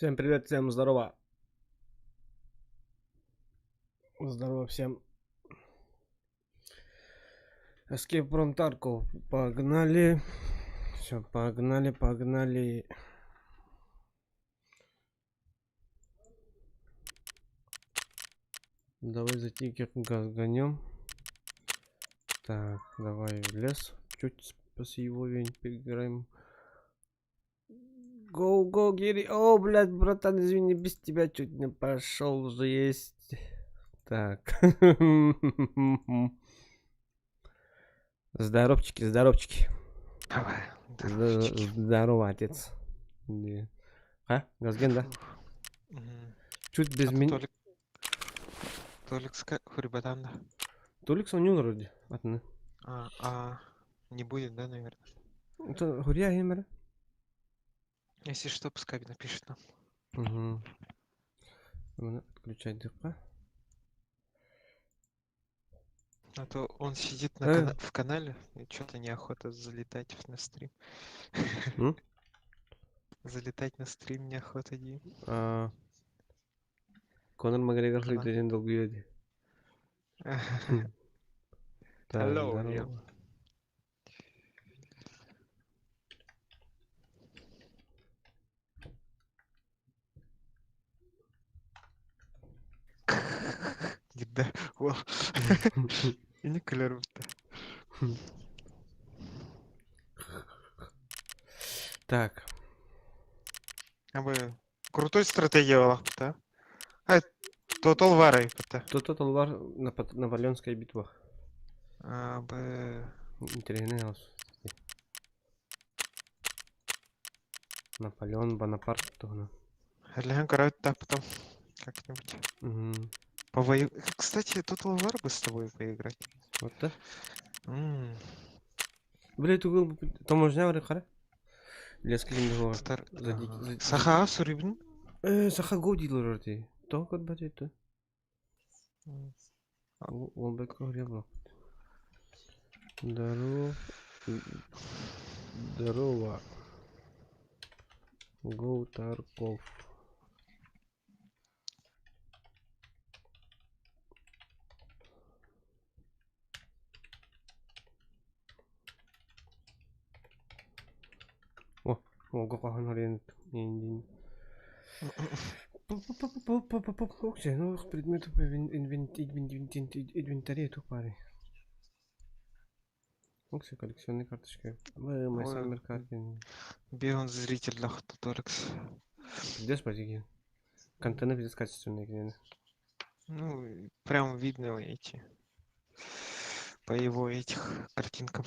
Всем привет, всем здорово. Здорово всем. Escape from Tarkov. Погнали. Все, погнали, погнали. Давай за тикер газ гонем. Так, давай в лес. Чуть с его поиграем. Go, go, Гири. О, блядь, братан, извини, без тебя чуть не пошел уже есть. Так. Здоровчики, здоровчики. Давай, здоровчики. Здорово, отец. А, Газген, да? Чуть без меня. Толик, Толик Хурибадан, да. Толик сонюл вроде. Атны. А, а, не будет, да, наверное? Это Хурия Химера. Если что, пускай напишет нам. Угу. Отключать ДК. А то он сидит на кана- в канале, и что-то неохота залетать на стрим. М? Залетать на стрим неохота, Дим. А... Конор Макгрегор Канал. один долгий Так, Hello, здорово. yeah. Да, ол. Не күлер будто. Так, А бы крутой стратегия была, да? А, Total War это. Total War Наполеонская битва. А, бы... Интересный голос. Наполеон Бонапарт туһунан. Лян короче, да, потом как-нибудь. Мгм. Повою... Кстати, Total War бы с тобой поиграть. Вот да. М, Бля, тугул таможня бар кара. Леска ким бар. Стар... За дик- Ага. за- Саха Сурибин? Э, саха го дилер ти. То код бат это. М. Ол бек говорил. Здорово. Здорово. Go Тарков. О, о, гохан харен. Новых предметов в инвентаре тупари. Окси, коллекционные карточки. Мы Ой. Summer карты. Бегун зритель Лахтуторекс. Пиздец, пойди. Контент пиздец качественный, конечно. Ну, прям видно эти. По его этих картинкам.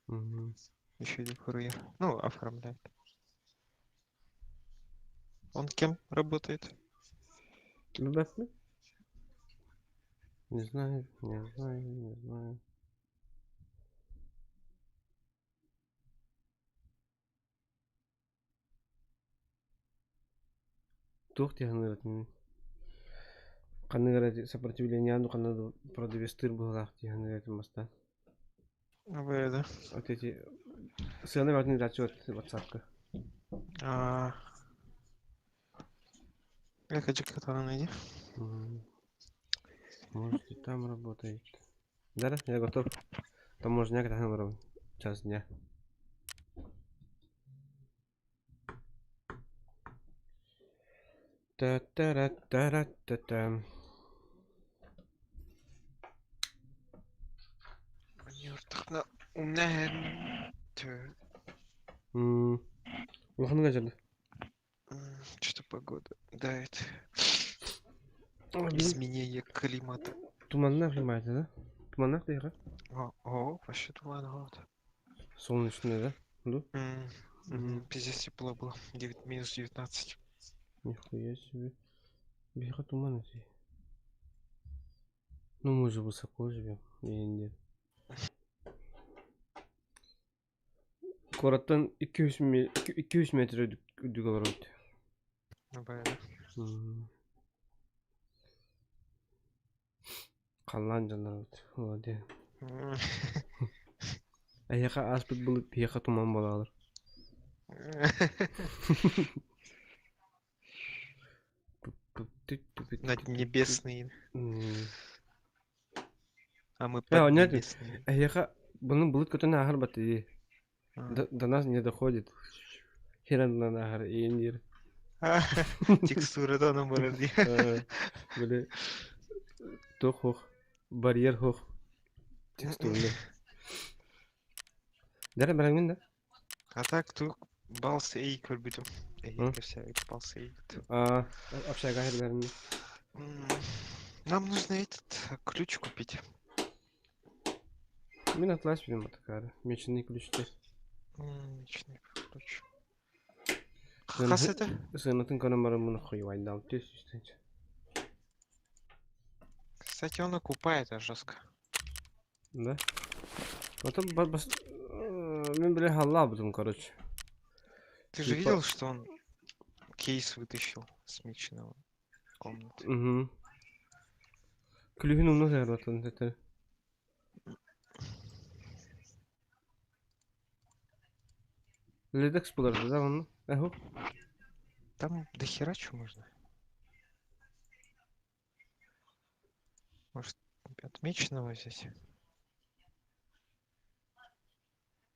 Мгм. Еще и курьер. Ну, оформляет. Он кем работает? Любовь? Не знаю, не знаю, не знаю. Туох диһаныратын ханныгара сопротивление ну ханна продавецтыр быһылаах диһаныратын бастаан. В, да. Вот эти сыаны батын дачы ватсапка. А... Я хочу как-то найди. Может и там работает. Да, да, я готов. Таможня когда час дня. Та-та-ра-та-ра-та-та. М, Улаханга жарды. Что погода дает. Ой, блин. Изменение климата. Туманнах понимаете, да? Туманнах дыйга? О, о, вообще туман вот. Солнечный, да? Ну? М, Мгм. Пиздец тепло было. 9, минус 19. Нихуя себе. Бега туман эти. Ну мы же высоко живем. Не, Куораттан 200 200 метр үрдүк олоробут. Набайда. Халлаан дьонноробут. Молодец. Эһиэхэ ааспыт былыт биһиэхэ туман буолаалар. Наднебесные. А мы Э, онньо поднебесные. эһиэхэ бұны былыт көтөн ааһар батыйы. До нас не доходит. Хер аннынан ааһар иин диир. Текстура да онон барар дии. Били туох хуох барьер хуох текстурный. Дәрі бәрәңгин да? А так тук балс эй көрбүтүм. Эй кэпсээбит балс эй. А, общага хербәрин. Нам нужно этот ключ купить. Мин атлас билим атакары. Меченый ключ те. Меченый ключ. Хас это? Сыанатын көрөн баран муну хуйвайдал түс үстэнч. Кстати, он окупает а жестко. Да? Потом бас мен бile халлаабытым короче. Ты же видел, что он кейс вытащил с меченого комнаты? Угу. Күлүһүн умна сыһарбаттан этэ. Ледекс буларды да оны? Эху. Там до хера чё можно. Может, отмеченного взять?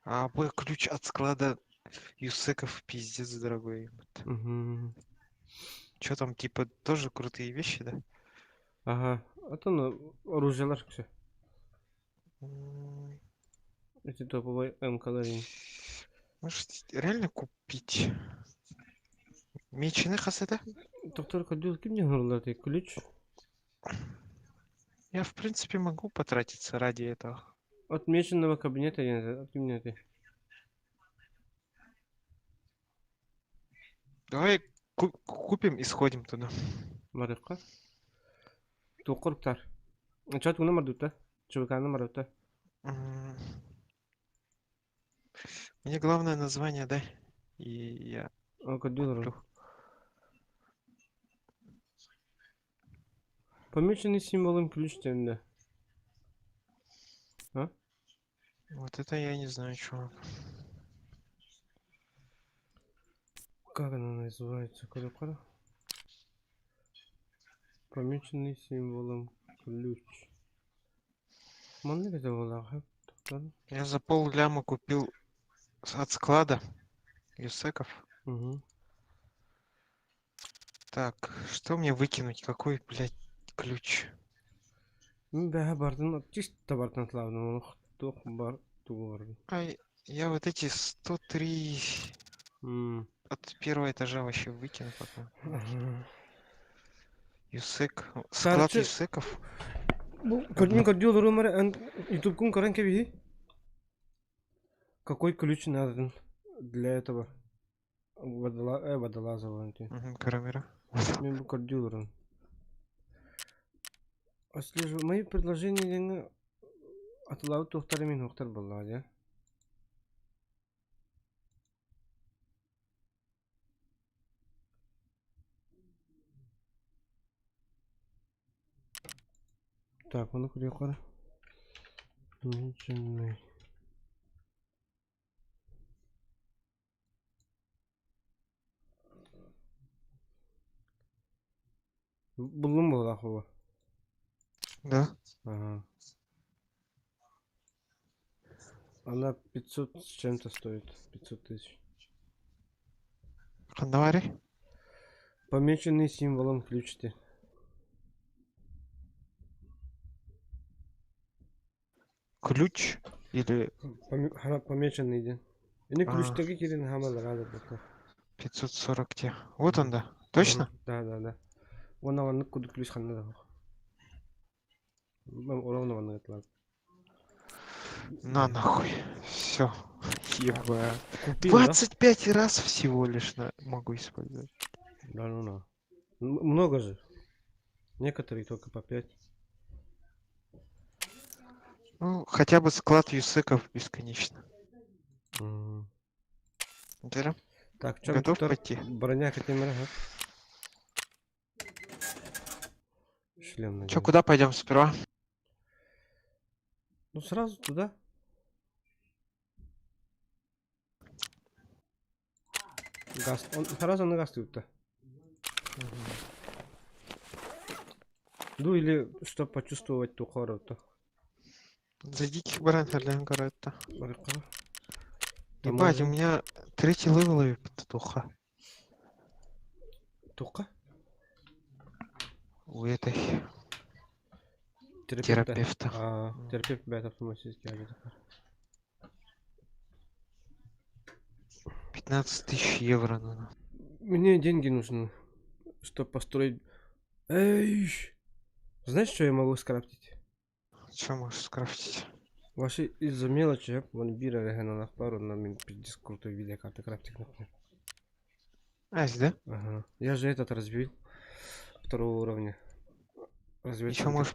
А, б, ключ от склада Юсеков пиздец дорогой. Угу. Чё там, типа, тоже крутые вещи, да? Ага. А то ну, оружиелар все. Эти топовые МК-лар. Может, реально купить? Меченый хас это? Доктор Кадюл, ким не говорил, ключ? Я, в принципе, могу потратиться ради этого. Отмеченного кабинета я не знаю, от ким это? Давай купим и сходим туда. Барыкка. Туққуруктар. Чат уна мардутта. ЧВК-ны мардутта. Мне главное название дай. И я куплю. Помеченный символом ключ тенде. А? Вот это я не знаю, чувак. Как она называется? Куда-куда? Помеченный символом ключ. Маннык это буоллаҕа Я за пол ляма купил от склада Юсеков. Угу. Так, что мне выкинуть? Какой, блядь, ключ? Мин бэһэ бардын чисто бартын атлаабытым туох бар тугу бардым. Ай, я вот эти 103 от первого этажа вообще выкину потом. Юсек. Склад Короче, Юсеков. Бу мин көрдүү олоруум эрэ эн ютубкун көрөн кэбиһий. Какой ключ надо для этого водолаза ти. Угу, Карамера. Мин бу көрдүү олорон. Отслеживаю мои предложения диэҥҥэ атылаабыт туохтара мин уохтар буоллаҕа дии. Так, ону көрүөххэ эрэ. Буллум буоллаах уо. Да? Ага. Она 500 с чем-то стоит. 500 тысяч. Ханнавари? Помеченный символом ключ ты. Ключ или Помеченный ден. Ini А. ключтегі кирин хамалар бута. 540 те. Вот он, да. Точно? Да, да, да. Уонна маннык курдук ключ ханна да Оровно маннык этилар. На нахуй. Все. Еба. Купил, да? 25 раз всего лишь на... могу использовать. Да, ну на. Много же. Некоторые только по 5. Ну, хотя бы склад юсеков бесконечно. Да? Так, чем Готов пойти? Броня катемера, ага. Шлем Че, надену. куда пойдем сперва? Ну сразу туда. Газ. Он сразу на газ тут-то. Ну или чтоб почувствовать ту хороту. Зайдите баран херлээн көрөөттө. Барыкка. Ебать, у меня третий level туха. Туха? У этой Терапевта. терапевта. А, терапевт бэт автоматически 15 тысяч евро надо. Мне деньги нужны, чтобы построить... Эй! Знаешь, что я могу скрафтить? Что можешь скрафтить? Ваши из-за мелочи, вон бира регена пару на мин пиздец крутой видеокарты крафтик, например. Ась, да? Ага. Я же этот разбил второго уровня. Еще можешь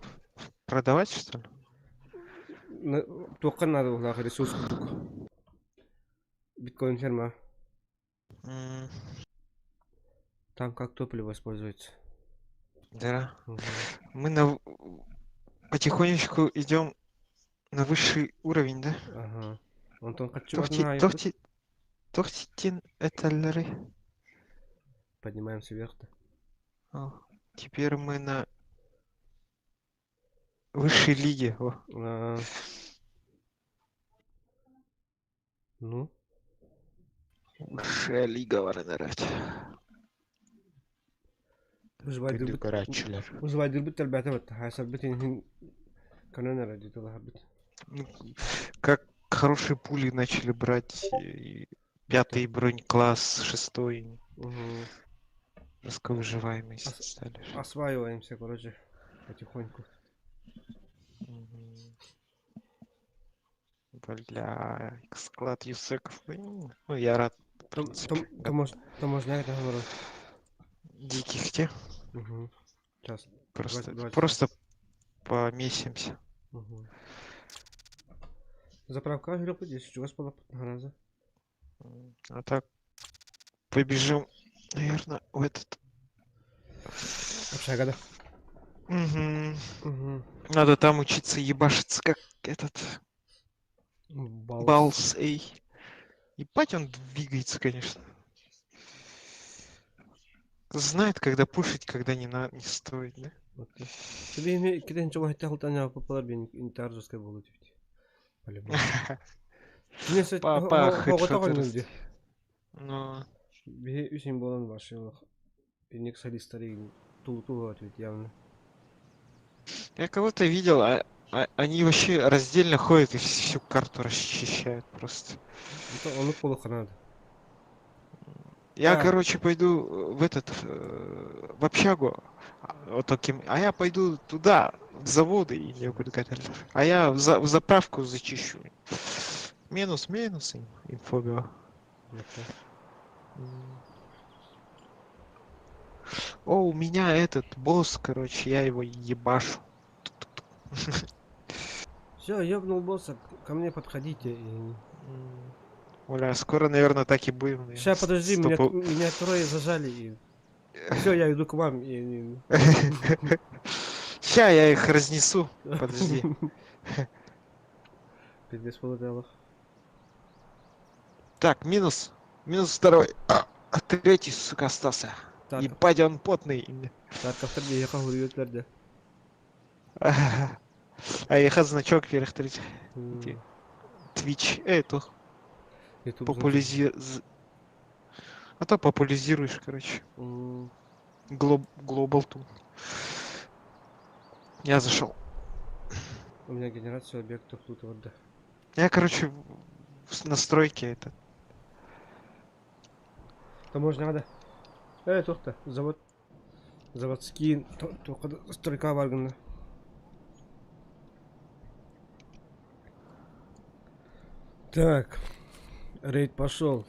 продавать, что ли? Туохха надо было ресурс курдук. Биткоин ферма. Там как топливо используется. Да. Мгм. Мы на... потихонечку идем на высший уровень, да? Ага. Онтон Тохти, харчыбатына тохти, тохтитин эталлары. Поднимаемся вверх-то. О, теперь мы на высшей лиге. О. А. Ну? Высшая лига Варнерать. Выживай Выживай дырбыт ребята вот. Хасабытин канонера где-то лахабыт. Ну, как хорошие пули начали брать и пятый бронекласс, шестой. Угу. Жестко выживаемость стали. Осваиваемся, короче, потихоньку. Мгм. Бля, склад юсеков. Ну, я рад, в Там, принципе. там, там, можно, там можно это говорю. Диких те. Угу. Сейчас. Просто, Давайте, просто помесимся. Угу. Заправка греб здесь у вас была раза. А так побежим, наверное, в этот. Общага, да? Мгм. Угу. Надо там учиться ебашиться, как этот Балс. Балс Эй. Ебать, он двигается, конечно. Знает, когда пушить, когда не, на... не стоит, да? Вот. Тебе не киден ничего хотел таня попалар бен интержеская было ведь. По-любому. Не сет Папа, хедшот люди. Но... Бе үсен болан башылык. Пенек солистары тул-тул ответ явно. Я кого-то видел, они вообще раздельно ходят и всю карту расчищают просто. Это он полуха надо. Я, А. короче, пойду в этот, в общагу, вот таким, а я пойду туда, в заводы, и я говорю, а я в заправку зачищу. Минус, минус, инфобио. О, у меня этот босс, короче, я его ебашу. Все, ёбнул босса, ко мне подходите. И... Оля, скоро, наверное, так и будем. Сейчас, подожди, меня трое зажали. И... Все, я иду к вам. И... Ща я их разнесу. Подожди. Пиздец, полетело. Так, минус. Минус второй. А третий, сука, остался. Так. Ебать, он потный. Так, автор я говорю, А я значок вверх третий. Twitch, эту. Популизи... А то популяризируешь, короче. Глобал ту. Я зашел. У меня генерация объектов тут вот, да. Я, короче, в настройке это. То можно надо. Тухта, завод. Заводские, только стройка варгана. Так, рейд пошел.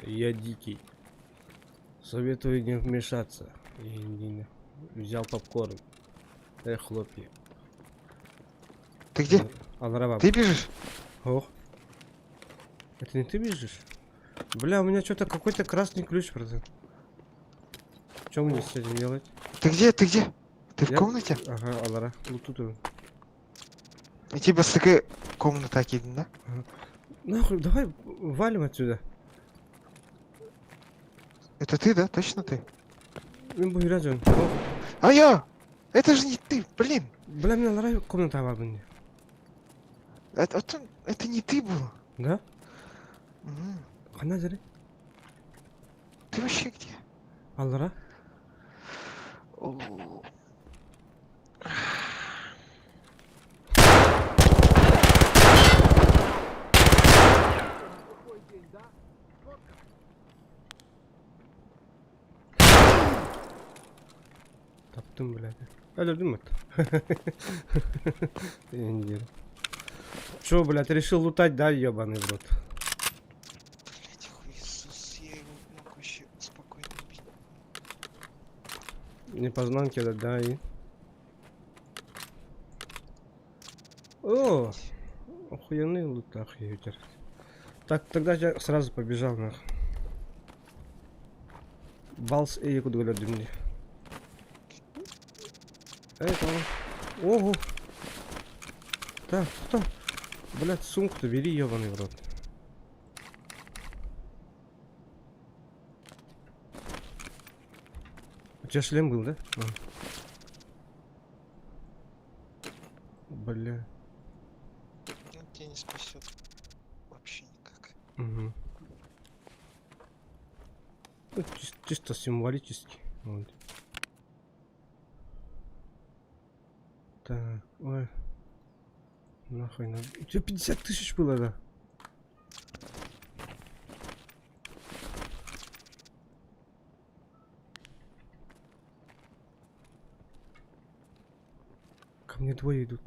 Я дикий. Советую не вмешаться. И не, взял попкорн. Эх, хлопья. Ты где? Алрава. Ты бежишь? Ох. Это не ты бежишь? Бля, у меня что-то какой-то красный ключ, братан. Что мне с этим делать? Ты где? Ты где? Ты в Я... комнате? Ага, Алара. Вот тут он. И тебя с такой комната киден, да? Ага. Нахуй, давай валим отсюда. Это ты, да? Точно ты? Ну, А я! Это же не ты, блин! Бля, мин аллараа комната баарбын дии. Это не ты был. Да? Мгм. Ханна дьэри? Ты вообще где? Аллараа? О, Таптым, блядь. Өлөрдүм это. Индир. Чё, блядь, решил лутать, да, ебаный в рот? Блять, хуесос, я его мог вообще спокойно убить. Не познанки, да, да, и... О, охуенный лут, охуеть. Так, тогда я сразу побежал, нах. Балс и куда мне. Эй, там. Ого. Так, кто? Блять, сумку-то бери, ебаный в рот. У тебя шлем был, да? А. Бля. Он тебя не спасет. Вообще никак. Угу. Ну, чисто символически. Вот. Так, ой. Нахуй надо. У тебя 50 тысяч было, да? Ко мне двое идут.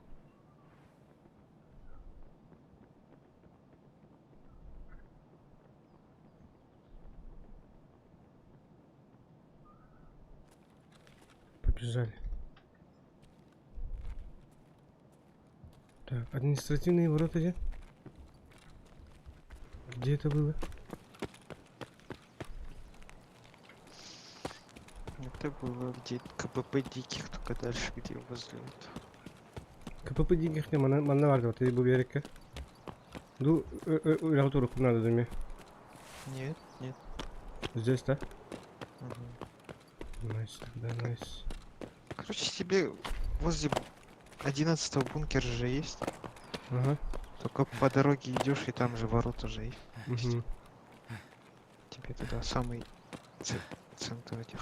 Побежали. Так, административные ворота где? Где это было? Это было где КПП диких, только дальше, где возле вот. КПП диких не манна баар ты бу биэрэккэ. Ду үрэҕи турук надо думи. Нет, нет. Здесь, да? Мгм. Nice, тогда nice. Короче, тебе возле 11 бункера же есть. Ага. Только по дороге идешь, и там же ворота же есть. Угу. Тебе туда самый центр этих.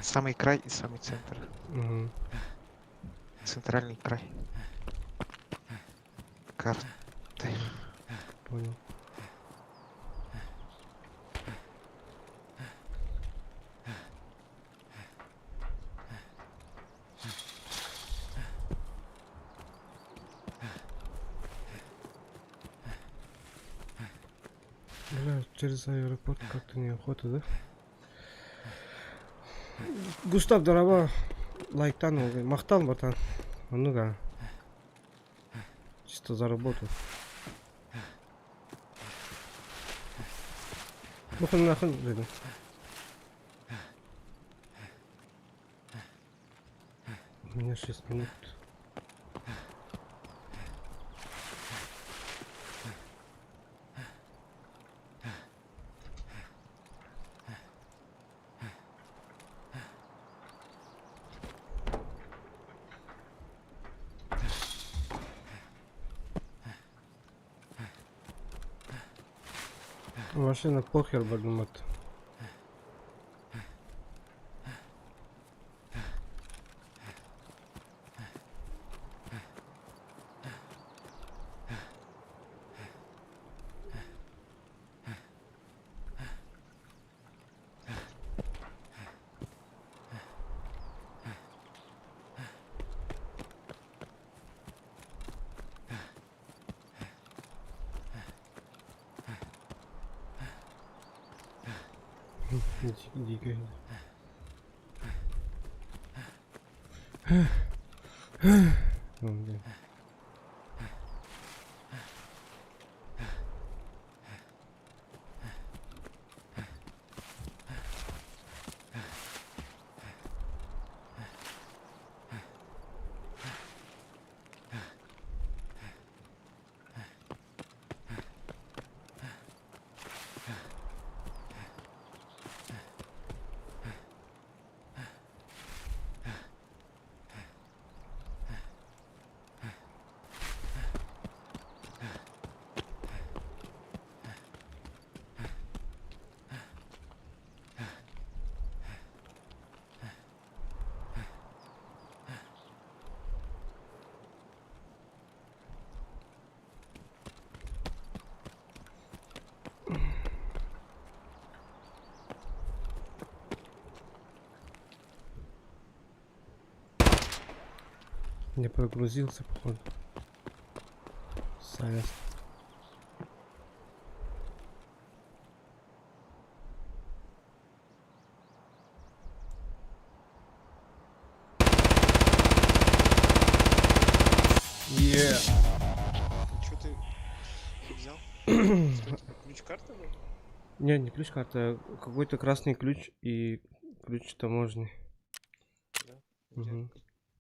Самый край и самый центр. Угу. Центральный край. Карты. Понял. Бля, через аэропорт как-то неохота, да? Густав дорообо лайктан махтал, братан. Ну да. Чисто за работу. Ну нахуй, блин. У меня 6 минут. Машина похер подумать. Дико. Вон где. Не прогрузился, походу. Совесть. Yeah. Что ты взял? Что, типа, ключ-карта был? Не, не ключ-карта, а какой-то красный ключ и ключ таможни. Да? Где? Угу.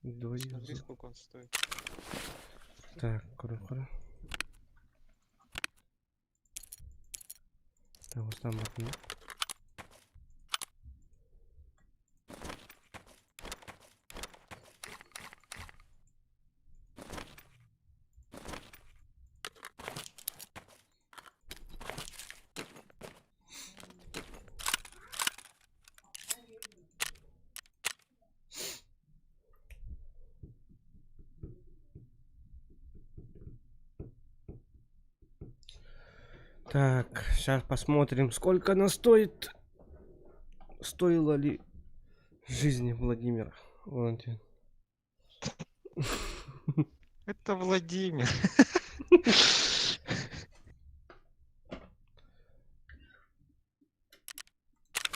Двоих. Смотри, сколько он стоит. Так, куру-куру. Так, вот там вот. Так, сейчас посмотрим, сколько она стоит. Стоило ли жизни Владимира Валентин? Это Владимир.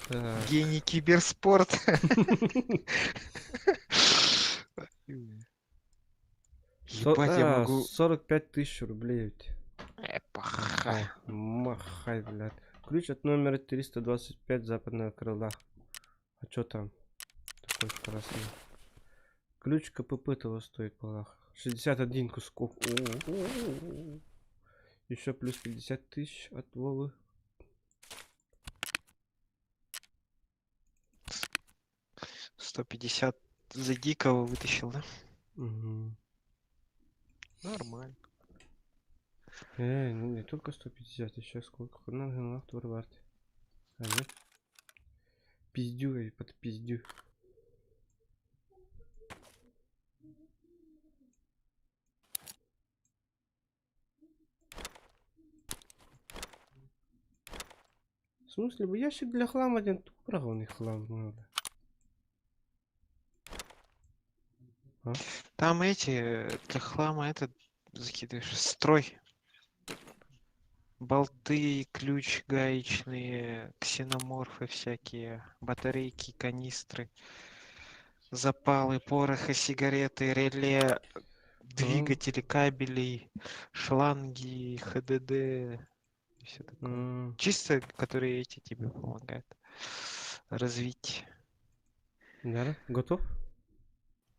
Так. Гений киберспорта. Ебать, я могу... 45 тысяч рублей ведь. Эпоха. Махай, блядь. Ключ от номера 325 западного крыла. А чё там? Такой красный. Ключ КПП того стоит, балах. 61 кусков. Еще плюс 50 тысяч от Вовы. 150 за дикого вытащил, да? Угу. Нормально. Ну не только 150, еще сколько. А нет? Пиздю и подпиздю. В смысле, бы ящик для хлама один, тут хлам надо. А? Там эти, для хлама этот закидываешь, строй. Болты, ключ гаечные, ксеноморфы всякие, батарейки, канистры, запалы, пороха, сигареты, реле, двигатели, кабелей, шланги, ХДД, все такое. Чисто, которые эти тебе помогают развить. Да, готов?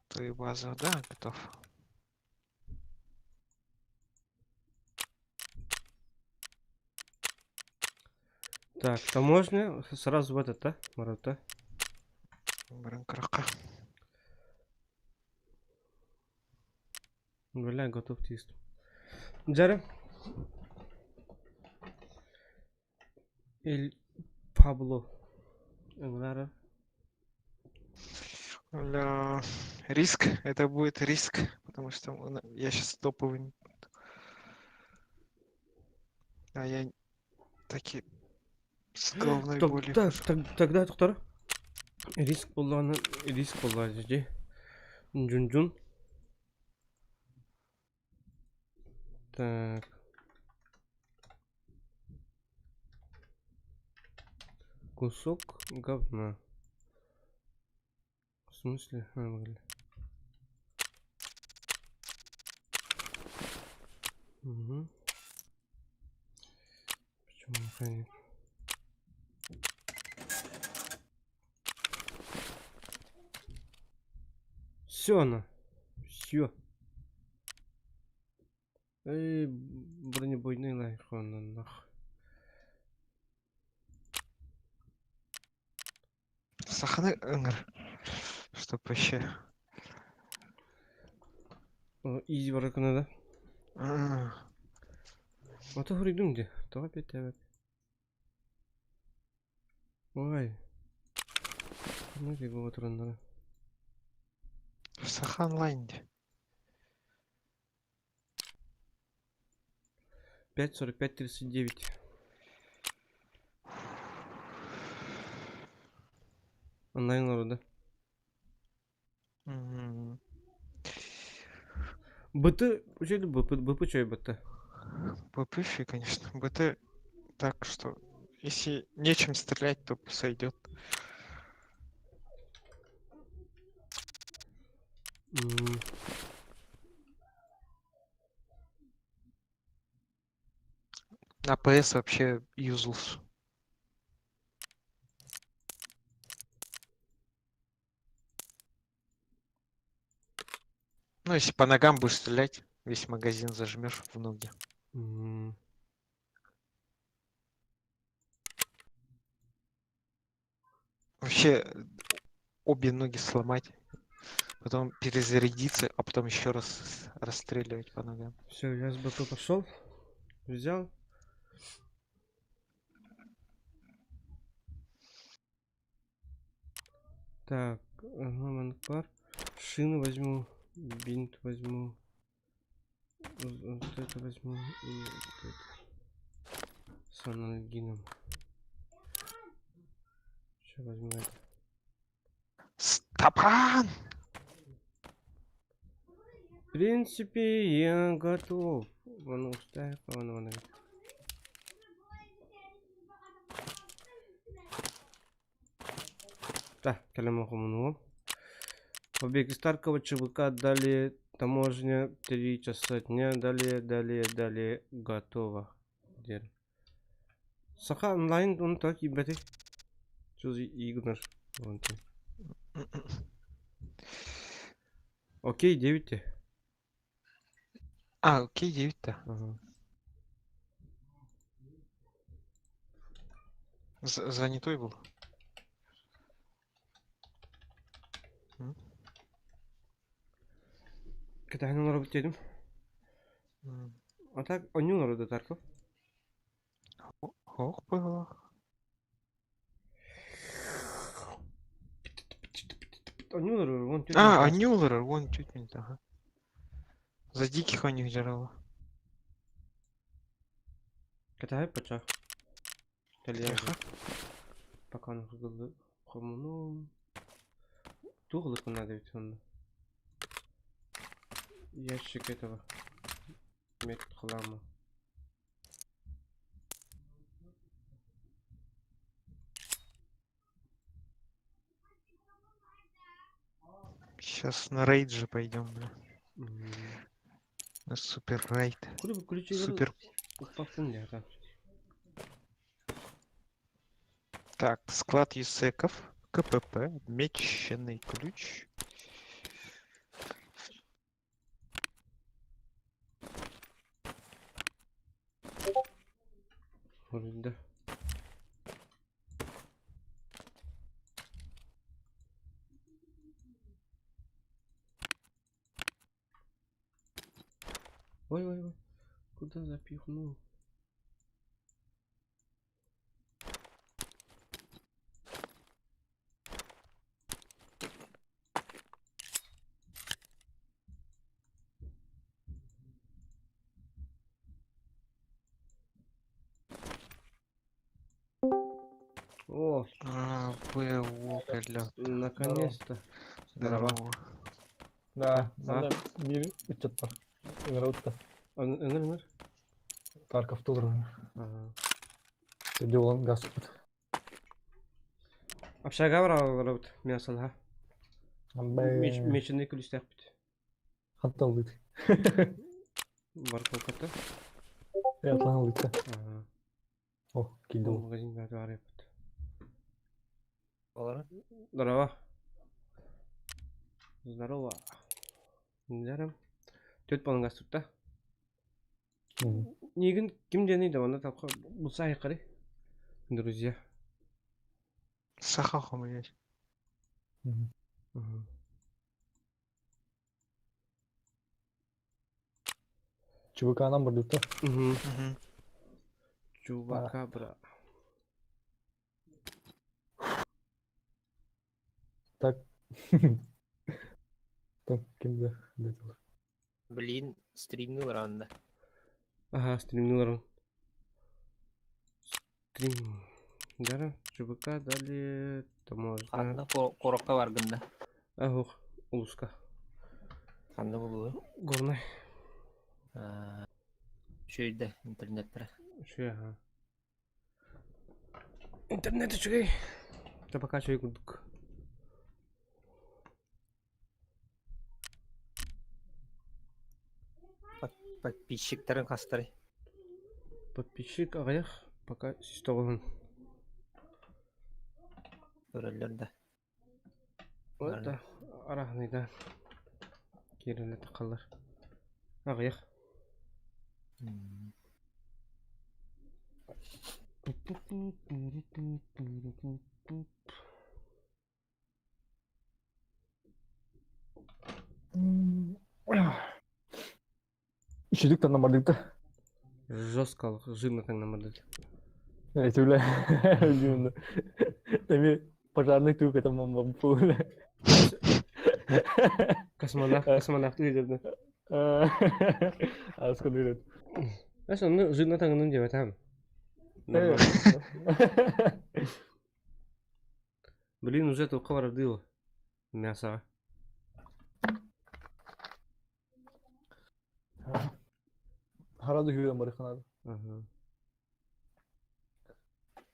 Твою базу, да, готов. Так, таможня сразу в этот, да, Марат, да? Бранкрака. Бля, готов тист. Джаре. Эль Пабло. Энграра. Бля, риск, это будет риск, потому что я сейчас топовый. А я таки с головной болью. Так, тогда, доктор. Риск буоллаҕына, риск буолла дии. Джун-джун. Так. Кусок говна. В смысле? А, бля. Угу. Почему механик? Все она. Все. Эй, бронебойный лайфон, нах. Саханы ыҥыр. Чтоб вообще. Изи баракана, да? А то говорю, где? То опять опять. Ой. Ну, его вот. В Саханланде. 5:45:39. Онлайн да? Мгм. БТ, үчүгэй БП, БП үчүгэй БТ. БП конечно. БТ так что, если нечем стрелять, то сойдет. На ПС вообще useless. Ну, если по ногам будешь стрелять, весь магазин зажмешь в ноги. Вообще, обе ноги сломать, потом перезарядиться, а потом еще раз расстреливать по ногам. Все, я с БП пошел. Взял. Так, ага, Шину возьму, бинт возьму. Вот это возьму и вот это. С анальгином. Сейчас возьму это. Стопан! В принципе, я готов. Вон устаев, вон вон. Так, кэлэн Побег из Таркова, ЧВК, далее таможня, 3 часа дня, далее, далее, далее, готово. Дер. Саха онлайн, он так и бэти. Что за игнор? Вон ты. Окей, 9. А, окей, 9-то. Ага. Занятой был? Кытайны олоробут диэтим. А так, онньуу олорор да Тарков? Ох, было. Онньуу олорор, вон түөрт А, минут. Анюлер, вон чуть минут, ага. За диких у них дьарала. Кытайы пача. Тихо. Пока он хомуну. Туох надо ведь он. Ящик этого. Метод хлама. Сейчас на рейд же пойдем, бля. На супер рейд. Куда бы ключи Супер. Упаковка. Так, склад юсеков, КПП, меченый ключ. Да. Ой, ой, ой. Куда запихнул? О, А, В, О, бля. наконец-то. Здорово. Здорово. Да, А? манна биир ыччат бар. Ыҥырабыт Ыҥыр, ыҥыр. Тарков тур. Ага. Сидел гаспыт. Общага барабыт мясалha. Меченый ключтээхпит. Хантан ылбыт. Баркалката. Атлан ылбыт. Ага. О, киирдэ. Магазин баар Здорово. Здорово. Даром. Түөрт буолан газ тутта. Нигин ким диэний да онно тапка булса айкары. Друзья. Саха хомуйар. ЧВК-нан барбыта. Угу. Чувакабра. Так. Так, ким да. Блин, стримнул рано. Ага, стримнул. Стрим. Да, ЧВК дали таможня. Ханна куоракка баргын да. Ах, улууска. Ханна буолуой. Горнай. Үчүгэй да интернеттэрэ. Үчүгэй аһа. Интернет үчүгэй. Да пока үчүгэй курдук. Подписчиктарын хастарый? Подписчик аҕыйах, пока 109. Көрөллөр да. Вот да, арахныйда. Киирэлэ тахаллар. Аҕыйах. Үчүдүк таннамардык да. Жестко жирно таҥнамардык. Эти бля, Эми пожарный тук это мамба бля. Космонавт, космонавт үйдерді. Аскын үйрет. Эс онно жирно таҥнын диэбэтам. Блин, уже только барардыл. Мясо. Харады хүйен барыханады.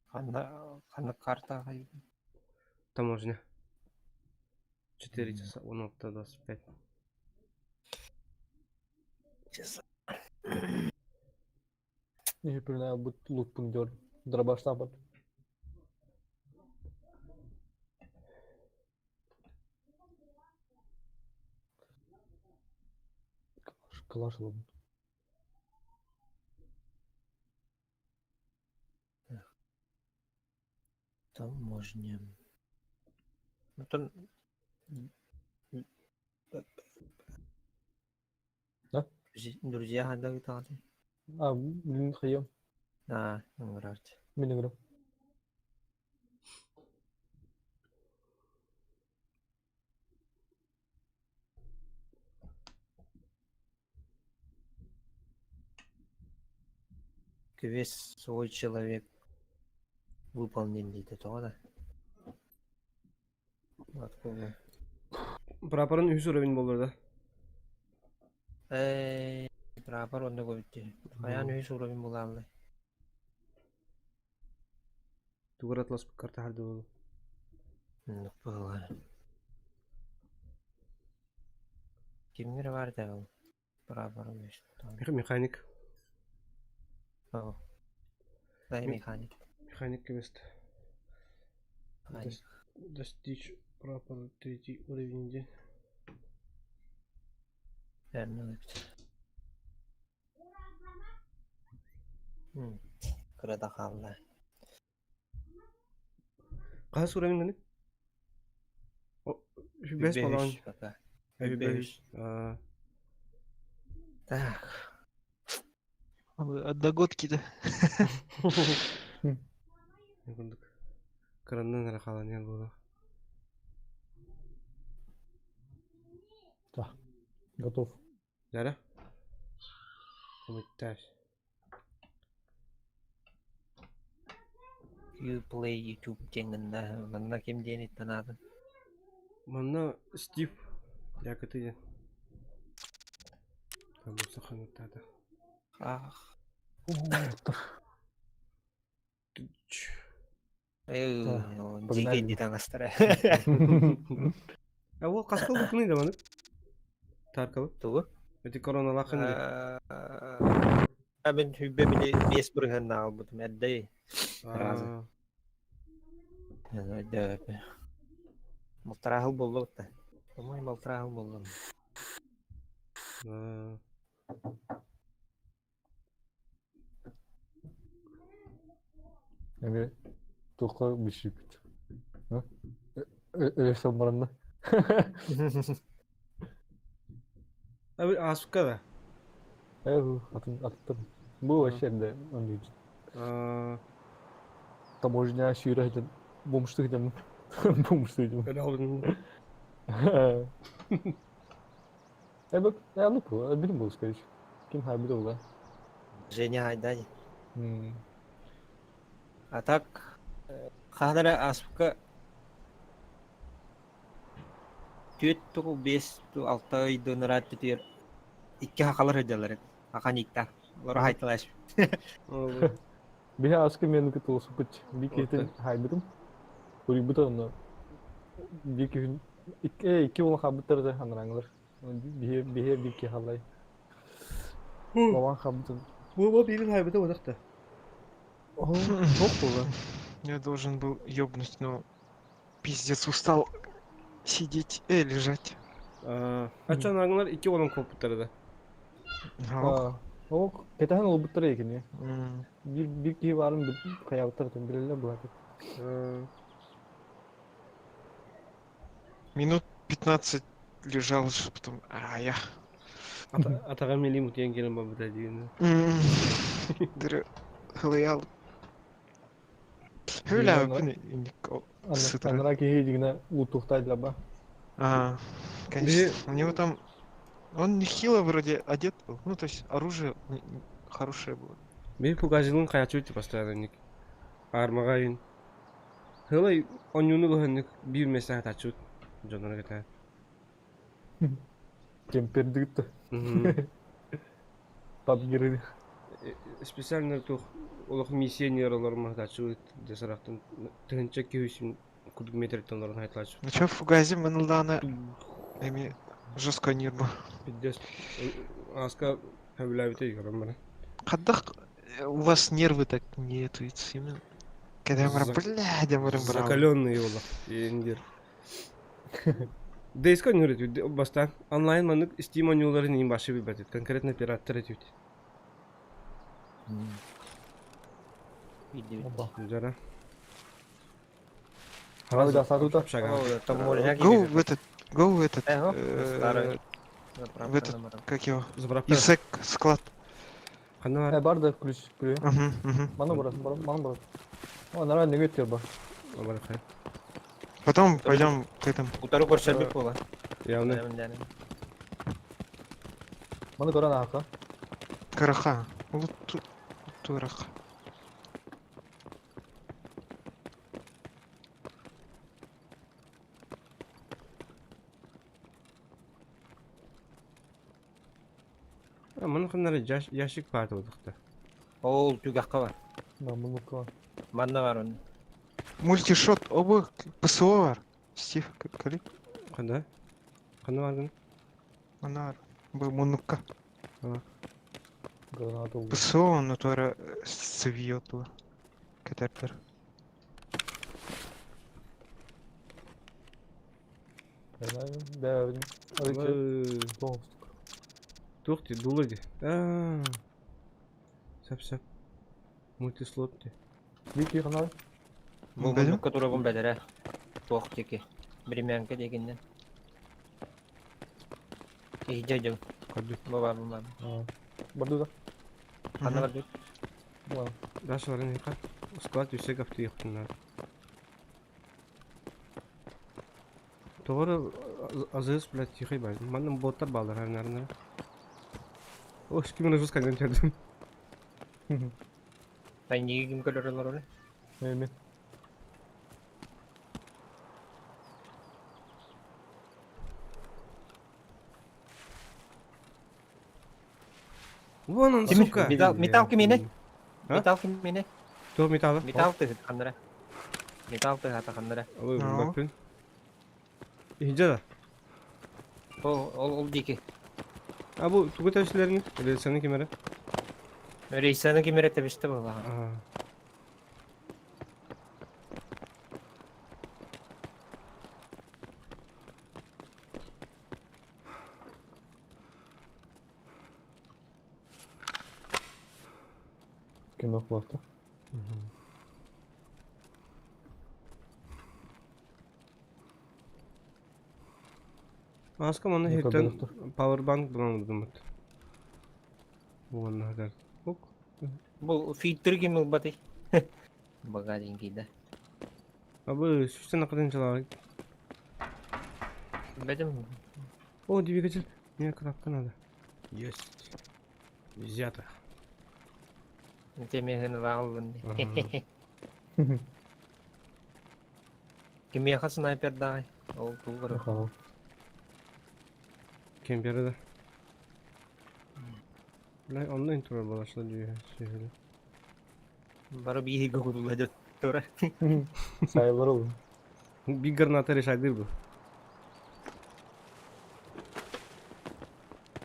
Ханна ханна карта Таможня. 4 часа 16:25. Часа. Не пүрнэ бут лутпун дёр. Дробаштан бат. Калаш ылабын. Таможня. Оттон Да? Друзья ханна ыытаҕытый? А, блин, хайым. Аа, ыҥырарчы. Мин ыҥырам. Квест свой человек выполнен диэтэ тоҕо да? Откуда? Прапорын үһүс уровень буолар да? Ээ, прапор онно көбүттү. Хайаан үһүс уровень булааллай? Тугар атласпыккар таһарды буолу. Оннук быһыылаах. Кимҥэ эрэ баар этэ ол прапор үһүс. Механик. Оо. Дай механик. Механик квест. Достичь прапора третий уровень де. Верно эбит. Кырата хаалла. Хаһыс уровень гыны? Бэс балаҕан. Пока. Бэс. Так. Одногодки-то. Курдук. Кыраннан эрэ хаалан иһэр буолуох. Так, готов. Дара? Комментарий. You play YouTube диэн гынна. Манна ким диэн иттанаатын? Манна Стив Якоты диэн. Там саханыттаата. Ах. О, Э, погнали. дикий таҥастара. А ол хаска ылбыккыный да маны? Таркабы. Тугу? Эти короналаахын дии. А мин хүббэ били биэс бырыһыаннаах ылбытым эрдэй. Разы. Аа, Балтараа сыл буолла бытта. По-моему, балтараа сыл буолла. аа. Эми туохха билсибит. Өлөсөн баранна. А ааспыкка да? Э, атын аттым. Бу вообще да он Аа, таможня сүүрэ сылдьан бомжтуу сылдьаммын. Бомжтуу сылдьаммын. өлө алдын. Э, бу, э, ну, билим буолус, короче. Ким хайбыт була. Женя Айдай. А так, хаһан эрэ ааспыкка түөрт тугу биэс ту алта ыйдыын ыраат түтүөр икки хахалар сылдьаллар эбит. Ахан ииктаах. Олору хайталааш. Биһи аска мени кытылсыпыт. Би киһитин хайбытым. Уруйбута онно. Би күһүн икки уол хабыттар да анараңылар. Биһи биһи бир киһи халлай. Бабан хабытын. Бу биирин хайбыта бодахта. Ох була. Я должен был ёбнуть, но пиздец устал сидеть, лежать. Ачан аңлар икки олон коппуттар да. Ок, кэтэһэн олбуттар екини. Бир бир киһи баарын хайабыттар билэллэр булаты. Минут 15 лежал, потом, а я. Атаҕа милим утуйан кэлэн барбыта диэн. Дыры хылыял. Хөлә Анара киһи дигинэ уутуохтайдылар ба. А, конечно. У него там он нехило вроде одет был. Ну, то есть оружие хорошее было. Били пугазилын хайачуйти постоянно ник. Армаҕа Хылай онньууну быһыннык биир миэстэҕэ таччыбыт дьонноро кэтээн. Кемпердигит да. Пабгиры. Специально туох олох миссионер олормо таччыбыт дьэ сарахтан тыһынча киһи курдук метртэн олорон хайталааччы. Ну чё, фугази мынылдааны эми жестко нервы. Пиздец. Ааска хөбүлээбитэ көрөн баран. Хаддах у вас нервы так не этуются именно. Когда я блядь, я Закаленный олох индир. Дейска нүрет баста онлайн маннык Steam оонньууларын иин башы билбэтит конкретно пираттар этибит. Жара. Go в этот, go в этот, в этот, как его, Исек склад. Э, бар да ключ ключ. Маны барат, маны барат. О, нормально нөҥүө бар. Потом пойдем к этому. Утары көрсөрбүт буола. Явно. Маны көрөн аха. Караха. Турах. Маны ханнары ящик баар буолуохта. Ол түгэххэ бар. Муннукка бар. Манна бар он. Мультишот оба ПСО бар. Стив, кали? Ханда? Ханна бааргын? Манна бар. Бу муннукка. Граната ПСО натура сывьет Катертер. Туох дии, дуула дии. Сөп-сөп. Мультислот дии. Вики ханар. Бу муннукка турабын бэдэрэ. Туох диэки. Времянка диэкиннэн. Иһдьэ дьон. Көрдүк. Бу бар, бу бар. Барду да. Ханна бардык? Даша баран иһиэхэ. Склад үсэ кафтыйыахтын Тоҕо эрэ азыыс, блядь, тихий бай. Манна боттар бааллар харынарына. Ой, ким эрэ жестко көрдүм. Тайниги ким көрөр олорор? Мен. Вон он, сука! Металл, металл кимине? Металл кимине? Туох металла? Металл тыһыт ханнара. Металл тыһата ханнара. Ой, баппын. Иһдьэ да. Ол, ол, ол диэки. А бу тугу тэбисилэрин? Рельсаны ким эрэ? Рейсаны ким эрэ тэбистэ буоллаҕа. Кино хвата. Ааска манна иһиттэн powerbank булан ылбыммыт. Уонна сытар. Ук. Бу фильтр ким ылбатый? Богатенький, да? Абы сүүстэн акатын чалаҕай. Бэтим. О, двигатель. Мне коробка надо. Есть. Взято. Темиһин ылаҕыллын. Кимиэхэ снайпердаай? Ол тугу Кемпері да. Бля, онно интро балашла дүйэ сүһүлү. Бары биһиги кутулла дьоттора. Сайылар ол. Биг граната решайдыр бу.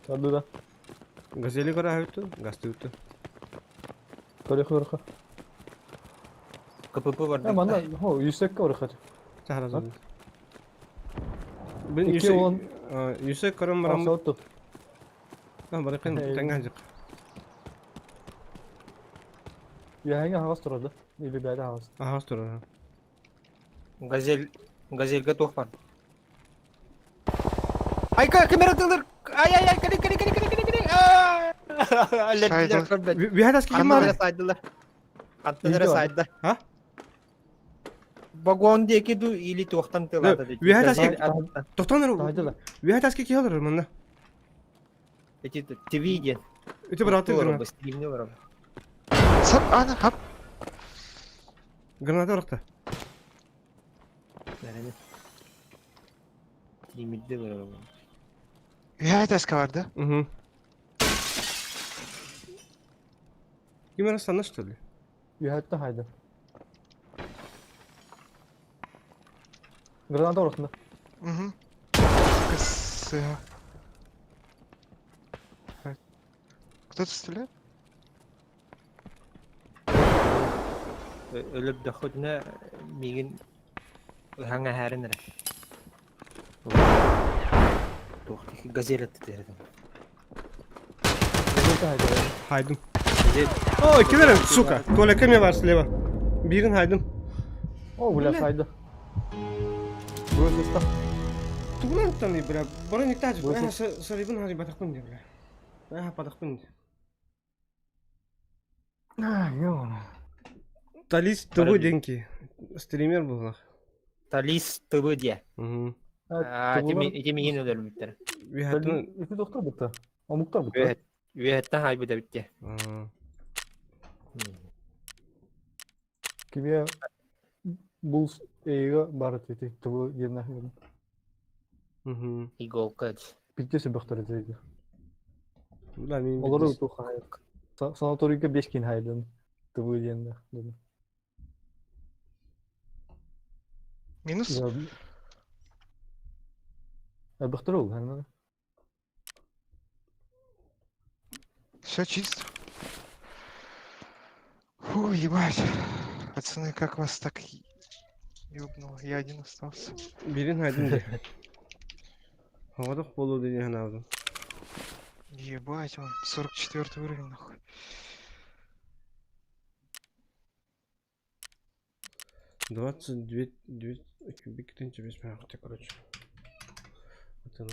Сады да. Газели көрө гасты үттү. Көрөх көрөх. КПП бар. Э манна хо юсекке орохат. Чахара зон. Бин Икки юсе он. юсе көрөм барам. Асотту. Барыкын тэңгән жык. Яһыңа хагас турады. Или бәдә хагас. Ахас турар. Газель Газельге туох бар. Айка камера тылыр. Ай ай ай кали кали кали кали кали кали. Сайдылар. Биһәдәс ким бар? Сайдылар. Аттылар сайда. А? Вагон диэки ду или туохтан тылата дии. Биһәдәс Тоқтан Тахайдылар. Биһәдәс ки киһалар манна. Эти ТВ диэн. Ити браты граната. Стримни олорор. Сап, ана, хап. Граната баракта. Бәрәне. Стримирде олорор. Үһэ таска бар да? Угу. Ким ара что ли? Юһәттә хайды. Граната орохна. Угу. Кысы. Кто-то стреляет? Өлөп доходна мигин хаҥа хаарин эрэ. Туох газель аттытердим. Газельте хайды. Хайдым. Газель. Ой, ким сука. Толя кем бар слева. Бирин хайдым. О, бля, сайды. Бу сыста. Тугунан таны бля. Бара не тажы. Бу Ага, сарибин хари батакпын ди бля. Ага, батакпын ди. А, ёна. Талис Бара ТВ би. деньги. Стример был. Талис ТВ диэ. Угу. Ити мигин өлөрбүттэр. Биһәтин Ити доктор бутта. Омуктар бутта. Үөһэттэн хайбыта битте. Кимия бул эйга бар ити тубу диэн Угу. Иголка. Битте сөбөхтөр ити. Бля, мин Олору ту хай. Санаторийга беш кин хайдын. Тубу диэн. Минус? Бөхтөр ол, ханна. Все чисто. Фу, ебать. Пацаны, как вас так ёбнуло? Я один остался. Бирин хайдым ди. Хавадық болу деген ханавдым. Ебать, он 44 уровень, нахуй. 22 две кубик тынча бес мягкий, короче. Это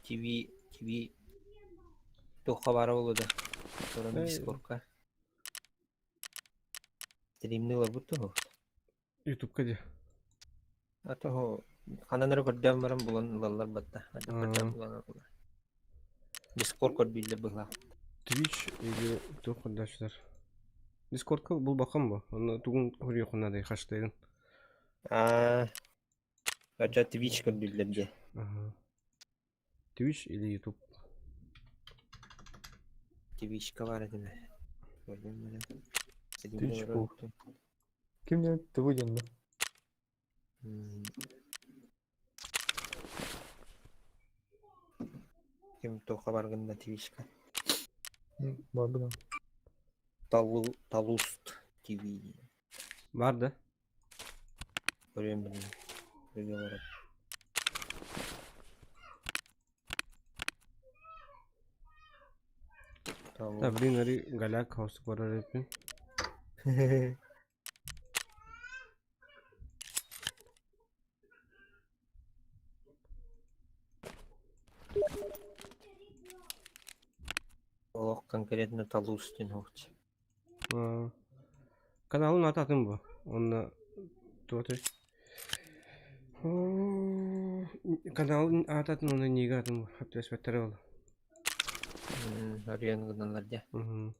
ТВ ТВ туохха бара буолуо Туран Э. Дискордка. Стримни олорбут туһу. Ютубка ди. А туһу ханан эрэ көрдөөн баран булан ылаллар батта. Аа. Көрдөөн булан ылаллар. Дискорд көрдүүллэр быһыылаах. Twitch или туох дальше. Дискордка бұл бақам ба? Оны тугун хөрүйөхүн хаштайын. Аа. Ача Twitch көрдүүллэр дии. Ага. Twitch или YouTube. Twitchка баар этимэ. Көрдүм баран. Стримни Twitch олорор. Ким не тубу диэн. Ким туохха бар гынна Twitchка. Бар бу. Талу Талуст ТВ. Бар да? Көрөм билим. Көргө барат. Да, блин, ари галяк хаус барар эпин. Олох конкретно Талус диэн хоҕуч. Каналын ататын бу. Онна туоты. Каналын ататын оны неге атын бу. Хаптас баттары ол. Арыйан гыналлар дьэ. Угу.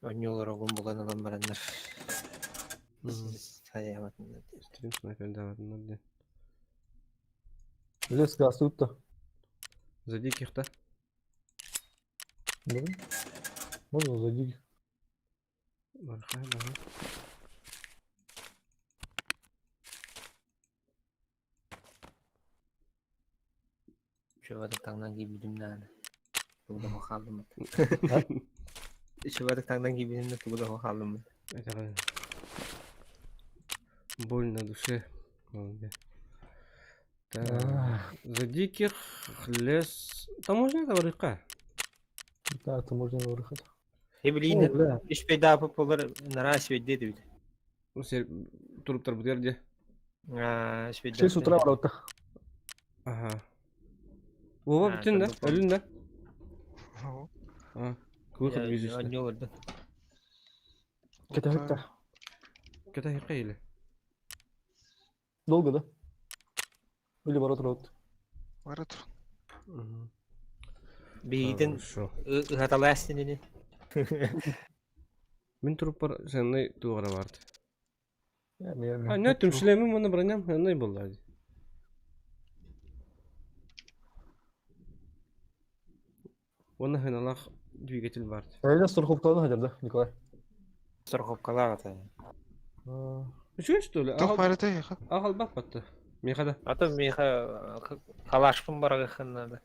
Онньуулар оҕун булан ылан бараннар. Хайаабатыннар дии. Стрим снайпер даватыннар ди. Лес газ тут-то. За диких-то. Да? Можно за диких. Бархай, ага. Чувак таҥнан киирбитим наада. Тугу да хааллым. Чувак таҥнан киирбитим да тугу да хааллым. Это боль на душе. Так. За диких лес... Таможня это барыха. Да, таможня барыха. Эбилиин үспейдаапы болар нараа свидде дебит. Ну, сер туруптар бутер де. Аа, 6 утра барбыта. Ага. Вова бүтүн да? Өлүн да? А, выход видишь. Анньолордун. Кетехикта. Кетехикка или? Долго, да? Или бара турабыт? Бара тур. Биһигитин ыһаталаас инини. Мин туруппар сенный туора барт. А, не, түмшілемім оны броням, сенный болды. Оны хыналах двигатель бар. Әле страховкаланы хәзер да, Николай. Страховкалаах ата. Үчүгэй что ли? Туох баарыта эйиэхэ? Аҕалбат батты. Миэхэ да. А то миэхэ калашпын барагыхын надо.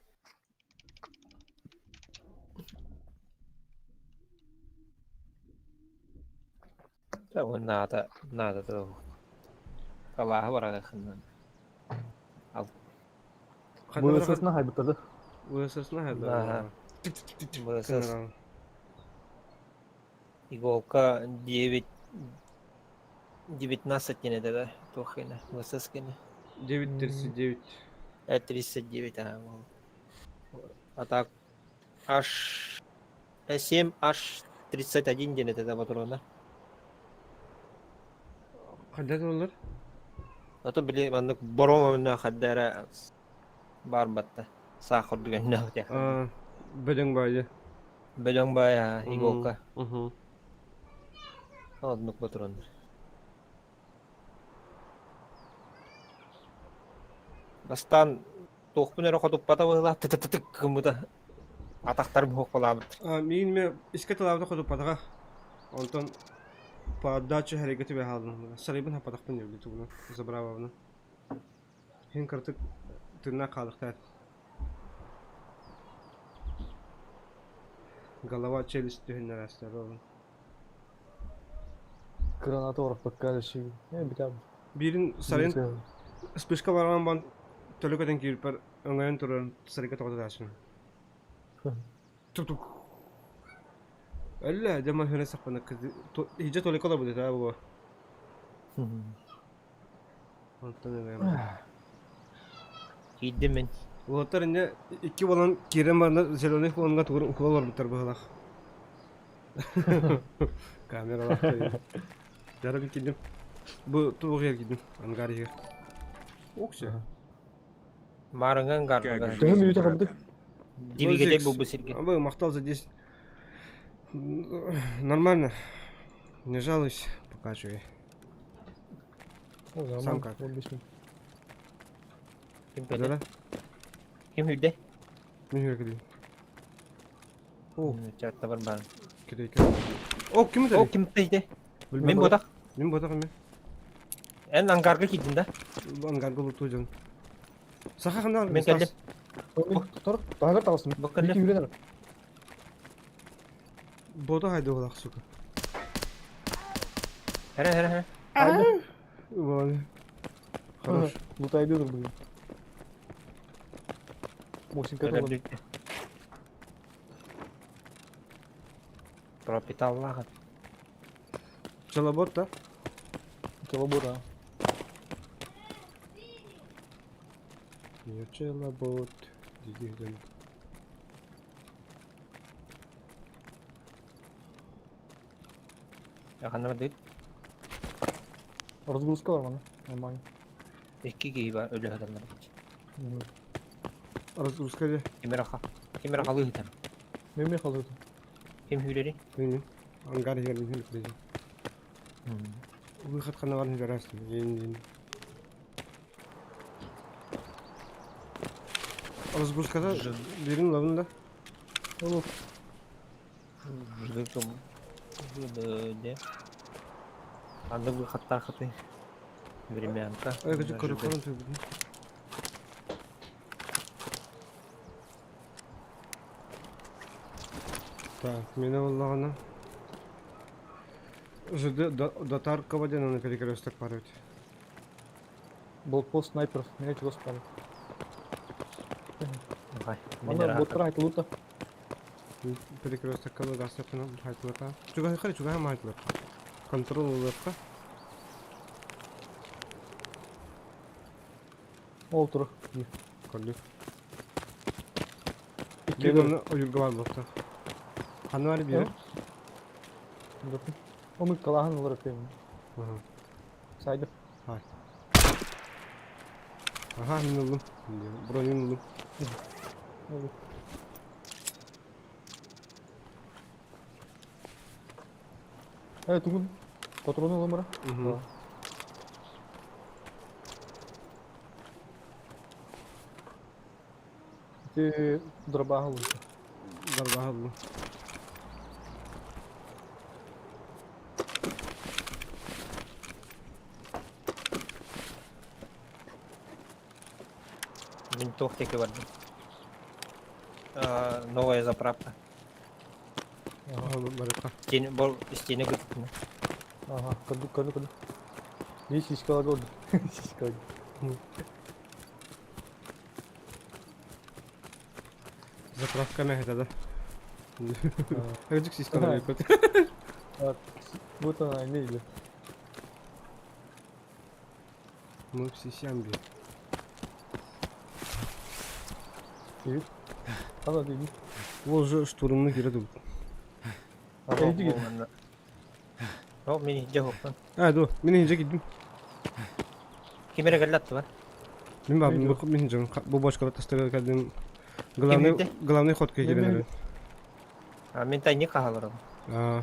Наада, наада да. Калааһы барагыхын надо. Ал. ВСС-на хайбыттады. ВСС-на хайбыттады. ВСС. Иголка 9 19 диэн да туох гына ВСС гына. 9.39. 39 ага. А так H 7 H 31 диэн этэ да патрона. Хайдах олор? А то били маннык бором онно хадда эрэ баар батта. Саах курдук өннөөх диэх. Бөдөҥ баайы. Бөдөҥ баайа иголка. Оннук патроннар. Бастаан туохпун эрэ хотуппата быһыылаах тытытытык гыммыта атахтарым суох Миин ме иске тылаабыта хотуппатаҕа. Онтон по отдаче хэрайга түбэ хаалдым. Сарайбын хаппатахпын диэбит тугуна забравабына. Хин кыртык тыыннаах хаалыхтаат. Голова челюсть түһүннэр ол. Граната орохпакка дэши. Э, битэ. Биирин сарайын вспышка баран бан төлө көтөн киирпэр өҥөйөн туран сарайга тоҕо таашын. Тук-тук. Өллө, дьэ махына сахпана хиджа толика олорбут этэ бу. Онтон өҥөйөн. Киирдим мин. Уолаттар инньэ икки буолан киирэн баран зеленый фонҥа тугун укула олорбуттар быһыылаах. Камералаах Дьара киирдим. Бу туох иһэр киирдим ангар иһигэр. Окси. Маарыҥҥа ангарга. Төһө мүнүүтэ хабдык? Двигатель булбут сиргэ. Абы махтал за 10. Нормально. Не жалуюсь, пока чуй. Сам как? Ким кэлэ? Ким үрдэ? Мин үрдэ. О, Чаттабар баар. Кирейке. О, ким это? О, ким тейде? Мин ботах. Мин ботах мен. Эн ангарга киирдин да? Ангарга луту дьон. Саха ханна Мин кэллим. Тор, таһыгар таҕыстым. Бу кэллим. Бики үрэн Бота хайдыылаах сука. Эрэ эрэ эрэ. Вон. Хорош. Лутайды бүгүн. Мосинка толор. Пропиталлаах. Челобот да? Челобот, а. Не челобот. Диди Ханна бардыгыт? Разгрузка бар мана. Нормально. Икки киһи бар өлө сыталлар. Разгрузка де. Ким эрэ ким эрэ халыы сытар. Мен мен халыы Ким сүүрэрий? Билмейм. Ангар иһигэр мин билбэт. Выход ханна барын билэрээсин. Разгрузката биирин ылабын да. Ол Ждыкым. Де. Анда бу хаттаахыты. Времянка. Ай, кычы көрүккөрөн төбүтүн. Так, мені оллаҕына ЖД до Таркова диэн аны перекресток бар эбит. Блокпост снайпер, меня чего спали. Давай. Аны боттар айтылыта. Перекрестокка гастапына айтылыта. Чугаһы хары чугаһы айтылыта. Контрол ылыахха. Ол тур. Көрдүк. Биир онно ойуурга баар буолуохтаах. Ханна баар биирэ? Омук калаһын олор өкөйүм. Сайдып. Хай. Аха, мин ыллым. Бронин ыллым. Э, тугун? Патроны ылымыра? Ити дробаһы ыллым. Дробаһы ыллым. Мин туох диэки бардым. Новая заправка. Ага, барыта. Стене, бол, стене кытытына. Ага, көрдүк, көрдүк, көрдүк. Биир сиськаларга ордук. Сиськаларга. Заправка мэһэтэ да. Кырдьык сиськалар көт. Вот она, не или. Мы все сямби. Ана дейdi. Ол же штурмны кире тут. Эйди О, мин иһдьэ хоптон. А, ду, мин иһдьэ киддим. Ким эрэ кэллэ бар. Мин бабым, мин иһдьэ бу бочкала тастыга кэлдим. Главный, главный ход киирэн А мин тайник хааларым. А.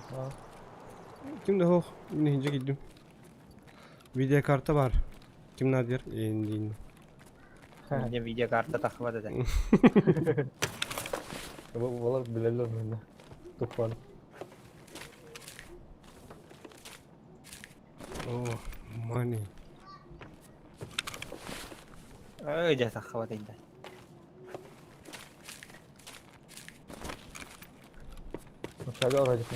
Ким да хох, мин иһдьэ киддим. Видеокарта бар. Ким надыр? Эндин. Мне видеокарта тахва да. Балар билелер мені. Тупан. О, money. Ой, дьэ таххабат ыйда. Шага арадик.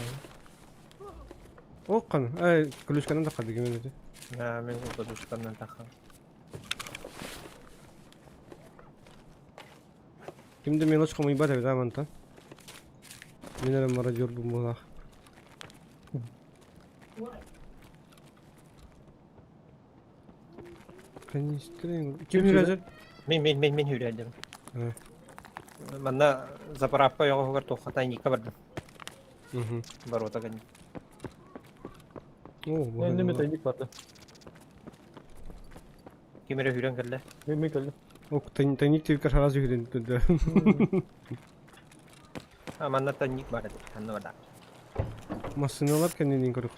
Оккан, ай, ключканан да кадыгы мен эти. Да, мен ключканан тахам. Кимде мелочь хомуйбат эбит мантан. Мин эрэ мародер бумулах. Канистрин. Ким хүрәзер? Мин мин мин мин хүрәдим. Манна заправка йоҕугар туохха ника бардым. Ворота ган. О, Энди тайник барды. Ким эрэ хүрэн кэллэ. Мен мен кэллим. Ок, тайник тивкер сразу хүрэн түдэ. А манна тайник бар эти. Ханна барда. Массыналар кэннинин көрүк.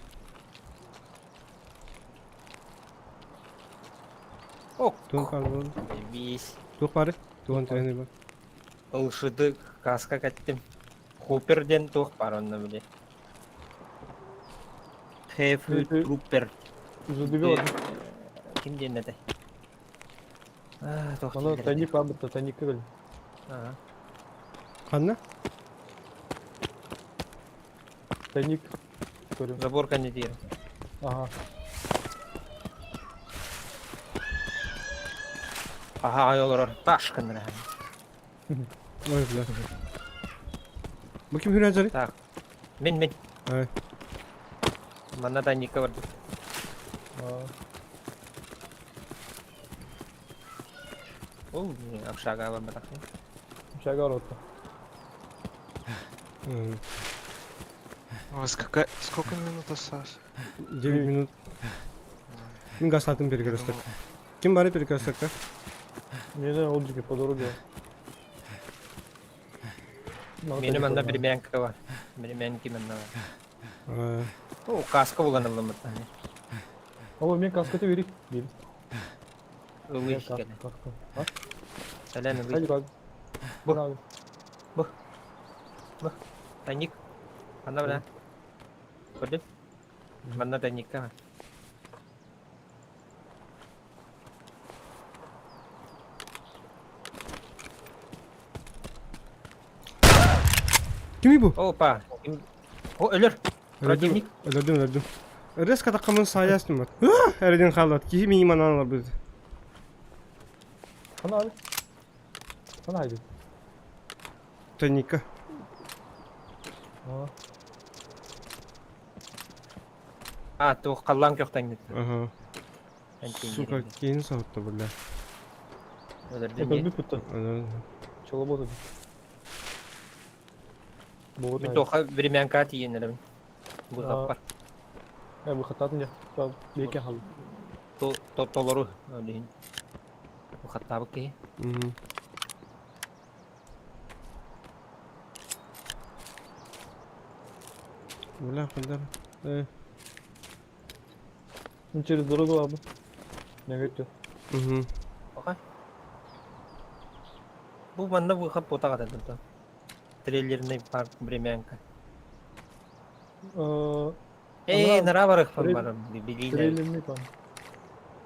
Ок. Туох бар? Бис. Туох бары? Туган тайны бар. Ылшыды каска каттым. Хупер ден туох бар онно били. Хеф Трупер. Задубил. Ким диэн этэй? А, туох Аны тайник бар битта, тайник кэл. Ага. Ханна? Тайник. Көрүм. Забор кандидир. Ага. Аха, ай олорор. Таш кыннара. Ой, бля. Бу ким хүрәзер? Так. Мин мин. Ай. Манна тайникка барды. Ол общага барбатах. Общага барбатта. У вас какая... Сколько минут осталось? 9 минут. Мин гастатын перекресток. Ким бары перекрестокка? Не знаю, ол жеке по дороге. Мени манна времянка бар. Времянки манна бар. О, каска булган ылымыт. О, мен каска те бери. Бери. Ылый кele. Сәлән ылый. Бу. Бу. Бу. Тайник. Ханна бара? Көрдүн? Манна тайникка. Кими бу? Опа. О, өлөр. Противник. Өлөрдүм, өлөрдүм. Резко таққамын саяс нымат. Әрден қалады. Кихи мини манан алар бізді. Хана abi. Хана haydi. Тайникка. А. А, туох халлаан көхтөҥнүт. Ага. Сука, кейін сауытты, бля. Өлөрдүн Өлбүт бутта. Чолобот. Бу Мин туохха времянка тиийэн эрэбин. Бу таппар. Э бу хаттатын я. Беке хал. Толору олиһин. Бу хаттаабыт киһи. Бля, куда? Э. Ну через дорогу ладно. Не говорите. Угу. Оха. Бу манна выход потаҕа да. Трейлерный парк Времянка. Э, нара барых барым, билине. Трейлерный парк.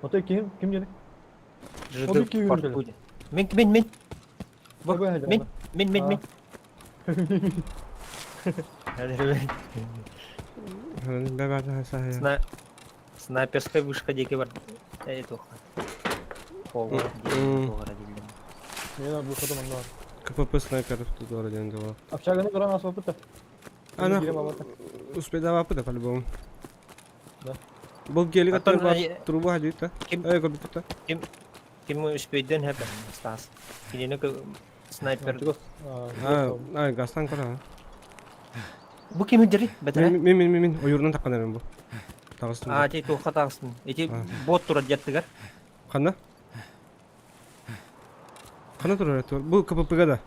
Отой ким ким дени? ЖД парк будет. Мин мин мин. Мин мин мин мин. Снайперская вышка диэки бар. Э, туха. КПП снайперов тут один дела. Общага не нас опыта. Она успедава опыта по-любому. Да. Был гелик от труба ходит, да? Эй, как будто. Ким ким успейден хэп Стас. Кинини снайпер. А, а, гастан кара. Бу ким дери? Бетре. Мин мин мин мин ойурунан таккан эрем бу. Тагыстым. А, ти туха тагыстын. Эти бот турар деттигер. Ханна? Ханна турар это? Бу КППга да.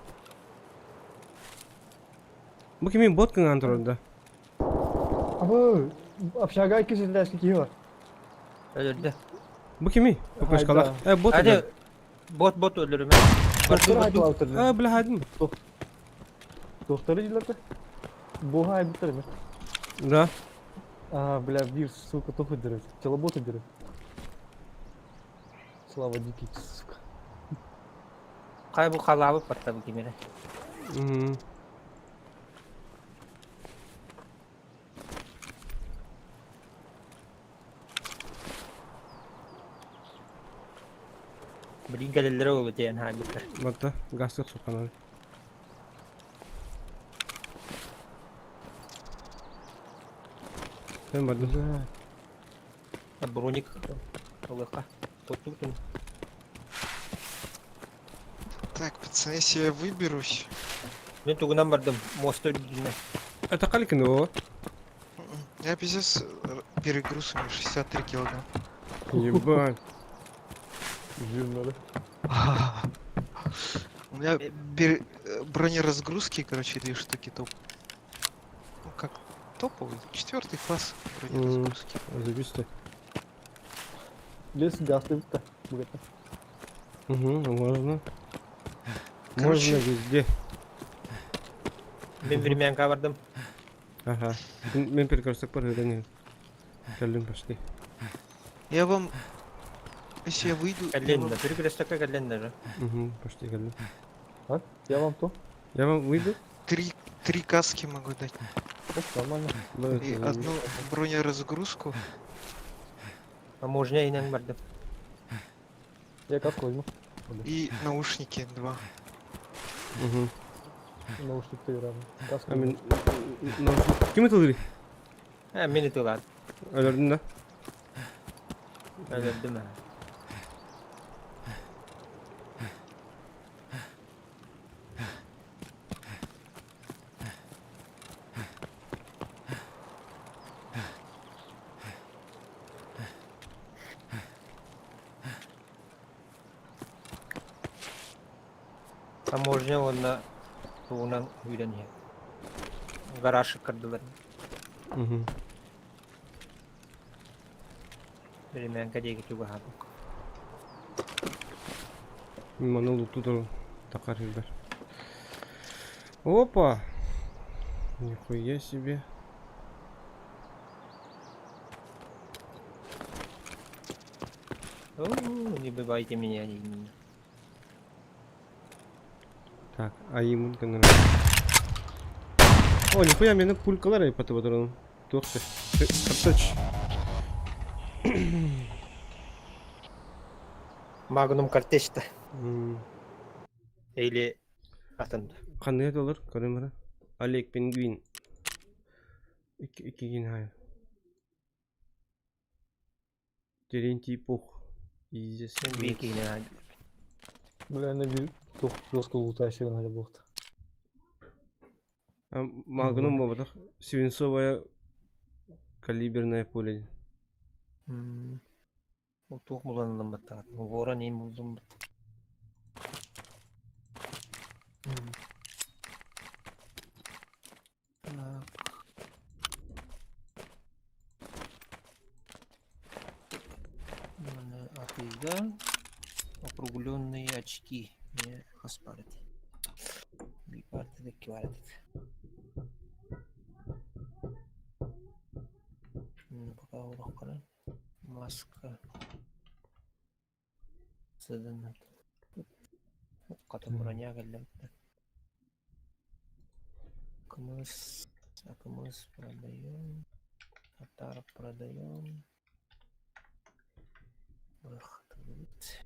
Бу кимин бот кынган турар да. Абы, общага кизилдәшки киһи бар. Өлөрдө. Бу кими? ППшкалар. Э, бот. Hadi бот бот өлөрүмэ. Доктор айтылар. А, бля, хадим. Доктор дилер. Бога айбыттар эме. Да. А, бля, бир, сука, туху дерет. Телоботу дерет. Слава дикий, сука. Кай бу халабы патта бу кимере. Угу. Билин кэлэллэрэ ол диэн хаалбыттар. Батта, гастык суканар. Мен бардым. Броник ылыха. Тоттуктун. Так, пацаны, если я выберусь... Мен тугунан бардым. Мост үрдүнэ. Это Каликин его. Я пиздец перегруз у меня 63 килограмма. Ебать. Жирно, да? У меня бронеразгрузки, короче, две штуки топ. Ну как, топовый, четвертый класс бронеразгрузки. Заебись ты. Лес гастыбыт да. Угу, можно. Короче, Можно везде. Мен времянка бардым. Ага. Мен перекресток бар не. Кэллим пошли. Я вам... Если я выйду... я Кэллен вам да. Перекрестокка кэллен даже. Угу, пошли кэллим. А? Я вам то? Я вам выйду? Три каски могу дать. Оп, нормально. Да, И это одну бронеразгрузку. А можно инен бардым. Я каску возьму. И наушники два. Угу. Наушник ты рано. Каску. А мен... Ким это лыри? Э, мени тылар. Өлөрдүн да? Өлөрдүм. Таможня онна туунан үйрен Гараж кырдылар. Угу. Времянка диэки чугаһаабыт. Маны луту такар хилбер. Опа! Нихуя себе. О, не убивайте меня. Так, а ему гына. О, нихуя, мени пулькалар айпаты батырын. Туох ты? Карточ. Магнум картечта. Или атын. Ханныга доллар көрөмөрө. Олег Пингвин. Икки иккигин хай. Терентий Пух. Изи Бикина. Бля, аны бир тух жестко лутающий надо было. Магнум буолбатах. Свинцовая калиберная пуля. Туох булан ылыммыттаҕыт? Ворон иин булдуммут. Так. Маны атыыга округленные очки мне хас баар этэ. Биир баар этэ, икки баар этэ. Пока урохханан маска сыдыннан хата броня кэллэбиттэр. Кымыс, кымыс продаем, татар продаем. Бырахтыбыт.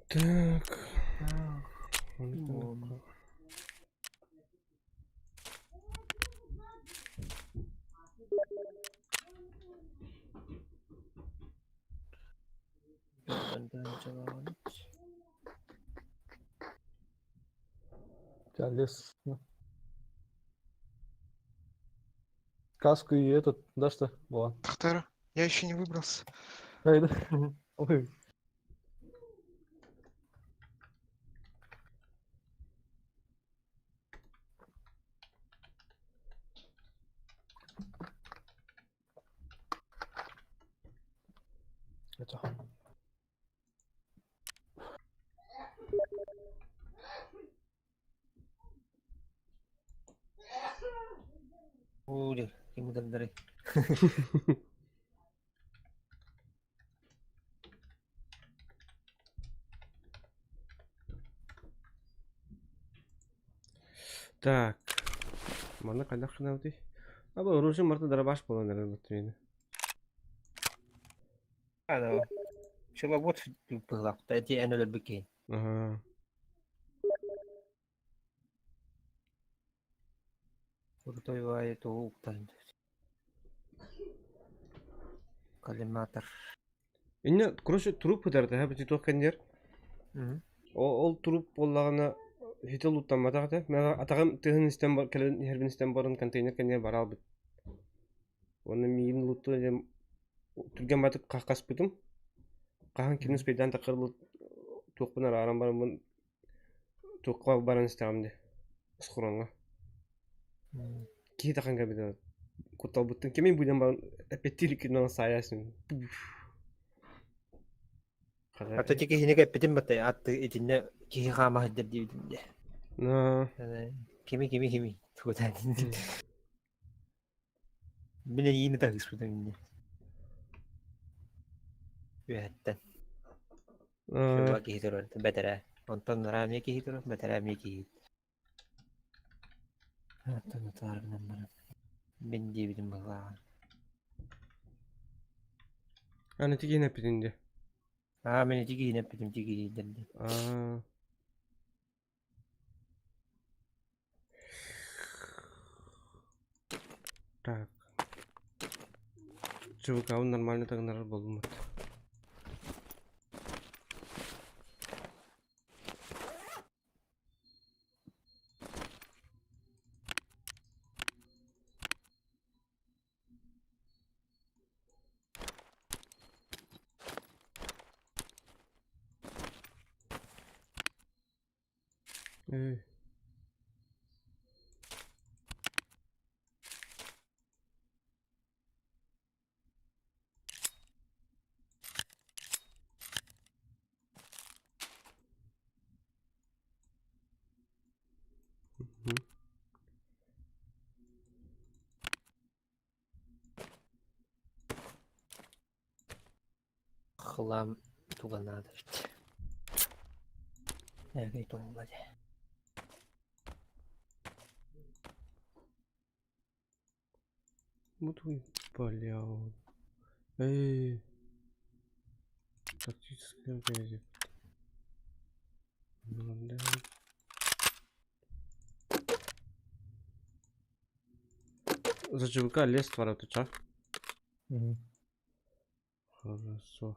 Так. Вон. Лес. Каску и этот, да что? Во. Тахтара, я еще не выбрался. Ой. Это. Ули, ким ыдырдары. Так. Манна хайдах гынабытый? Аба оружие марта дарабаш буолан эрэр бутуйна. Ана. Пчеловод быһылаахта эти эн өлөрбүт киһи. Аха. Крутой баайы тугу уктан Коллиматор. Инне, короче, труп ытарда, бити туох кэннигэр. Ол труп буоллаҕына хитэ лууттамматах этэ. Мен атаҕым тыаһын истэн кэлэн иһэрбин истэн баран контейнер кэннигэр бара албыт. Уонна миигин лууттуу диэн түргэн батык хаспытым. Хаһан кини успейдаан таххар туохпун арааран бараммын туохха баран истэҕим дии схроҥҥа. Киһи тахан кэлбитэ кутталбыттан кимий бу диэн баран эппиэттиир иккитинэн саайасын. Ата ити киһини кэппитим батай атты итиннэ киһи хаама сылдьар диэбитим дии. Кими кими кими тугутаан Мин эйиини таһыыспытым инни. Үөһэттэн. Шуба киһи турар бэтэрээ. Онтон нараа эмиэ киһи турар, бэтэрээ эмиэ киһи. Оттон утаарбынан баран. Мин диэбитим быһылааҕын. Аны тигиэн эппитин дии. Аа, мин ити киһини эппитим, ити киһи дии. Аа. Так. ЧВК-бын нормально таҥнарар буоллум. Эй. Мгм. Хлам туга надо ведь. Эгэй туолла дии. Вот вы, бля. Эй. Тактическая газет. Ну, да. За ЧВК лес твараты, ча? Мгм. Хорошо.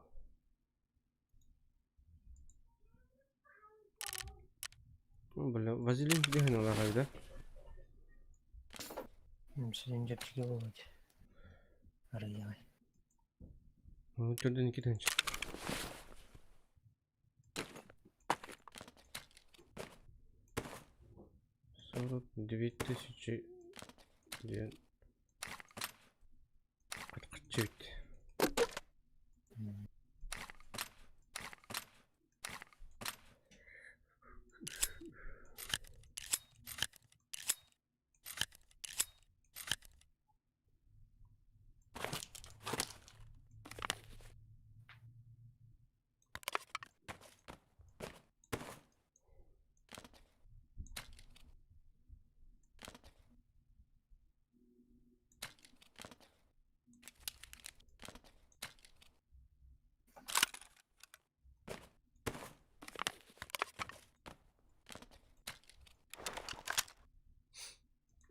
Ну, бля, вазелин дигэн ылаҕай да? Син дьэпчэки буолбут. Арыйаҕай. Ну, төрдүн икки тыһыынча. 42 000 диэн хаччы эбит.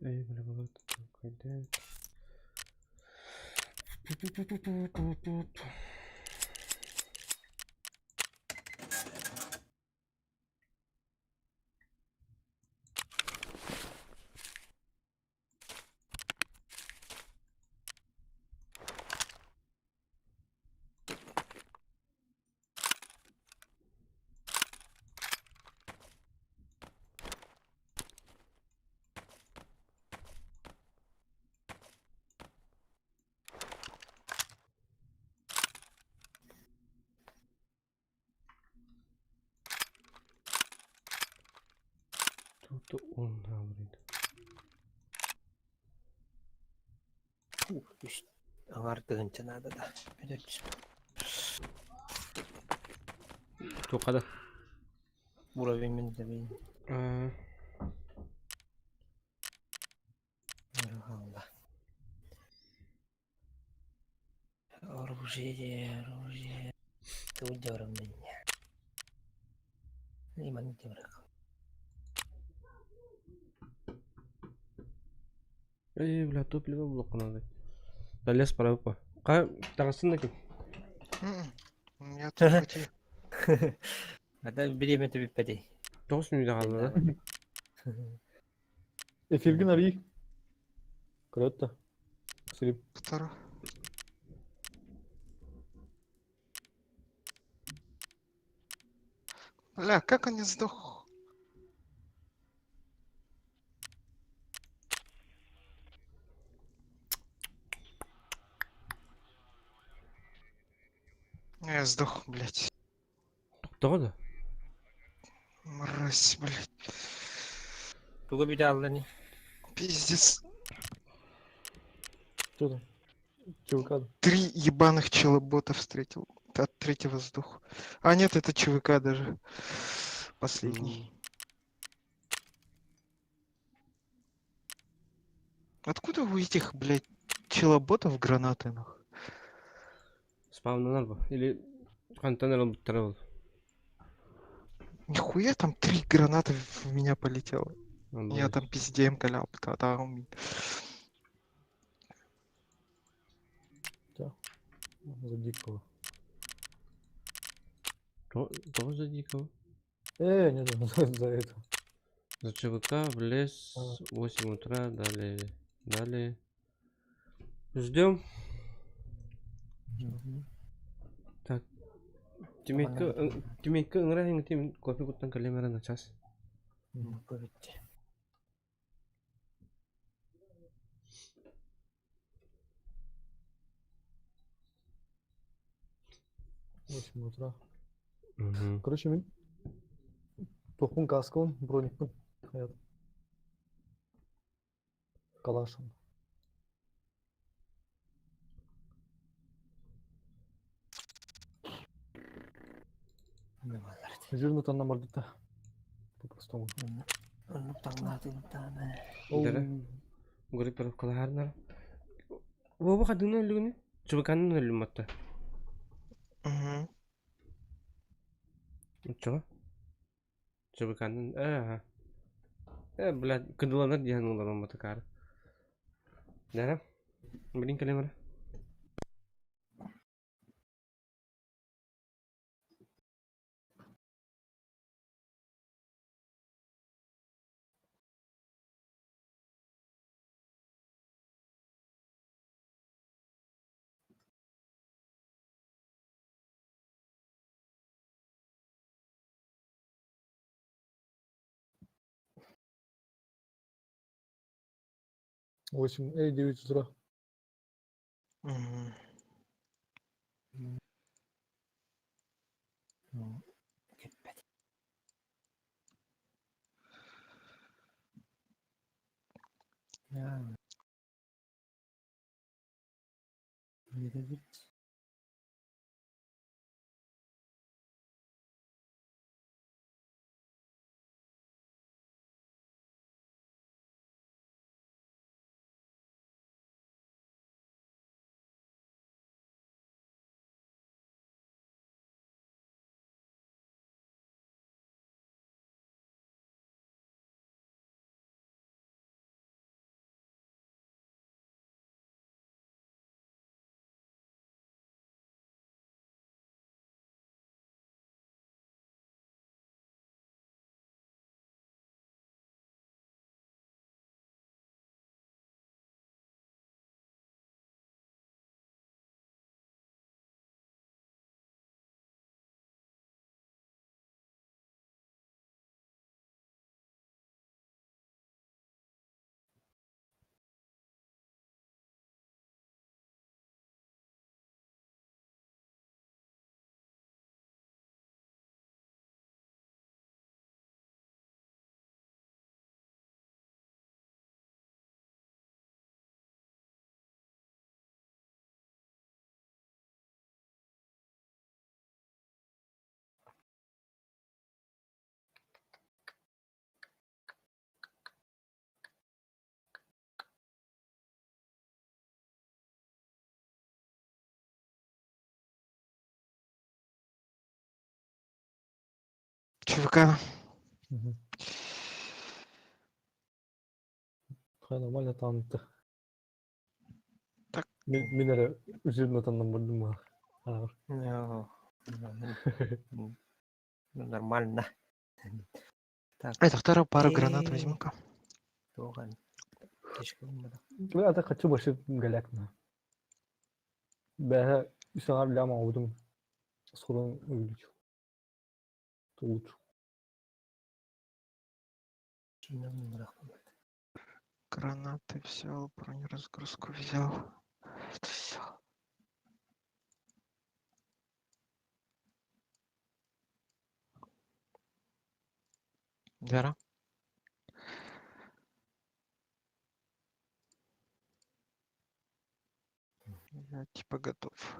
Эй, бля, вот такой, Тут он говорит. Үс аҥаар тыһыынча наада да. Туохха да? Уровень мин дэбин. А, Хаалла. Оружие, оружие. Тугу меня. Иман дьорох. Эй, бля, топливо блоку надо. Да лес пора по. Ка, таҕыстын да ким? Я тут хотел. Ата бириэмэ бүппэтий. Тоҕус мүнүүтэ хаалла да? Эфиргин арый. Көрөт да. Сирип. Второй. Бля, как он не сдох? Я сдох, блядь. Тоҕо да? Мразь, блядь. Тугу бүтэ аллани? Пиздец. Что там? ЧВК. Три ебаных челобота встретил. От третьего сдох. А нет, это ЧВК даже. Последний. Откуда у этих, блядь, челоботов гранаты, нах? Спавнанар бу. Или хантан эрэ ылбыттара буолуо. Нихуя там три гранаты в меня полетело. Я там пиздем калял, там. За дикого. Тоҕо за дикого? Нет, за это. За ЧВК в лес А. 8 утра, далее, далее. Ждем. Так. Тимейка, Тимейка, ыҥыра тим кофе куттан кэлиэм эрэ начаас. Бу бүттэ. 8 утра. Короче, мин тохпун каскабын, броникпын. Хаят. Калашым. Жирно танна бардыта. По-простому. Оннук таҥнаатын таана. Дара. Группировкалаһарнар. Вова хадыны өлүгүнү? Чубыканын өлүм атта. Угу. Чего? Чубыканын, э, э, блядь, кыдыланар диэн ыларым матакар. Дара. Блин, кэлэмэр. 8, эй, 9 утра. Угу. Кэппэт. Бит. ЧВК. Угу. Хай нормально там-то. Так. Мин эрэ жирно таннан бардым ма. Ну, нормально. Так. Это вторая пара гранат возьму-ка. Я так хочу больше голяк на. Бэһэ үс аҥар лям оҥорбутум сорун увеличил. То лучше. Гранаты взял, бронеразгрузку взял. Это взял. Вера? Я типа готов.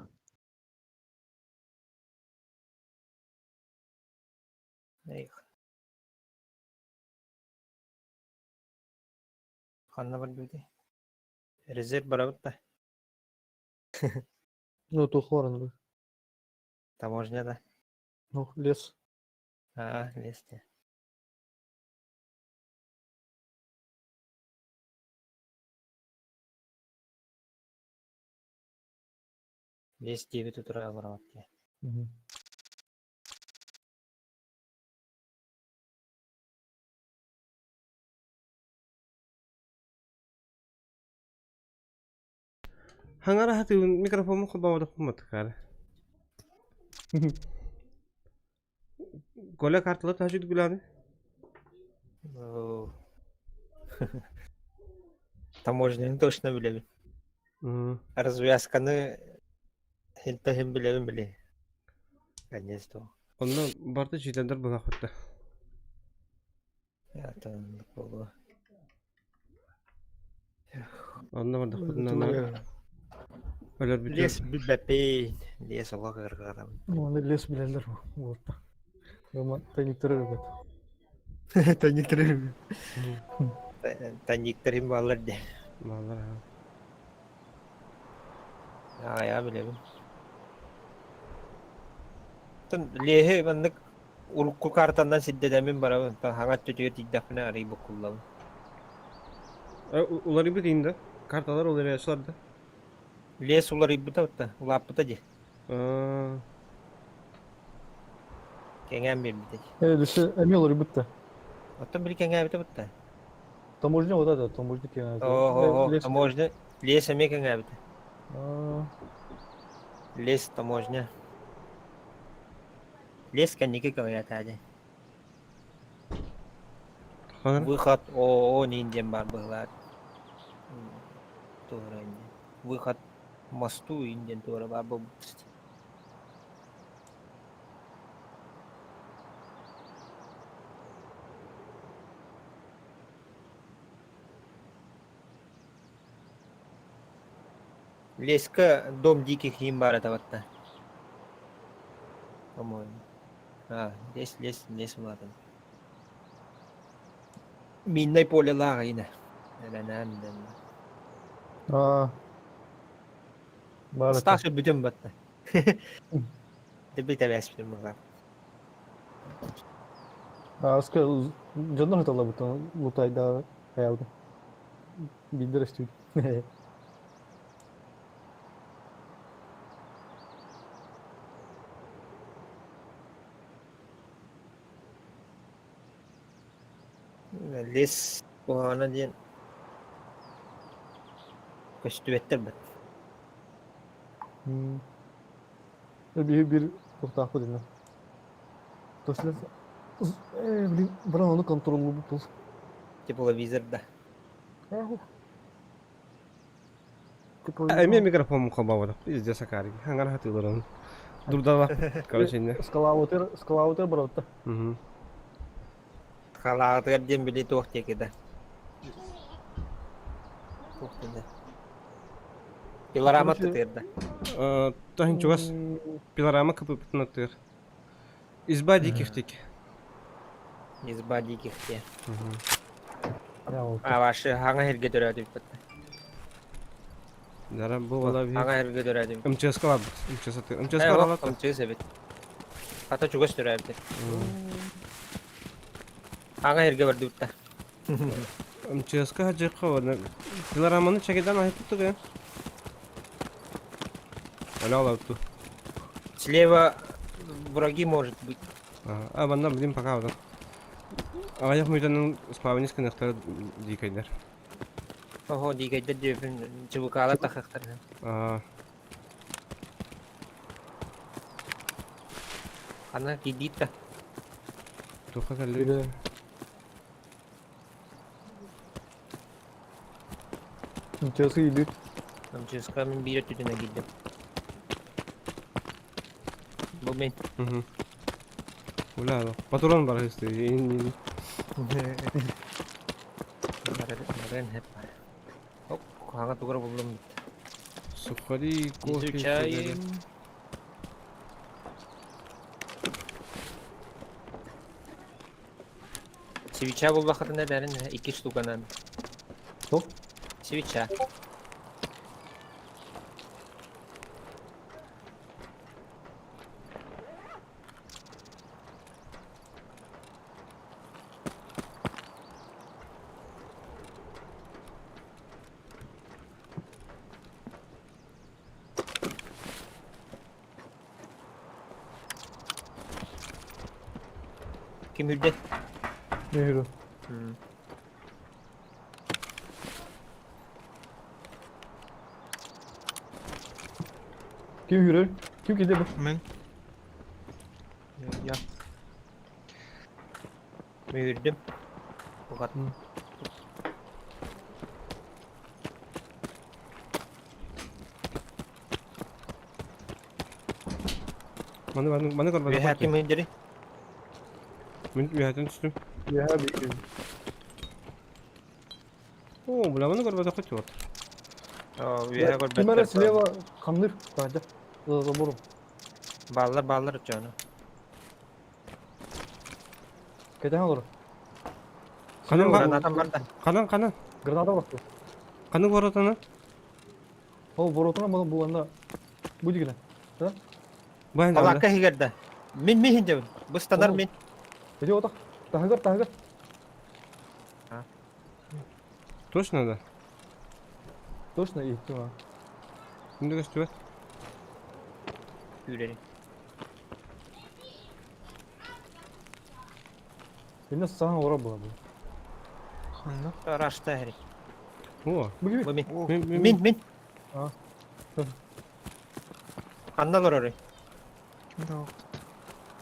Эх. Ханна бар люди. Резерв барабыт да. Ну, то хорон. Таможня да. Ну, лес. А, лес те. Весь 9 утра барабыт. Угу. Хаҥара хатыыбын микрофоммун холбооботохпун матыкаары. Коля картала таһычыт гуляны? Оо. Таможняны точно билэбин. Развязканы хинтаһын билэбин били. Конец то. Онно барыта чиитэннэр быһахпытта. Атын буолуо. Онно бардахпытына өлөрбүтүм. Лес билбэппин. Лес олох ыарҕарам. Оны лес билэллэр буолта. Рома тайниктары өлбөт. Тайниктары Тайниктарым бааллар де. Бааллар аа. Аҕайаа билэбин. Леһи маннык урукку картанан сирдэтэммин барабын. Хаҥа өттүтүгэр тиийдэхпинэ арый буккуллабын. Уларыйбыт иин да? Карталар уларыйачылар да? Лес уларыйбыта да, улааппыта дии. Кэҥээн биэрбитэ дии. Э, өссө эмиэ уларыйбыт да. Оттон били кэҥээбитэ бутта. Таможня вот это, таможня кэҥээбитэ. Оо, таможня, лес эмиэ кэҥээбитэ. Лес таможня. Лес кэнники кэҥээтэ дии. Выход ООО диэн диэн баар быһылаат. Туора Выход мосту диэн туора баар буолбут. Леска дом диких иин баар этэ батта. По-моему. А, лес, лес, лес улаатан. Миннай полелаах иинэ. Элэнээн дэннэ. Аа. Баар этэ. Стас өлбүтүм батта. Дебит эбээспитим быһа. Аска дьоннор хаталлабыт лутайда хаялды. Биирдэр өстүүт. Лес куһаҕана диэн көстүбэттэр бат. Биһи бир туохтаахпыт инна. То есть, блин, брат, ону контроллуубут ол. Тепловизор да. Эмиэ микрофон холбооботох. Пиздец акаарыгы. Хаҥара хатыыларын. Дурдала. Короче, инне. Скалаутер, скалаутер барабытта. Халаатыгар диэн били туох диэки да. Туох диэн Пилорама тытыырда. Таһын чугас пилорама кыпыпытын аттыгар. Изба диких тики. Изба диких те. А ваши хаҥа сиргэ төрөөтүппүт. Дара бу ола Хаҥа сиргэ төрөөтүм. МЧСка барбыт. МЧС аты. МЧСка баралат. МЧС эбит. Хата чугас төрөөбүт. Хаҥа сиргэ бардыбытта. МЧСка хадьыкка уонна пилораманы чагидан айыппыттык Ана олапту. Слева враги может быть. А, манна блин пока вот. Аҕыйах мүнүүтэнэн спавнис гыныахтара дикайдар. Ого, дикайдар диэбин чыбыкаалар тахахтар. Аа. Ана кидиитта. Туха кэлли. МЧС киирбит. МЧСка мин биир өттүтүнэн киирдим. Бу мин. Угу. Бля, патрон бар исти. Баран хеп. Оп, хаҥа тугара буллум. Сухари, кофе. Изучаем. Свеча буллахытына бәрин икки штуканан. Что? Свеча. Ким үрдэ? Нehru. Ким yürür? Ким киде бу? Мен. Я. Мүрдүм. Бугат. Маны маны маны көрбөтөх Үөһэ ким иһдери? Мин үөһэтин түстүм. Үөһэ биир. О, бля, маны көрбөтөх вот. Оо, үөһэ Ким эрэ көрбөттөр. слева хамныр. Таһырдьа. За забором. Бааллар бааллар оччону. Кэтэһэн олорор. Ханан Гранатам барда. Ханан ханан? Граната барда. Ханан воротаны? Ол воротuna маны буланда бу дигиле. Да? Бу Балакка иһигэр да. Мин мин иһиндэбин. Быстанар мин. Иди отах. Таһыгар таһыгар. Точно да? Точно иһиттим а. Şimdi көстүбэт. Күүрэри. Инне саҥа олорор буолар. Ханна? Рашта эри. О, Бу кими? Бу мин. О, мин мин Мин мин. А. Ханна олорор? Да.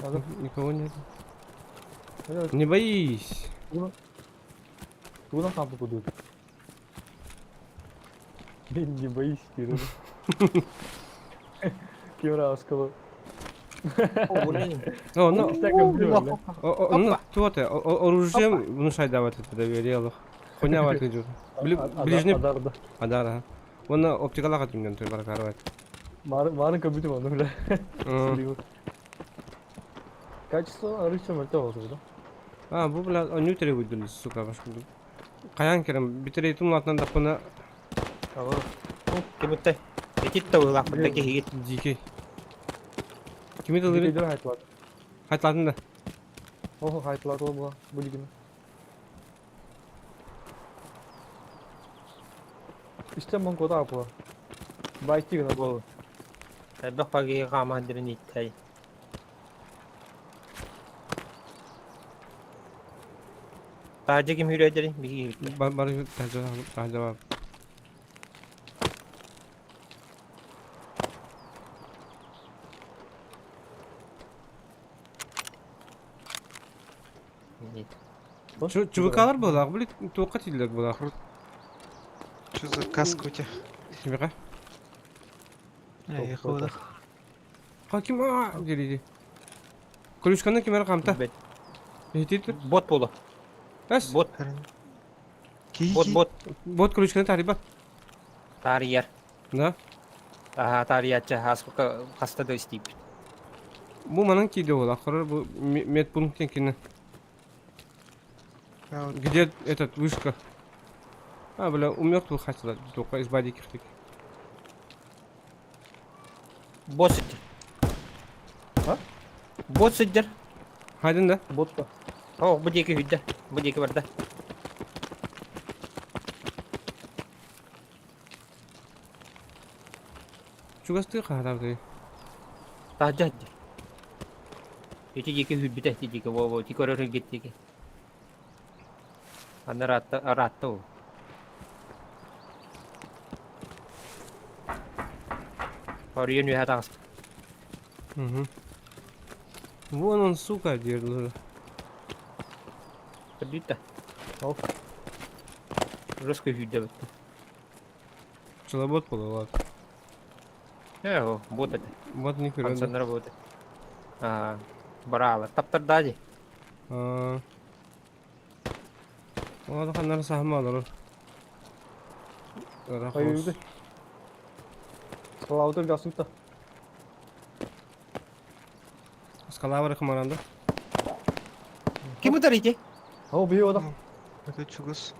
Надо. Никого нет. Надо. Не боись. Тугунан хаампы кудуут. Не боись, Кирилл. Кимра аскала. О, блин. О, ну, О, о, ну, кто ты? Оружием внушай давать это доверие. Хуйня ват идет. Ближний. Адарда. Адара. Вон оптикалага түннен той бар карават. Марын көбүтүм ону бля. Качество арыйча мөлтө болду да. А, бу бля, оню требует, сука, ваш. Каян керем, битерейтум латынан да пына Ким уттай? Итит та улаах киһигит. Дикий. Кими тылы? Дикий хайтылат. Хайтладын да. Охо хайтылат ол була. Бу дигин. Истен мон кода апла. Байти гына Бу. Элбэх паги хааман дирин иттай. Таажа ким хүрээдери биһиги Бар бар тажа ЧВКлар буолаах, били туохха тииллэр буолаах. Что за каска у тебя? Кимиэхэ? Эй, хода. Хаким аа дириди. Ключканы кимэр хамта? Иһитит. Бот буолу. Эс. Бот, бот, бот. Бот ключканы тарыйба. Таарыйар. Да. Аха, таарыйааччы хаска хаста да истииппит. Бу манан кииде буолаах. Хорор бу медпункт кине. Где этот вышка? А, бля, у мертвых хотела только из бадики киртик. Бот сидер. А? Бот сидер. Хайдын да? Ботта. О, бу диэки хүддэ. Бу диэки барда. Чугастыы хаһатабыты. Таһдьа сидер. Ити диэки хүлбүтэ ити диэки во во ити көрөр гит диэки. Аны ыраатта ыраатта ол. Оройун үөһэ таҕыста. Угу. Вон он, сука, диир. Көрдүүт да. Ол. Русский хүддэ бытта. Пчелобот буолла. Э, о, бот это. Вот не хера. Пацан работает. А, брала. Таптарда дии. А. Ладно, ханнар сахма олорор. Айылды. Скалаутер гасута. Скала бар хымаранда. Ким ытар ити? О, бии ода. Это чугас.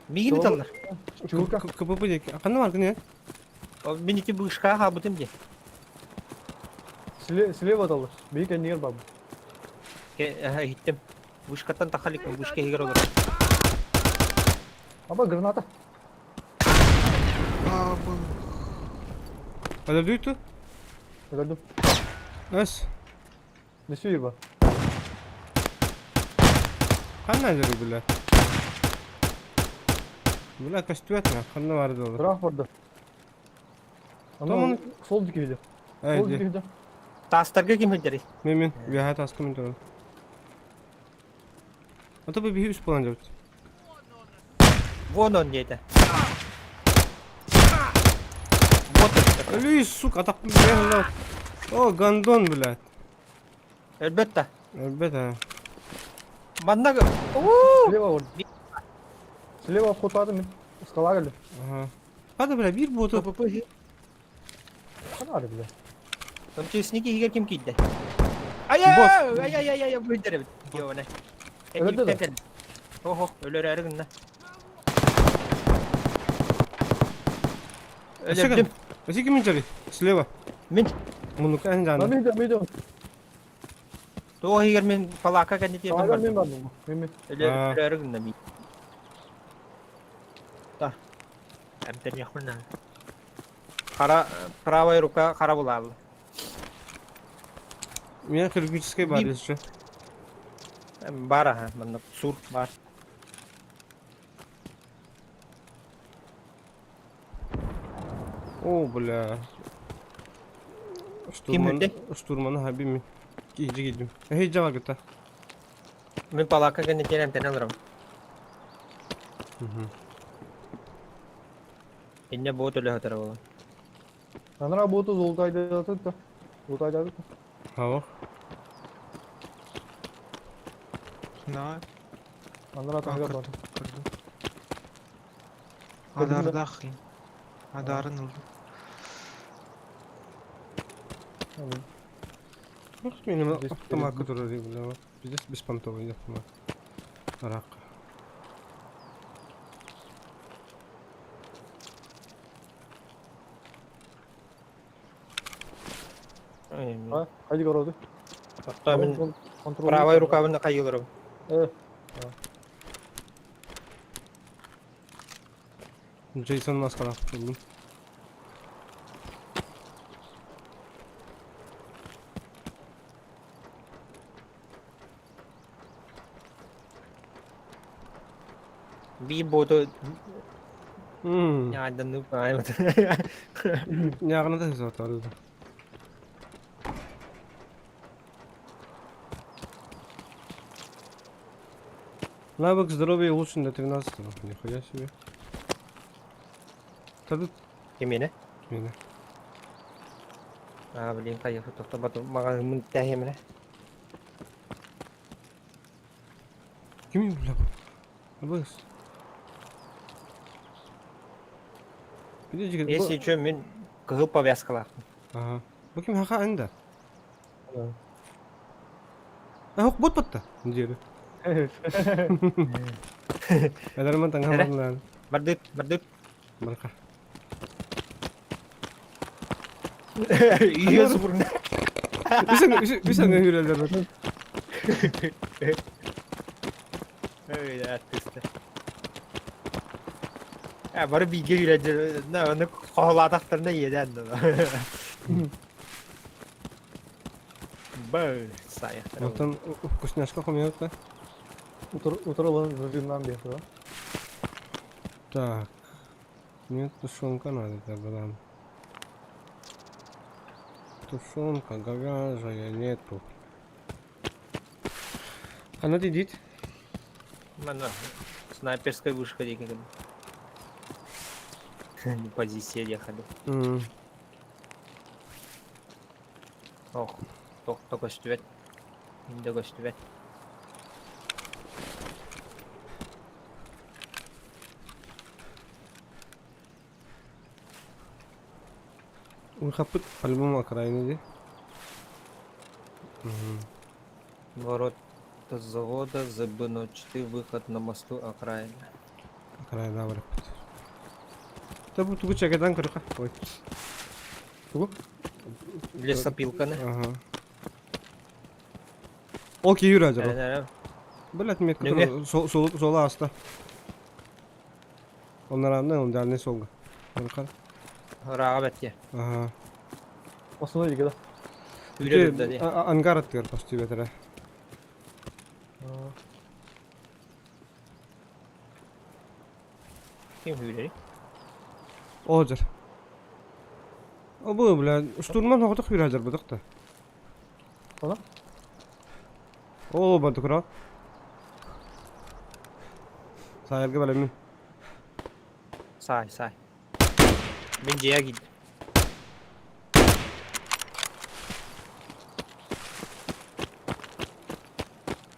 Миигин ыталлар. Чугука. КПП диэки. Ханна бар кини? Мин ити бышка хаабытым дии. Слева аталлар. Бии кэннигэр бабы. Иһиттим. Вышкаттан тахалик, вышка иһигэр олорор. Аба граната. А, был. Подожди Көрдүм. Эс. Несүү бар. Ханна дери бля. Бля, көстүбэт ханна бар долар. Ыраах барда. Томон- Аны сол диэки виде. Эй, Сол ди. диэки виде. Таастарга ким сылдьарый? Мен мен вяха таска мен туран. А то бы биһи үс болан дьабыт. Вон он диэтэ. Вот это. Өлүй, сука, так блядь. О, гондон, блядь. Өлбөт да. Өлбөт а. Манна... Уу! Слева вот. Слева вход ады Скала келді. Ага. Хада, бля, биир буоту. ППП. Хана бля. Сники иһигэр ким киирдэ? Ай-ай! Ай-ай-ай-ай, бүйтэр эбит. Диэбэнэ. Өлөрдө да? Охо, өлөрөөрү гынна. Өлөрдүм. Өсө кимин чали? Слева. Мин. Мунука эн жаны. Мен мен Туох иһигэр мин палака кэннитиэн Ага мен бар. Мен мен. Өлөрөөрү гынна мин. Та. Эмтэниэхпин наада. Хара правая рука хара булаабы. У меня хирургическая бар, если что. Бар аха, манна сур бар. О, бля. Штурман, штурмана хабими. Киһи киирдим. Эһи дьаҕа кытта. Мин палака кэннитиэн эмтэнэ олоробун. Инньэ буот өлө сытара буолан. Анара буоту золотайдатыт да. Золотайдатыт. Хава. На. Анара таһыгар бар. Көрдүм. Көрдүм да. Адардаах Адарын ылдым. Ох, минем Здесь автомат, перед- который, бля, пиздец беспонтовый автомат. Рак. А, хайди городу. Отто мин правой рукабын хайыы олоробун. Э, Джейсон маскалаах буллум. Биир буоту Мм. ньаайданыы Ньааҕына да сатарда. Навык здоровья улучшен до 13 Нихуя себе. Да тут Кимиэнэ? мина. Аа, блин, хайа тохтобот маҕаһыыммын тэһиэминэ. Кими бля бу? Абыс. Подожди, Если что, мин кыһыл повязкалаахпын. Ага. Бу ким хаха анда? А, бот батта. Диэри. Эдэрмэн таҥаһа Эрэ. барылаан. Бардыт, бардыт. Барка. Үйе супурна. Үсәң үсәң үрелер. Ой, артист. А, бары бииргэ үрэлдэр. На, ону хоһулаатахтарына иэдээн да. Б, саайахтара. Оттон вкусняшка хомуйат да. Утырылын зажимнан биясы да. Так. Мне тушенка надо тогда. Тушенка говяжья нету. А надо идти. Манна снайперская вышка диэки Позиция ехали. Ох, тох көстүбэт. Да көстүбэт. Хапыт по-любому окраины, ди. Ворота завода ЗБ-04, выход на мосту окраина. Окраина барыппыт. Та бу тугу чэгэдэн көрөхө. Ой. Тугу? Лесопилканы. Ага. Ол киһи үрэ дьоро. Эрэ, Блять, метка Нөҥө. суола ааста. Оннараанна он дальний суолга. Баркар. Ырааҕа бэрт Ага. Основной диги да. Үрэ да ди. Ангар аттыгар почти бэтэрэ. Ким үүрэрий? Оодьар. Обу, бля, штурман оҕотох үрэ дьарбытах да. Оно? Оо, бантукра. Саайарга баламмын. Саай, саай. Мин дьиэҕэ киирдим.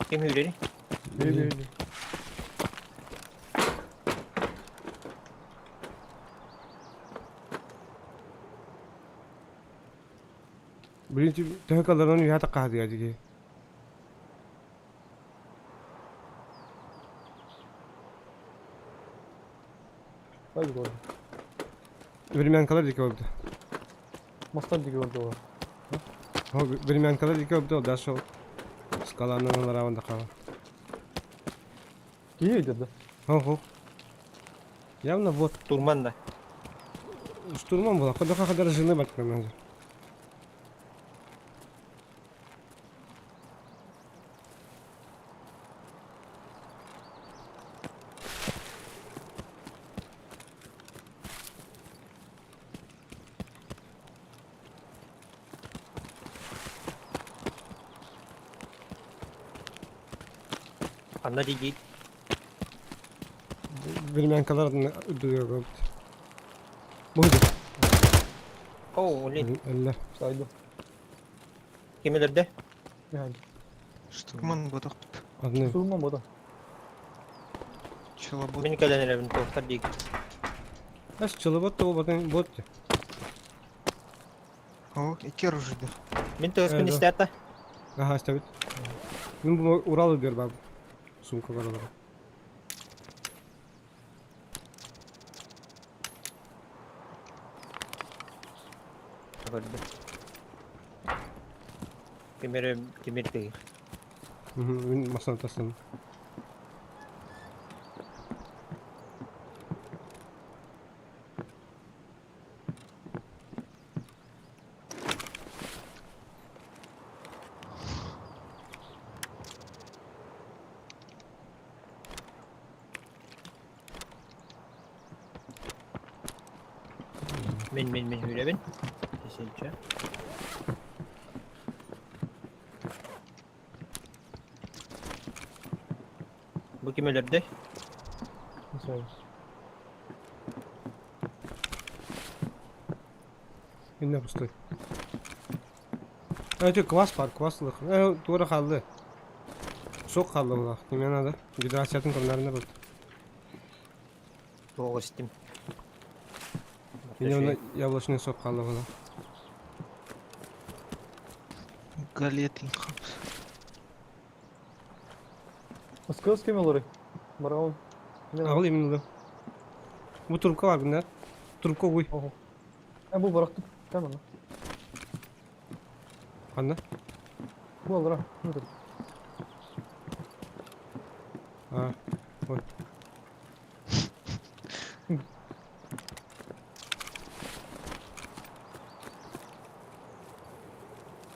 Ким үүрэрий? Бүү-бүү. Блин, төһө калорияны үһэ таххаһытыга дии. Hadi orada. Времянкалар диэки олордо. Мастар диэки олордо. Времянкалар диэки олордо, дальше скаланан алараабын да хаала. Киһи өйдөрдө да? Хо-хо. Явно вот. Штурман да. Штурман была. Ходоха хадара жены батканан. Ханна диигит? Времянкалар үрдүгэр олорбут. Бу Оо, блин. Эллэ. Сайды. Ким өлөрдө? Yani. Штурман бодохпут. Одну. Сурман бода. Челобот. Мин кэлэн эрэбин туохтар диигит. Ас чылыбат того батын бот. О, икки оружие. Мин тыаспын Э, да. истээт Аха, истэбит. Мин бу Урал үдер баб. Сумка бар олар. Көрдүм. Тимир тимир тыгыр. Мин масана тастым. Мин мин мин хүрэбин. Тысяча. Бу ким өлөрдө? Mesela. Инне пустой. Это квас бар, квас лых. Тура қалды. Сок қалды бұлақ. Неме надо? Гидрациятын көмнәрінде болды. Тоғыз истим. Мене оны яблочный сок қалды бұлақ. Галеты. хапс. Скос кем олоры? Бараун. Ағыл именно. Бу трубка бар бunda. Трубка уй. Ого. Ә бу баракты. Tamam. Қанда? Бу алра. Нөтер. А, ой.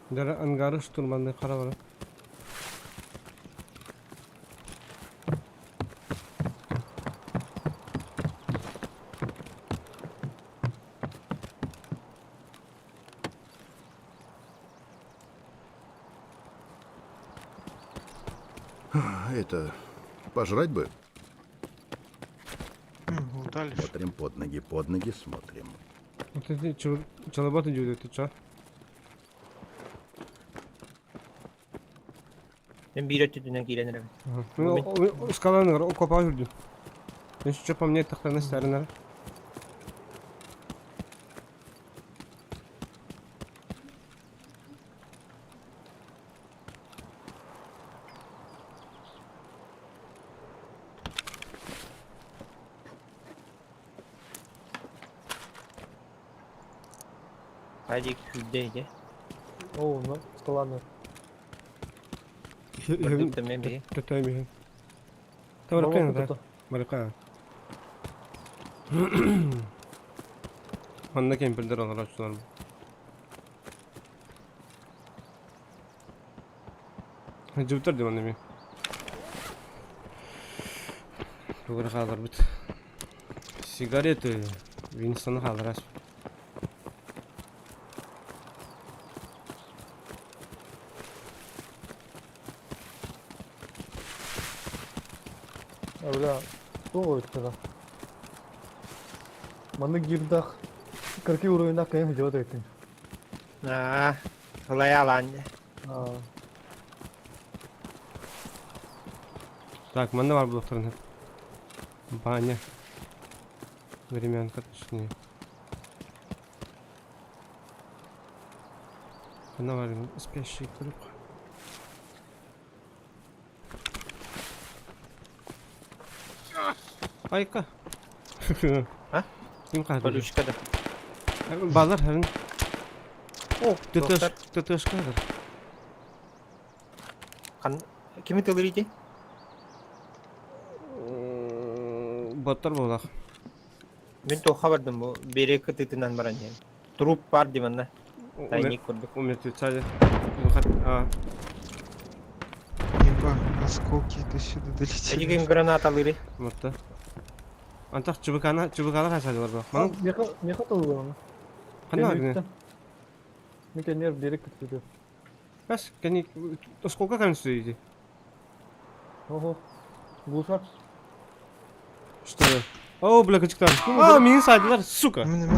Дара ангары штурманны қара бара. Это... Пожрать бы? Лутали. Смотрим под ноги смотрим. Вот эти челоботы делают, ты чё? Мин биир өттүтүнэн киирэн эрэбин. Ну, скаланы окопа жүрдүм. Мен что по мне тахтаны старынар. Хайди күүрдэ иде. Оо, ну, скаланы. Көрдүк мен биһи. Төтөймүн. Табарыкын да. Барыкка. Онна кемпирдер алар ачтылар. Жыбытар деп анда мен. Тугура хаалар бит. Сигареты Винстоны хаалар ас. Бля, туох өттө. Маннык гирдах кыракый уровеннаах кыайан сылдьыбат эбиккин. Аа, ылайаалаан. Аа. Так, манна бар булуохтарын Баня. Времянка точнее. Ханна бар спящий круг. Айка. А? Ким хаһыт? Колючка да. Балар харын. О, доктор. ТТшка хадыр. Хан кими тылырите? Боттор буолах. Мин туохха бардым бу берег кытыытынан баран иһэн. Труп бар дии манна. Тайник курдук. У мертвеца а. Еба, осколки до сюда долетели. Эдигин граната алыры. Мутта. Антах чубыкана чубыкана хасадылар бу. Маны Меха меха толугу. ханна баргын? Меке нерв берег кытыты. Бас кани осколка кан сөйди. Ого. Глушак. Что? О, бля, кычыктан. А, мин сайдылар, сука. Мен, мен,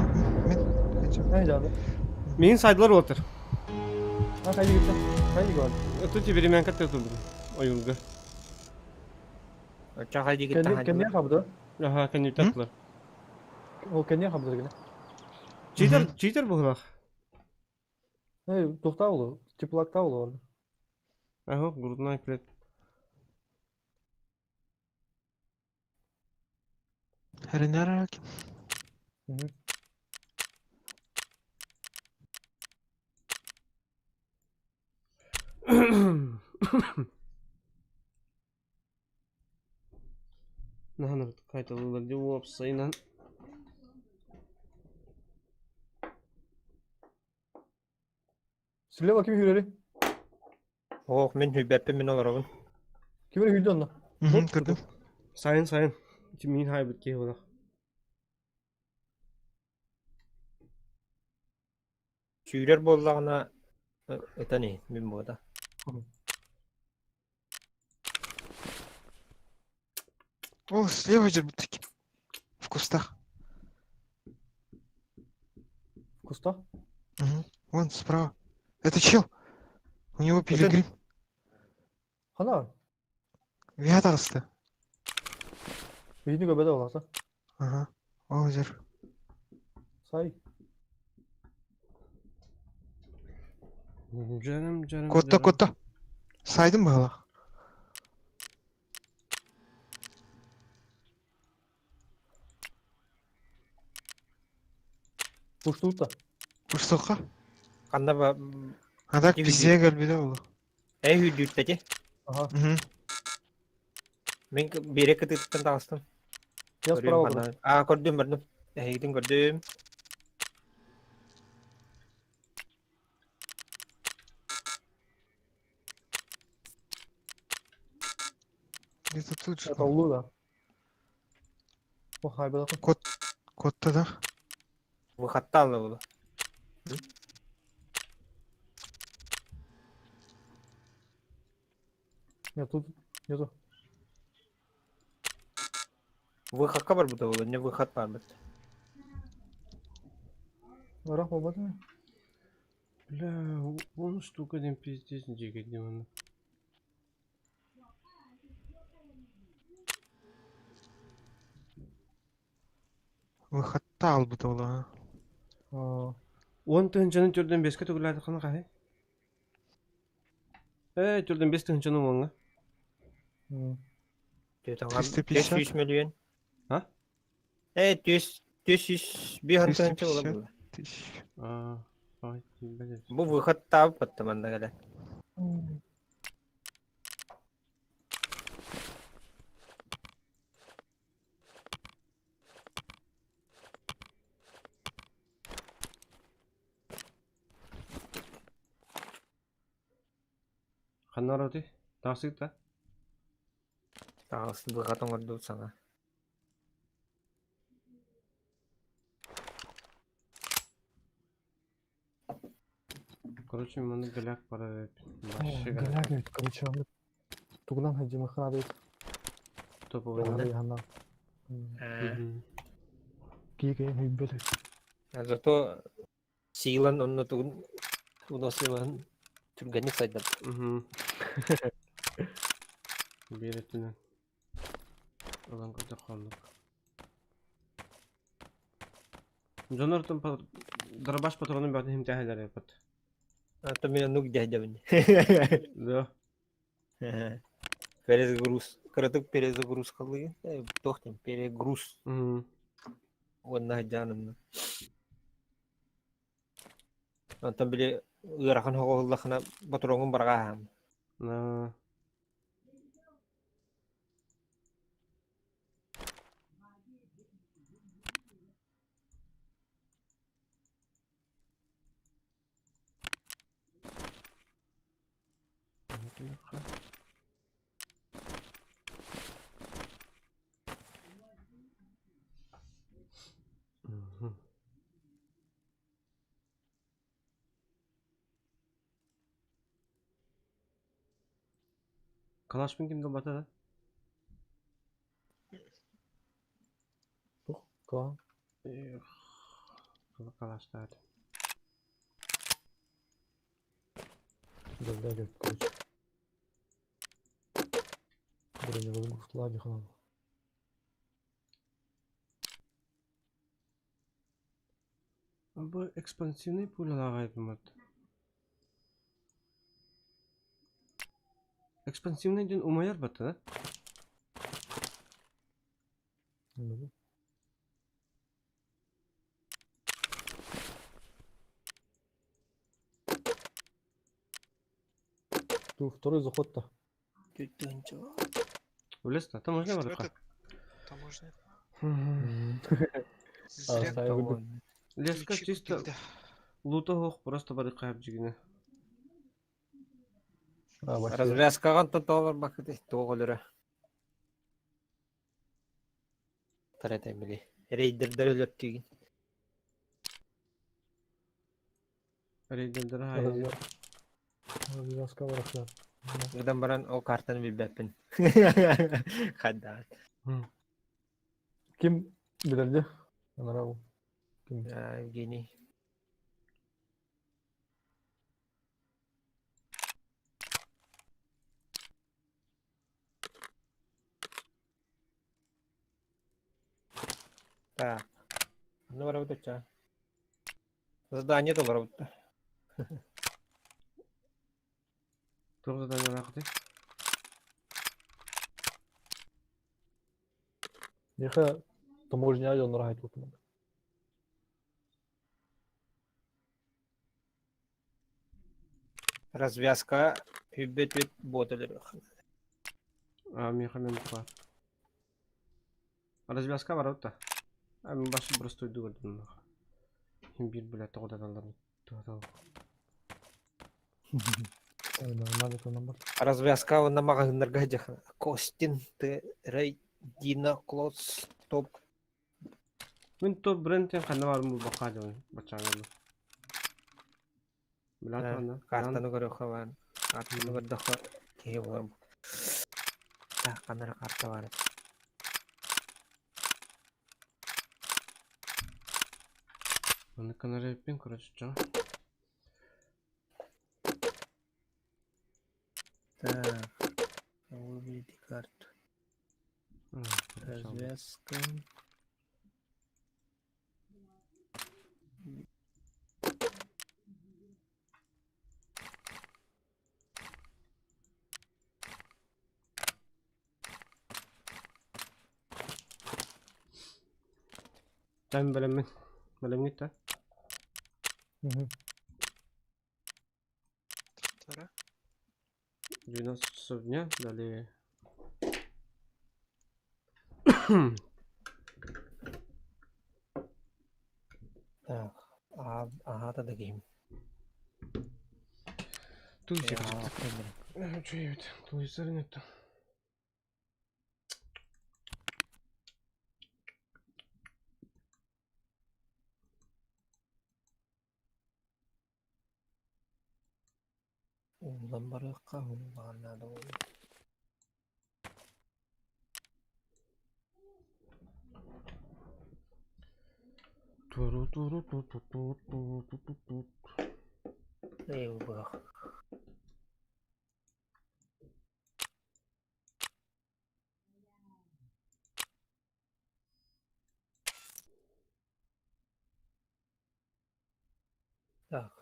мен. Эй, жаны. Мин сайдылар отыр. А, хайди гитте. Хайди гол. Тут времянка ты тут. Ойулга. Чахай дигит Кенне кенне хабды. Аха, кани татлар. Ол кенне хабды гene. Читер, читер буһулах. Эй, тухта олу. Теплакта олу. Ага, грудная клетка. Ренарак. Наһан кайталылар ди уопсайынан. Слева ким хүрери? Ох, мин хүбэппин мин олоробун. Ким хүрдү онно? Көрдүм. Сайын сайын. Ити мин хайбыт киһи буолах. Сүүрэр буоллаҕына ытан иһин мин буота. О, слева же таки. В кустах. В кустах? Угу. Вон, справа. Это чел. У него пилигрим. Хана. Вятарста. Үйүнү көбөдө боласа. Ага. Озер. Сай. Жарым, жарым, Котта, жарым. котта. Сайдым было. Пуштута. Пуштука. Ханна ба А так Киви пизде кэлбитэ буолуо. Эй хүрдүүттэти. Ага. Мгм. Мин биэре кытыыттан таҕыстым. Я Көрүөм справа ханна. Аа, көрдүм бардым. Эһигитин көрдүм. Где-то тут же. Это улу да. О, хайбы Котта да. Выхаттаалла буолуо. Нет, тут нету. Выхакка барбыта буолуо, не выхат барбыт. Рах болбады. Бля, вон штука один пиздец дикий демон. Выхаттаал быта буолуо. Аа. Он тыһынчаны түрден беске түгүлээтэ хана хаһый? Ээ, түрден бес тыһынчаны уоҥҥа. 350. 300 миллион. А? Э, 200 200 bir хантанча 350. буолар. Тысяч. Аа, ай, блядь. Бу выхаттаабыт баттаманна кэлэ. Ханна ороти? Тахсык да? Таҕыс выхат оҥордубут саҥа. Короче, маны голяк пора. Вообще голяк. Голяк ведь, короче, тугунан хайдьымы хана Топовый. хана. Э, Киһи кэйэн А зато силан онно тугун выносливын түргэнник сайдар. Угу. Биир өттүнэн. Ылан көрдөх хоннук. Дьоннортон дробаш патронун бөҕөтүн химтээһэлэр эппит. А то мен оннук дьэһдэбин. Да. Перезагруз. Кыратык перезагрузкалыы. Туох диэн перегруз. Угу. Уонна сылдьаанымна. Онтон били ыарахан оҕоһуллахына ботуруоҥун барҕааһаам. На. Мгм. Калашпын ким да да? Тух, кылаан. Эх, калаштаат. Дөлдө кэлбит короче. Броневогрузлаа диханан. Бу экспансивный пулялаах айбыммыт. Экспансивный диэн умайар бата да? Ну, Ту второй заход-то. В лес то таможня Что барыха. это? Таможня. Мгм. Зря А, выбор. Леска ключи чисто купил, да. лута просто барыха жигине. А, вообще. Развязкаҕа онтон тоҕо барбаккыт туох өлөрө. Таратай били. Рейдердер өлөртүүгүн. Рейдердер хайы. Развязка барахла. Гынан баран ол картаны билбэппин. Хаддаат. Ким билэрди? Анарау. Ким? Евгений. Так. Ну, барабыт ча. Задание то барабыт. Туох задание лаахыты? Неха таможня дьоннор хайт Развязка хүббет бит боталар. А, миэхэ мен бар. Развязка барабыт А мен башы просто уйду көрдүм. Хим бир бля тоҕо да Нормально то бар. Развязка онна маҕаһыыннарга дьахан. Костин, Т, Рей, Дина, Клоц, Топ. Мин топ брендтен ханна барым булбакка дьон бачаҥҥа. Бля ханна. Картаны көрөхө бар. Картаны көрдөхө киһи болар. Так, канара карта бар. Аны канареппин, короче, чо. Так. Выберите карту. Развязка. Там бэлэммин. Бэлэмҥит да? Вторая. 12 часов дня. Далее. Так. А, ага, тогда гейм. Тут я это? Телевизора нету. Улан барыахха, улаан надо буолуо. Эй, бах. Так.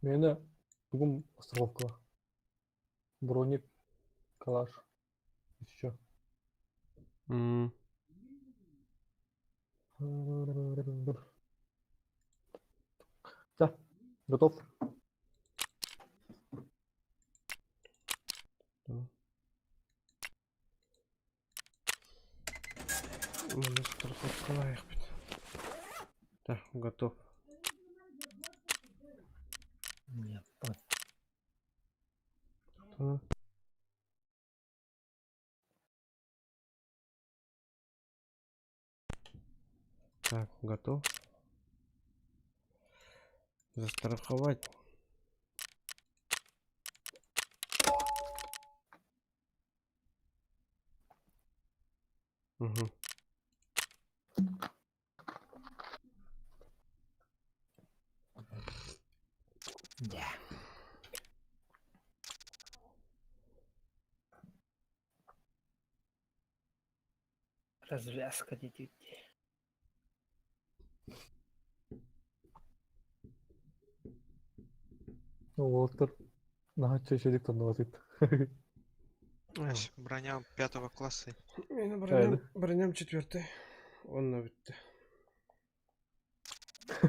Миэнэ тугум страховкалаах. Броник, калаш. Еще. Да, готов. Манна страховкалаахпыт. Так, готов. Я понял. Так, готов. Застраховать. Угу. Да. Развязка детей. Уолаттар наһаа чэйчэдик танныбатыт. Броня пятого класса. Броням, броням четвертый. Онно бүттэ.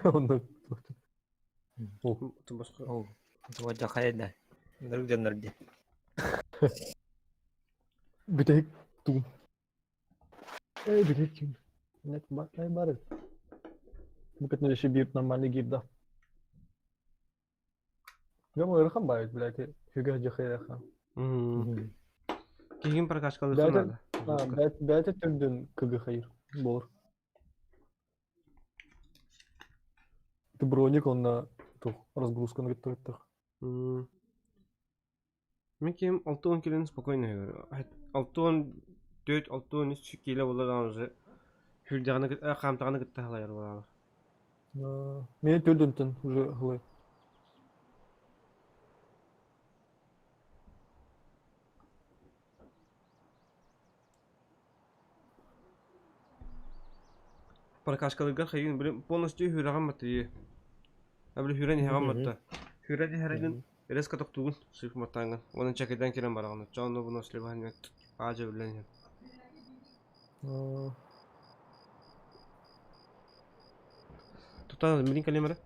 Онно Боско. Ол хайда. Нырык дьоннор дии. Бүтэһик тугум. Эй, бүтэһик ким? Нет, бар. Бу еще биир нормальный гирда. Гама ыарахан баайыт, блядь, хүгэ дьахайаха. Кигин прокачкалыхха надо. Бэйэтэ төрдүн кыгы хайыр буолар. Ты броник онно тух разгрузканы кытта Мин киһим 60 килоны спокойно говорю. 64, 63 кило буолла уже хүрдэҕинэ хаамтаҕына кытта халайар буолаалар. Мин төрдүнтэн уже халай. Прокачкалыыргар хайыын били полностью үһүрэҕин матыйы. А били хүрэн иһэҕин матта. Хүрэн иһэригин резко тохтуугун сыып маттааҥҥын. Уонна чэкэйдэн киирэн бараҕын. Оччоҕо буну сливаһан аадьа биллэн иһэн. Тута милин кэлиэм эрэ.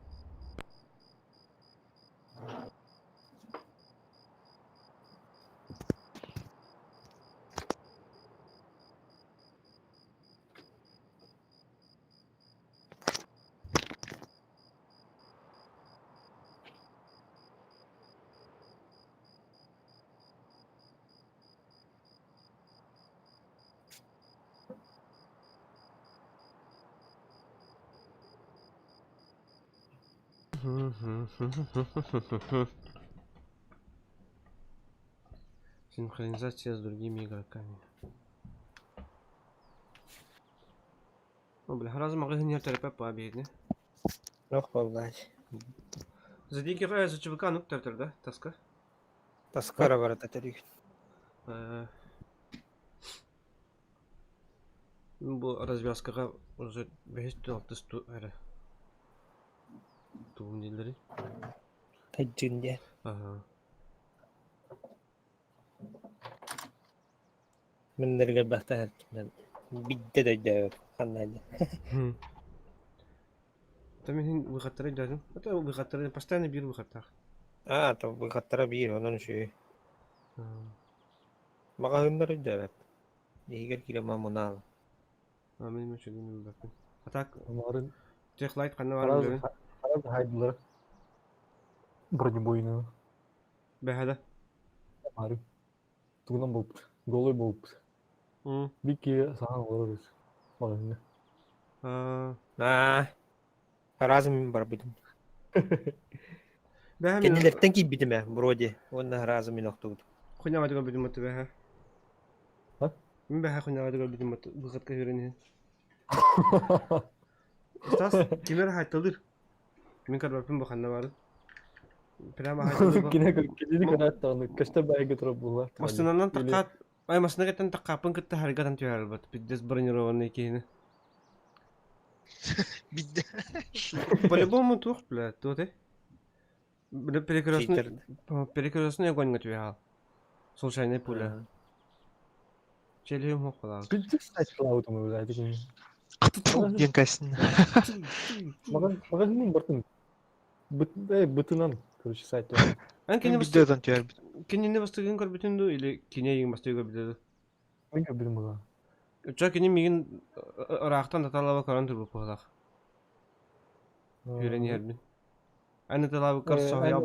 Синхронизация с другими игроками. О, бля, разом маҕаһыын терапевт победни. Ох, буоллаах. За деньги за ЧВК ну тартар, да? Тоска. Таскара барыта төрүүн. Бу развязкаҕа уже бэһис алтыс ту эрэ тугун дииллэрий? Тайджин диэн. Аха. Мин бастаан бидде да өйдөөбөт ханна диэн. Там иһин выходтара өйдөөтүм. Это выходтара постоянно биир выходтаах. Аа, то выходтара биир, онон үчүгэй. Маҕаһыыннар өйдөөбөт. Иһигэр киирэн мамунаал. А мин үчүгэй билбэппин. А так Оларын техлайт ханна баар билэбин. Хараз хайдылар. Бронебойную. Бэһэдэ. Ары. Тугунан болбут. Голой болбут. Бикки сахан олорор Маҕаһыыҥҥа. Аа, разом мин барбытым. Бэһэ мин Кэннилэртэн киирбитим ээ, вроде. Уонна разом мин охтубутум. Хуйня мать бүтүм бэһэ. А? Мин бэһэ хуйняҕа көрбүтүм выходка үөрэн иһин. Стас ким эрэ хайталыыр. Мин көрбөппүн бу ханна барын. Прямо хайталыыр. Кини кинини көрөөт даҕаны көстөр баайга турар буолла. Массыынанан таххаат ай массыына кэттэн таххааппын кытта харгатан түһэрбит. Пиздец бронированный киһини. Бидде. По-любому туох, блядь, туох ты? Перекрестный, перекрестный огонь түһэал. Случайная пуля. Челюһүм хохолаах. Пиздец сачкалаабытым блядь. Тьфу, диэн кэстин. Маған маған бартын. Быт бытынан, короче, сайт. Эн кини Бидде одан түһэрбит. Кинини бастыгын көрбүтүн дуу или кини эйигин бастыгы көрбүтэ дуу? Мин көрбүтүм була. Чо кини миигин ыраахтан таталаба көрөн турбут быһыылаах. Үөрэн иһэрбин. Эн ыталаабыккар соһуйа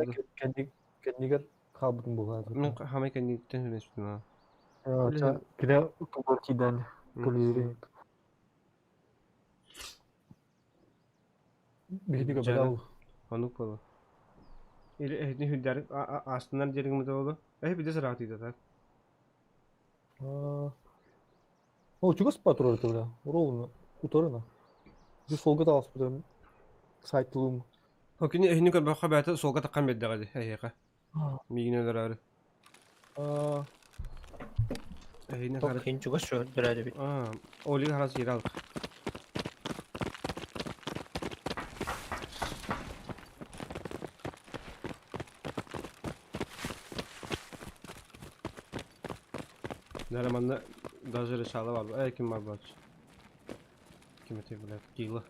Кэннигэр хаалбытым буолла. Мин хамай кэнниттэн хүнэспитим аа. Кини кубарчидан көлүөрү. Биһиги көбөлөөл. Онук боло. Или эһитини хүлдэр астынар диэриҥ боло. Эһи биде сыраатыйда так. О, чугас патруль тогда. Ровно. Уторына. Бу суолга таҕыспытым. Сайтылым. О кини эһини көрбөххө бэйэтэ суолга таххан биэрдэҕэ дии эһиэхэ. Миигин өлөрөөрү. Эһини хара Кин чугас өлөрөөдүбүт. Аа, Оли харас ирал. Наверное, манна даже решала бар. Э, ким бар бар. Ким это, блядь, Кила.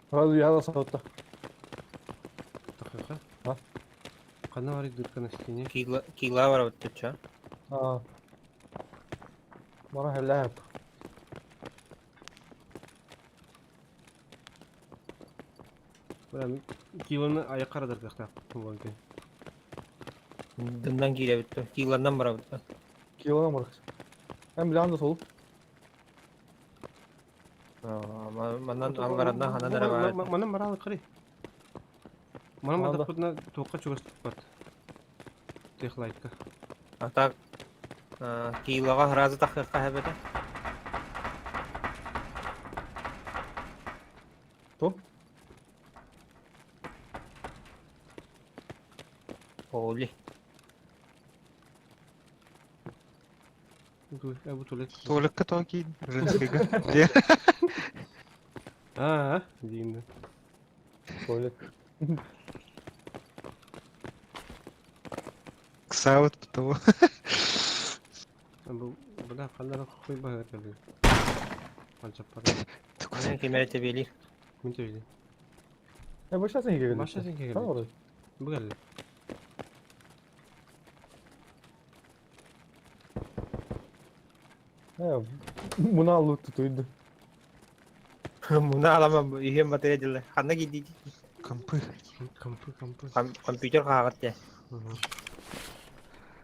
Сразу я саутта. Тахыха. А? Ханна барык дырка на стене. Кила кила бар бит ча. Аа. Мара хеллээп. Бля, Киланы аяққа дыркахта. Болген. Дымнан киирэ бит. Киланнан бар бит. Килона марк. Эм билан да сол. Манан алларанна ханан эрэ бар. Манан баралы кыры. Манан Манда. бадаппытына туохха чугас туппат. Техлайтка. А так килаға сразу тахыахха хэбэтэ. То? Оли. Бу туалет. Туалекка тоҕо киин женскийга. Диэн. Аа, диин. Туалет. Ксаут того. Бу бля ханнара хуй баһар кэлин. Анчаппар. Манан ким эрэ тэбиэлиир. Мин төйдү. Э, баша сен келди. Баша сен келди. Там орой. Бу келди. Э, муна лут тутуйду. Муна аламам иһиэн батыра дьылла. Ханна киирдии? Компы. Компы, компы. Компьютер хааҕар те.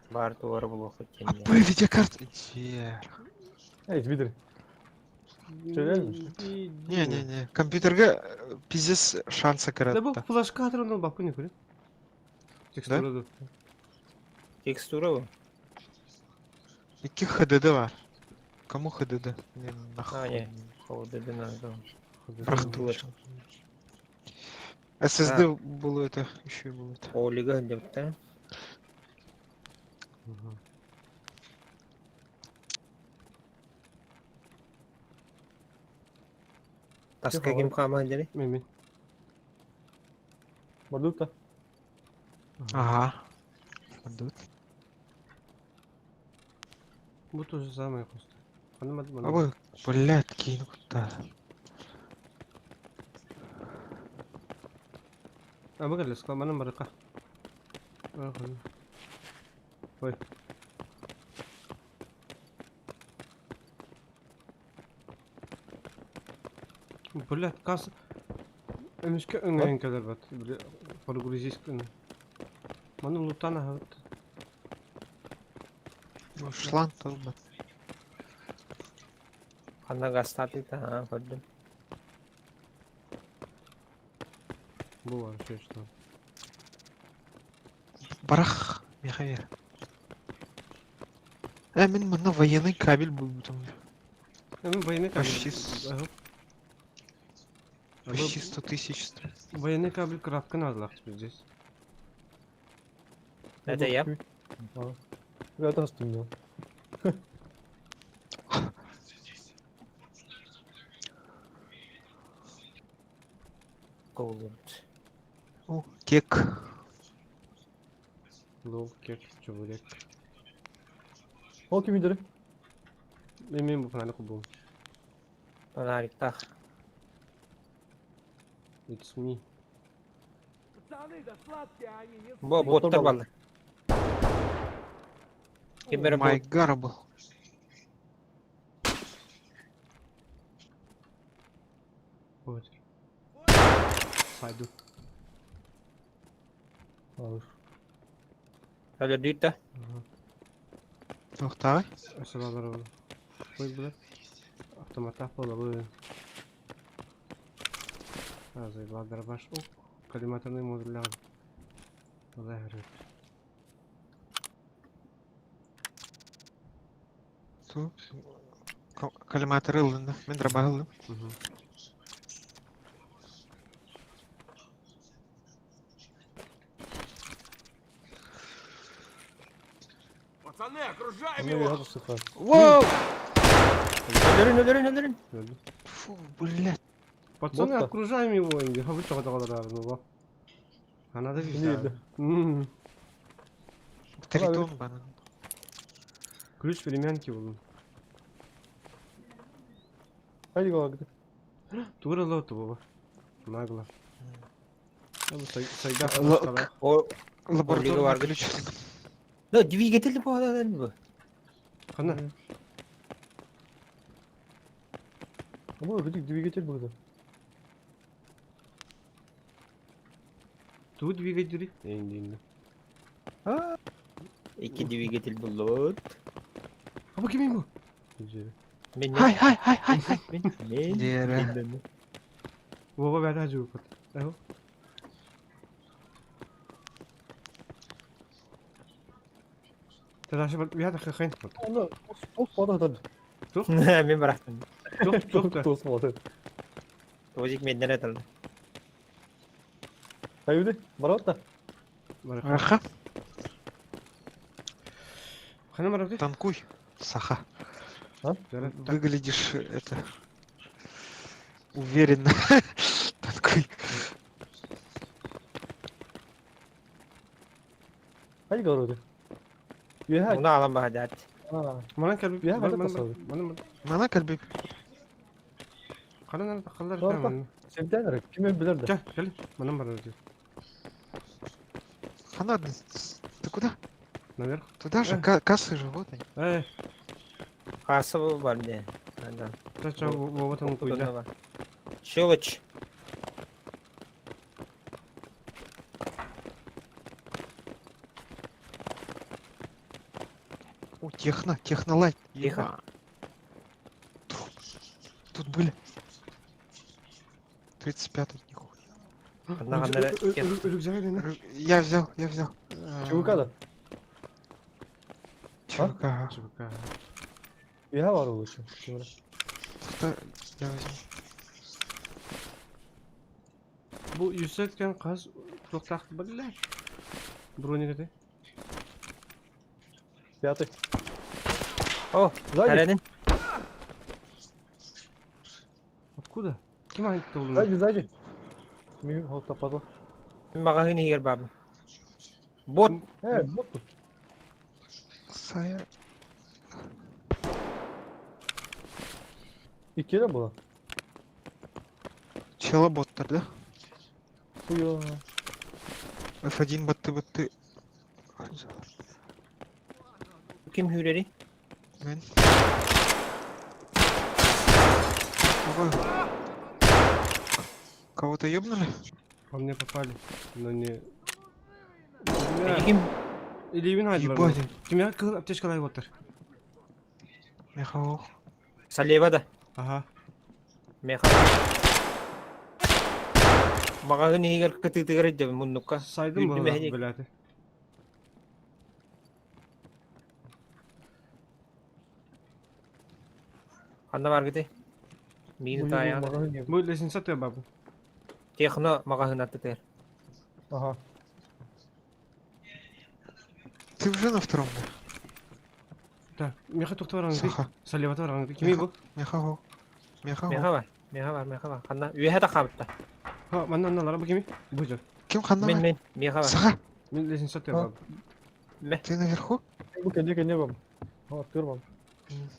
Баар туора булуохпут диэн. Апы видеокарта. Е. Эй, видер. Не-не-не. Компьютерга пиздец шанса Да бу каратта. флешка атырын бапы не көрө. Текстура да. Текстура бу. Икки ХДД бар. Кому ХДД? Не, А, нахуй. не. ХДД надо. Прохту. SSD было это, еще и было это. Олига деп. Таска ким хааман дери? Мен мен. Бардута. Ага. Бардут. Бу то же самое просто. Ханна А вы, блядь, киин куда? А бу келди, манан барыка. Ой. Блядь, кас... Эмишке өңгән кәлер бат. Бля, прогрузись көн. Маны лутана хат. Шланг толбат. Ханна гастаты та көрдүм. Бу бар что. Барах, Михаил. Мин манна военный кабель булбутум. Мин военный кабель. Почти, почти 100 тысяч стоит. Военный кабель крапка надо здесь. Это я. Это остальное. Голуб. О, кек. Лол, кек, чебурек. Ол ким идери? Мен бу фонарик бул. Фонариктах. It's me. Бо боттар баллар. Ким эрэ Май бот гарбл. Вот. Пойду. Алыр. өлөрдүүт да. Тоқтағай. Асылалар ол. Ой, бұлар. Автоматтақ бола Азайла дробаш. О, коллиматорный модуль. Олай Ту. Коллиматор ылынды. Мен дроба ылдым. Пацаны, окружаем Аны его! яғы сықа. Воу! Өлөрүн өлөрүн өлөрүн. Өлді. Фу, блядь. Пацаны, Ботта. окружаем его. А вы что ну А надо Не еді. М, Тритон банан. Ключ времянки был. Хайdi голагды. Тура лоту было. Нагло. Сайда. О, Лабораторный бар. ключ. Да, двигатель буолар бу. Хана. Бу битик двигатель булды. Ту двигатель. Енді енді. Икки двигатель буллут. А бу кимин бу? Мен Хай, хай, хай, хай, хай. Мен мен. Дера. Мен. Вова бәрі ажу кот. Ау. Тадашы бар бияда хахайн. Аны тос болады. Мен барахтым. Тух тух та. Тос болады. Озик менден аталды. Хайди, барат та. Аха, Хана марабы. танкуй. Саха. Выглядишь это уверенно. Танкуй. Хайди голагды. Яха. Уна алан баһадат. Мана кәлби. Я хата тасады. Мана Мана кәлбек. Хана нана тақалар. Торта. Сенден рек. Ким билер да. Кел, кел. Мана марабы. Хана, ты куда? Наверх. Туда же, Э. кассы же, вот они. Эй, Касса бар не. Анда. тача Вова там куйда. Щелочь. О, техно, технолайт. Тихо. Еба. Тут, тут были. 35-й, нихуя. Анда ханнара Рюкзак или Я взял, я взял. ЧВК да. ЧВК. ага. ЧВК. Яха бар лучше. Кто- Я возьму. Бу юсеткен қаз тоқтақ бірлер. Броник это. Пятый. О, Сзади. Каренин. Откуда? Ким айтты оны? Сзади, сзади. Мен вот тапады. Магазин егер бабы. Бот. Э, вот тут. Сая. Икеле было. Челоботтар, да? Хуя. F1 батты батты. Ким хүрери? Мен. Ого. Кого-то ёбнули? По мне попали, но не... Ким? Или вин айдылар. Ебать. Ким я кыл аптечкалай отыр. Михаил. Салева да. Ага. Меха. Магазин егер кытытыгар деп муннукка. Сайдым Үйдү бұл мәһедик. біләді. Ханна баргыты? Миин таайаҕын. Маҕаһыын Бу лестница тыа бабы. Техно маҕаһыын аттытыгар. Ага. Ты уже на втором, да? Так, меха тухта бараҥ Саха. Саливата бараҥ Кими бу? Меха хо. Меха Меха хо. бар. Меха бар, меха бар. Ханна үөһэ да хаабытта. Ха, манна анналара бу кими? Бу жер. Ким ханна Мин бар? мин меха бар. Саха, Мин лестница тыа А. бабы. Мэ. ты наверху? Бу кэннэ кэннэ бам. Аттыр бам. М.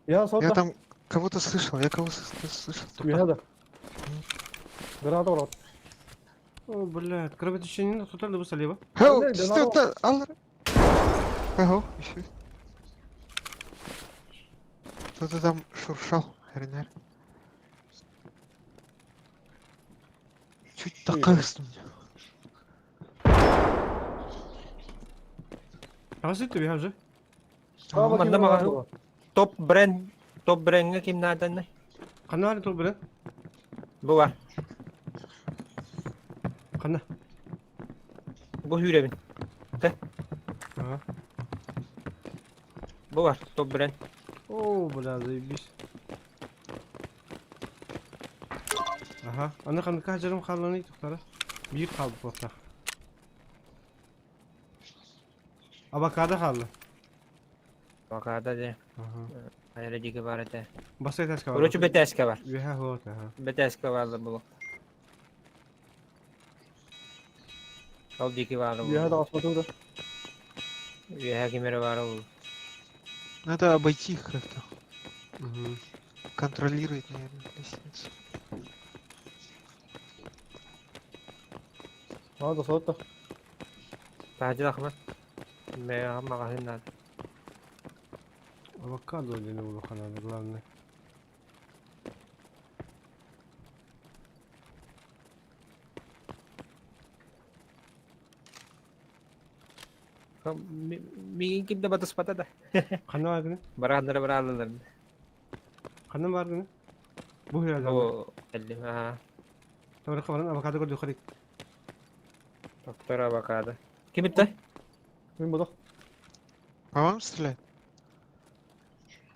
Я Я сота. там кого-то слышал, я кого-то слышал. Үөһэ да. Граната бар. О, блядь, кровотечение тутар да бу салива. Хелл, Да, да, что это? Аллар. Ого, еще. Кто-то там шуршал, Ренар. Чуть такая с Таҕыс ты бу же. Манна маҕаһыын. Топ бренд. Топ брендҥэ ким нааданный? Ханна баар тур бренд? Бу бар. Ханна. Бу сүүрэбин. Ага. Бу бар. Топ бренд. О, бля, заебись. Аха, аны ханныка хажарым хаалланы тухтара. Биир хаалбыт буолтах. Авокадо хаалла. Авокадо дии. Аха. Хайа диэки баар этэ. Бастай таска бар. Короче, бэтээскэ бар. Үөһэ вот, аха. Бэтээскэ баалла булу. Ол диэки баара Үөһэ буолуо. да аспатым да. Үөһэ ким эрэ баара буолуо. Надо обойти их как-то. Мгм. Контролировать, наверное, лестницу. Надо сота. Таһырдьа тахма. Мэ маҕаһыын наада. Авокадо диэн улахан надо, главное. Миигин ким да батыспата да. Ханна бар гына? Барааннара барааллар. Ханна бар гына? Бу хыра О, кэллим. Аа, Таврaka баран авокадо көрдүк харик. доктор авокадо. Ким иттэ? Мин бодох. По вам стреляет?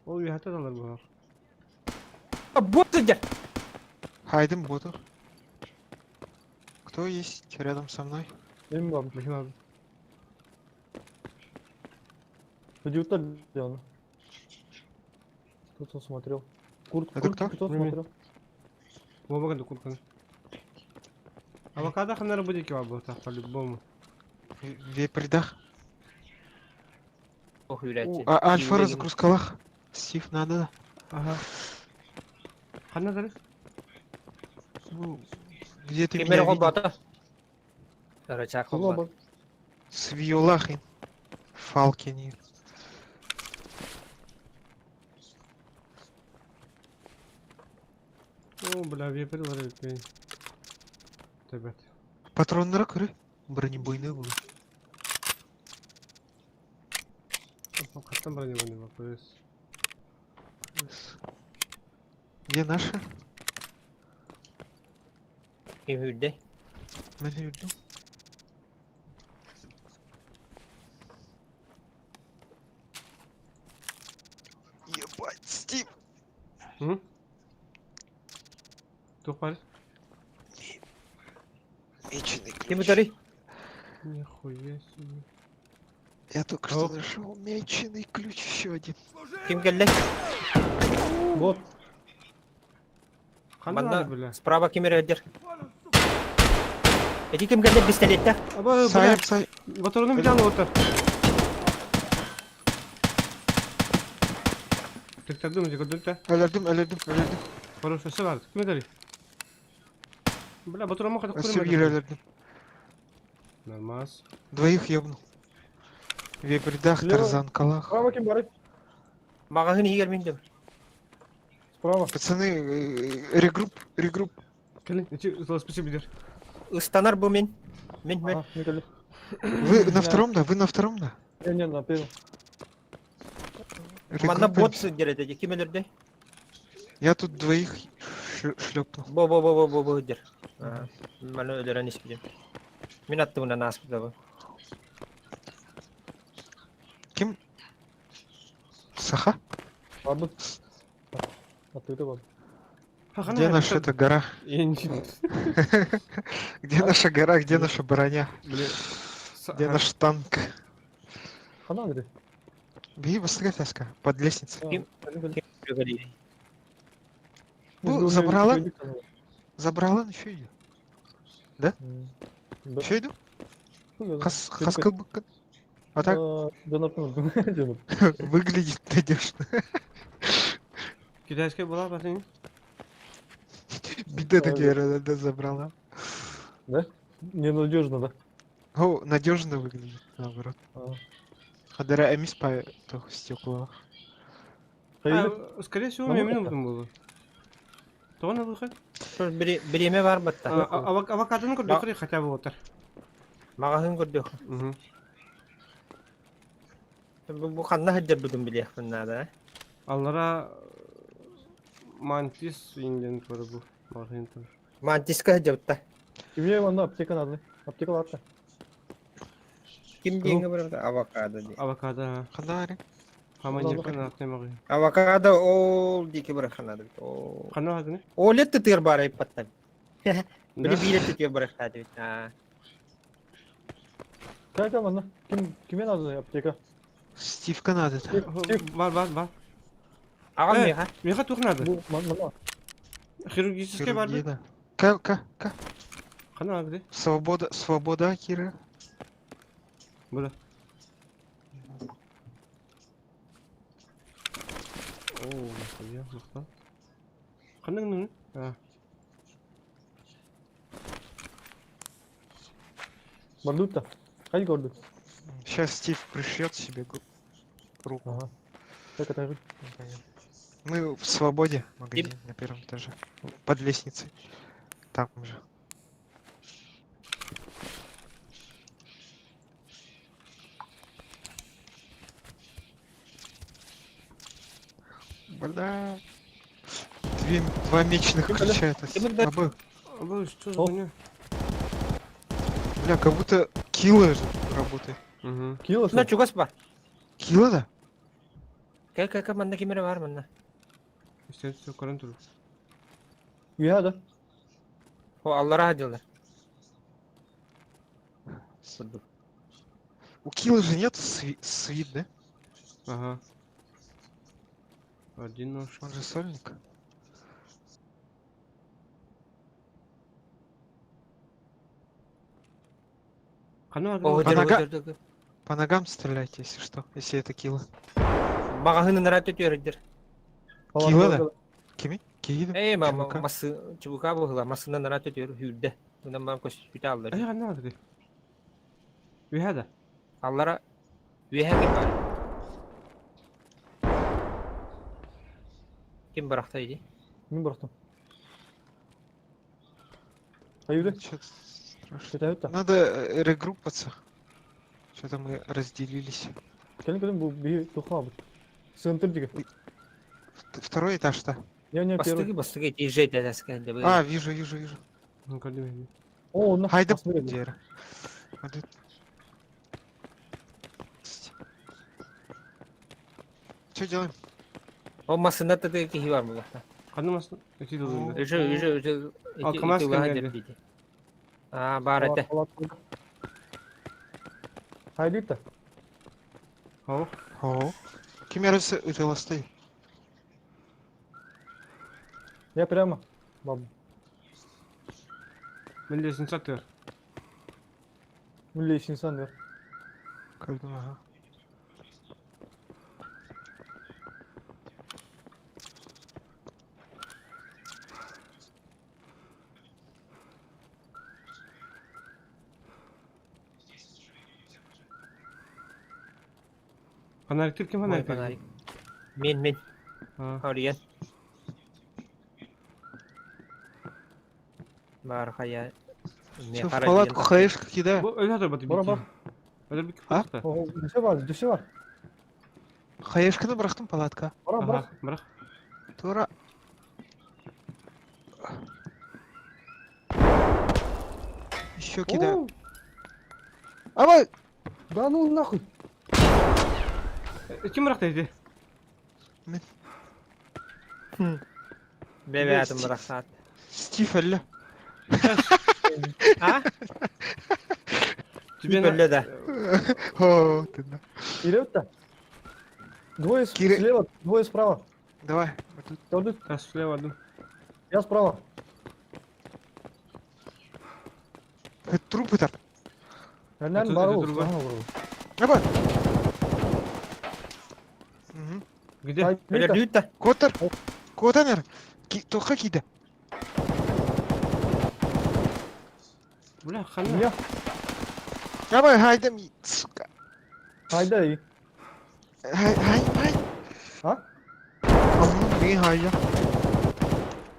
Ол үөһэ талар буолар. Бот сылдьар! Хайдем боту. Кто есть рядом со мной? Мин бам. Бихин алды. Идиоттар делано. Кто-то смотрел. Курт, Это курт, кто? кто Мими. смотрел? Буоба гына курканы. Авокадо ханнара бу диэки баар буолтах по-любому. В Вепридах. Ох, үрээччи. У, а, Альфа разгрузкалах. Стив, надо. Ага. Ханна дары? Ну, где ты Ким меня эрэ видел? холбоото? Рычаг Тула холбоото. бар. Свиолахин. Фалкини. О, бля, вепрь лары пень. Ребят. Патроннары көрі. Бронебойный был. Хаттан бронебойный вопрос. Где наши? Ким үрдэ? Мен үрдүм. Ебать, Стив! М? Туох баар? Меченый Ким ключ. ытарый? Нихуя себе. Я только что Ох. нашел меченый ключ еще один. Ким кэллэ? Бот. Ханна Манна надо, бля? справа ким эрэ өлдөр? Эти ким кэллэ пистолеттэх? Аба, бля, Сайып, сай. батарону билан отыр. Тыктардым, көрдүм Өлөрдүм, өлөрдүм, өлөрдүм. Хорошо, бар. Ким этэрий? Бля, батарону хатык Өссө биир өлөрдүм. Нормас. Двоих ебнул. Вепридах, Слева. Тарзан, Калах. Справа ким барый? Маҕаһыын иһигэр мин дэб. Справа. Пацаны, регрупп, регрупп. Кэлин, эти спасибо дер. Ыстанар бу мин. Мин мин. Ага, мин кэллим. Вы на втором, да? Вы на втором, да? Не, не, на первом. Манна бот Регруппаемся. сылдьар этэ. Ким өлөрдө? Я тут двоих шлепнул. Бо бо бо бо бо бо сылдьар. Аа, Маны өлөрөн испитим. Мин аттыбынан ааспыта бу. Ким? Саха? Барбыт. Аттыгыта бар. Где наша эта гора? Я не... Где наша гора, где наша броня? Блин. Где наш танк? Хана Андрей? Беги быстрее, Таска, под лестницей. Ким? Ну, забрала. Забрала, еще иду. Да? Еще иду? Хас, хаскал А так выглядит надежно. Китайская была, пацаны? Беда такая, да, забрала. Да? Ненадежно, да? О, надежно выглядит, наоборот. Хадара эмис по стекло. А, скорее всего, у меня минутом было. То на выход. Бириэмэ бар батта. Авокадоны көрдөхөр хотя бы отыр. Маҕаһыын көрдөх. Бу ханна сылдьарбытын билиэхпин наада. Аллара мантис инден турар бу. Маҕаһыын турар. Мантиска сылдьабытта. Кимге манна аптека надо. Аптека латта. Ким диэҥҥэ барабыт авокадо диэн. Авокадо. Ханна Хаманьякка наахтаймаҕы. Авокадо ол диэки барахханаадыбыт. Ол. Ханна хадыны? Ол эттитигэр баар айпаттан. Били биир эттитигэр барахтаатыбыт. Аа. Кайка манна. Ким киме надо аптека? Стивка надо. Бар бар бар. Аҕам миэхэ. Миэхэ туох надо? Бу манна. Хирургическая бар да? К, К, К. Ханна надо? Свобода, свобода, Кира. Буда. Оо, нахуя, махтал. Ханна гынны? А. Бардутта. Хай көрдүк. Сейчас Стив пришьет себе руку. Ага. Так это Мы в свободе магазин на первом этаже. Под лестницей. Там же. Бля. Две, два мечных ключа это. Абы. Абы, что за хуйня? Бля, как будто килла же работает. Угу. Килла На чугас ба. Килла да? Кэл кэл кэл манна кимere бар манна. Все, все, көрөн тур. Үйә да. О, аллара дылар. У Киллы же нет свит, да? Ага. Один нож. Он же сольник. По, нога... По ногам стреляйте, если что, если это Килла. Маҕаһыын ынара төтүөрдер. Килла да? Кими? Киһи Эй, мама, масы, чубука буһула, масынан ара төтүөр хүрдэ. Мынан мам көспүтэ аллар. Эй, ханна алды. Үһэ да. Аллара үһэ ким бар? Ким бырахта иди? Мин бырахтым. Аюды? Что-то Надо регруппаться. Что-то мы разделились. Кэлин кэлин бу биһи тухаабыт. Центр диги. Второй этаж-то. Не, не, Бастыгы, первый. бастыгы, езжай А, вижу, вижу, вижу. Ну, калим. О, на. Хайда дера. Что делаем? О, масына тады киһи бар була. Ханна масын? Эти дылды. Уже, уже, уже. А, КамАЗ кэлди. А, бар это. Хайдыта. О. О. Кимерасы ытыласты. Я прямо. Баб. Мен лестница төр. Мен лестница төр. Көрдүм, ага. Фонарик ким фонарик? Фонарик. Мен, мен. Арыйан. Бар хая. Че, в палатку хаешка кидаю. Бар бар. А? Дүше бар, дүше бар. Хаешканы бырахтым палатка. Бара, бара. Бырах. Тура. Еще кидаю. Давай! Да ну нахуй! Ким бырахты эти? Мен. Бэбээтим бырахсаат. Стив өллө. А? Тебе Өллө да. О, ты на. Вперед-то. Двое Кире- слева, двое справа. Давай. мы тут. Тордук, А слева, да. Я справа. Это трупы там. Нормально, Это- барыл, это другой. справа барыл. Давай. Мгм. Где? Ай, Вика, Өлөрдүүт да. Котор. Котанер. Тоха кида. Бля, хана. Меня? Давай, хайда ми, сука. Хайда и. Хай, хай, хай. А? Амун ми хайя.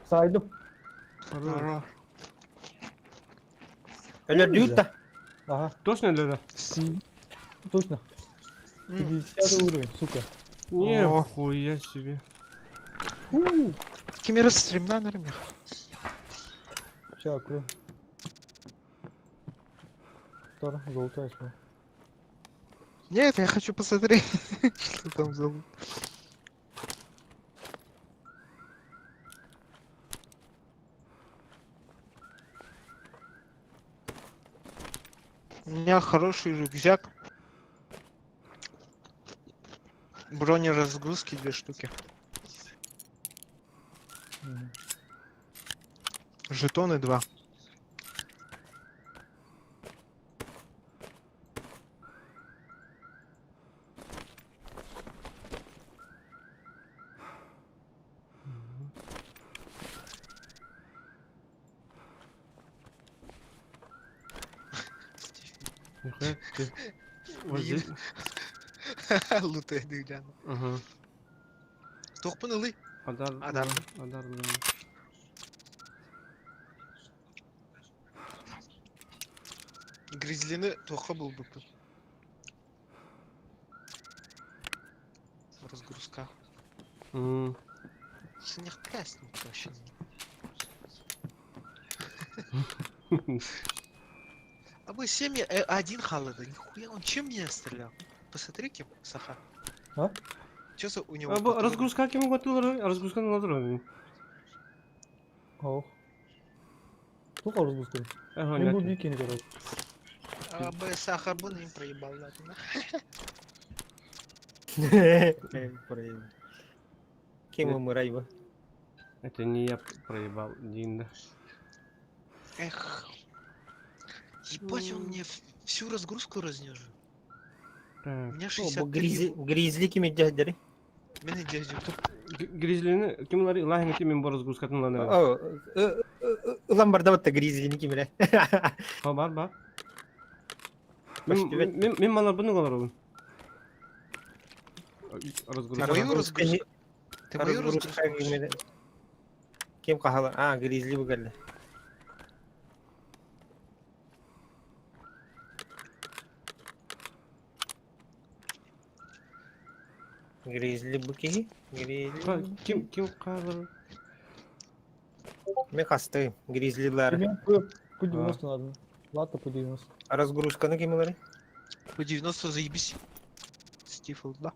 Сайдым. Хорош. Өлөрдүүт да. Ага, Точно ли это? Си. точно. 50 уровень, сука. Нихуя себе. Кемера стремна нормих. Сейчас, открою. Второй, золотая смотри. Нет, я хочу посмотреть, что там за лут. У меня хороший рюкзак. Бронеразгрузки две штуки. Мгм. Жетоны два. Нихуя ты. Вот здесь. Лутай гляну. Ага. Тохпын ылый. Адар. Адар. Адар, да. Гризлини тоха был бы. Разгрузка. М. Синих вообще. А мы семьи один халада, нихуя, он чем меня стрелял? Посмотри, кем, Саха. А? Чё за у него? А, бу патроны? разгрузка кем готылар? Разгрузка надыр. Ох. Сколько разгрузка? Ага, Не буду нет. викинг, короче. А бы Саха бы им проебал, ладно. Кем умырай бу? Это не я проебал, Динда. Эх. Ебать, он мне всю разгрузку разнес. Так. У меня Бу 63. гризли гризли ким иддер. Меня дядю. Гризлини кимлар илахин ким бу разгрузкатын ланыр. О, улан барда батта гризлини ким эле. Ха бар бар. Почти Мен мен мана буну алар Разгрузка. Ты мою разгрузку? Ты мою Разгрузка разгрузку? ким эле. Ким кахала? А, гризли бу келди. Гризли бу киһи. Гризли. Ким ким калыр? Мен касты гризлилар. Тебе по 90 надо. Ладно, по 90. Разгрузканы ким ылар? По 90 заебись. Стифл, да.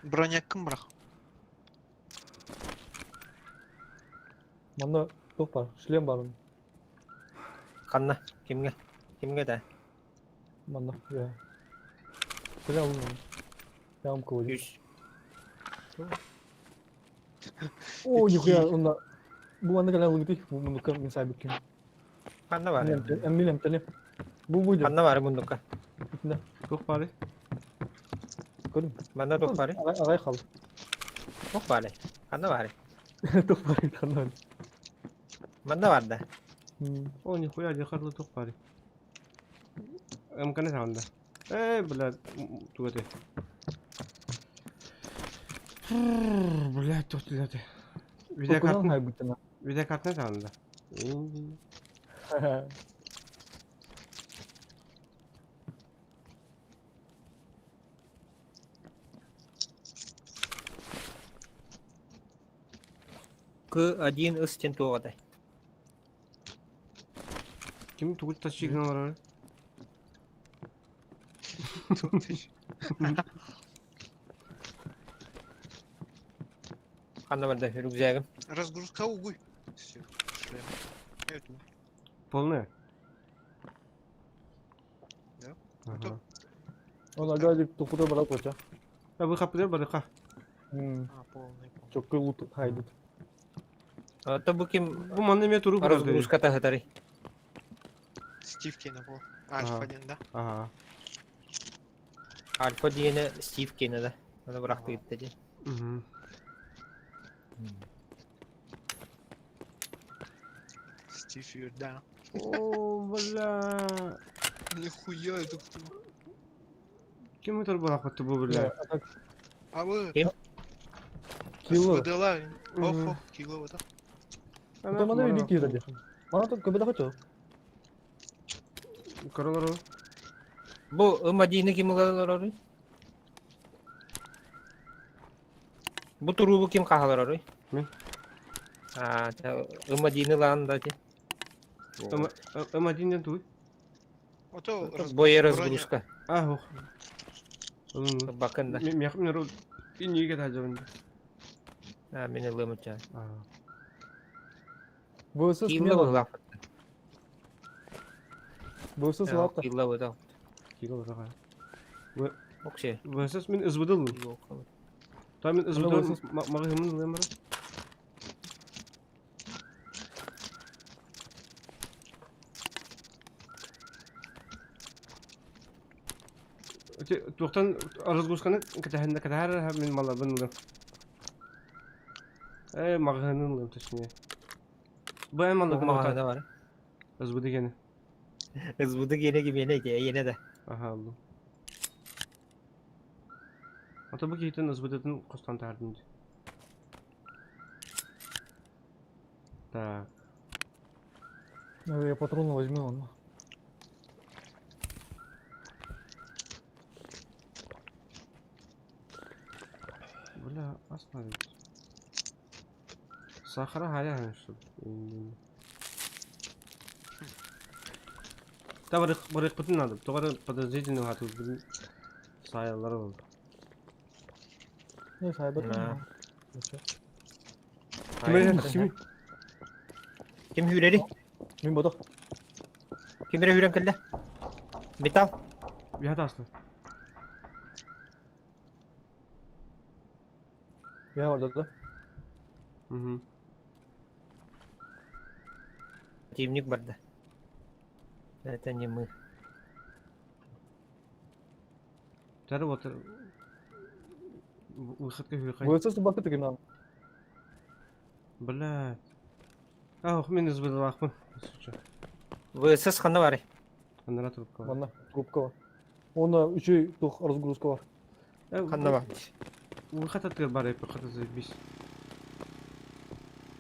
Броня кім бірақ? Манда тоқ бар, шлем бар. Канна кимге? Кимге да? Манда, я. Прям, прям кого Үс. О, нихуя, он на... Бу аны калан лыгытых, бу мунука мен сайбыт кем. Канна бар. Эмилем теле. Бу будет. Канна бар мундука. Да. Тух бары. Көрдүм. Манда тух бар. Агай хал. Тух бар. Канна бар. Тух бар, канна. Манда бар да. О, нихуя, дихарлы тух бары. Эмканы саганда. Эй, блядь, тугаты. Блядь, тут блядь. Видеокартын Видеокартын, хайбыт видеокартын саганда. К один ыс тен туғадай. Ким тугут тащигин бар? Ханна барда рюкзагым? Разгрузка угуй. Все, шлем. Это. Полная? Да. Ага. Он агадик тухуда барат коча. А вы хапыдыр барыка. А, полный, полный. Чокка лут хайдыт. Ото бу ким Бу манна эмиэ турук барар дии. разгрузката сытарый? Стив Кена был. Альфа Ага. один, да? Ага. Альфа диэни Стив Кена да. Аны бырахты ыытта дии. Мгм. Стив Юрда. О, бля. Нихуя это кто? Ким это бырахпыт бу бля? А так А вы... Ким? кило. СВДЛА. Мгм. Охо, кило это. Это мана бир киһи дии. Мана тут көбөдө хочу. Королору. Бу М1-ни ким ылалароруй? Бу туруубу ким хаһалароруй? Мин. Аа, М1-ни ылаан да ти. М1 ден туй. Ото Бое разгрузка. А, ох. Бакын да. Мен мен рол инниге тажабын. Аа, мен ылыам уча. Аа. ВСС Килла смело. быһылаах. ВСС лапта. Килла быһылаах. Кига барага. Оксе. ВСС мен СВД Та мен СВД ВСС. магыһымын ылыам бара. Туохтан разгрузканы кэтэһэннэ кэтэһэр мин малабын ылым. Э, маҕаһыынын ылым точнее. Бу эн малларгын Маҕаһыына бар. СВД гене. СВД гене кимиэнэ ити эйиэнэ да. Аха ыллым. Ата бу киһитин СВД-тын хостон таһардым дии. Так. Я патроны возьму, ладно. Бля, остановить. Сахара хайа что Та барык барыкпытын надо. Тоҕо подозрительный хатыл саялар ол. Не, сайбат. На. Ким ким? Ким хүрери? Мин бодох. Ким эрэ хүрэн кэллэ? Металл. Биһат аста. Я барда да. Угу. Противник барда. Это не мы. Тары вот выходка выхай. ВСС бакы тыгын нам. Блядь. Ах, мен избыдылахпын. ВСС ханна барый? Анара трубка. Манна трубка бар. Оны үчүй тух разгрузка бар. Ханна бар. Выход атыр бар, выход заебись.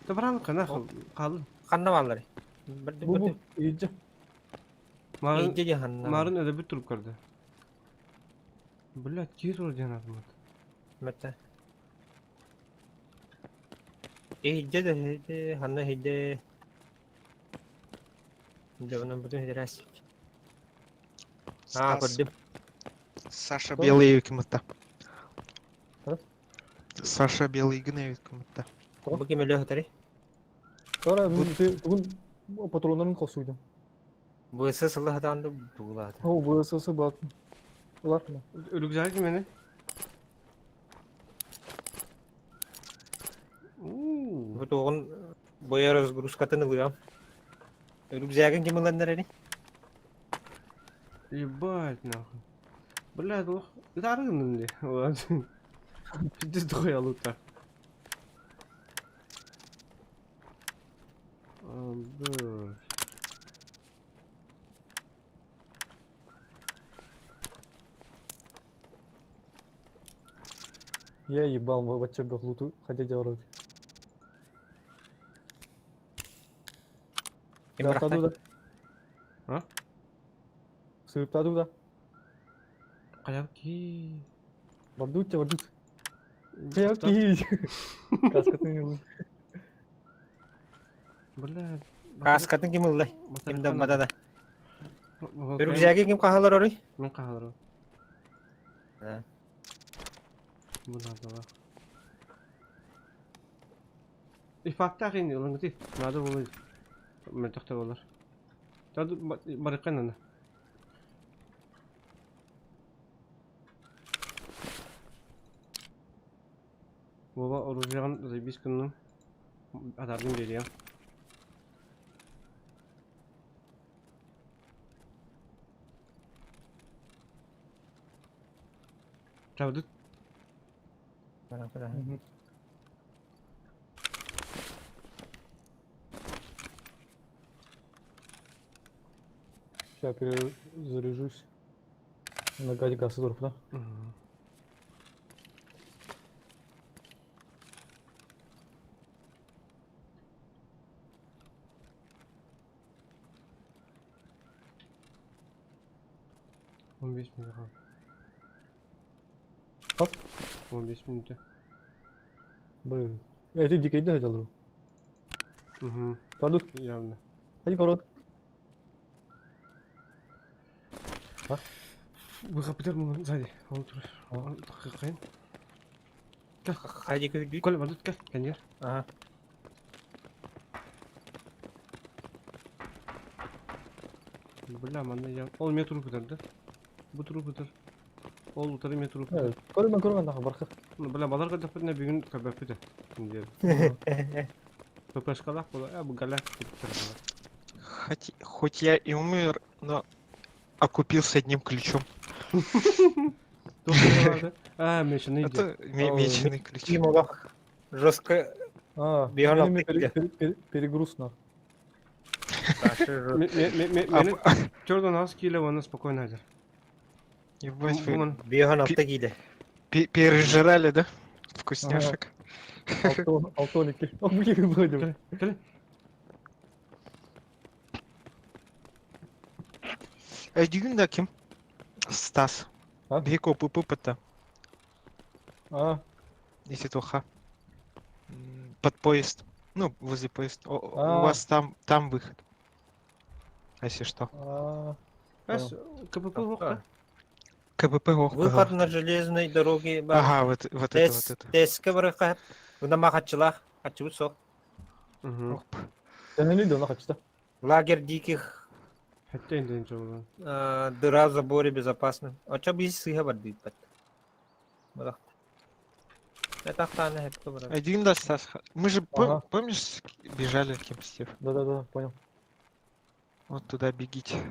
Да баран кана кал. Ханна бааллар. Бу бу иджи. Марын Иджи ханна. Марын öyle bir туруп көрдү. Блядь, кир ол диэн атымат. Мэтэ. Иджи да иджи ханна иджи. Дьонум бутун хидерас. Аа, Стас. көрдүм. Саша Кто? Белый кимытта. А? Саша Белый гневит кимытта. Бу ким өлө хытары? Тора мин бүгүн патроннарын косуйдум. ВСС сылы хатаанды бугулаата. О, ВСС бат. Улар. Рюкзак мени. Уу. Бу туоҕун боя разгрузкатын ылыам. Рюкзагын ким ыланнар эри? Ебать нахуй. Блядь, ох. Это арыгын ли? Вот. Пиздец дохуя лута. А, да. Я ебал вообще луту хотя делать. Ким бырахта? да. А? Сыптаду да. Калявки. Бардут тебя, бардут. Калявки. Каскатын ылын. Бля. Кааскатын ким ыллай? Ким да бадада. Рюкзак. Рюкзагы ким хаһалар орой? Мен кахалар. Да. Бу надо. Ифактаах ини ылыҥыты. Надо было мөлтөхтө болар. Барыккан аны. Вова оружиеҕын заебись гынным. Атааргын биэриэм. Чабдыт. Сейчас перезаряжусь. На гаде газ да? Угу. 15 минут. Хоп. 15 минут. Блин. Это дикий да хотел? Угу. Пойду. Явно. Ходи, город. А? Выхопытер сзади. Он тут. Он Хайди көрдүү. Коля, вот тут конечно. Ага. Бля, манна я. Ол мне труп да? Бу труп ытыр. Ол утары мне труп ытыр. Көрүмэн көрүмэн нахуй бархах. Бля, балар кадапытна бүгүн кабапыта. ППшкалах була, а бу галяк Хоть, хоть я и умер, но окупился одним ключом. А, меченый Это меченый ключ. Ким олох жестко А, Беган перегруз нахуй. Черный нас кило, он спокойно один. Ебать вы. Беган автогиде. Пережирали, да? Вкусняшек. Алтоники. Вроде. Өйдүүгүн да ким? Стас. Биһиги ОПП-та. А. Если тоха. Под поезд. Ну, возле поезда. У вас там, там выход. Если что. Ас, КПП ох КПП ох. Выход на железной дороге. Ага, вот, вот это, вот это. Теска барыха. Бuna махачылах. Хачыбыт сох. Угу. Лагерь диких. Хотя не Дыра в заборе безопасно. А чё бы сыга бардыт бат. Это Один да, Стас. Мы же, ага. помнишь, бежали кем Стив? Да-да-да, понял. Вот туда бегите.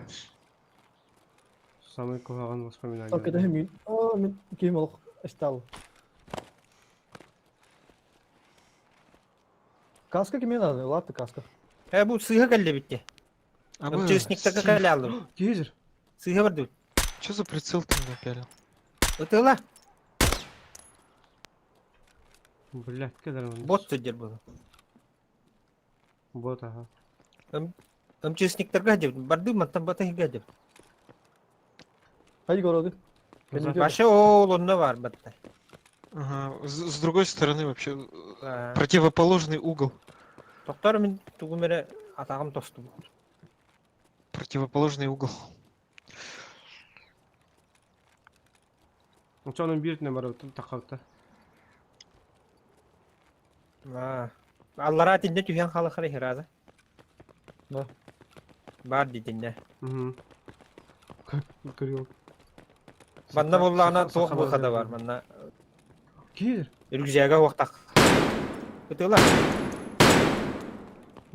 Самый куһаҕан воспоминание. Так, это мин. А, мин ким олох стал. Каска киме надо, ладно, каска. Э, бу сыга кэллэ битте. Честник кэллэ Гейзер. Сыга барды. Что за прицел ты напялил? Ытыла. Блядь, когда он? Бот сидер был. Бот, ага. МЧСниктарга деп, барды мантан бата деп. Хайди городы. Вообще ол онно бар батта. Ага, с другой стороны вообще противоположный угол. Токтор мен тугумере атагым тосту. Противоположный угол. Ончонун бир бар тақалта. А. Аллара тинде түһэн халахары хираза. Да. Бар дитинне. Угу. Көрüyorum. Манна боллаана туох выхода бар манна. Кир. Үргүзәгә вактак. Ытыла.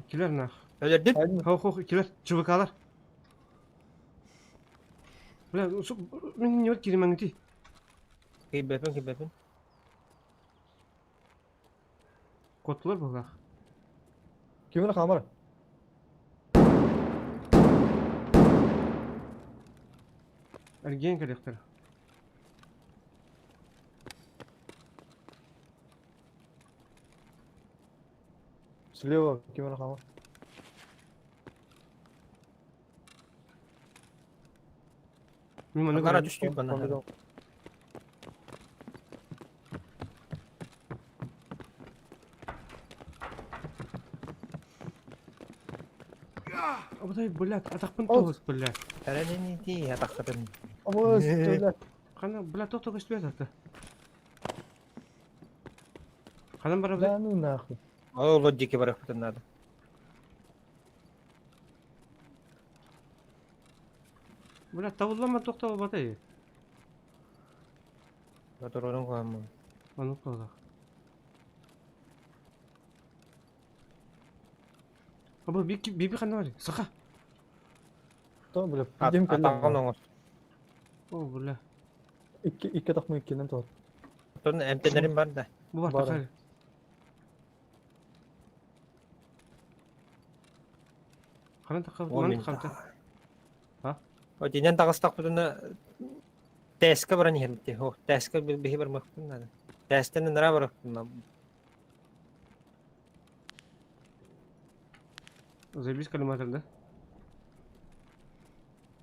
Килер нах. Өлөрдүн. Хо хо килер ЧВКлар. Бля, мен не киремәң Кибепин кибепин. Котлар булах. Кимер хамар? Эрген керектер. Слева кимер хамар. Мен Ара түштүк бана. Абатай, блядь, атақпын тоғыз, блядь. Әрәнен ди атақпын. Абыз, блядь. Қана, блядь, тоқ тоқ өстіп аты. Қанан бара, Да ну нахуй. Ол диэки барыахпытын наада. Бля, табыллама туох табылбатай? Моторунун куһаммын. Ону куһалах. Аба биби ханна бар? Саха. То, бля, пидем Атаҕын оҥор. О, бля. Икки икки тахмы иккинэн тоҕот. Оттон эмтэнэрим бар да. Бу бар Бар. тахар. Ханан тахха О, манан мин таххамта. А? Отинен таҕыстахпытына тээскэ баран иһэрбит. О, тээскэ биһи бармахпын наада. Тээстэн ыныраа барахпын. Заебись коллиматор, да?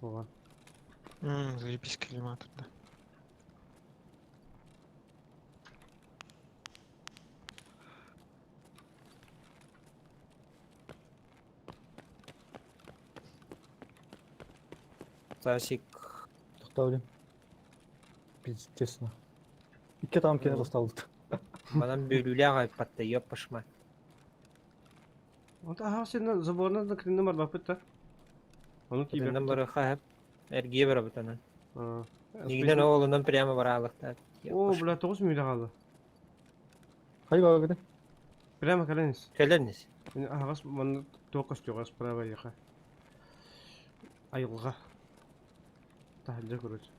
Ова. Заебись коллиматор, да. Сасик. Тохтоо Пиздец. Икки там кene тосталбыт. Манан бүлүүлээх айпатта ёппашма. Вот ага сен заборна да кринне барбаппыт да. Ону Итиннэн тиийбэппит. барыха хэп. Эргие барабытанан. А. Нигинен оолунан прямо бараалыктаат. О, бля, тоҕус мүлэ хаалла. Хай бага кете. Прямо кэлэнис. Кэлэнис. Аһаҕас манна туох көстүөҕэ справа эйиэхэ. Айылҕа. Таһырдьа короче.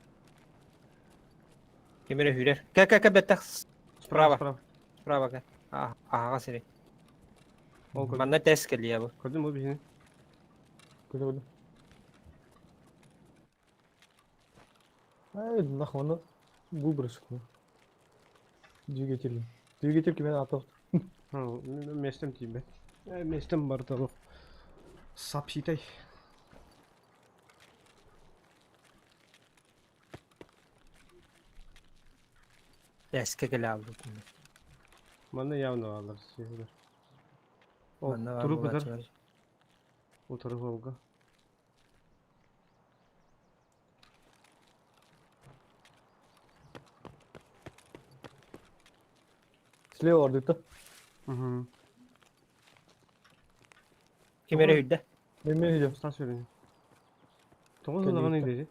Ким эрэ үүрэр. Кэ кэ кэ бэттэх Справа, справа. справа. Справа кэ. Аһаҕас сири. Ол көрдүм. Манна тэс кэлиэ бу. Көрдүм бу биһини. Көрдүм көрдүм. Ай, нахуй, оны выбросил. Двигатель. Двигатель кимэн атах. Местем тиийбэт. Местем барыта олох. Сапситай. Тэскэ кэлэ аалбыт. Манна явно бааллар сиһилэр. Ол Манна баар турук бытар. буолааччылар. Утары холга. Слева ордута. Угу. Ким эрэ үүрдэ. Мен мен идем. Стас верни. Тоҕус Кэлиитэ. даҕаны диэри.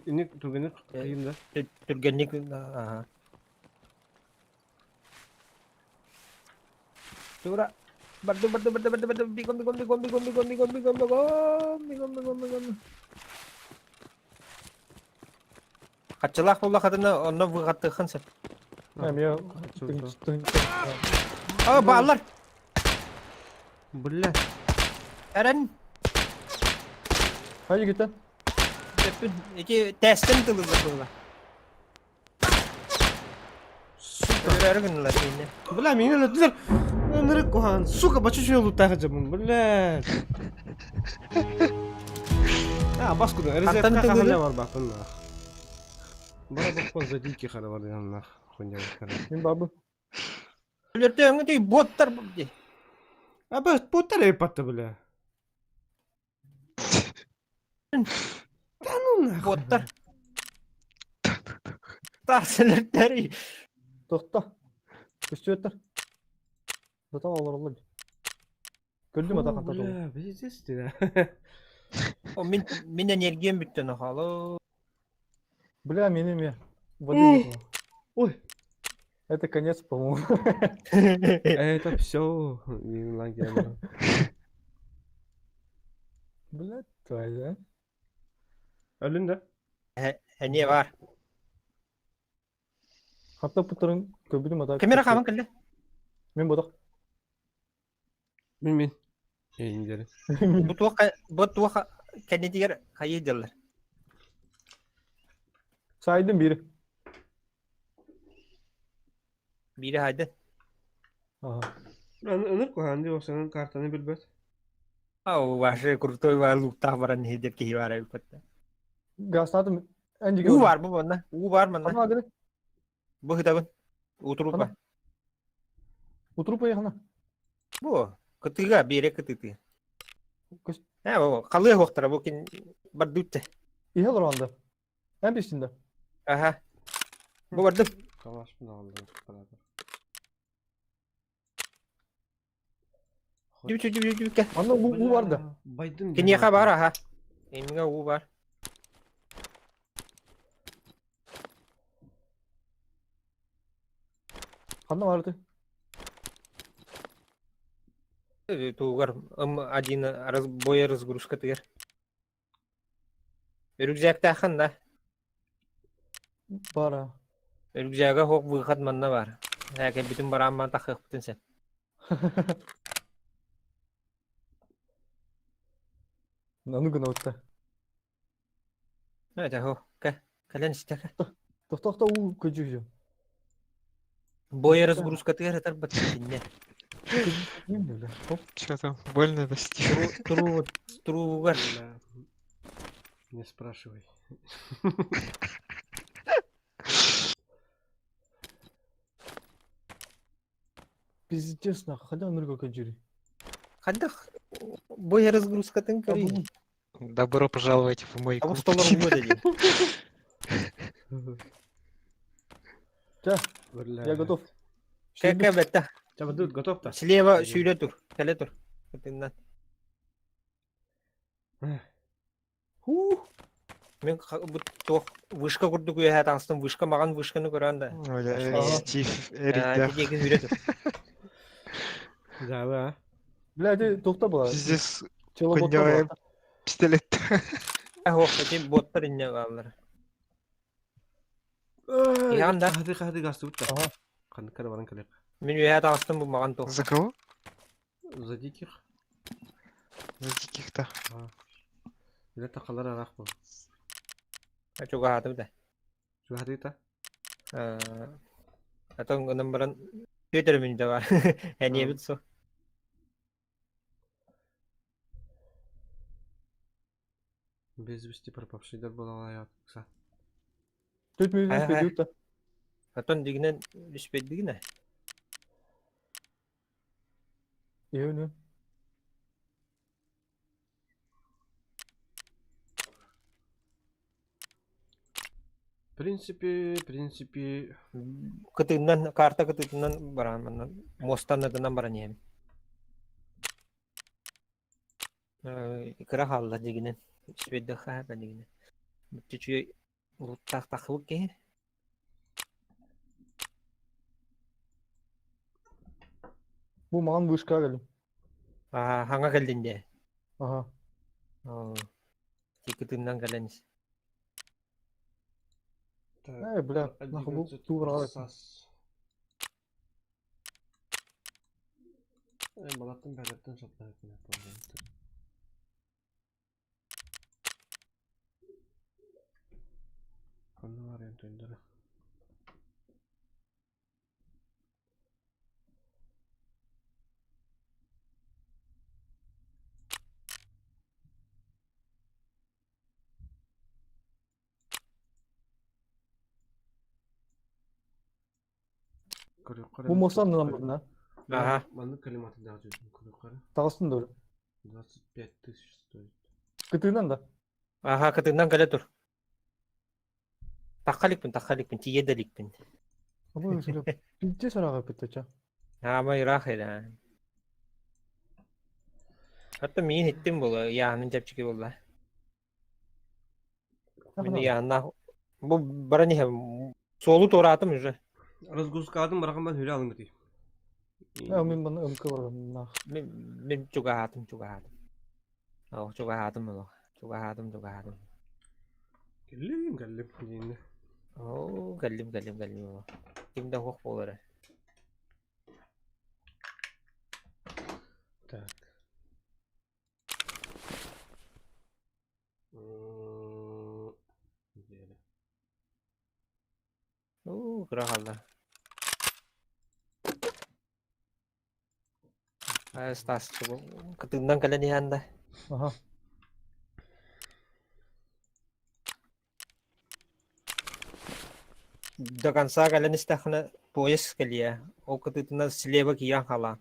Инник түргэнник кыйым да. Түргэнник аха. Тура. Барды барды барды барды барды бигом бигом бигом бигом бигом бигом бигом бигом бигом бигом бигом. Хаччылаах буоллаххытына онно быҕаттыаххын сөп. Эмиэ тын тын О, бааллар! Бля. Эрэн! Хайы гитен. Өппүн. Ити тестен тылылар буолла. Сука. Өлөрөөрү гыннылар кинини. Бля, мени өлөрдүлэр. Ынырык куһаҕан. Сука, бачча үчүгэй луттаах дьоммун. Бля. А, баскуда. Хантан Резервка тыллыгы? хахана барбаппын нах. Бара боппон за дикий хара бар нах. Хуйня Мин бабы. Өлөртөөҥҥү тэй боттар дии. А б боттар эпатты, бля. Да ну нахуй. Боттар. Таас өлөртөрүй. Тохто. Көстүөттөр. Зато олороллор. Көрдүм ата ханта толу. Бля, пиздец ты, да. О, мин мин энергиям бүттэ нахало. Бля, мени ме. Воды нет. Ой, Это конец, по-моему. это все. Бля, твоя. Өлүн да? Эмиэ баар. Хатта путарын көрбүтүм ата. Ким эрэ хааман кэллэ. Мин бодох. Мин мин. Эйиндери. Бу туох бу туох кэннитигэр хайыы дьаллар. Сайдым бири. Биири хайдын. Ага. Ыныр куһаан дии охсонун картаны билбэт. Ау, ваше крутой бар луктаах баран иһидэр киһи баар эбит. Гастатым энжиге. Уу бар бу манна. Уу бар манна. Хана гыны. Бу хытабын. Утурупа. Утурупа яхана. Бу кытыга биэре кытыты. Көс. Э, бу халыа хуохтара бу кин бардутте. Иһэ олорон Эн бистин да. Аха. Бу бардым. Калашпын алды. Дү дү дү дү Манна уу уу бар да. Байдын Киниэхэ бар аха. Эмиҥэ уу бар. Ханна барды? Тугар М1 боя разгрузкатыгар. Рюкзактаахын да? Бар а. Рюкзага хоқ выход манна бар. Ә, кэлбитин бараамман тахыахпытын сен. Аны гына утта. Это хо, ка, кэлэн истэхэ. Тохтохто уу көдьүүһү. Боя разгрузкатыгар ытарбат кинне. Хоп. Че там, больно да Стив? Тру, труугар. Не спрашивай. Пиздец нахуй, хада нырга көдьүүрүй. Хадах боя разгрузкатын көрүй. Добро пожаловать в мой А клуб. вот столар угода Ча, Бля. я готов. Кэкэ бэтта. Ча, готов-то? Слева сүүрэ тур. Кэлэ тур. Ытыннан. Хух. Мин бу туох вышка курдук үөһэ таҥастым вышка маҕан вышканы көрөн да. Бля, Стив, Эрик, Диэки сүүрэ тур. Да, да. Бля, ты тухта была. Пиздец, Челоботта была. пистолет. Ох, эти боттар инне бааллар. Иһан да. Хады хады гастыбыт да. Ага. Ханнык баран кэлек. Мин үөһэ таҥастым бу маҕан туох. За кого? За диких. За диких-то. Бля, тақалар арақ бұл. Чугаһаатым да. Чугахаты Атон гынан баран Петр мин да бар. Эниэбит со. Без вести пропавшийдар була аятса. Тут мы Ага. пойдут-то. Атон дигинен үспэддигинэ. Иһэн. В принципе, в принципе, Кытыынан карта кытыытынан баран манна мостан атынан баран иһэм. Кыра хаалла дигинен үспэддэх хаата дигинен. Чүчү улуттаах тахыбыт киһи. Бу маҕан вышка кэлим. Аа, хаҥа кэллин дии. Ага. Ти кытыынан кэлэн ис. так, Э, бля, нахуй бу 11 туура сас. Э, балаттан бәреттен шаптан Ханна бар енді өндірі. Бу мостан нынан бардын, а? Ага. Манны калиматы да жүрдім көрі Таҕыстын да 25 тысяч стоит. Кытыынан да. Аха, кытыынан кэлэ тур. Тахха иликпин, тахха иликпин, тиийэ да иликпин. Абы бля, пиздец араға питтече. Аама ыраах эрэ. Хатта миин иттим була, яанын чэпчэки буолла. Мин яанна бу баран иһэм суолу туораатым уже. Разгрузкадым барахаман хүрэ алын гыти. Э, мин баны МК баргам нах. Мин мин чугаһаатым, чугаһаатым. Оо, чугаһаатым олох. Чугаһаатым, чугаһаатым. Кэллим, кэллим диинне. Оо, кэллим, кэллим, кэллим олох. Ким да суох буолар ээ. Так. Где? Оо, кыра хаалла. Аас кытыынан кэлэн иһэн да. Ага. До конца кэлэн истэххинэ поезд кэлиэ. Ол кытыытынан слева киирэн хаалаан.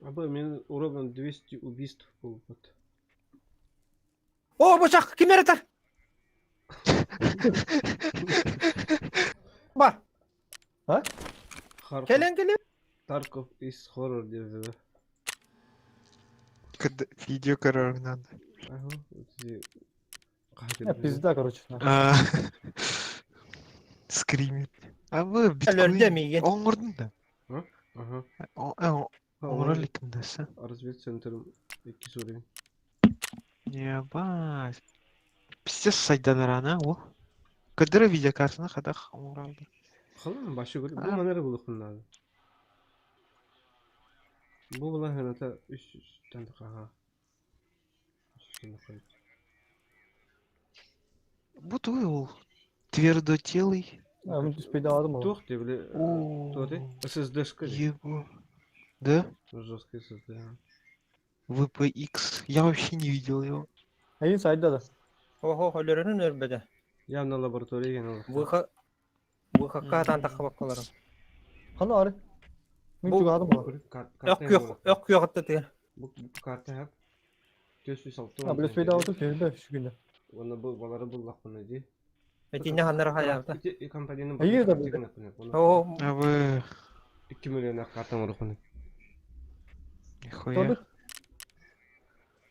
Абы мен уроган 200 убийств буолбут. Оо, бочах, ким эрэ Бар. Харков. Кэлэн кэлэн. Тарков из хоррор диэбитэ. Видео көрөрүҥ надо. Ага, эти Я пизда, короче. А, Скример. А вы Өлөрдө биткоин миигин. оҥордун да? Ага. Оҥорор иликкин да сэ? Разведцентр 2 уровень. Ебать. Пиздец сайдан рано, о. Кадра видеокартаны хадах оҥораллар. Халан башы көрү. Бу А. манара булуохпун наада. Бу булаһыната 300 тан ага. Бу тугуй ол? Твердотелый. А, мин түспейді алдым ол. Туох ты, бля, О, ты? SSD-шка же. Его. Да? Жесткий SSD. а. VPX. Я вообще не видел его. Эйин сайда да. Охо, өлөрөнүн өлбөтө. Явно лаборатория ген Выход Выходка таан таххабаккаларым. Хана ары. Мин Бу- чугаадым ол. Ök күөх, ök күөх аттатыгар. Бу карта хап. 406. А, бля, спейді алдым, түспейді сүгүнде. Оны бу балары буллахпын ди. Этинне ханнара хаябыта. Ити компанияның Егер де білді. О, А вы... 2 миллион карта орухын. Нихуя. Тордук.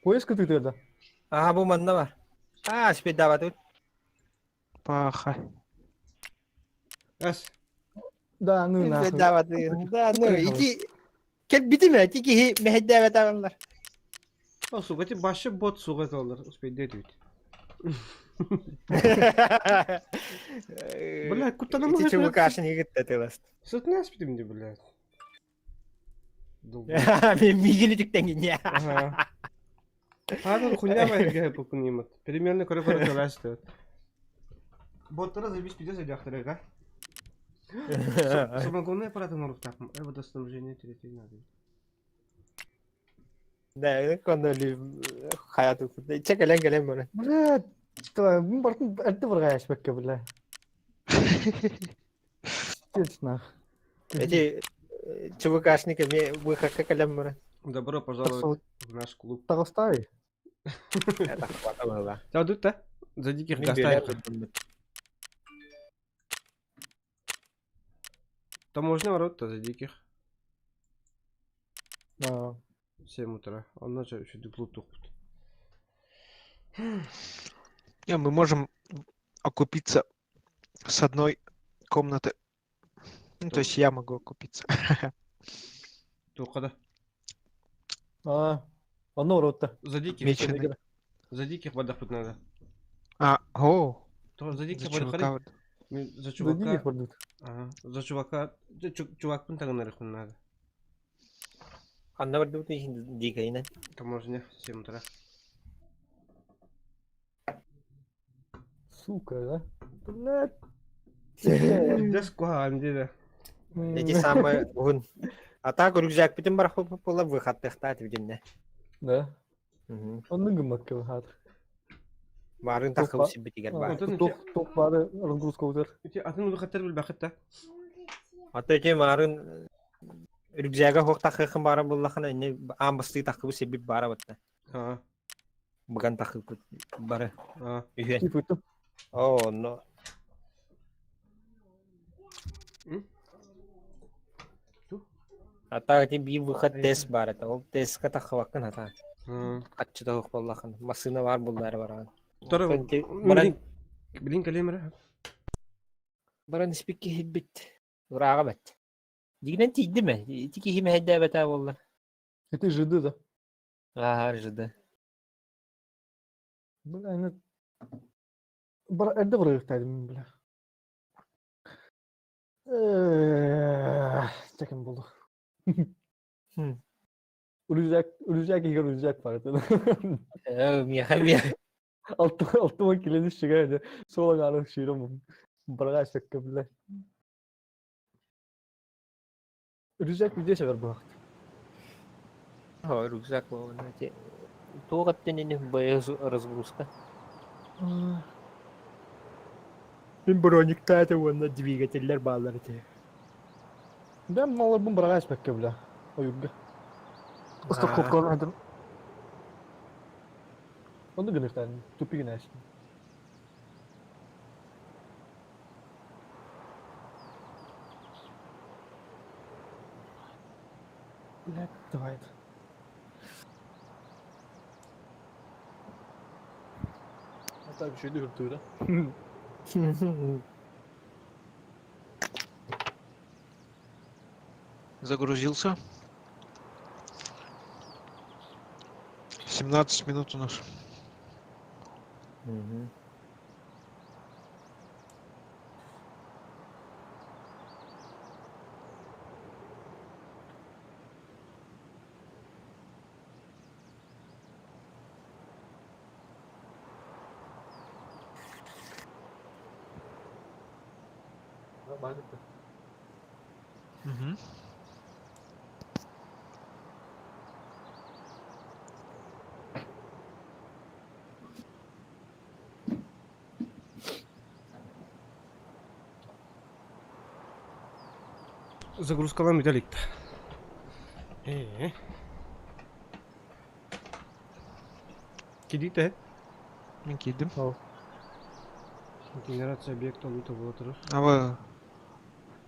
Поезд күтүтүрдө. аха бу манна бар. А, спидабатыт. Паха. Эс. Да, ну нахуй. Спидабатыт. Да, ну, ити кел битиме, ити киһи мэһэйдээбэтэ О, сука, ти башы бот суга алар. Успейде дейт. Бля, кутана Ити чубукашын игитте тылас. Сытна спидим ди, блядь. Долб. Мигини түктеңин Ага. Хазар хуйня байырга бу күн Примерно көрө көрө төлөстү. Боттара заебись пиздец идяхтырыга. Самогонный аппарат оҥоруохтаахпын. Водоснабжение третий надо. Да, кондоли хаяту. Чэ кэлэн кэлэн бары. Бля, мин бартын эрдэ барга яшбекке, бля. Пиздец, нах. Эти ЧВКшники ме выходка кэлэн бары. Добро пожаловать в наш клуб. Тагыстай. Это хватало. Та да? За диких гостей. Таможня ворот-то за диких. Да. 7 утра. Он начал еще клуб тухпут. Не, мы можем окупиться с одной комнаты. Ну, то есть я могу окупиться. Туха А, онно оротта. За диких. Меченый. За диких водоход надо. А, о, То за диких за водоход. чувака. вот. За За чувака. диких бардыт. Ага. За чувака. Чувак пентагон надо. Анна барды дикайна. Таможня 7 утра. Сука, да? Блядь. Пиздец куһаҕан диэбэ. Эти самые уһун. А так рюкзак бүтүн бар була выход тахтаат билинне. Да. Онны гыммакка хатыр. Барын тахып сибитигер бар. Онтон Тох тох бары разгрузка утар. ити атын выходтар билбэхит да. Ата эти марын рюкзага хох тахыхын бара буллахына инне амбасты тахып сибит бара батта. Аа. Быган тахып бары. Аа. Үһен. Тип үттüm. О, но. Ту? Ата эти би выход тест бар это. Ол тестка тахыбаккын ата. Аа. Каччы тахып буллахын. Машина бар буллар баран. Тора Баран билин кэлиэмэрэ. баран испикки хиббит. Урага бат. Дигинен тиийдиме? Ити киһи мэһэйдээбэтэ буолла. Это жиды, да? Аха, жиды. Бля, аны бар эрдэ барыахтайдым, бля. Чекин болду. Рюкзак, рюкзак егер рюкзак бар. Миэхэ миэ. Алты алты килени шыга сол аны шыйрым. Барга шөккө, бля. Рюкзак где север бу. О, рюкзак буолла. Туох эттен БС разгрузка. Мин брониктааты уонна двигателлер баалар эти. Да, малар бу барга шөккө, бля. Ойугга. Страховка алдым. Оны гыныктан тупик нәш. Блядь, давай. Так, еще иду да? Загрузился. 17 минут у нас. Мгм. Нормально. Угу. Загрузкалаан бүтэ илик да. Ээ. Кидите. Мин киирдим. Генерация объекта лута буола турар. А вы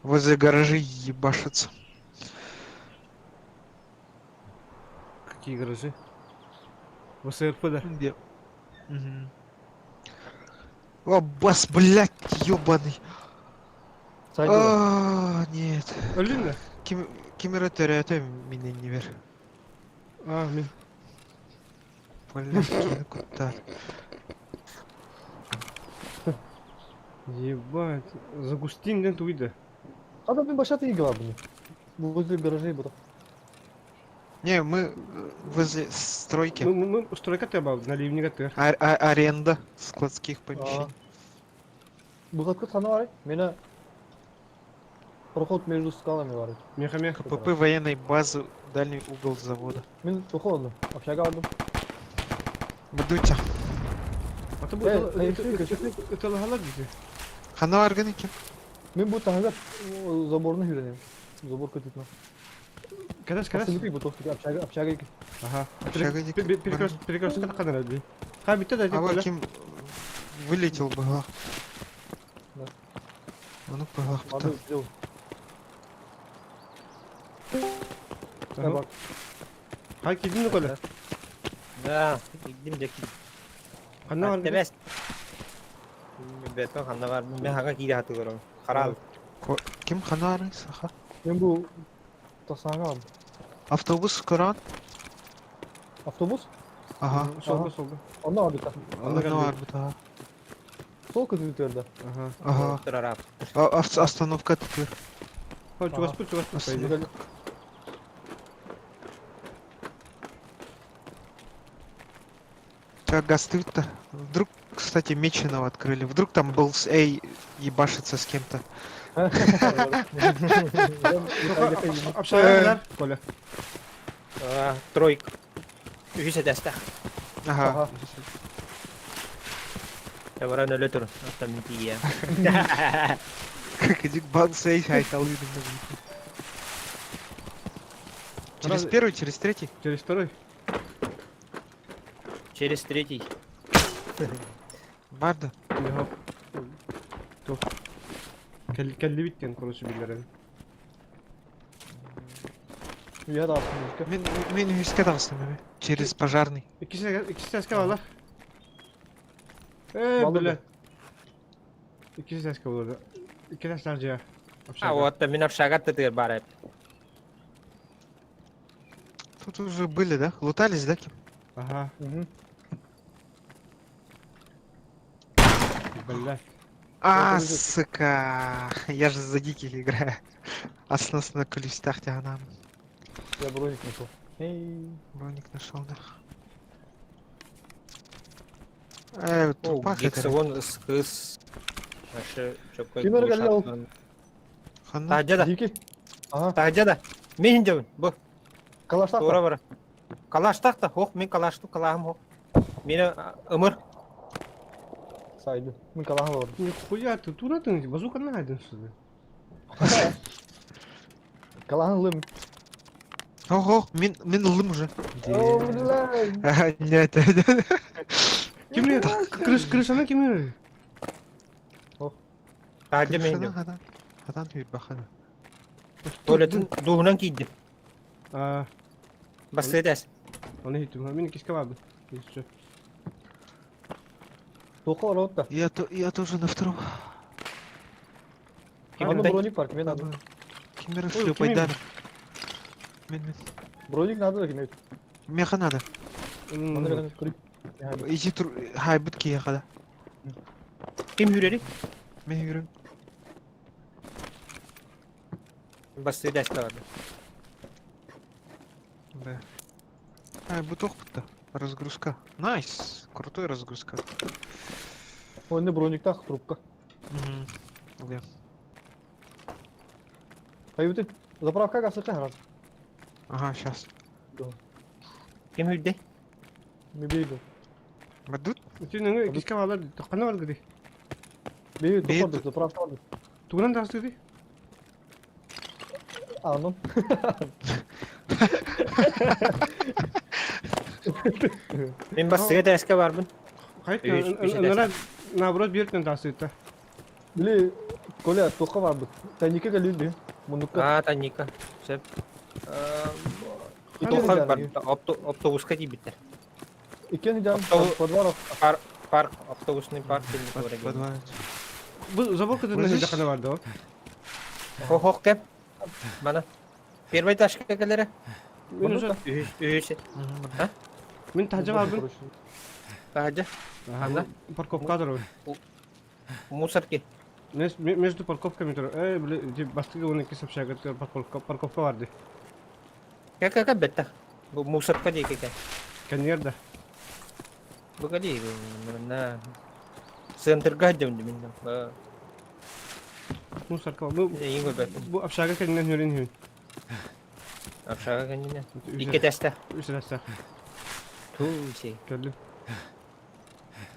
возле гаражей ебашатся. Какие гаражи? ВСРП да? Где? Угу. О, бас, блядь, ёбаный. А, нет. Өлүн Ким кимера төрөөтө минен нибер. А, мин. Блядь, кини куттар. Ебать. Загустин ден туйда. А да, башата игла, блин. Возле гаражей буду. Не, мы э, возле стройки. Мы, мы, мы стройка тебя на ливнига ты. А а аренда складских помещений. Бухатка хана бар, Меня проход между скалами бар. Меха меха. КПП военной базы, дальний угол завода. Мин тухолдум, общага алдым. Бадуча. А то Э, будет это лагалар где? Хана органики. Мин бу таһыгар заборны хүренем. Забор көтүтмө. Кадас кадас. Касыбык бу тохтук общага общага Ага. Общага дик. Перекресток перекресток канал ди. Ха битте да А вот ким вылетел бы, а? Да. А ну пылах. Надо сделал. Ага. Ха кидин коля. Да, кидим дьэ кидим. Ханна бар. Тэбэс. Бэтэн ханна бар. Мен хаҥа киирэ хатыларым. Хараал. Ким ханары саха? Мен бу тасаңа Автобус Коран? Автобус? Ага. Солда солда. Онно орбита. Онно орбита. ага. Сол көтүтүөрдө. Ага. Ага. Турар А, Остановка теперь. Ха чугаспыт чугаспыт по идее. Так, гастрит-то. Вдруг, кстати, Меченого открыли. Вдруг там был с Эй ебашится с кем-то. Общага Коля. Тройка. Үһүс этээстээх. Ага. Баран өлө тур. Оттон мин тиийиэм. Как иди бансей, айталыйдым. Через Разве- первый, через третий? Через второй. Через третий. Барда. Йоп. Тух. Кэллибиттен короче биллэрин. Үйэ даҕасын Мин мин үһүскэ таҕыстым эбэ. Через пожарный. Иккис этээскэ бааллар. Э, Баллы бля. Иккис этээскэ буолла. Икки этээстээх дьиэ. А вот мин общага тытыыр баар эбит. Тут уже были, да? Лутались, да, ким? Ага. Угу. Бля. А, Это уже- сука. Я же за диких играю. Основно на колесах тянам. Я броник нашел. Эй. Броник нашел, да. Э, О, тупак это. Гексагон ыс Вообще, чөккөй Ким эргэллэ ол? Ханна. Таһдьа да. Дикий. Ага. Таһдьа да. Мин дьабын. Бу. Калаштак. Тура бара. Калаштах та. Хох, мин калашту калаһым хох. Мин ымыр. Сайды. Мин калаһым бар. Нихуя ты тура ты базука найден сюда. Калаһым лым. Ого, мин мин ыллым уже. О, бля. Ага, Нет, нет. Ким не? Крыш крышаны ким не? Таһдьа мин дьабын. Ханан, ханан бахана. Туалетын дуһунан киирдим. А, Бастыгы тэс. оны хитим. Мин киска барды. Еще. Туохха барабыт да? Я, то, я тоже на втором. Манна броник бар, кимиэ надо? Кимер шлепай Мен, мен. Броник надо да кимиэ? Меха надо. Манна кэлэн көрүй. Иди тур, хайбыт киһиэхэ да. Ким үүрэрий? Мен үүрүм. Бастыы дэстэ барда. Да. Ай, бутох-то. Разгрузка. Nice! Крутой разгрузка. Онно брониктаах трубка. Угу. Где? Хайбыты. Заправка гасыка харас. Ага, сейчас. Ким үрдэй? Мебейду. Бадут? Үтүнүҥү иккискэ баалар ханна баргыдый? Бейду Бейду. тохорду, заправка барды. Тугунан таастыгый? Анон. Мин бастыга тээскэ барбын. Хайт Үс ынара наоборот биэртэн таастыытта. Били, Коля, туохха барбыт? Тайникка кэлин би. Муннукка. Аа, Таника. Сөп. Туохха барбыт? Автобуска тиийбиттэр. Иккиэн идеан Автобус- подвал Пар, парк, автобусный парк диэн туора диэн. Подвал. Бу забор кытын сылдьаххына бар дуо? Хох кэп. Мана. Первый этажка кэлэрэ. Мин уже Үһүс, үһүс. мин таһдьа барбын. Таһдьа. Ханна? Парковка турабын. Мусорки. Между парковками турар. Э, били, бастыгы он икки общага парковка, парковка бар ди. Кэ-кэ-кэ бэттэх. Бу мусорка диэки кэ. Кэннигэр да. Бу кэлии манна центрга дьон мин. Мусорка. Бу Эйин көрбөппүн. бу общага кэннинэн хүрин хүн. Общага кэннинэн. Икки этээстээх. Үс этээстээх. Туу сей. Көрдүм.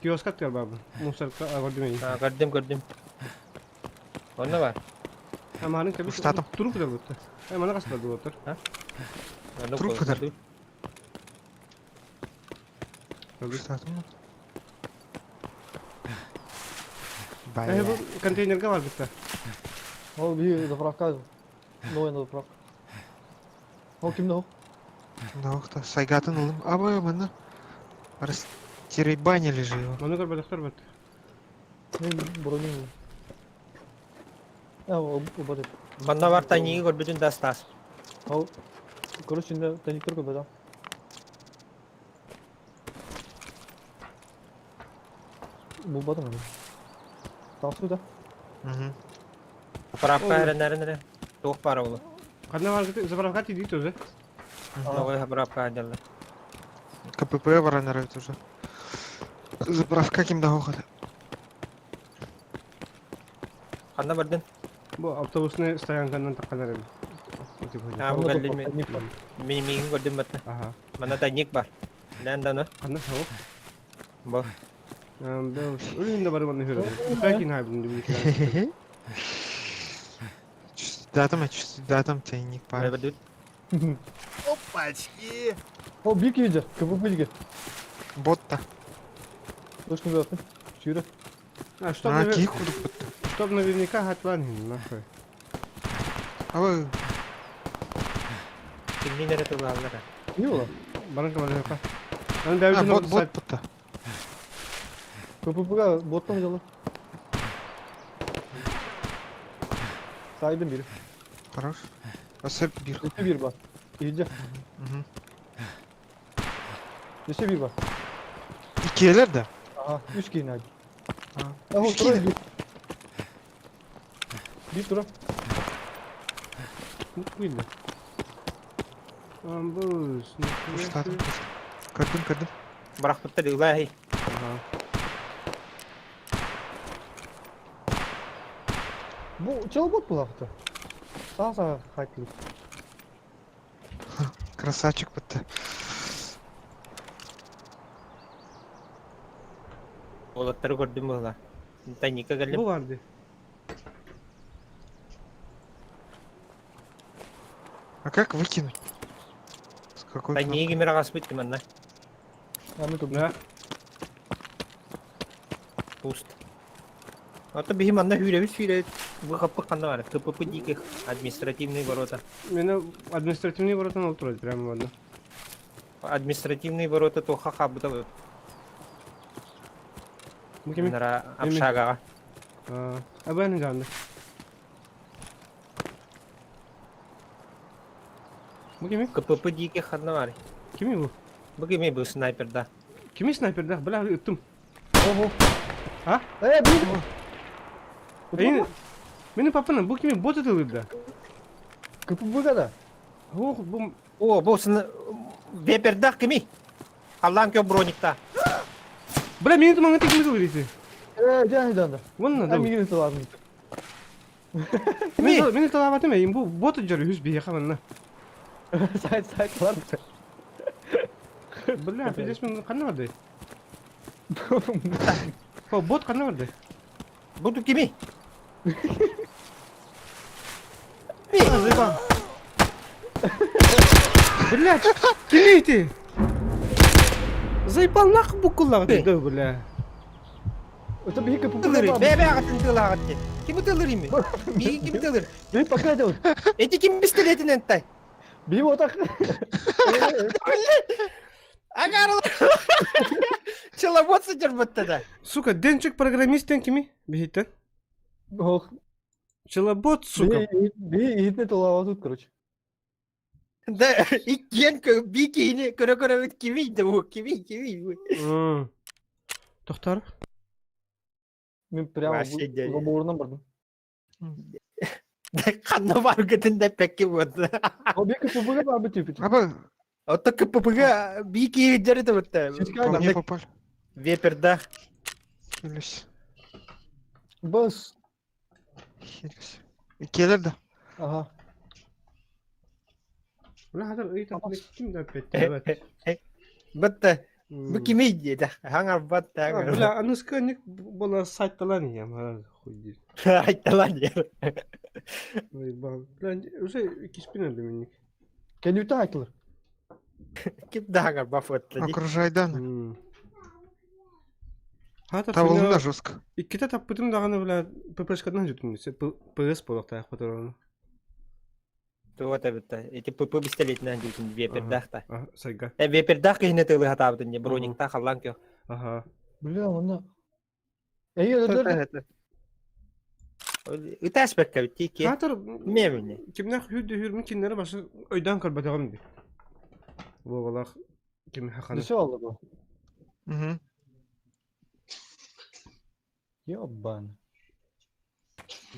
Киоска аттыгар баарбын. Мусорка көрдүм эйин. Көрдүм көрдүм. Онно бар. Аманың кэбис. Уштатым. Туруп кытар буттар. Э, мана хастар буттар. Труп кытар. Көрдүм. Уштатым. Э, бу контейнерге бар бутта. Ол биир заправка. Новая заправка. Ол кимде ол? Да, сайгатын ылым. Абы, маны. Растеребанили же его. Маны көрбөтөхтөр бут. Мен броню. А, ол бар. Манна бар тайниги көрбүтүн да стас. Ол короче, инде тайниктер көп да. Булбадым әле. Тасу да. Угу. Заправка эрэннэрин эрэ. Туох баар ол. Ханна бар заправка тиийдик тоже. Новая заправка дьалла. КПП баранарают уже. Заправка ким да хоқады. Ханна бардын? Бу автобусный стоянканан таққанар эми. А, бу кэллин мин миигин көрдүм батта. Ага. Манна тайник бар. Лэн даны. Ханна сау. Бу. Өлүн да барып аны хүрөдүм. Бәкин хайбын дим. Датам, датам тайник пар. Бардыт. Опачки! Ол бик иде, КПП диге. Ботта. Точно бәпин. Сүйрі. А, чтоб А, ких кудук ботта. Чтоб наверняка хатлан нахуй. Абы, Кимнин эрэ тугааллара. Не ола? Баранка баранка. Аны а, дәвитин бот, бот ботта. КПП-га боттан жалы. Сайдым бiri. Хорош. Асып бир. Өтө бир бар. Иде. Угу. Неше бир бар. Икелер да. Ага, үч кейин айды. А, А, үч тура кейин. бир. Бир тура. Куйды. Амбус. Уштадым. Көрдүм, көрдүм. Барахпыттар ылааһый. Ага. Бу чел бот булакты. Саа саа хайтлы. Красавчик ботта. Уолаттары көрдүм буолла. Тайникка кэллим. Бу барды. А как выкинуть? С какой кнопкой? Тайниги кимэр аҕаспыт манна. Аны көрдүм. Да. Пуст. Ото биһи манна сүүрэбит сүүрэбит. Бу хаппыт ханна бар. КПП диких административные ворота. Меня административные ворота на утро прямо ладно. Административные ворота тоха хабыта. Бу кими? Нара общагаҕа. Абан жанны. Бу кими? КПП диэки ханна баар? Кими бу? Бу кими бу снайперда? Кими снайперда? Бля, ыттым. Ого. А? Э, блин. Эйин, мени папаны, бу кими бот ытылырда? КПП да. Ох, бу О, бу вепердах кими? Аллаан кө броникта. Бля, мени тумаңа текими ытылыр Э, дьэ, дьэ, Вон надо. Мигин ытылаатын. Мени мени талаабатым эйин, бу бот дьөр үһүс биһиэхэ манна. Сайт, сайт, лар. Бля, пиздец, мен ханна барды? О, бот ханна барды? Бу ту кими? Заебал. Блядь, кими ты? Заебал нахуй букуллаҕыт да, бля. Это биһи КПП. Тылырый, бэбэ аҕатын тылааҕыт диэн. Кими тылыр ими? Биһи ким тылыр? Биһи пока делать. Эти ким пистолетинен тай? Биһи вот так. Агарыл. Пчеловод сыдьарбытта да. Сука, Денчик программист кими? Биһиттен. Ох, Пчелобот, сука. биһи биһи иһитне тылаава тут, короче. Да, иккиэн би киһини көрө-көрөбүт кими да бу, кими, кими. Тохтар. Мен прямо Вообще дядя. заборынан бардым. Ханна баргытын да пекки буолла. О, биһи КПП бар бит типа. Аба, Ото КПП-га би киһи дьэритэ бутта. Сиска по мне попали. Веперда. Хилюсь. Бас. Хилюсь. Келер да. Ага. Бля, хатар ыйытар ким да опять давай. Бытта бу кими диэтэ. Хаҥар батта. Бля, аныска ник была сайтталан я, хуй диир. Айтталан диэр. Заебал. Бля, уже киспин Доминик. Кенюта айтылар. Ким да хаҥар бафытта ди. Окружай Дана. Хатар Табылында жестко. Иккитэ таппытым даҕаны, бля, ППшкадан жүтүм. ПС буолуохтаах патрону. Туота битта. Ити ПП пистолетинэн диэтин вепердах та. Сайга. Э вепердах киһини тылы хатаабытын не броникта халлан кө. Ага. Бля, онна. Эй, өлөр. Ытаас бэккэ бит ки. Хатар Мемне. кимнэх хүрдү хүрмүн киннери башы өйдөөн көрбөтөҕүм ди. Буолах ким хаханы. Дүсө алды бу. Угу. Ёбан.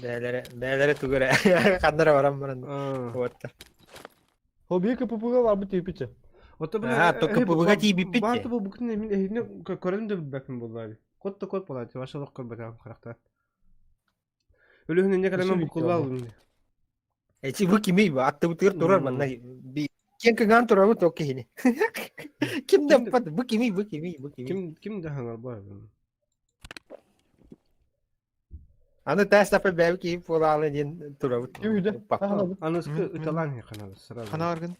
Бээлere бээлere тугура ханнара баран баран. Вот. О, биһи КПП бар бит типа. Ото бля, Аа, то КПП-га тиийбиппит Баар дии. бу букны мин эһини көрөн да билбэппин буоллаа. Кот да кот буолааччы, ваша олох көрбөтөҕүм харахтаан. Өлүһүн инне кэлэмэн Үсү букуллаа ылым. Эти бу кими бу аттыбытыгар турар манна би киэн кыҥаан турабыт ол киһини. Ким да пат бу кими бу кими бу кими. Ким ким да хаҥар баар. Аны таас тапа бэйэ киһи буолаалы диэн турабыт. Ким үйдө? Папа. Аныскы Мин- ыталаан ханабыт сразу. Хана аргын.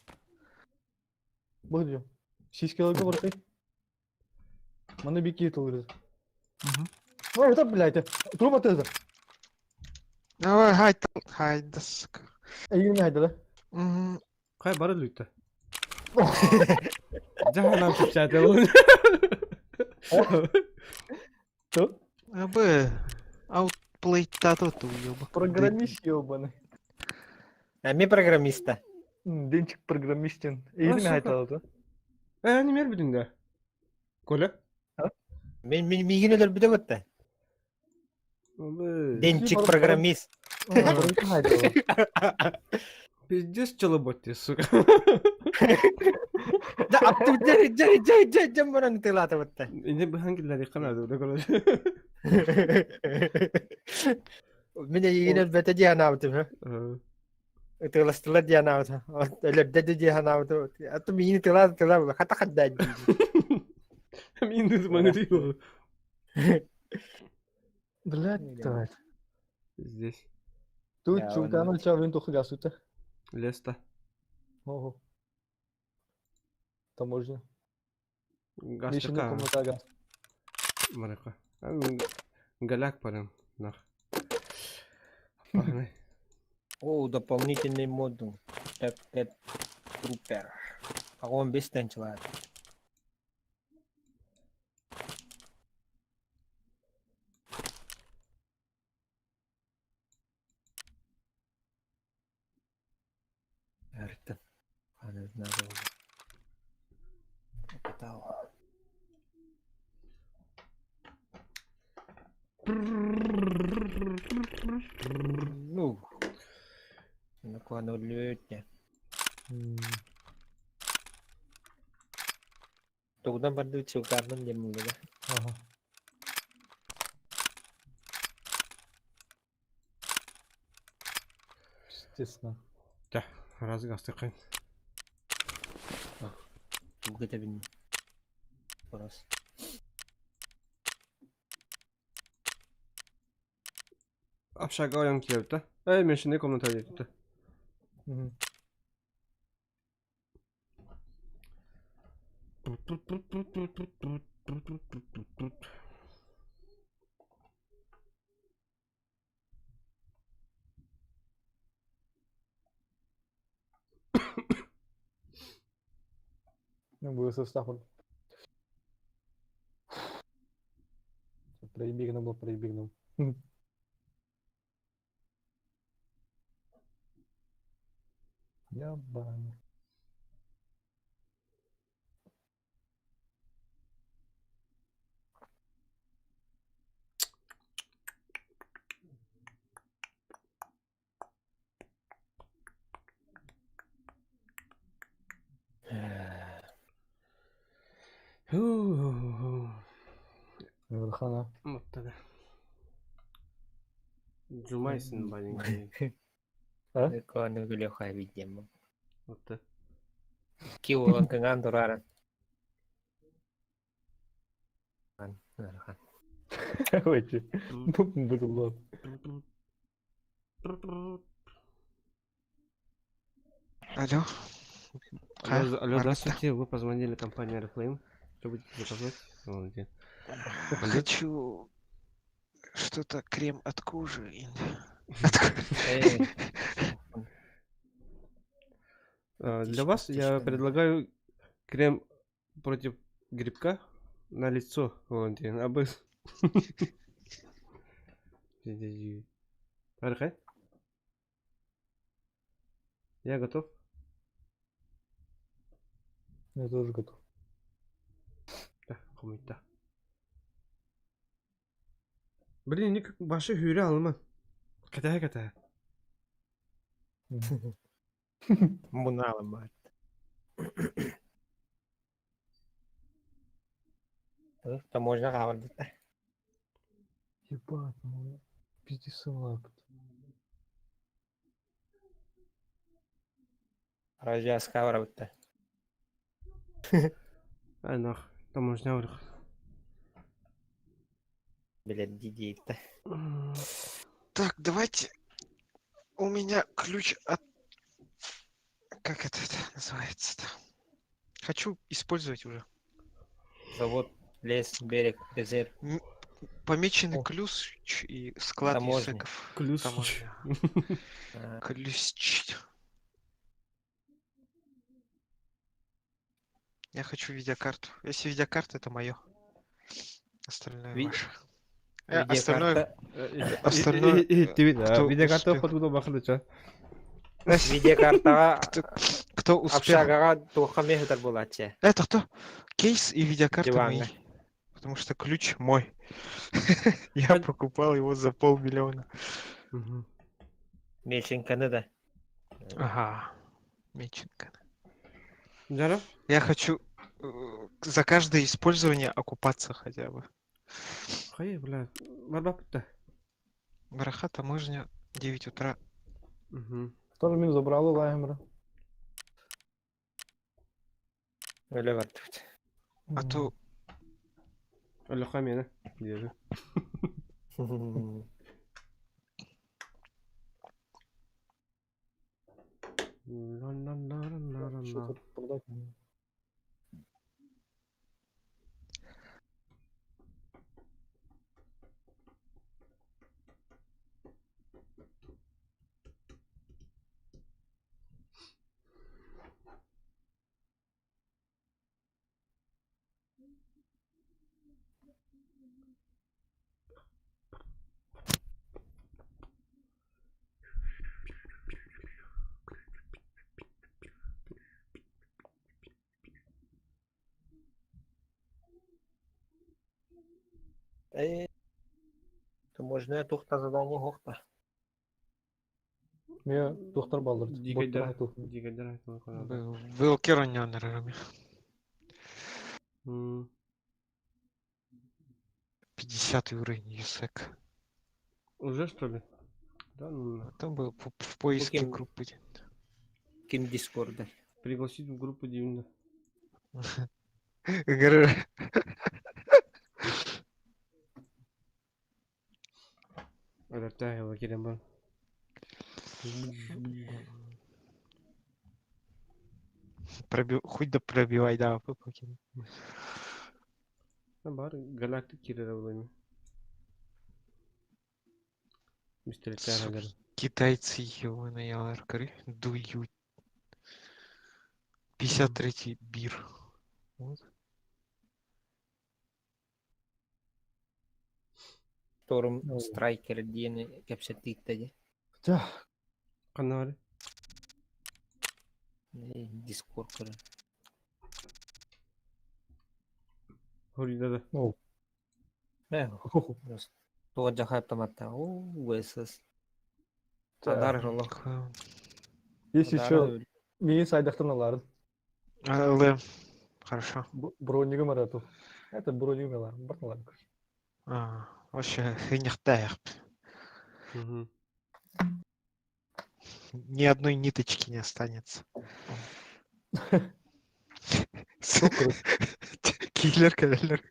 Бу дием. Сискелерге барсай. Маны бики тылырыз. Мгм. Ой, это, блядь, труба тызы. Давай, хай, хай, да, сука. Эгин хайда да. Угу. Кай бары лүттэ. Жаһанам чыпчаатыл. Что? Абы, аутплейтату ту уебок. Программист ёбаный. А мен программиста. Денчик программистин. Эгин сука. хайда да. Э, немер билин да. Коля? Мен мен мигин өлөр бүтө бутта. Абы. Денчик программист. Пиздец челобот ты, сука. Да апту жа жа жа жа жа баран тылата бутта. Инде быхан киллери канады, да короче. Мен эгин өлбөтө диэн аабытым. Ытыаластылар диэн аабытым. Өлөрдө диэн аабытым. Аты мигин тыла тыла хата хадда. Мин дызманы дейм. Блядь, давай. Здесь. Тут Я чутана чавин тухы гасута. Леста. Ого. Таможня. Лишний Гастыка. комната газ. Марыка. Галяк парам. Нах. Пахны. О, дополнительный модуль. Так, это трупер. А он без человек. Арыттан. Надо было. Ну, ну, Тугунан бардыбыт сылтаарынан диэн буолла. Ага. Естественно. Да, разгастыкын. Тугу этэбин? Раз. Общага ойон киэбитэ. Эй, меньшинный комната диэбитэ. Мгм. Ну, бу состав. Проебигнул, был проебигнул. Я баню. Хана. Вот тогда. Жумайсын маленький. А? Коны күлү видимо. Вот так. Ки уолан кыҥаан турааран. Ой, Быдыллар. Алло. Алло, алло, здравствуйте, вы позвонили компании Oriflame. Что будете заказать? Вон где. Хочу что-то крем от кожи. Для вас я предлагаю крем против грибка на лицо. Валентин, абыс. Архай? Я готов. Я тоже готов. Да, хомойта. Блин, ник башы хүрэ алма. Катая катая. Муналым баар. Таможня хаалбыт. Ебать, ну пиздецы лапать. Развязка барабытта. Ай нах, таможня урых. Билет дидиитта. Так, давайте. У меня ключ от... Как это называется-то? Хочу использовать уже. Завод, лес, берег, резерв. Помеченный О. ключ и склад Таможня. юсеков. Ключ. Таможня. А, Ключ. Я хочу видеокарту. Если видеокарта, это мое. Остальное ваше. Остальное... Видеокарта. Остальное, Кто Видеокарта успел. хоть бахлыча. Видеокартаҕа Кто успел? общагаҕа туохха миэхэтэр буолааччы. Это кто? Кейс и видеокарта Диванга. мои. Потому что ключ мой. Я покупал его за 500 000. Меченканы да. Ага. Меченко. Жара? Я хочу за каждое использование окупаться хотя бы. Хай, бля. Барбапта. Бараха таможня 9 утра. Угу. Тоже мин забрала Лаймера. Өлө бардыбыт. А то Аллаха мена. Держи. Что-то продать. Э, можно туох да задание суох да. Мия туохтар бааллар. Дикайдар. Боттар туох. Дикайдар айтылы каналда. Вилкер онньоннор М, 50 уровень ЮСЭК. Уже что ли? Да, ну на. Там был в поиске Кем? группы. Ким Дискорда. Пригласить в группу Дивина. Говорю, Адаптагила кирен бар. Хоть да пробивай, да, покинь. Бар галактик кирер булами. Мистер Сука, Тагадер. Китайцы ебаные аларкары дуют. 53-й бир. Вот. Торум Ну. Страйкер диэн кэпсэтииттэ дии. Тя, Канары. Дискорд көрөн. Хорида да. ну. Э, туга жаха автоматта. О, ВСС. Тя. Адар олох. Есть еще мии сайдахтан аларын. ЛМ. Хорошо. Бронигым арату. Это бронигым аларын. Бартын аларын. А, вообще хренехтаях. Мгм. Ни одной ниточки не останется. Киллер, киллер.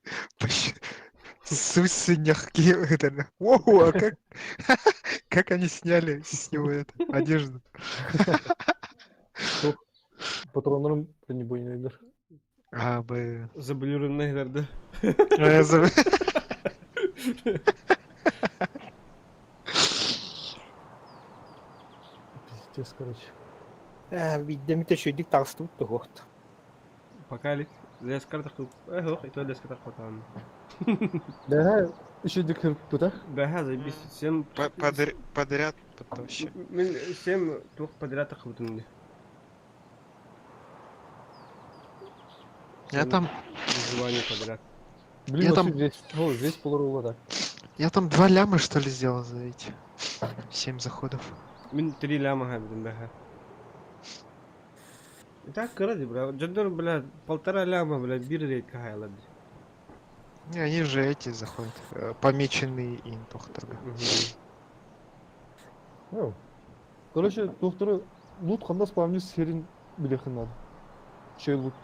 Сусынях Воу, а как... Как они сняли с него это, одежду? Патроннарым бронебойныйдыр. А, б... Заблюренный да. А, я забыл. Пиздец, короче. Э, биирдэ үчүгдүк таҕыстыбыт туһуохт. Пока ли. Лес карта хуп. Эх, и то лес карта хватан. Да, еще дикер пута. Да, заебись. Семь... Подряд вообще. Мен семь тух подряд хватан. Я там, Выживание подряд. Блин, Я вообще там- здесь, о, здесь полурула так. я там 2 ляма, что ли, сделал за эти 7 заходов. Мен 3 ляма хабдым бэха. Так, ради, бля. Джандор, бля, полтора ляма, бля, бир рейд кахайла. Не, они же эти заходят, помеченные им тохтарга. Ну, Короче, докторы лут ханда спавни серин билехин надо. Чей лут.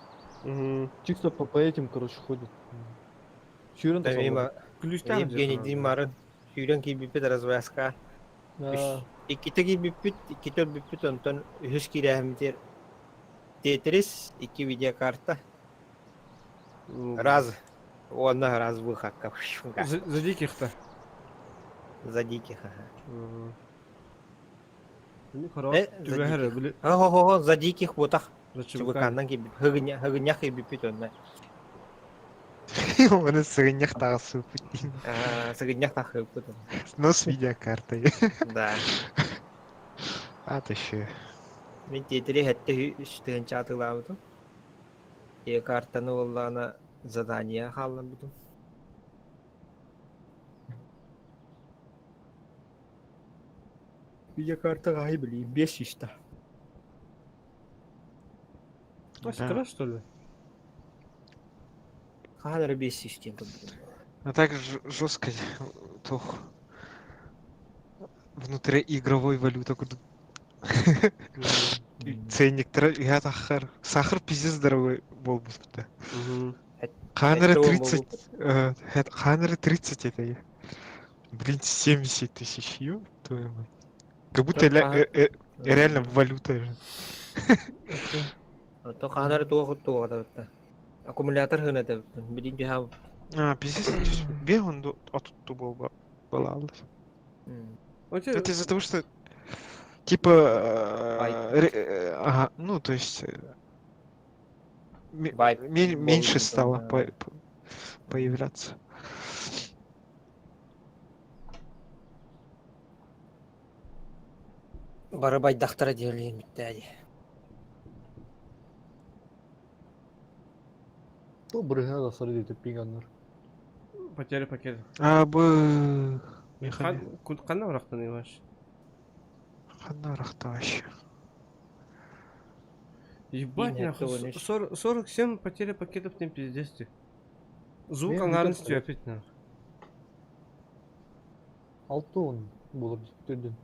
Чисто по этим, короче, ходит. Чурен Мимо Ключ там Евгений Димарын сүүрэн киирбиппит развязка. Иккитэ киирбиппит, иккитэ өлбүппүт, онтон үһүс киирээһиммитигэр Тетрис, икки видеокарта. Раз, уонна раз выходка. За диких-то. За диких, ага. Ну, хорош. Э, за Түбэһэр, диких. били, Хо-хо-хо, за диких ботах. за ЧВК. ЧВК-нан киирбит. Хыгынньах киирбиппит онно. Он из сырынях тағысы Сыгынньах тахыппыт. Но с видеокартой. Да. А, ты еще. Мин Тетрис хэттэ үс тыһыынча атыылаабытым. Видеокартаны буоллаҕына задание хаалларбытым. Видеокарта хаһый билиим, 500 да. А, сестра, что ли? Хаһан эрэ 500 диэн көрбүтүм. А так жестко тох. Внутриигровой валюта куда ценник я тахар. Сахар пиздец дорогой был бы. Ханера 30, Ханера 30 это я. Блин, 70 тысяч, ёб твою мать. Как будто реально валюта же. То хаһан эрэ туох туох да Аккумулятор хына да билин түһэ. А, пиздец, бегун а тут был бы была. Это из-за того, что типа ага, ну то есть меньше стало появляться. Бары байдахтара диэлиин бүттээди. То брыгна да сары дейт пиганнар. Потеря пакета. А бы... Михаил. Ханна барахтан Иваш? Ханна барахта вообще? Ебать нахуй, 47 потеря пакетов не пиздец ты. Звук аңарын опять нахуй. 6 буолар түрдүн.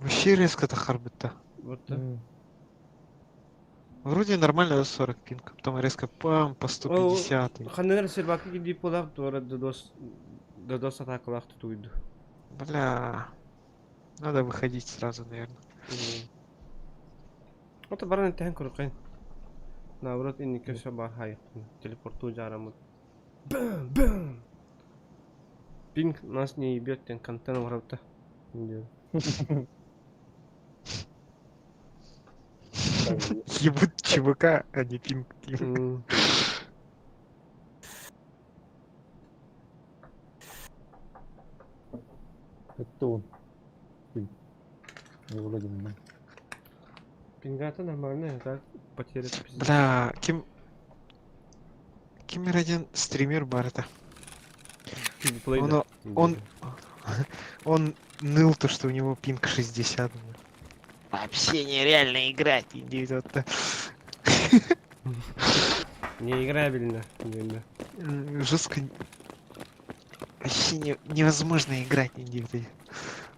Вообще резко тахарбыта. Вот да. Вроде нормально 40 пинг, потом резко пам по 150. Ханнар серваки дип булак туара додос додос атакалах тутуйду. Бля. Надо выходить сразу, наверное. Вот баран тэн куркайн. Наоборот, инники все бар хай. Телепорту жарамут. Бэм, бэм. Пинг нас не ебет, тен контент варапта. Ебут ЧВК, а не пинг. Это он. Не вроде не. Пингата нормальная, так потеря пиздец. Бля, ким... Ким один стример бар это. Он, он, он ныл то, что у него пинг 60. Вообще нереально играть, иди вот. Неиграбельно. Жестко. Вообще не, невозможно играть нигде.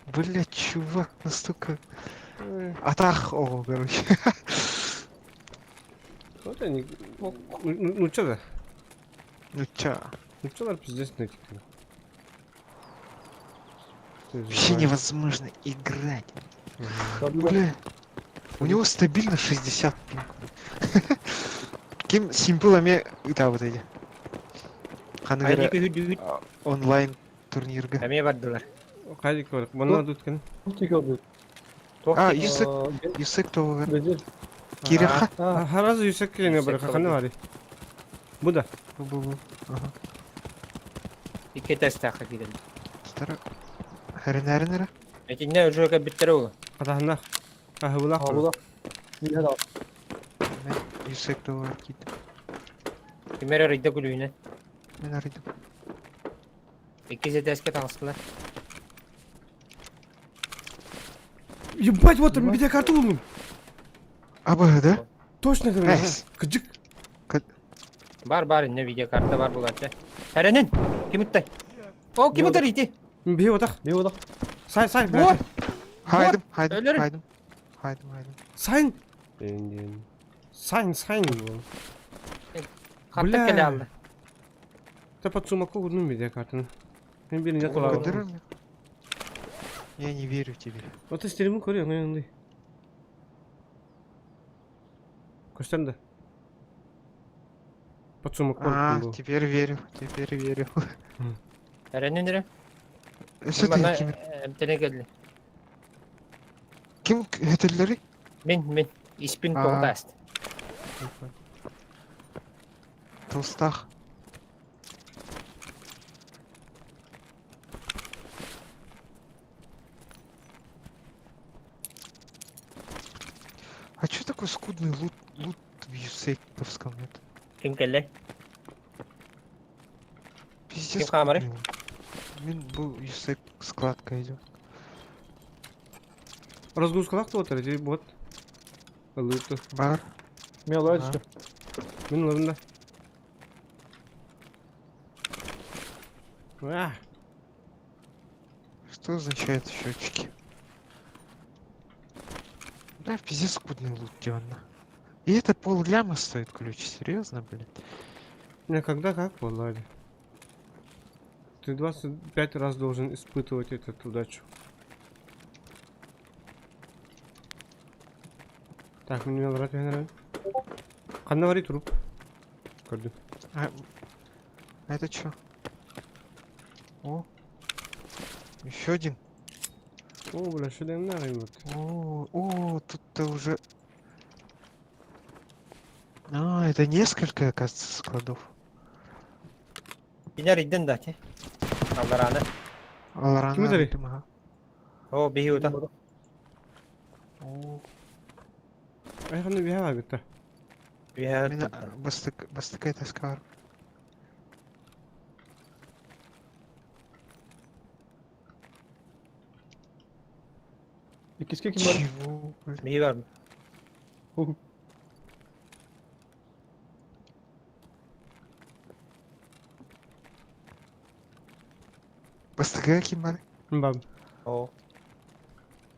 Бля, чувак, настолько... Атах, о, короче. Вот они... Ну, ну чё да? Ну чё? Ну чё да, пиздец, на Вообще невозможно играть. Бля. У него стабильно 60 пинг. Ким симпылами да вот эти. Хангара онлайн турнирга. Эмиэ бардылар. Хайдик бар. Манна дуткан. А, Юсек, Юсек того. Киреха. Харазы Юсек келене бар. Хана бар. Буда. Бу бу. Ага. Икки тестаха кирен. Стара. Хәренәренәрә. Этинне уже биттер ол. Атахна. Ахыбылах. Ахыбылах. Мен Юсек того кит. Кимер арыйда күлүүнэ. Мен арыйдым. Икки этээскэ таҕыстылар. Ебать, вот там видеокарту булдум. Аба, да? Точно говорю. Кыдьык. Бар бар инне видеокарта бар булачы. Әренин! Ким уттай? О, ким утар ити? Бии отах. Бии отах. Сай, сай, блядь. Хайдым, хайдым, хайдым. Хайдым, хайдым. Сайн. Сайн, сайн. Хатта келе алды. Та под сумаку одну видеокарту. Мен бирин жатып Я не верю тебе. Вот ты стримы көрү, оңой Көстөн да. Под сумаку. А, теперь верю, теперь верю. Әренин эрэ. Все Манна ты ким? эмтене келди. Ким өтөллөрүй? Мин, мин. Испин А. тоҕутааст. Толстах. А чё такой скудный лут, лут в Юсековском? Это Ким келлэ? пиздец Ким хаамарый? скудный лут. Мин бу Юсек складка идет. Разгрузкалах то отыр, бот. Ылыты. Бар. Мен алай түстүм. Мин ылырым да. А, Что означает счетчики? Да, пиздец скудный лут, диванно. И это пол ляма стоит ключ, серьезно, блин? Не, когда как, Влади? Ты 25 раз должен испытывать эту удачу. Так, мне брат я Ханна вари труп. Көрдүм. А, а это чё? О, еще один. О, бля, что дем на вот. О, о, тут-то уже. А, это несколько, оказывается, складов. Кинер иден да, те. Аллараны. Аларана. Ким это? Ага. О, биһи ута. О, Ай, ханна бия багытта. Биһи мен бастык, бастык это скар. Иккиске ким бар? Чего, блин? Миһи бар. Бастакыга ким бар? Бам. О.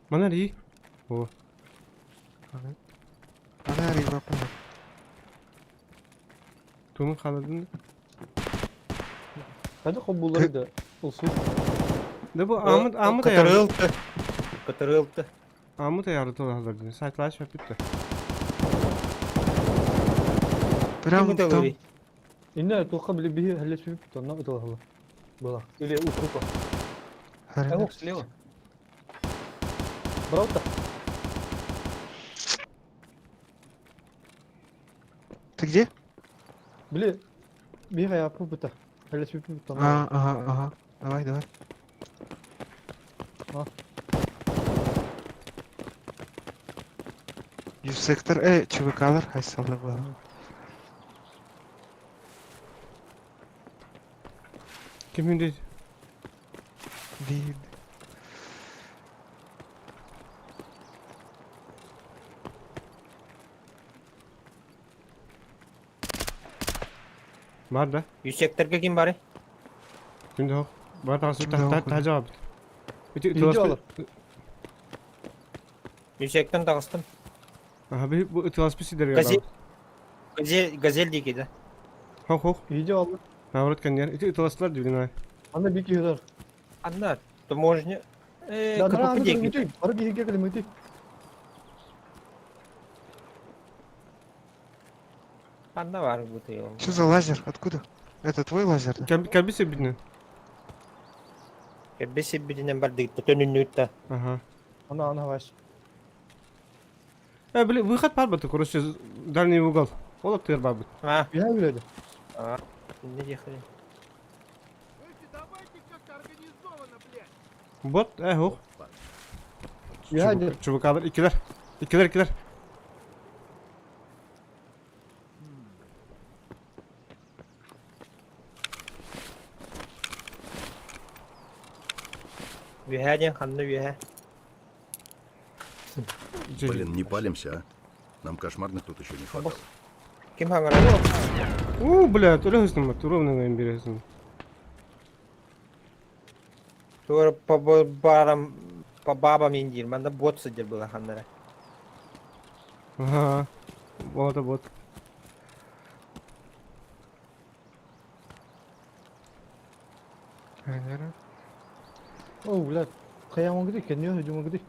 Манар и. О. Ана риба пана. Тугун хаалладын. Хadi хоббулары да olsun. Да бу Амыт Амыт аяры. Кытырылты. Кытырылты. Амыт аяры толаларды. Сайтлар шөпүттü. Прям Ким там. ыталый? Инне туха били биһи хәлләшеп тонна ыталахла. Была. Или у трупа. Харина. Ох, слева. Браута. Ты где? Били биһи хаяпы бута. Хәлләшеп тонна. А, ага, ага. Давай, давай. А. Юсектор, ЧВКлар, хайсалда была. Ким хүндей? Блин. Бар да. Юсекторга ким бар? Күндө хок. Бар тагысы Кимде хок? та жавап. Ити Видео алып. Юсектен тагыстым. Аха би бу ытыласпы сидерге. Газель. Газель, газель дики да. Хок хок. Видео алды. Наоборот кеннер. Ити ытыластылар дибин. Анда бик йөрөр. Анна, то можно... Да, КПП аны дики. көрмөтүй. Бары биһиге кэлэммитий. Анна бар бу ты. Что за лазер? Откуда? Это твой лазер, да? Кәбисе бидне. Кәбесе бидинен бар дигит төнүннүтта. Ага. Ана ана ваш. Били выход бар бу, короче, дальний угол. Ол тыр бар бу. А, Биһа биледи. а. Не ехали. Слушайте, давайте как-то организованно, блядь! Бот, хок. Биһа дер. ЧВКлар икилер. Икилер, икилер. Үһә ден ханны үһә. Блин, не палимся, а? Нам кошмарных тут еще не хватало. Ким хаңара? У, бля, төлөсүң ба, ровно мен бересиң. Тур по барам по бабам индир. Манда бот сидер была ханнара. Ага. Вот, вот. Харина. О, блядь. Каяңа гиди, кенне һөҗүмә гиди.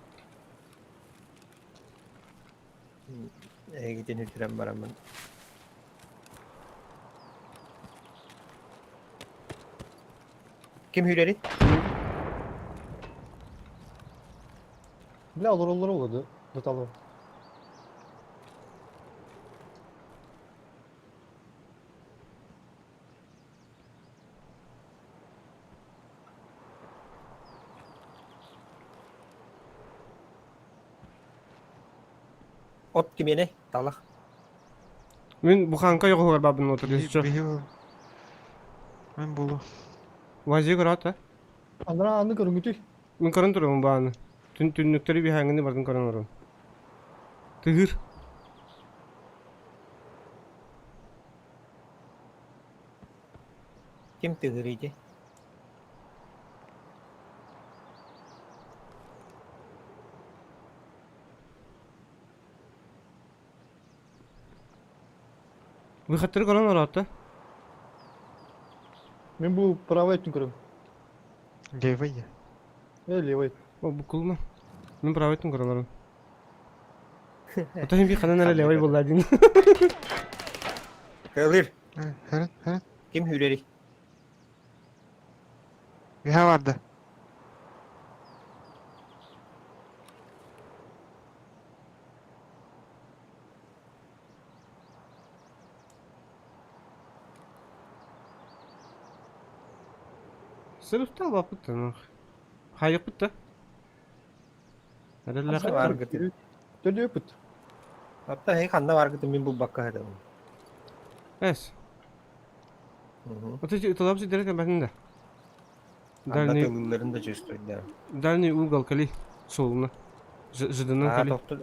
Эгитин үтүрэн барамын. Ким хүлери? Бля, олар олар олады. Даталы. От кимене? Талах. Мен буханка йогугар бабын отыр, если чё. Мен болу. Вази көрөт, а? Андра аны көрүңүтүй. Мен көрөн турам бааны. Түн түннүктери бихаңны бардын көрөн орун. Тыгыр. Ким тыгырыйды? Выходтары көрөн орот, да? Мен бу правый өттүн көрөм. Левый. Левый. О, бу кулма. Мен правый өттүн көрөн орун. Ото хим би ханан эле левый болду один. Кылыр. Харин, харин. Ким хүлери? Биха барды. Сырыптал бапыт та. Хайык бит да. Баргыты. Төрдө өпүт. Апта хей ханна баргыты мен бу бакка хадым. Эс. Вот эти ыталап сидерек бәтин да. Анда Дальний тылыларын да чувствует, да. дальний угол кали солуна. Жыдынан Аа кали. тохту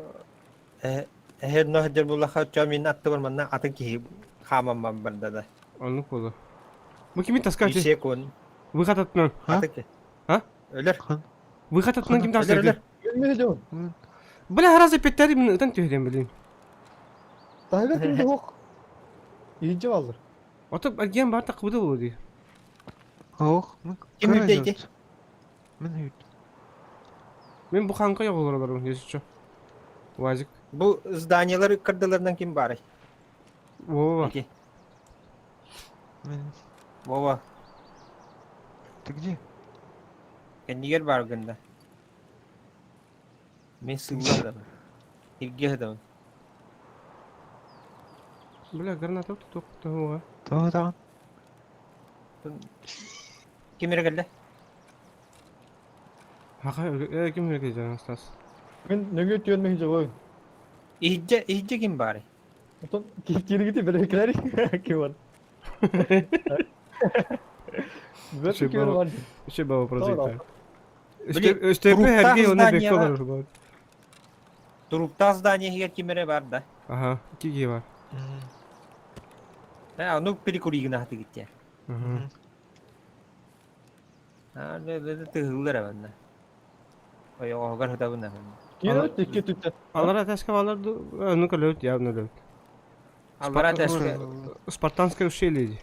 эһэр нөһдер буллаха чо мин аттыбар манна атын киһи хаамамман барда да. Оннук буолуо. Бу кими таска Үс секунд. Выход аттынан. Атын киһи. А? Өлөр. Выход аттынан ким таска Өлөр өлөр. Мен дьон. Бля, раз опять мин ытан түһэрем блин. Таһыгар ким да суох. Иһирдьэ бааллар. Ото арген бар такыбыта буолуо дии. Ох, мы Ким үрдэ ити? Мин үйт. Мин бу ханка yoğulur если что. Уазик. Бу зданиялар кырдыларынан ким баарый? Вова. Ити. Мин. Вова. Ты где? Кэннигэр баар гында. Мин сылла да. Ирге да. Бля, граната тут того. Того там. Ким эрэ кэллэ? Хаха, ким эрэ кэлдэ Стас? Мин нөҥүө түөн мин дьолой. Иһирдьэ иһирдьэ ким баарый? Оттон кииригити бэрекелер ким бар. Бэрт ким бар. Еще баба прозрит. Били, Өстөпө туруктаах эрге оны бекке зданияҕа олорор бар. туруктаах здание иһигэр ким эрэ бар да. Ага, киги бар. Э, ону перекуригына хатыгыття. Ага. Аа, тыһыллар эбэннэ. Ойоҕоһугар сытабын Киирэ тикки түттэ. Алара таска балар ну-ка лөт явно лөт. Аллара таска. Спартанское ущелье.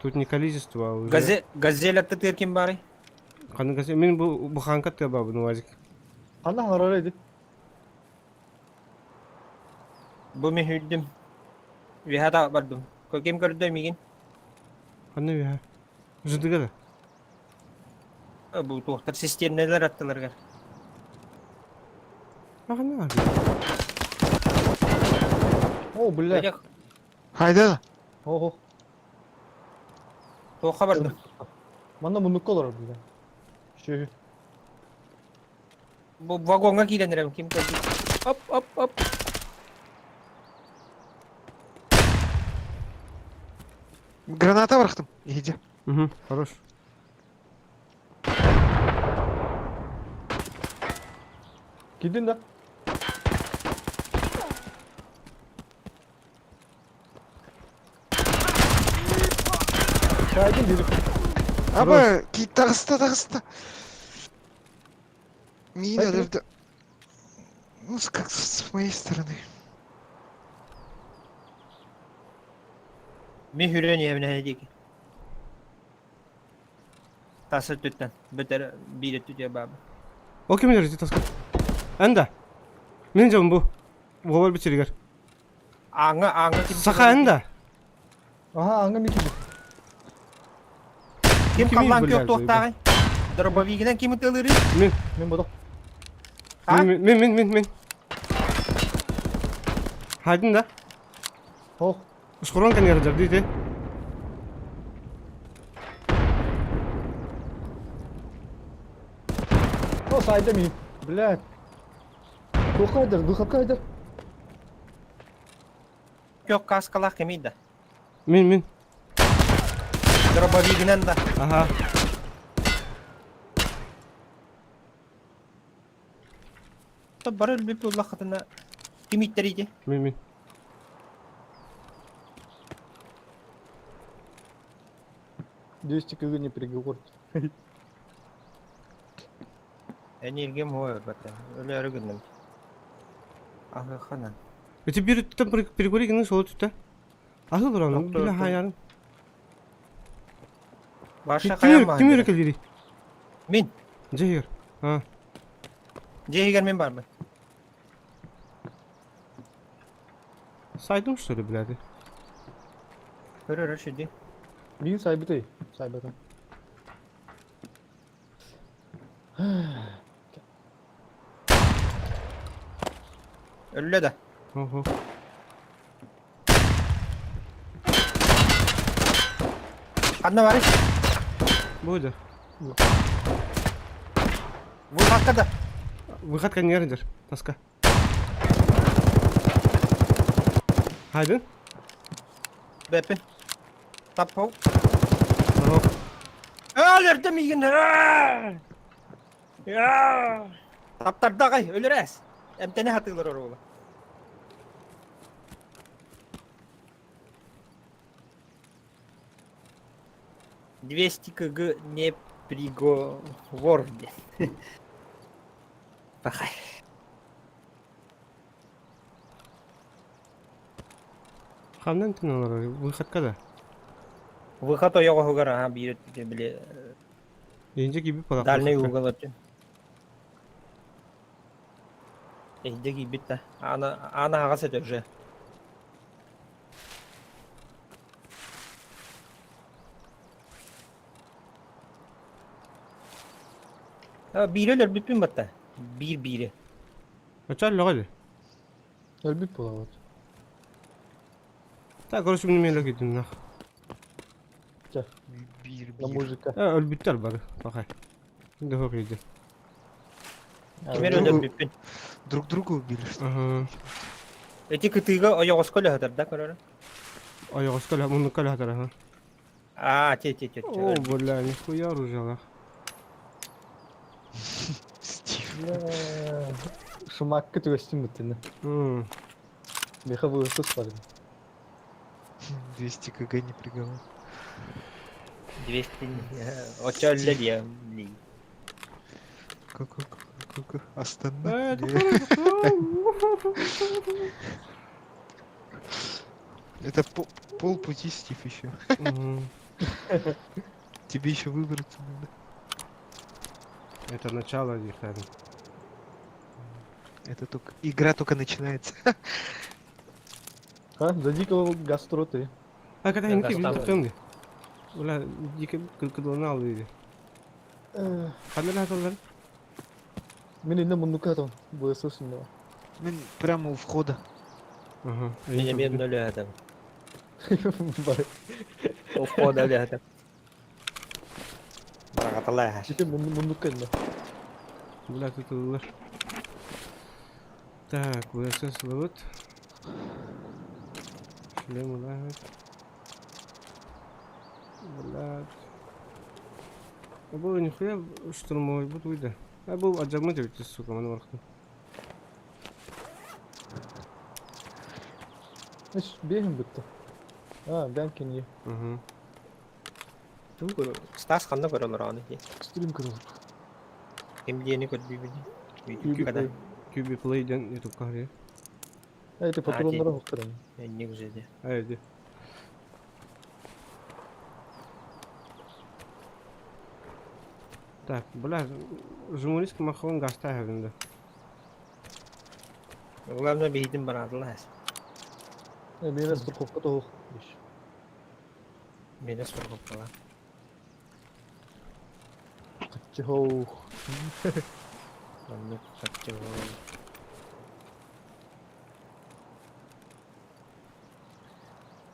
Тут не количество, а уже... Газель, газель атты ким баарый? Ханна газель, мин бу буханка тыа бу нуазик. Ханна харара иди. Бу мин хүрдүм. Виһата бардым. Ким көрдө мигин? Ханна виһа. Жыдыга да. Бу туохтар системнелер аттыларгар. Ханна О, бля. Хайда. Ого. Туохха бардым. Манна муннукка олорор бля. Шү. Бу вагоҥҥа киирэн эрэм ким көрдө? Оп, оп, оп. Граната барахтым. Иди. Угу, хорош. Кидин да. Кайдын бiri. Аба, ки таҕыста таҕыста. Миин өлөрдө. Ну, как с моей стороны. Мин хүрэн иһэбин диэки. Тас өттүттэн. Бөтөр биир өттүтүө баабы. Ол ким өлөр таска? Анда. Мин жон бу. Буолар бичиригер. Ааҥҥа ааҥҥа ким Саха анда. Аха, аңа мин киирдим. Ким Кими халлаан билэр күөх туохтааҕый? Дробовигинэн ким ытыалыырый? Мин Мин бодох. А? мин мин мин мин мин. Хайдын да. Ох. Ускуран кэнигэр дьардыы те. О, сайда мин. Блядь. Тухайдар, духакайдар. Күөх каскалаах кимий да? Мин мин. Дробовигинэн да. Аха. Бары өлбүт буоллаххытына ким иттэрийди? Мин мин. 200 кг не переговор. Энергиям хуой бата. Өлөөрү гынным. Ахыхана. Эти бир там перекури гына сол түтэ. Ахыл уран, бile хаярын. Баша Ким хайан ким өрөкелери? Мин. Жehir. А. Дьиэгэр мин барбын. Сайдым что ли, блядь? Көрөр шүди. Мин сайбытай. Сайбатым. Өллө да. Ого. Ханна барый? Будет. Выходка да. Выход коннектор. Тоска. Хайдын? Бэппин. Таппау. Ого. Өлөрдө миигин. Таптардаҕай, өлөрөөс. Эмтэнэ сатыылар оруола. Двести кг не приговор диэн. Пахай. Ханна эмтэн олорор? Выходка да? Выход ойоҕоһугар аха биир өттүтэ били Инже киирбит буолаах дальний выходка. угол өттүн. Эһиде киирбит да. Аана аана аһаҕас этэ уже. Биири өлөрбүппүн батта. Биир биири. Оччо өллөҕө дии. Өлбүт буолабыт. Так, короче, мин меле киирдим нах. Чэ, Биир на биир. музыка. Э, өлбүттэр бары, пахай. Дохок иди. Кимэр Друг- өлөрбүппүн. Друг друга убили, что ли? Ага. Эти кытыыга ойоҕоско өлөһөтөр да көрөрө. Ойоҕоско өлө, муннукка өлөһөтөр, аха. Аа, те те те. О, бля, нихуя оружиялаах. Стив. Бля, Шумакка түгэстин бүттүнэ. М. Меха выход бар. 200 кг не приговор. 200 оччо өллө диэ. Блин. Ку-ку-ку-ку-ку. Э, Астана. Это полпути, Стив, еще. Мгм. Тебе еще выбраться надо. Это начало их, наверное. Это только... Игра только начинается. А, за дикого гастроты. А когда Да, не да, киирбит там. төнг. Бля, дике кылкыдылана алды. Ханна латалар? Мин инне муннука там. ВСС инне. Мин прямо у входа. Ага. Мин эмиэ өлөһөтөм. Бар. У входа өлөһөтөм. Баракаталаа. Жеке муннука инне. Бля, тут ыллар. Так, ВСС ловит. Шлем лагает. Блядь. А был нихуя штурмовой, буду выйда. А был аджамы ведь, сука, манвархтан. Эш, бэйэм бүтте. А, бэм кинье. Угу. Туу көрө. Стас ханна көрөлөр аны дии. Стрим көрөр. Ким диэни көрдүүбүн. Ютубка QB Play ден ютубка хария. Эти патроннары хоқтырым. Не güzel. Айди. Так, бля, журналистка маховын гаста хәбинде. Главное биһитин бараатылаас. Мені страховка того. Мені страховкала. Чего? Оннук чакчы.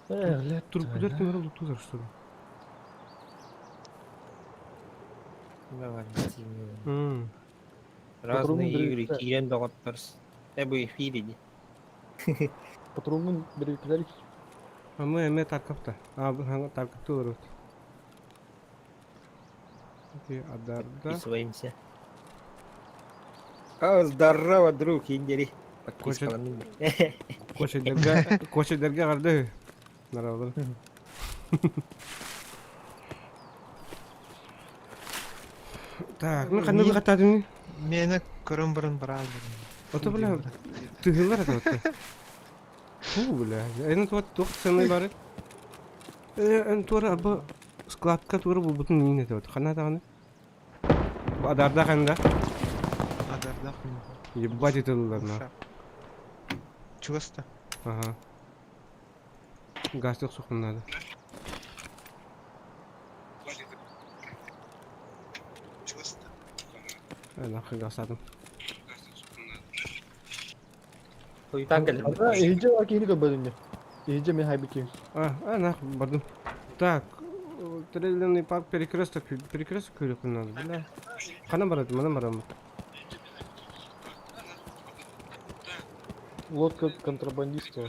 Э, бля, Туркулер кемер лутузар, что ли? Давай, М. Разные Патронун игры, бир- киирэн доҕоттор. Э, бу эфир иди. Патронун бирикилер А мы эме таркапта. А, ханга таркапты олорут. Окей, адарда. Подписываемся. О, здорово, друг, индери. Подпискаланным. Кочедерге, кочедерге карды. Наралар. Так, ну ханна бихатадын. Мені көрөн баран баран. Ото бля, тыгылар это вот. Фу, бля. Эн вот тух цены бары. Э, эн тура абы складка тура бу бутун нине вот. Хана таганы. Адарда ханда. Адардах. Ебать это на. Чувство. Ага. Гастык сухым надо. Чувство. Э, нахуй гасадым. Хуйтан кэлэр. Ана, эһиджи бар киһини көрбөдүм Эһиджи мен хайбы киһи. А, а, нахуй, бардым. Так, трейлерный парк перекресток, перекресток көрүк надо, бля. Хана барат, мана барам. Лодка контрабандиста. Ну,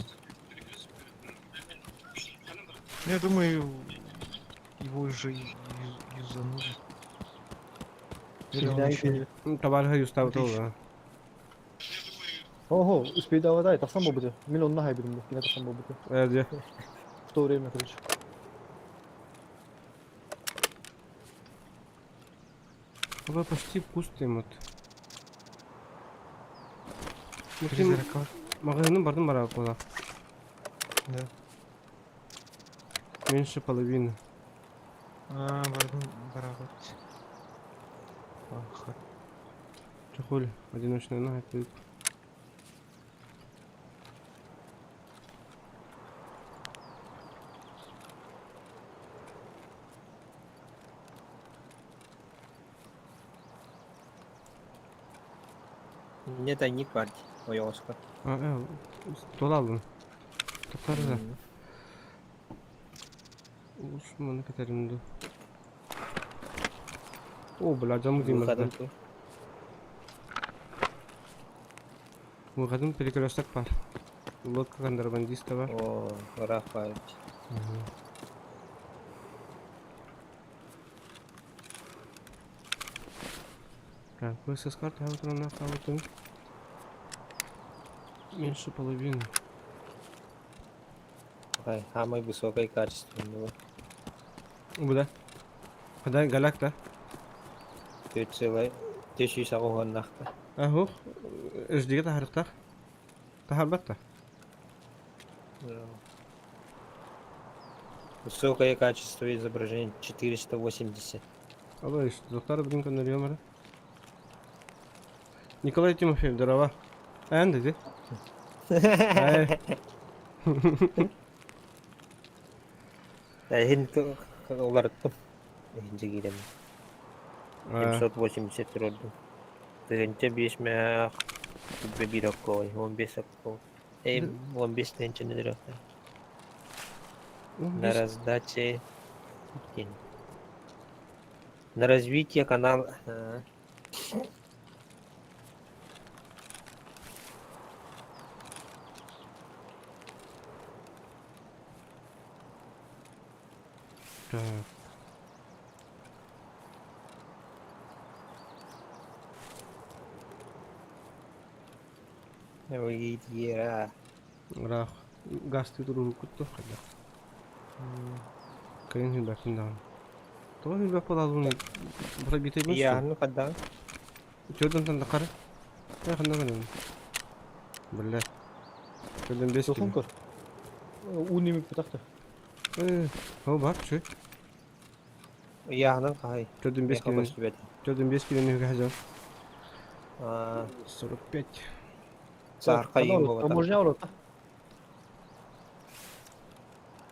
Я думаю, его уже юзанули. Или он еще... Табаарыһа юстаабыта буолла. Ого, успейдавадай, тахсан буолбута. Мин онно хайбытым, кини тахсан буолбута. Э, дьэ. В то время, короче. Вы почти пустый вот. Призраков. Магазинын бардым бара буола. Да. Меньше половины. А, бардым барагот. Ах, Чехоль, одиночная нога, ты. Мне тайник бар ойоҕоско. А, тула алдым. Тоқтар да. Маны кэтэримду. О, бля, дьон Выходом диммерде. ту. Выходым перекресток бар. Лодка контрабандиста бар. О, ыраах баар. Так, ВСС карта на хаутын. Меньше половины. Ай, самое высокое качество было. Буда. Куда галакта? 4 300 нахта. Ахух. Эждиге тахарыктах. Тахарбатта. Высокое качество изображения 480. Алло, доктор, блин, коннорьемара. Николай Тимофеев, здорово. Эн, диди. Ай. Эһин уларыттым. Эһинче киирэн. 780 турордум. 1005 мээх 1 оккой, 15 оккой. Эй, 15 тыһыынчаны төрүөхтэр. На раздаче На развитие канал Так. Ыраах гастыы туруһуккут дуо хайдах? Кэлин билбэппин даҕаны. Тоҕо билбэт буолалбын пробитыйбын суох. Ыйааһыны хайдаҕын? Төрдүнтэн таххара. Э, ханна гынабын? Биллэр. Төрдүн бес Тохон кило. көр. Уу нэмик бытахта. Э, ол бар, чүй. Ыйааһынын хаһай? Төрдүн бес Миэхэ кило. көстүбэт. Төрдүн бес килоны үгэ хадьан. Аа, 45. саарха иин буолбатах. Таможня ворота.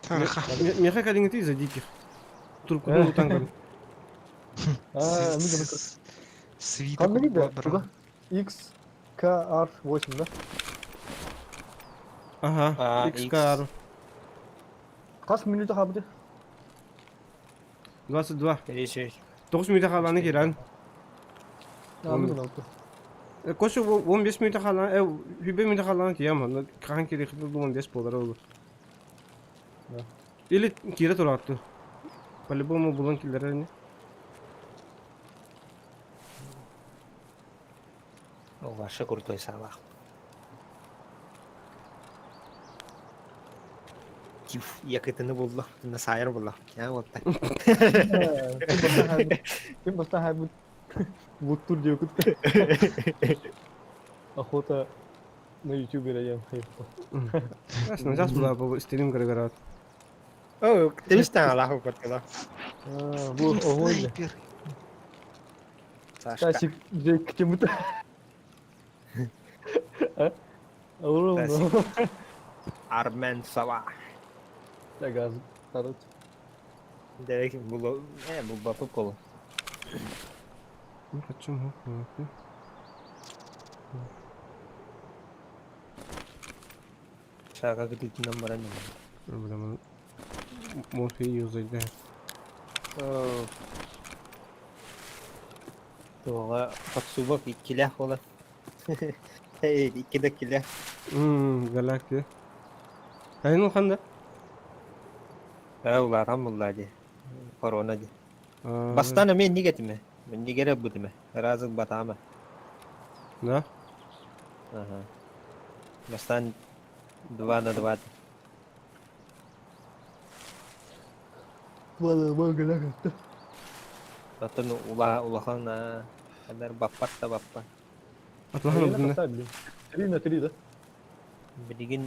Сарха. Миэхэ кэлиҥҥитий за диких. Туркутун утан көр. Аа, мы гына Свиток Ханна вида? брал. XKR8, да? Ага, А, XKR. Хас минута хабды? 22. Речи. 9 минута хаалааны киирэн. Аа, мы гына алты. Коше 15 минута хаалаан, э, 20 минута хаалаан тиийэм. Хаһан киириэхпит 15 буолара ол. Да. Или киирэ тураатту. По-любому булан киллэрэр ини. Ваша крутой салах. Тиф, якытыны буллах, на сайыр буллах. Я вот так. Ким бастан хайбыт буттур диye кутта. Охота на ютубера я хайпта. Ясно, сейчас была бы стрим город. О, ты Аллаху кортила. Бу огонь. Снайпер. Сашка. Стасик, где к чему-то. А? Урон. Армен Сава. Так, газ. Тарут. Дерек було, э, бу бапы колу. Ну, хочу, ну, Шага гдитинен баран. Бля, морфий юзайда. Туга подсубок иккилэх буолар. Эй, икки да килэх. Галактия. Айын ханда? Э, улахан булла ди. Корона ди. Бастан эмиэ инник этиме. Минньигэр ылбытым ээ, ыраас ылбатаҕым ээ. Да? Аха. Бастаан два на два. Оттон улахан ханар баппат да баппат. Атлахан ылбытын да? 3 на 3 да? Билигин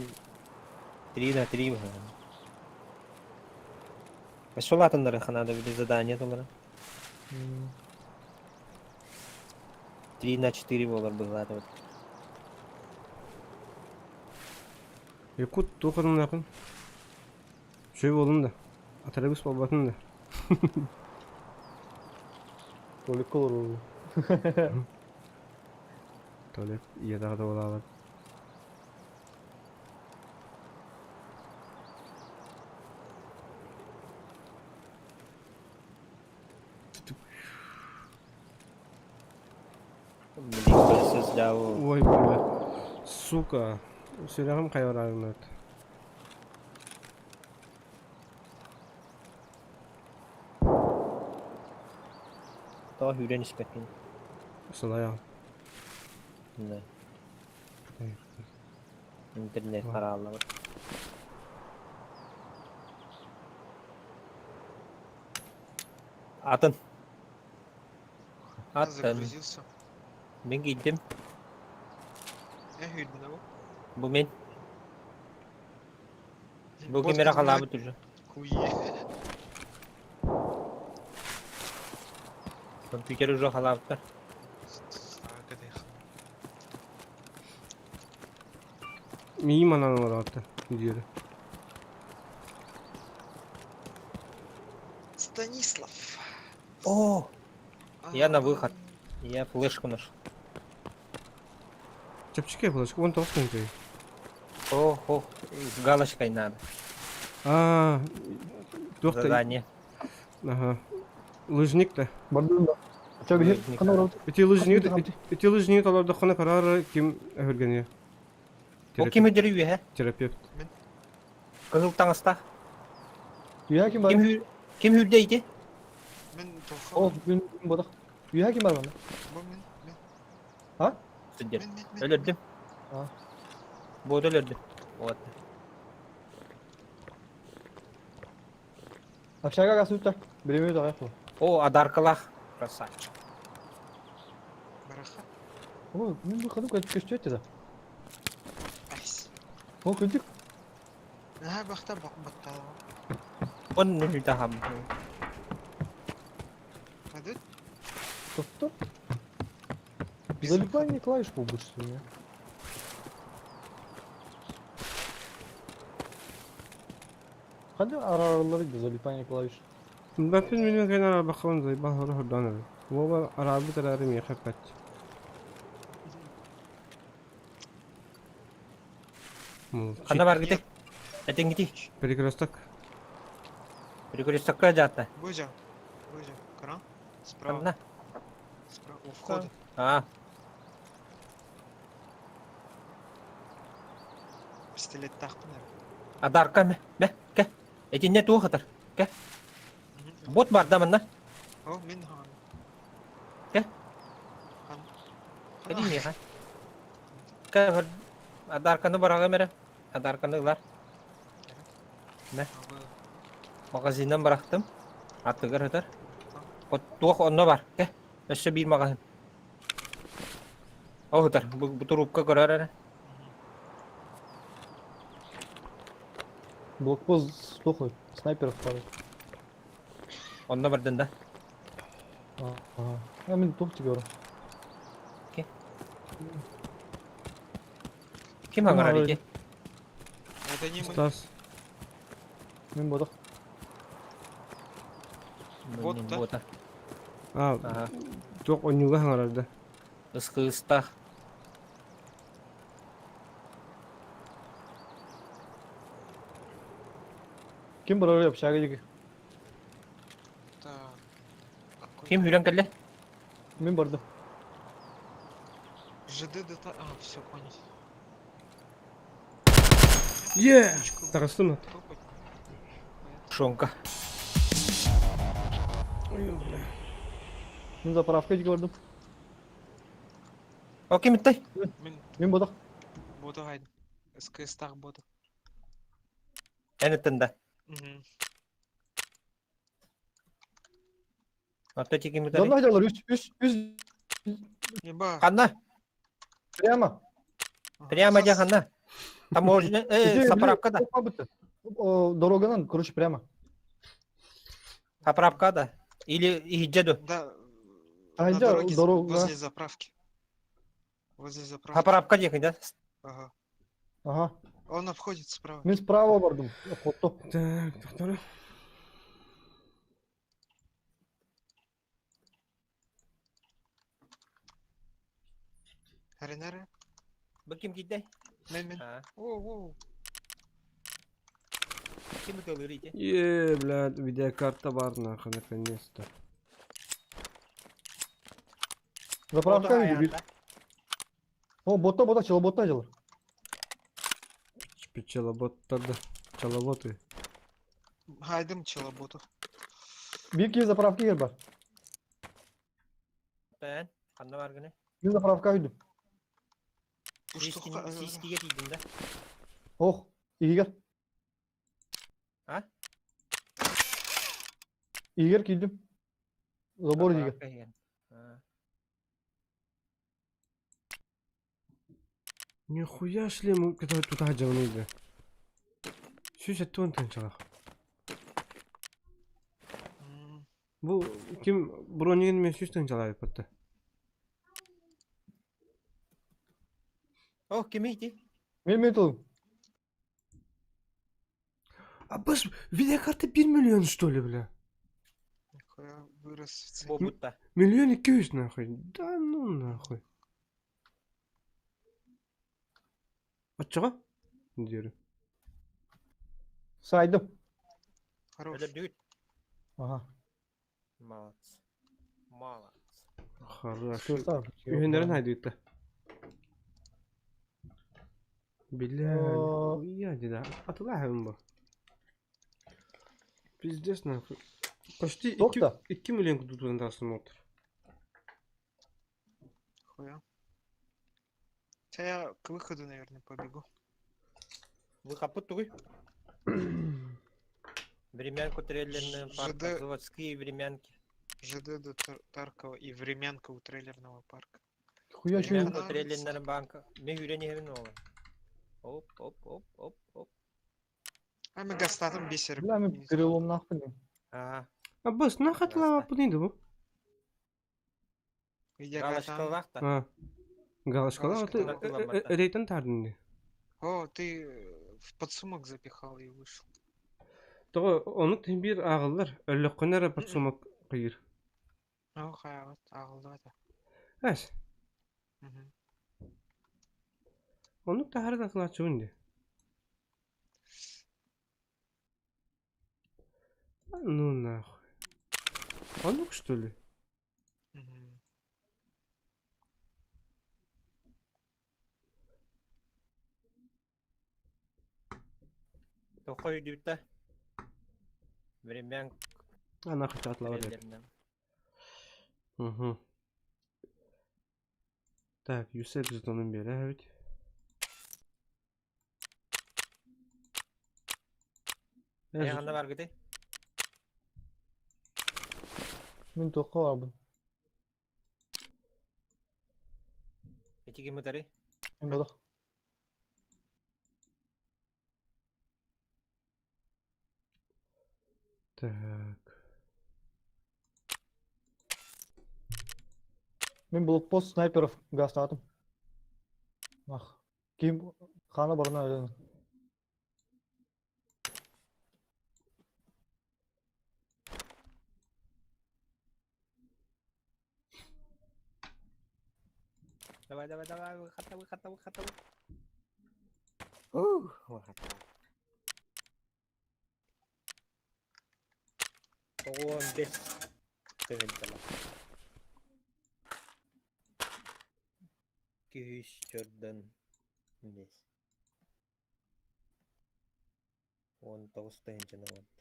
3 на 3 быһыылаах. Өссө улаатыннарыахха наада били задание толорон. 3 на 4 буолар быһыылаатыбыт. Якут туох ырынаахын? Үчүгэй буоллун да. Атарабыс буолбатын да. Толик олоруу. Толик ийэ да буолаабат. Ой, бля. Сука. Сүрэҕим хайвараагынат. Тоҕо сүүрэн испэккин? Сылайаҕын. Да. Интернет харааллабыт. Атын. Атын. Загрузился. Мин киирдим. Я киирдин абы. Бу мин. Бу ким эрэ халаабыт уже. Хуе. Компьютер уже халаабыттар. Миим манан олороотта диэри. Станислав. О! Я на выход. Я флешку нашел. Чэпчэки флешка, вон толстенький. Ох, ох, с галочкой надо. А, туох та Задание. Ага. Лыжник-то. Бардым да. Ча биһи Лыжник, хана да. орот. Ити лыжник, ити лыжник толордоххуна карар ким өһүргэниэ? Ол ким өдөрү үөһэ? Терапевт. Кыһыл таҥастаах. Үйэ ким бар? Ким хү ким хүрдэ ити? Мин тоха. Ол мин бодох. Үйэ ким бар манна? Бу мин мин А? Сылдьар. мин мин мин. Өлөрдүм. А. Буота өлөрдүм. Вот. Общага гасута. Биремей даҕай хо. О, адаркалаах. Красавчик. Бараха. О, мин бу хану көстүөттэ да. Айс. О, күндүк. Наһаа бахта баттаалаҕа. Он нүлтахам. Хадыт. Топтор. Залипание клавиш побольше у меня. Hadi ararları gidiyor залипание клавиш. Баппин мине кайнар арабахын заебал хорданыр. Вова арабы тарары меха пать. Ханна бар гите? Этин гити. Перекресток. Перекрестокка жатта. Божа. Божа. Кран. Справа. Ханна. Справа. У входа. А, Пистолет тахпын. адарка ме. Ме, ке. Этинне туох атар. Ке. Бот бар да манна. О, мин хан. Ке? Хан. Кэди миэхэ. Ке, адарканы бараҕым эрэ. Адарканы ылар. Мэ. Магазиннан бырахтым. Аттыгар сытар. Туох онно бар. Кэ. Өссө биир маҕаһыын. Ол сытар. Бу, бу трубка көрөр эрэ. Блокпост плохой. Снайперов пара. Онно бардын да. Ага. А мин туох тебе Ким хаҥарар ити? Это не мы. Стас. Мин бодох. Вот да. Бота. А, Ага. туох онньууга хаҥарар да. Ыскыыстаах. Ким барар общага диги? Так. Какой? Ким хүрэн кэллэ? Мин бардым. ЖД ДТ. А, все, понял. Е! Ручку Таҕыстым. топать. Шонка. Ой, бля. Мин заправка көрдüm. О кимиттэй? Мин Мин бодох. боту хайдым. СКС-таах боту. Эн ыттын да. Мгм. Орто кимиттэй. Донно дьалар үс үс үс Еба. Ханна? прямо. Прямо дьэ ханна? Таможня, заправка да. Дороганан, короче, прямо. Заправка да. Или иһирдьэ ду. Да. А, На да, дороге дорога. возле заправки. Возле заправки. Заправка диэхин да. Ага. Ага. Он обходит справа. Мин справа бардым. Хотто. Так, доктор. Ренера. Бу ким киирдэй? Мен мен. А, О, о. ким ытыалыыр ити? Е, блядь, видеокарта бар нахуй, наконец-то. Заправка види. О, ботта бота чала ботта дьалар. Пчелоботтарды. Пчеловоды. Хайдым челоботу. Бир киһи заправка киһи бар. Бэн, ханна баргыны? Мин заправка үйдүм. Пуштухка. Сискиге тиийдим да. Ох, иһигэр. А? Иһигэр киирдим. Забор иһигэр. Заправка иһигэр. А. Нихуя шлем, когда туда дьалныйды. Сүүс сэттэ тыһыынчалаах. Бу ким бронигин мен сүүс тыһыынчалаах эппэтэ. О, кимий ити? Мен мен тылым. А бас видеокарта 1 миллион что ли, бля? Нихуя вырос в цене. Буолбутта. Миллион икки үс нахуй. Да ну нахуй. Оччоҕо? Диэри. Сайдым. Хорош. Өлөрдүгүт. Ага. Молодцы. Молодцы. Хорош. Сырса. Үһүннэрин хайдыытта. Бля, нихуя деда. Атылаһым бу. Пиздец нахуй. Почти Тоқта. 2 миллион кутутунан тахсан отыр. Хуя. Хотя я к выходу, наверное, побегу. Вы тугуй? Времянку трейлерная парка, ЖД. заводские времянки. ЖД до Таркова и времянка у трейлерного парка. Хуя чуй. Времянку трейлерная банка. Мен үйрен ехемин ола. Оп, оп, оп, оп, оп. А мы гастатом бисер. Бля, мен перелом нахуй. Ага. А бас нахатлава пыныйды бу? Галашкалах та. А. Галашкала Галашкалах. рейтен тардын. О, ты в подсумок запихал и вышел. Тоҕо ону бир ааҕыллар, өллөххүнэ эрэ подсумок кыйыр. О, хайа, ааҕыллыбата. Эс, Мгм. оннук таһары да кылааччыбын дии. А ну нахуй. Оннук что ли? Мгм. Тохой дүүтэ. Времянка А нахуй атлава диэт. трейлерная. Угу. Так, Юсеп жетонун биэрэ эбит. Э, ханна баргыты? Мин тоққа барбын. Эти ким ытары? Мен бодох. Так. Мин блокпост снайперов гастатым. Ах. Ким хана барна өлөн. Давай, давай, давай, выход, выход, выход, выход. Ух, выход. Он без тыгынтала. Күйіс чөрдөн бес. 19 тыһыынчаны уонта.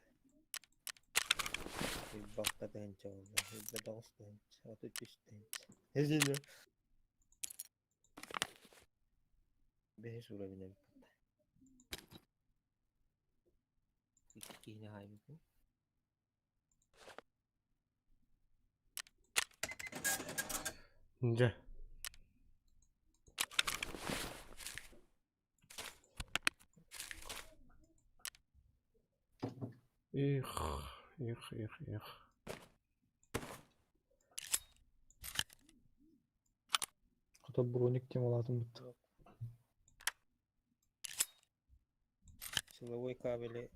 Уйбакка тыһыынча буолла, 29 тыһыынча, 33 тыһыынча. Эдьиийим. Бэһис уровень эбит. Икки киһини хаайбыппын. Дьэ. Эх, эх, эх, эх. Хата броник темалаатым бытта. Силовой кабели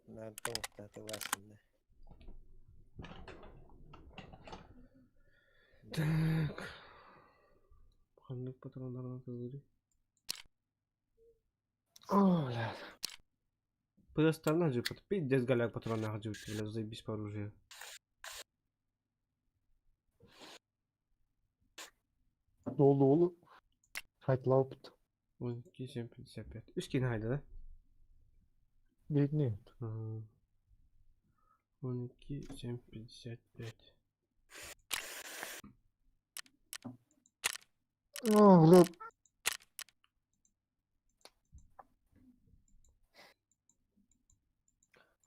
наада оҥортоотулар Так. Ханнык патроннарынан тыллырый? О, блядь. Предоставлена же, пиздец голяк патронах бля, заебись по оружию. Долу олу. Хайтлаупт. 12, 7, 55. Үс киһи хайда да? Бедный. 12, 7, 55. О, блядь.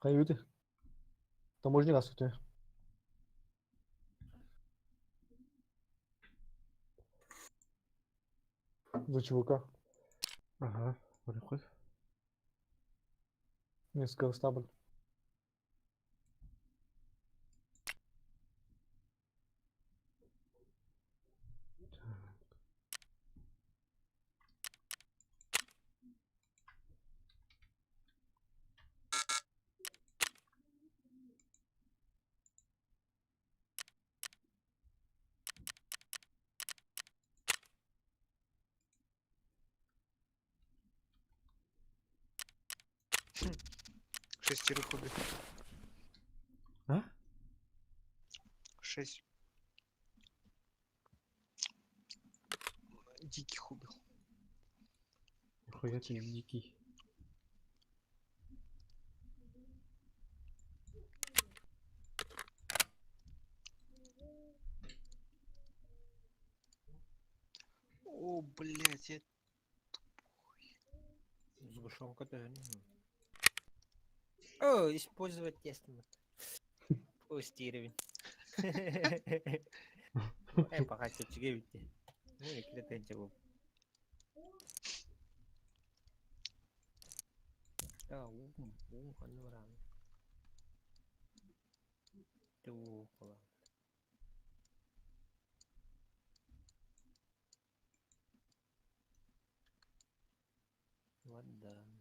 Хайбыты. Таможня газ күтэ. За ЧВК. Ага, приход. Несколько стабль. Так. Шестерых убил. А? Шесть. Диких убил. Нихуя ты дикий. О, блядь, я... Сгущенка тоже не. О, использовать тесто. Пусть уровень. Пока чуть Ну, и клетенчик. А, ум, ум, хануран. Тукла. Вода.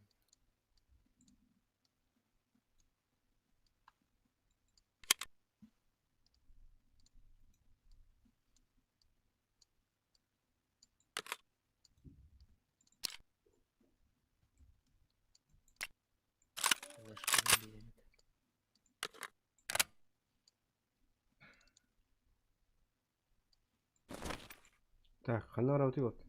Ложка не берет. Так, ханна барабытый вот.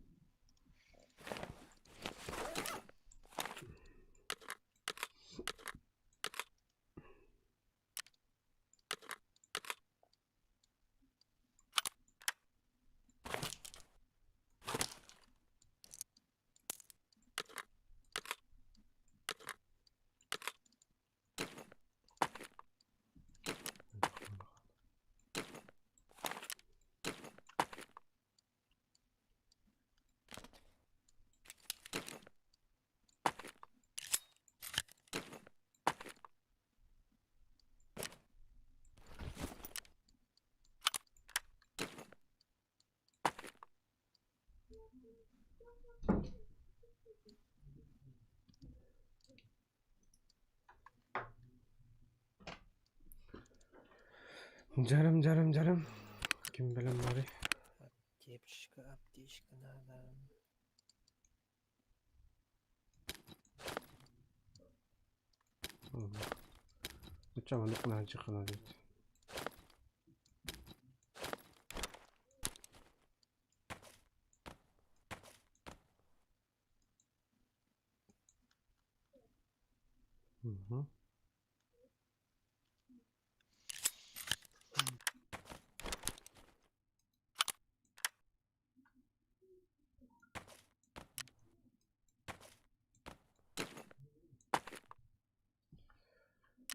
Жарым, жарым, жарым. Ким билэн баарый? Аптечка, аптечка надо. Зачем он на ведь? Угу.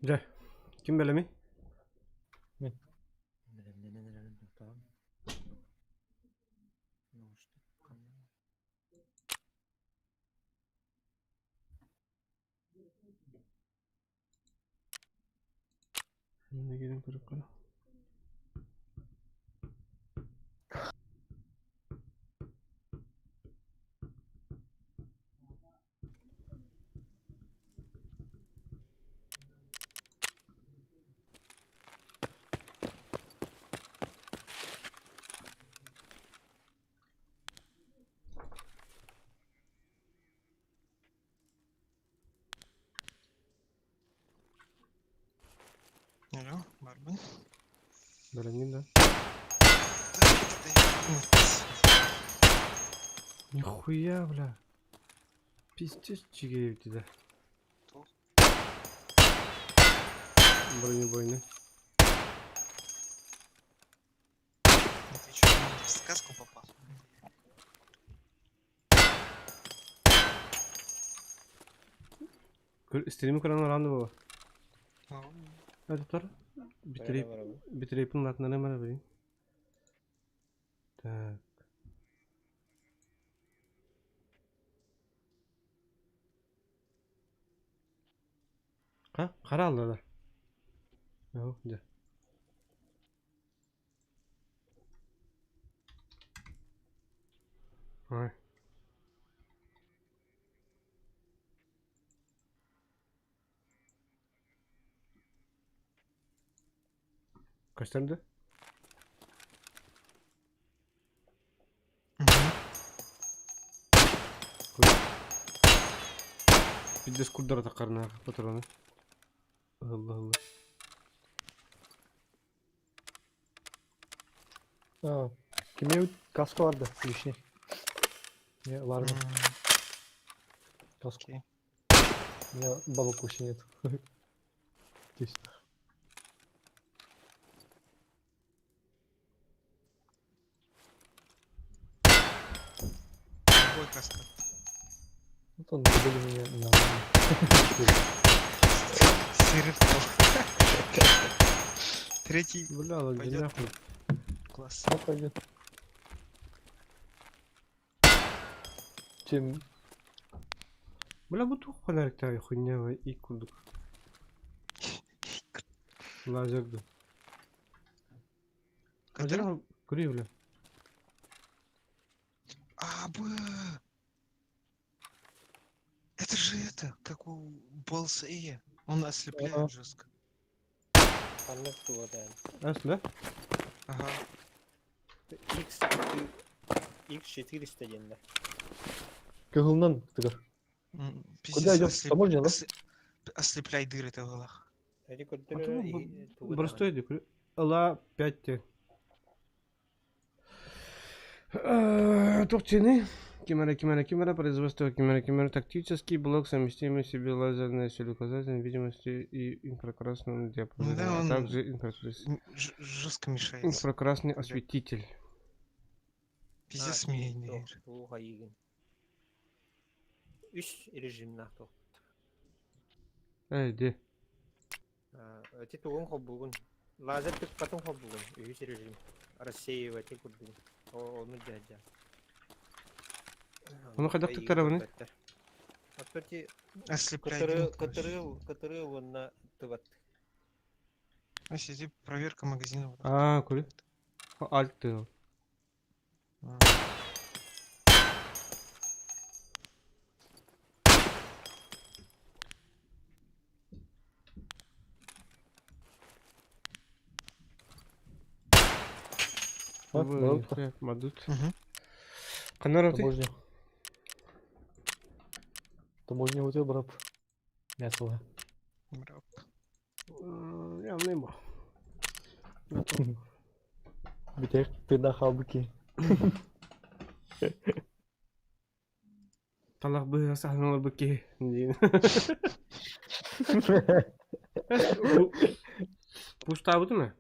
Дьэ, ким бэлэмий? Мин. Манна киирэн көрүөххэ. Алло, барбын. Бэлэмҥин да? Нихуя, бля. Пиздец чигэйбит да. Бронебойный. Ты что, в сказку попал? Стрими көрөн араанды буолла. Туттар. Битрейпин латынары мара билин. Так. Ха, хара алла да. Оо, дьэ. Ой. Көстөр да? Пиздец курдара таххарына патроны. Ыһылла ыһылла. А, кимиэбит каска барда лишний. Не, ладно. Каску. Окей. У меня бабок вообще нет. Здесь. Какой каска? Вот он более меня нормально. Серый пол. Третий Бля, ладно, Пойдет. нахуй. класс. Ну, пойдет. Чем Бля, бу туох фонарик хуйня и курдук. Лазерды. Который? Кури, бля. А, б. Это же это, как у Болсея. Он ослепляет Ага. жестко. Ханнык тугатаан. Ас, да? Ага. X X400 диэн да. Кыһылынан тыгар. М, Куда Пиздец, идем? ослеп- Таможня, да? Ослепляй дыры в глазах. Эти А көрдөрөр то Простой иди, кури. Ла 5 Турчины. Кимера, кимера, кимера, производство кимера, кимера, тактический блок, совместимый себе лазерной целеуказателем видимости и инфракрасным диапазоном, Да, а он также жестко мешается. инфракрасный осветитель. Пиздец мешает. Туох айыгын. Үс режимнаах туох. Эй, где? Эти тугун холбугун. Лазер тыкпатын холбугун. Үһүс режим. Рассеиватель курдугун. Ону дьэ Ону хайдах туттарабыный? Оттон ти Ослепляй кытыры дыры, короче. кытыры кытыры уонна тыбат. А сиди, проверка магазина. вот. А, кури. Альт ты. А. А, барып Мадут. Мгм. Ханна ты? Таможня. Таможня өте барып. Мясо. Браво. Я не Битер тыда халбыки. Талах быһа саһаналар быки. Пустаабытым э?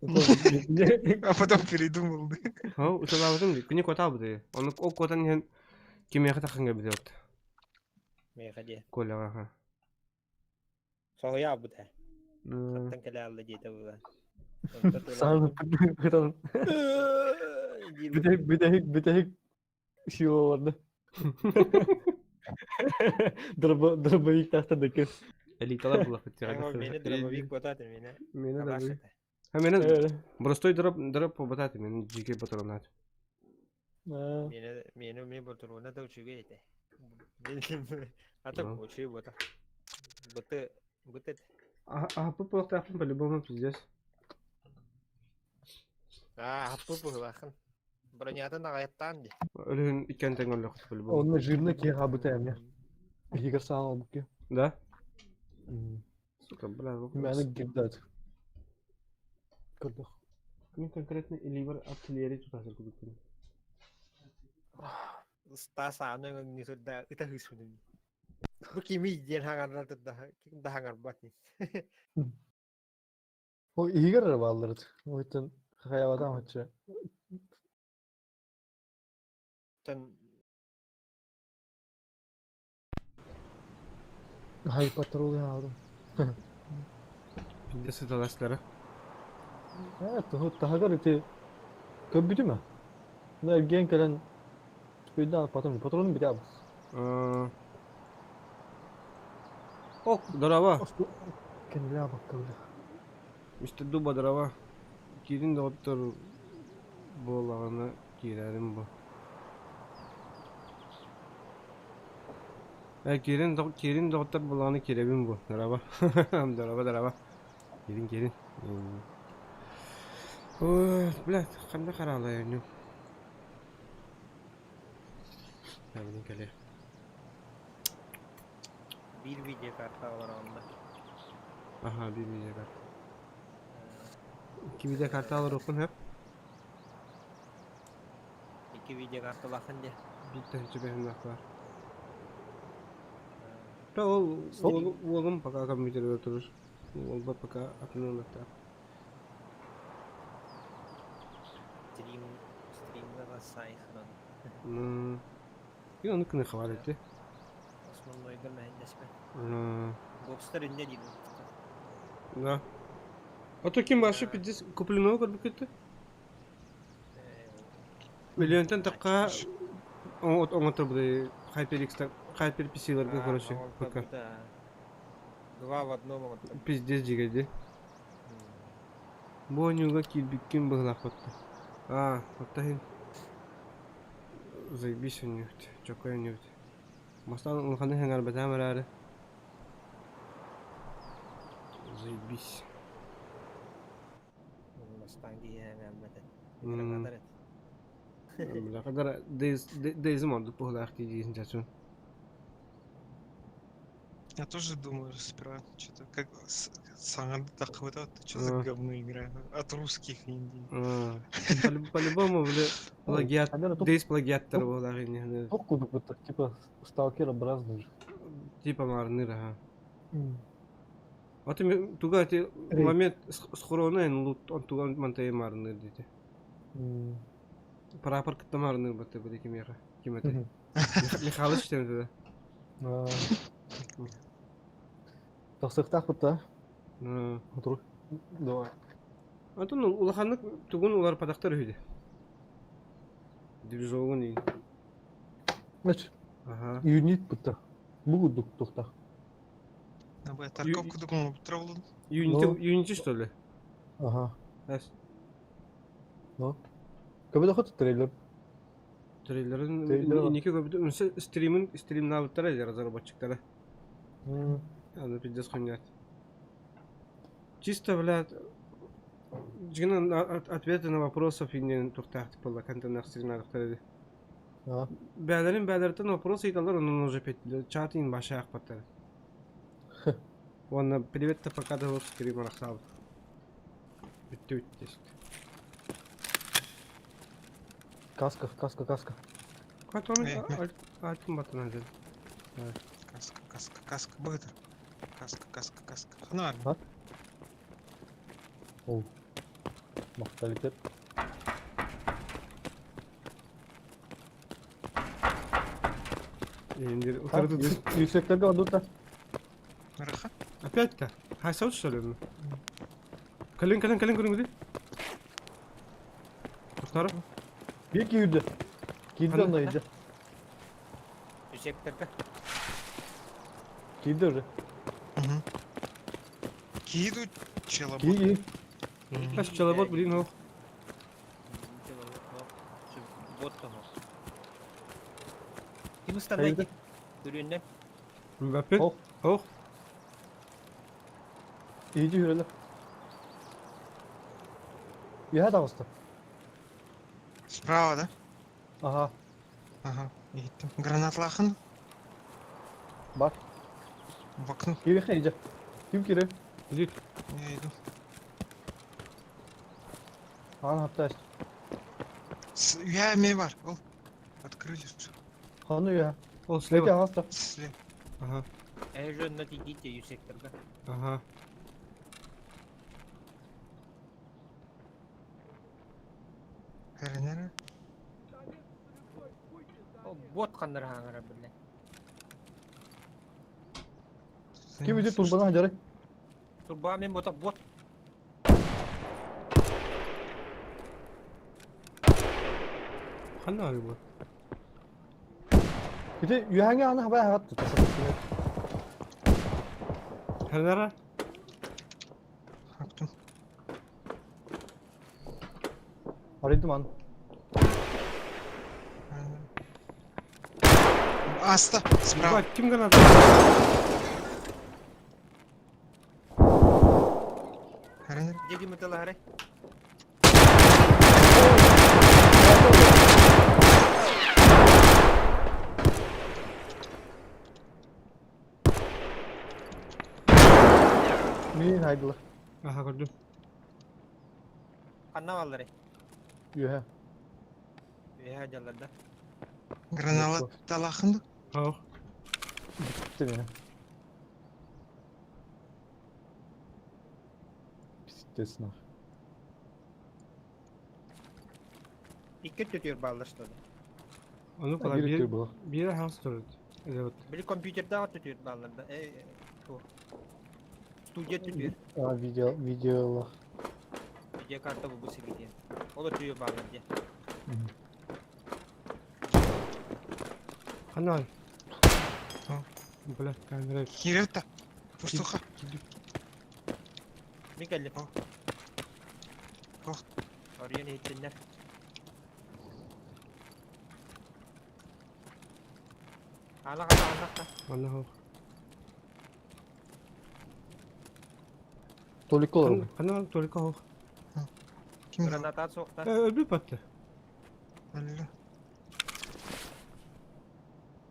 А потом передумал, да? Хо, уталаабытым ди. Күнү куотаабыты. Ону ол куотан иһэн кимиэхэ тахханга билиот. Меха диэ. Коляҕа. Соһуйаабыт ээ. Хантан кэлээалла диэтэ буолан. Саҥа ытан бүтэһик бүтэһик бүтэһик силаларда. Дробовик тахта дыкы. Элиталар булахыт. Мени дробовик ботат мени. Мени дробовик. Ha мени простой дроп дроп ботат мени жике патронат. Мени мени ми патрона да үчүгэй этэ. Ата үчүгэй бота. Быты быты. А пупулахтаахпын по-любому пиздец. Аа, хаппы быһылаахын. Бронятын аҕайаттаан ди. Өлүһүн иккиэн тэҥ өллөхпүт по-любому. Онно жирно киһи хаабыта эмиэ. Биһигэр саан олбукки. Да? Сука, бля, Мэны гирдат. Көрдөх. Мен конкретно ливер артиллерия тутасыр кудукпун. Ыстаа сааны өҥнүү сырда ыта хыысмын. Бу кимий диэн хаҥардар да хаҥарбат. О иһигэр эрэ бааллар Ойтон хайабатаам оччо. Тон Хай патрул алдым. Пиздец сыталастара. Э, туһу таһыгар ити көрбүтүм а. Ну эргиэн кэлэн өйдөөн потом патронум бүтэ абыс. Ок, здорово. Кэннилээх баккабыт. Мистер Дуба, здорово. Киирин доҕоттор буоллаҕына киирэрим бу. Э, киирин, киирин доҕоттор буоллаҕына киирэбин бу. Здорово. Здорово, здорово. Киирин, киирин. Ой, блядь, ханна хараалай ойнуум. Билин кэлиэ. Биир видеокарта олороҕун да. Аха, биир видеокарта. Икки видеокарта олоруохпун сөп. Икки видеокарталааххын дии. Биир тыһыынча бэһиннээх баар. Да ол уолум пока компьютерга турар. Уолба пока атын ылыктаах. Стрим, стримҥа сайхынан. Ну, и ону кыны хабар этэ. Основнойга мэһэйдэспэт. Бокстар инньэ диир Да. А то ким вообще пиздец купленного көрбүккүт Миллионтан тахха оҥотор HyperX Hyper PC-ларга короче пока. Два в одном оҥоттор. Пиздец дьигэди. Бу оонньууга киирбиккин быһылаахпытта. Аа, оттон заебись оонньуут, чокой оонньуут. Бастаан улаханнык сэҥээрбэтэҕим эрээри заебись. Бастаан киһи сэҥээрбэтэ. Бляха, Дейзим ордук быһылаах дии диэн чачун. Я тоже думаю сперва, что-то как саҥа таххыбыта, что за говно игра от русских индий. По-любому, бля, плагиат, Дейз плагиаттар буолар иннинэ. Туох курдук типа сталкер-образный же. Типа маарыныр, аха. А ты туга ти момент схорона эн лут он туга мантайы маарыныр дити. Прапор кытта маарыныр батты бу кимиэхэ. Ким этэй? Михалыч диэн этэ. Тахсыахтаахпыт да? Отур. Давай. Антон улаханнык тугун уларпатахтар үһү Движогун иин. Значит, Ага. юнит бутта. Бу курдук тухтах. Абы Тарков кудук оҥорбуттара Юнити, Юнити что ли? Ага. Эс. Ну. Көбөдө трейлер. Трейлерин Трейлер. инники көбүтэ үнсэ стримин стримнаабыттара или разработчиктара. Аны пиздец хуйня. Чисто, блядь, дьиҥинэн ответы на вопросов иннин тухтаах типа контентах стримнаабыттара ди. Бээлэрин бээлэриттэн вопрос ыйыталлар, онон уже чат иин баша аахпаттар. Уонна привет пока да стрим арахсаабыт. Бүттүбүт тест. Каска, каска, каска. Катон альтын батына ден. Каска, каска, каска, быдыр. Каска, каска, каска. Ханар. Ол. Мақталитет. Енді утырды. Yükseklerге одута. Ыраха. Опять-то? Хайсаут что ли? Кэлин, кэлин, кэлин, кэлин, кэлин. Тохтары. Биир киирдэ. Киирдэ онно иһирдьэ. Секторга. Киирдэ уже. Кииду челобот. Киир. Хас челобот, блин, ох. Вот того. Ким ыстанна Түрүннэн. Мбаппе. Ох. Ох. Иһирдьэ үрэлэ. Үөһэ таҕыста. Справа, да? Аха. Ага, иһиттим. Гранатлаахын Бар. в окно. Киириэххэ иһирдьэ. Ким киирэр? Иди. Я иду. Аан хаптааш. С... Я эмиэ бар. Ол. Открыли. Ханна үөһэ. Ол Эти слева. аҕаста. Слева. Ага. Эжонно идите ю секторга. Ага. Эрэнэр. Бот ханнар хаҥара биллэ. Ким ити турбанан сылдьарый? Турба мен бота бот. Ханна бу? Ити үөһээҥҥи ааны хабай аһаҕат тута сатыттыҥ. Ханара? Хаптым. Арыйдым ааны. Аста, справа. Ебать, ким граната? Эрэнэр. Дьэ ким ыталаһарай? Миин хайдылар. Аха көрдүм. Ханна баалларый? Үөһэ. Үөһэ дьаллар да. Граната лаахын Ох. Бүттэ миэнэ. Пиздец нах. Икки өттүтүгэр бааллар что ли? Ону кала Биир биир өттүгэр буолар. биир хаҥас турар. Вот. Били компьютердаах өттүтүгэр бааллар да. Э, туох. Студия өттүтүгэр. А, видео, видеолах. Видеокарта бу сибиди. Ол өттүгэр бааллар диye. Ханна? А. Бля, камера. Киирэр да. Фурсуха. Мин кэллим. Ох. Арыйан иһиттиннэр. Аана хата аана хата. Манна хох. Толик олорор. Ханна только хох. Ким Граната суохта. Өлбүт батты. Өллө.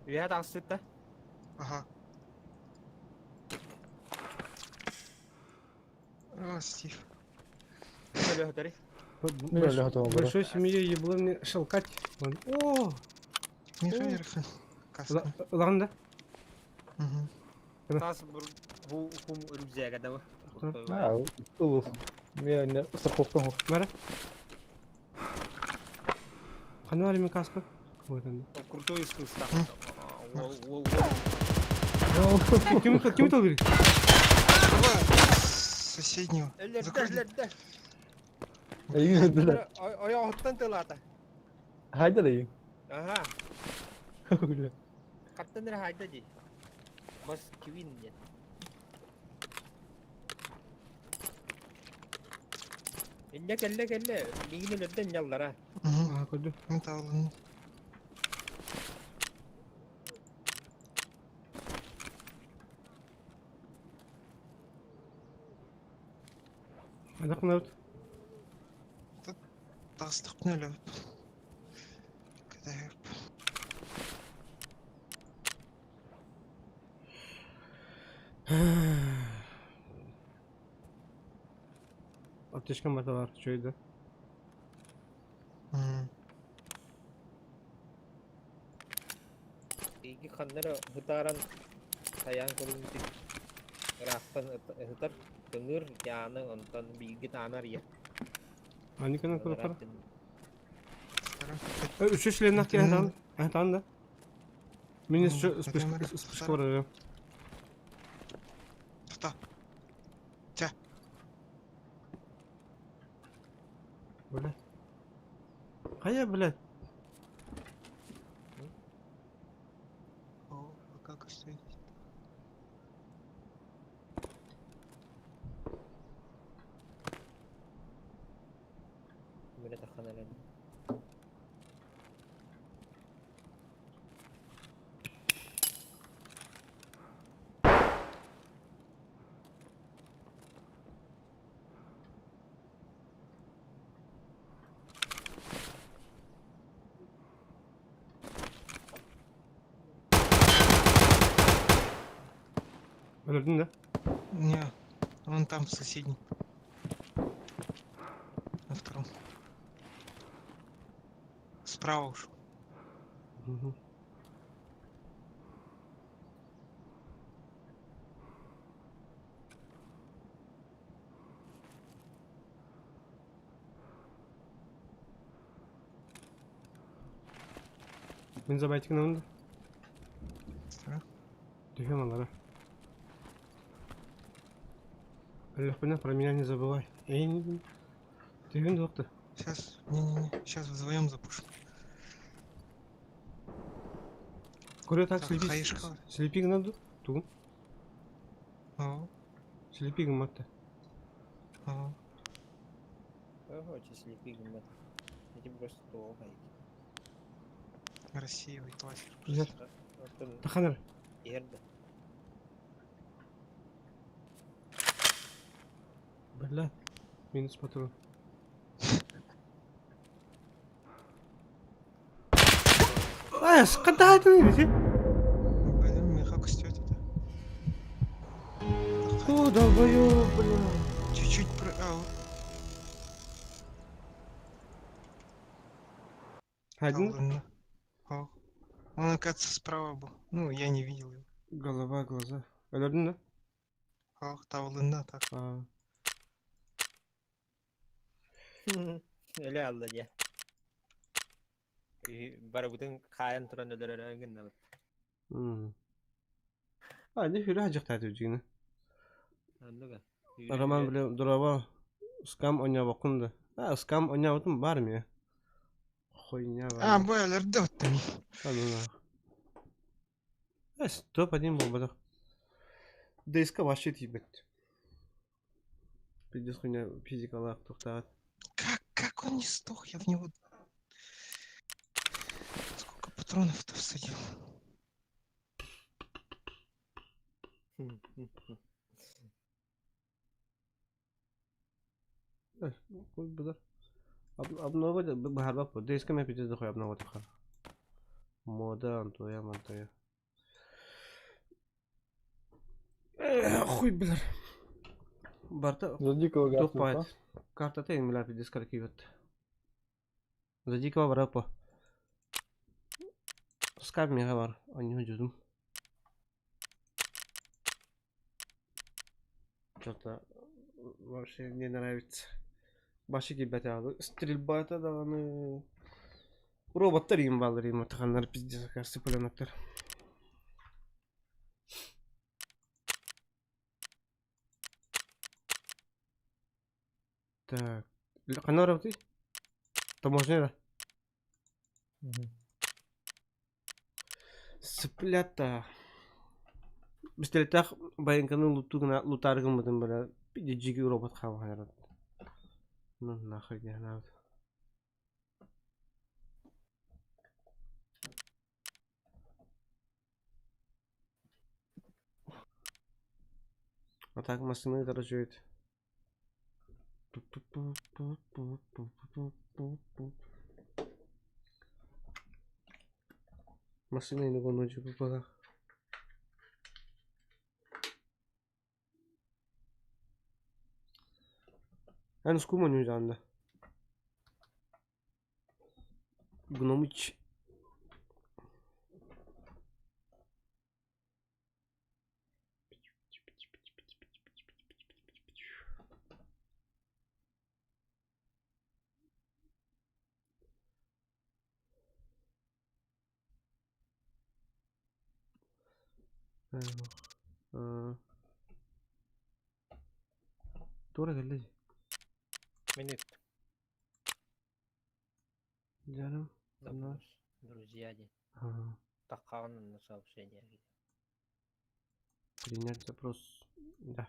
Үөһэ таҕыстыт да. Ага. О, Стив. Ким өлөһөтөрүй? Мин өлөһөтө олорор. Большой семье ебло мне шелкать. О! Миха Ерхан. Каска. Ылаҕын да? Угу. Таас бур ху хум рюкзага да бу. А, ылыл. Мен страховкам хох. Бара. Ханна бар мен каска? Вот он. Крутой искусство. Ол ол Ким ким толгыр? Соседнего. Өлөрдө Закрыли. өлөрдө. Эйин өлдүлэр. Ойоҕуттан тылаата. Хайда да эйин. Аха. Хаттан эрэ хайда дии. Бас квин диэн. Инньэ кэллэ кэллэ. Миигин өлөрдө инньэ аллара. Угу. Аа, көрдүм. Мен табылынным. Хайдах гынабыт? Таҕыстахпына өлөбүт. Кэтэһэп. Аптечкам бата бар, үчүгэй да. М. Биһиги ханна эрэ ытааран тайаан көрүҥмүтүн ыраахтан ыһытар көҥүр дьааны онтон бииргэ таана арыйар. Они кына куруппара. Второй. Үчү членнах киһи таан. Таан да. Мин М, спешка это барар. Тута. Блядь. Хайа, блядь? О, а как стоит? Били тахан эрэн. Өлөрдүн да? Не, он там соседний. На втором. Справа ушел. Мгм. Мин забайтик да. Справа. Түһүм алара. Өлөхпүнэ про меня не забывай. Эй, түһүн дуохта. Сейчас, не-не-не, сейчас вдвоем запушим. Көрө так Так, слепи. хаишка. Слепи гына Тугун. О, Слепи гымматта. о. Ого, слепи гыммат. Эти просто туох айт. Рассеивает лазер. Иһэр. Оттон Таханар. иһэр да. Бля. Минус патрон. Ай, скатайтын бити. Блин, меха костет это. О, долбоёб, бля. Чуть-чуть про... А, вот, Один. ладно. О. Он, оказывается, справа был. Ну, я не видел его. Голова, глаза. Өлөрдүн да? Ох, тавлына так. А. Өлө алла дьэ. Барыбытын хаайан туран өлөрөр гыннабыт. А, не хүрэ хажыктааты үдүгүнэ. Оннуга. Роман, бля, дурава. Скам оñабаккун да. А, скам оñабытым бар ми. Хуйня А, бар. бля, өлөрдө оттым. А, ну нах. Э, стоп, один был бодох. ДСК вообще тиибэт. Пиздец хуйня физикалаах тухтаат. Как он не сдох? Я в него... Сколько патронов-то всадил? Э, хуй быдар. Обнова быһарбап бу. ДСК мен пиздец дохуй обнова тахар. Мода антоя мантоя. Э, хуй быдар. Барта За дикого туох гасит, а? паайт. Картата эң пиздец кийбет. За дикого барапа. Скайп мега бар. Они жудум. Что-то вообще не нравится. Башы кийбет алы. Стрельба это даҕаны. Роботтар им баллар им атаханнар пиздец кажется пулеметтер. Так. Ханна барабытый? Таможня да? Мгм. Цыплята. Бистелетах байынканы лутугна лутаргын бара. Пиде жиги робот хава хайрат. Ну нахуй не надо. А так машины дорожают. Машина иного ночью попала. Эн скума не жанда. Гномыч. Тура кэллэ. Минут. Дьарым. Запрос. Друзья диэн. Ага. Таххаҕын онно сообщение. Принять запрос. Да.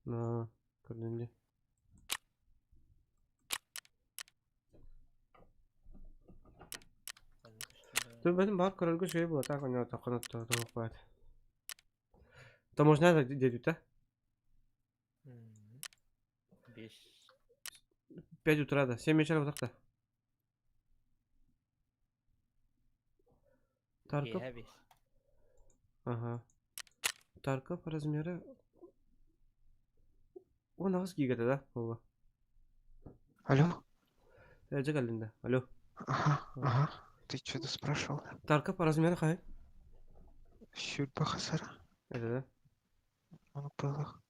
На, көрдүм дии. Түбэтин баар көрөргө үчүгэй буолла, так онньоотоххуна туох баат. Таможня диэбитэ. Бес. 5 утра да, 7 вечера вот так-то. Тарков. Ага. Тарков размеры. Он аҕыс гигата да буолла. Алло? Дьэ кэллин да. Алло. Ага, ага. Ты что-то спрашивал? Тарков размеры хай? Сүүрбэ хасара. Это да? Ону пылах.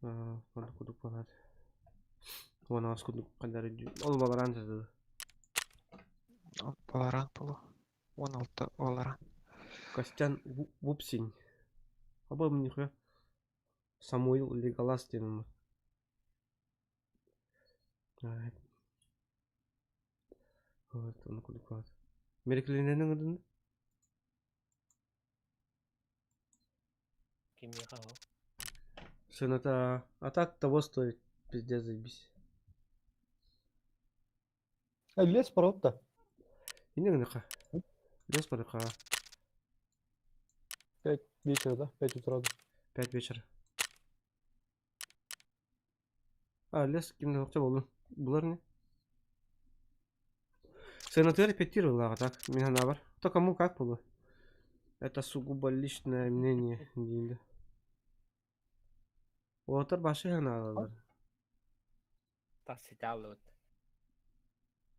Онно кудук буолаат. 10 кудук ханнары ол баларан да. Баларан полу. 16 баларан. Костян Вупсень. Аба нихуя. Самуил Леголас диэн Вот, ону кудук буолаат. Мерекеленен ыҥырдын? Кимиэхэ ол? Сыната, а так того стоит, пиздец заебись. Э, лес паротта. Инньэ гыныха. Лес барыха. 5 вечера, да? 5 утра. 5 вечера. А, лес кимнэ охча буоллун. Булар не? Сыанатыгар репетировала, так, мин санаабар. То кому как было. Это сугубо личное мнение дииллэр. Уолаттар башы санаалалар. Тас ситааллыбыт.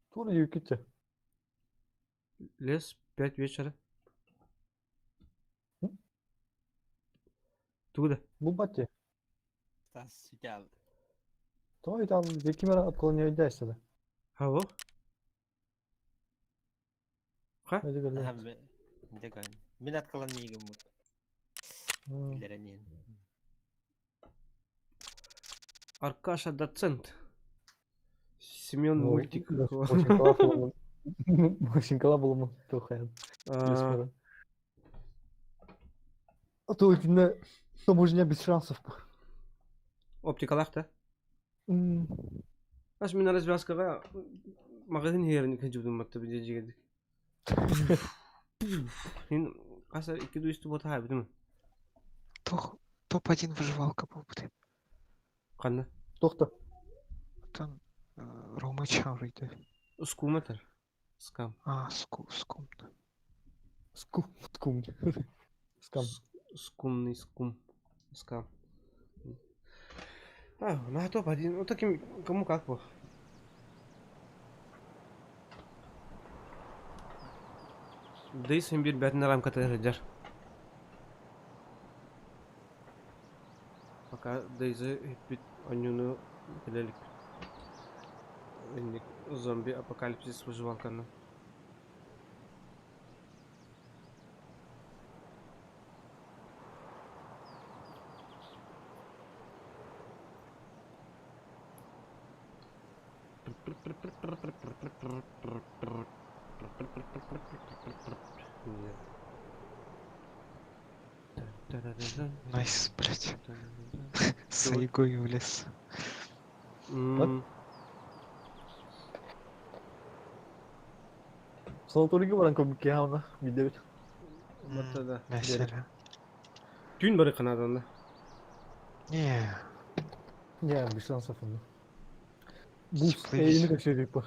Тур юките. Лес 5 вечера. Тугу да? Булбатте. Тас ситаал. То там кимера отклоняйся да. Хаво? Ха? Мин отклонением Билэрэн Аркаша доцент. Семен мультик. Очень было тухайын. А то итиннэ таможня без шансов. Оптикалаах да? Ас мин развязкаҕа маҕаһыын иһэрин кыдьыбдымматта бидэ Мин хас икки дуйусту буота хаайбытым. Туох топ-1 выживалка буолбут. Ханна? Тохто. Оттон Рома Чаврыйды. Скуметр. Скам. А, ску, скум. Скум. Скум. Скам. Скумный скум. Скам. А, на топ-1. Ну таким, кому как бы. Дыйсын биир бэртин рамката сылдьар. Пока Дейзы бүппүт оонньууну билэ иликпит. Инник зомби апокалипсис выживалканы. Найс, блядь. С Сайгой в лес. Санаторийга баран көмүккэ хаана билдебит. Батта да. Мәсәлә. Түүн бары канаданна. Не. Не, без шансов онно. Буст эйини көрсөдүк бу.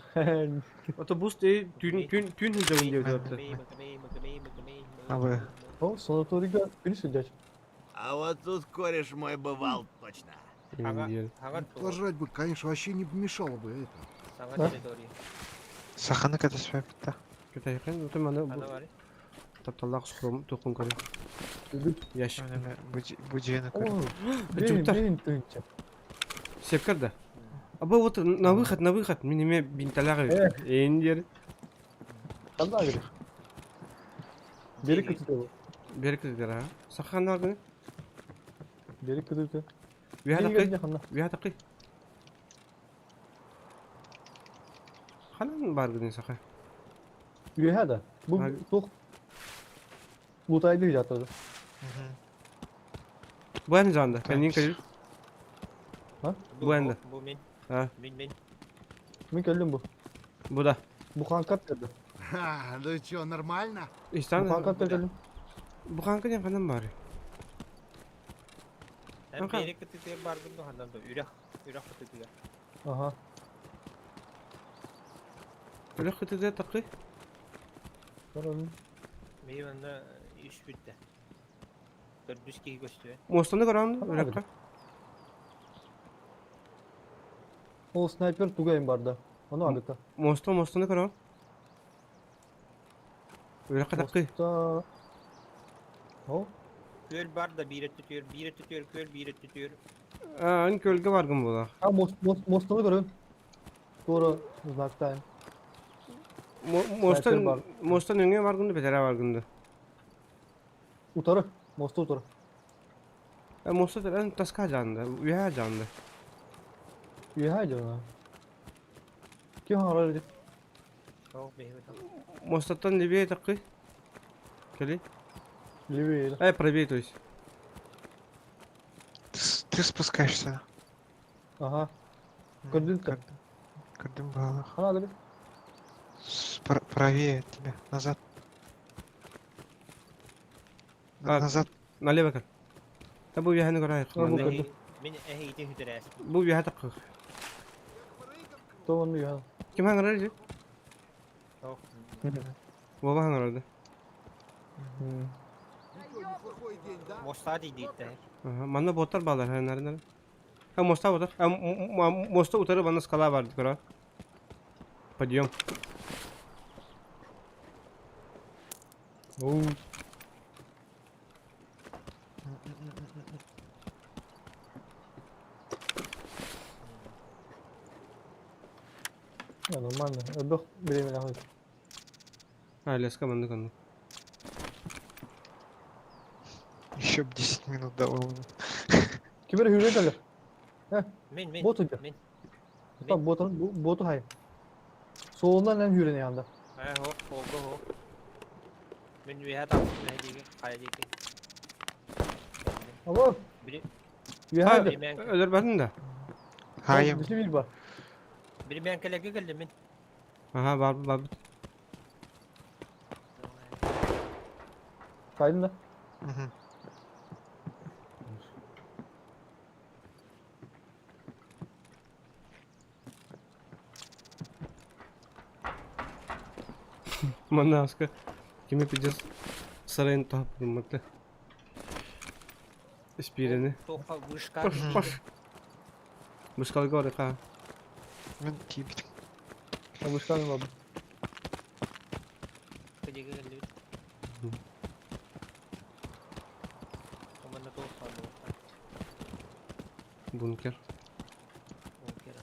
Ото буст эй түүн түүн түүн сылдьабын диэбит батта. Абы. О, санаторийга күнүс сылдьач. А вот тут кореш мой бывал точно. Пожрать бы, конечно, вообще не помешало бы это. Саҥа территория. Саханы катастрофа. Кытайхан ото маны тапталлаах тухун көрө. Ящик. Будьена көрө. Бейн тынча. Сепкер да. Аба вот на выход, на выход. Мин эме бинталаҕы. Эндер. Ханна агыр. Бери көтүтэ. Бери көтүтэ а. Саханна гын. Бери көтүтэ. Үһэ тақы. Үһэ тақы. Ханан бааргыный саха? Үөһэ да. Бу туох лутайды жатады. Бу эн жанда. Кэннин кэлил. А? Бу эн да. Бу мин. А. Мин мин. Мин кэллим бу. Бу да. Буханкат кэлди. Ха, ну чё, нормально? Истан. Буханкат кэллим. Буханка диэн ханан баарый? Эн биэри кытытыгар бааргын ду ханан да үрэх үрэх кытытыгар. Аха. Үрэх кытытыгар таххый. Көрөм. Мин манна үс бүттэ. Төрдүс киһи көстүө. Муостаны көрөм үрэххэ. Ол снайпер тугайым барда. Ону арыта. Муоста муостаны көрөм. Үрэххэ таххый. Моста... О, Күөл бар да биир өттүтүөр, биир өттүтүөр күөл, биир өттүтүөр. Аа, эн күөлгэ баргын буолар. а мост мост мостаны көрөм. Туора знактайым. Муоста Снайпер бар. муоста нөҥүө баргын да бэтэрээ баргын да. Утары. Моста утары. Муоста эн таска дьаанда, үөһээ дьаанда. Үөһээ дьона. Ким хаҥарар ди? Тоох биһиги Муостаттан левее таххый. Кэли. Левее. Эй, правее, то есть. Ты спускаешься. Ага. Көрдүн да. Көрдүм баалах. Хана да Правее от тебя. Назад. А, Назад. Налево көр. Та бу үөһэни көрөйөх. А, бу көрдүм. Мин эһигитин хүтэрээс. Бу үөһэ таххых. То он үөһээ. Ким хаҥарар дии? Тоох. Вова хаҥарар да. Моста диидииттэ. Аха, манна боттар баалар, ханнары нары. А моста ботар. А моста утары манна скала бар көрө. Подъем. Оу. Я нормально. Элбэх бириэмэлээх А, леска манна конну. Еще б 10 минут давал. Ким эрэ сүүрэн кэлэр. Мин мин. Бот сылдьар. Мин. Та ботун боту хай. Суолунан эн сүүрэн иһэн да. Ээ хоох, хоолго хоох. Мин үөһэ тахсым эһэ диэки, хайа диэки. Алло. Били Үөһээ А, да. Биримээн өлөрбөтүн да. Хаем. Бisi бил бар. биримээн кэлэргэ кэллим мин. Аха, бар бар. Кайдын да. Мгм. Манна аска кими пиздец сарайын тоһуппутуммут Испиирэни. Туохха вышка Паш, паш. Вышкалга барыха. Мин тиийбитим. Вышканы бабы. диэки кэллибит. Манна туох хаалла. Бункер. Бункер.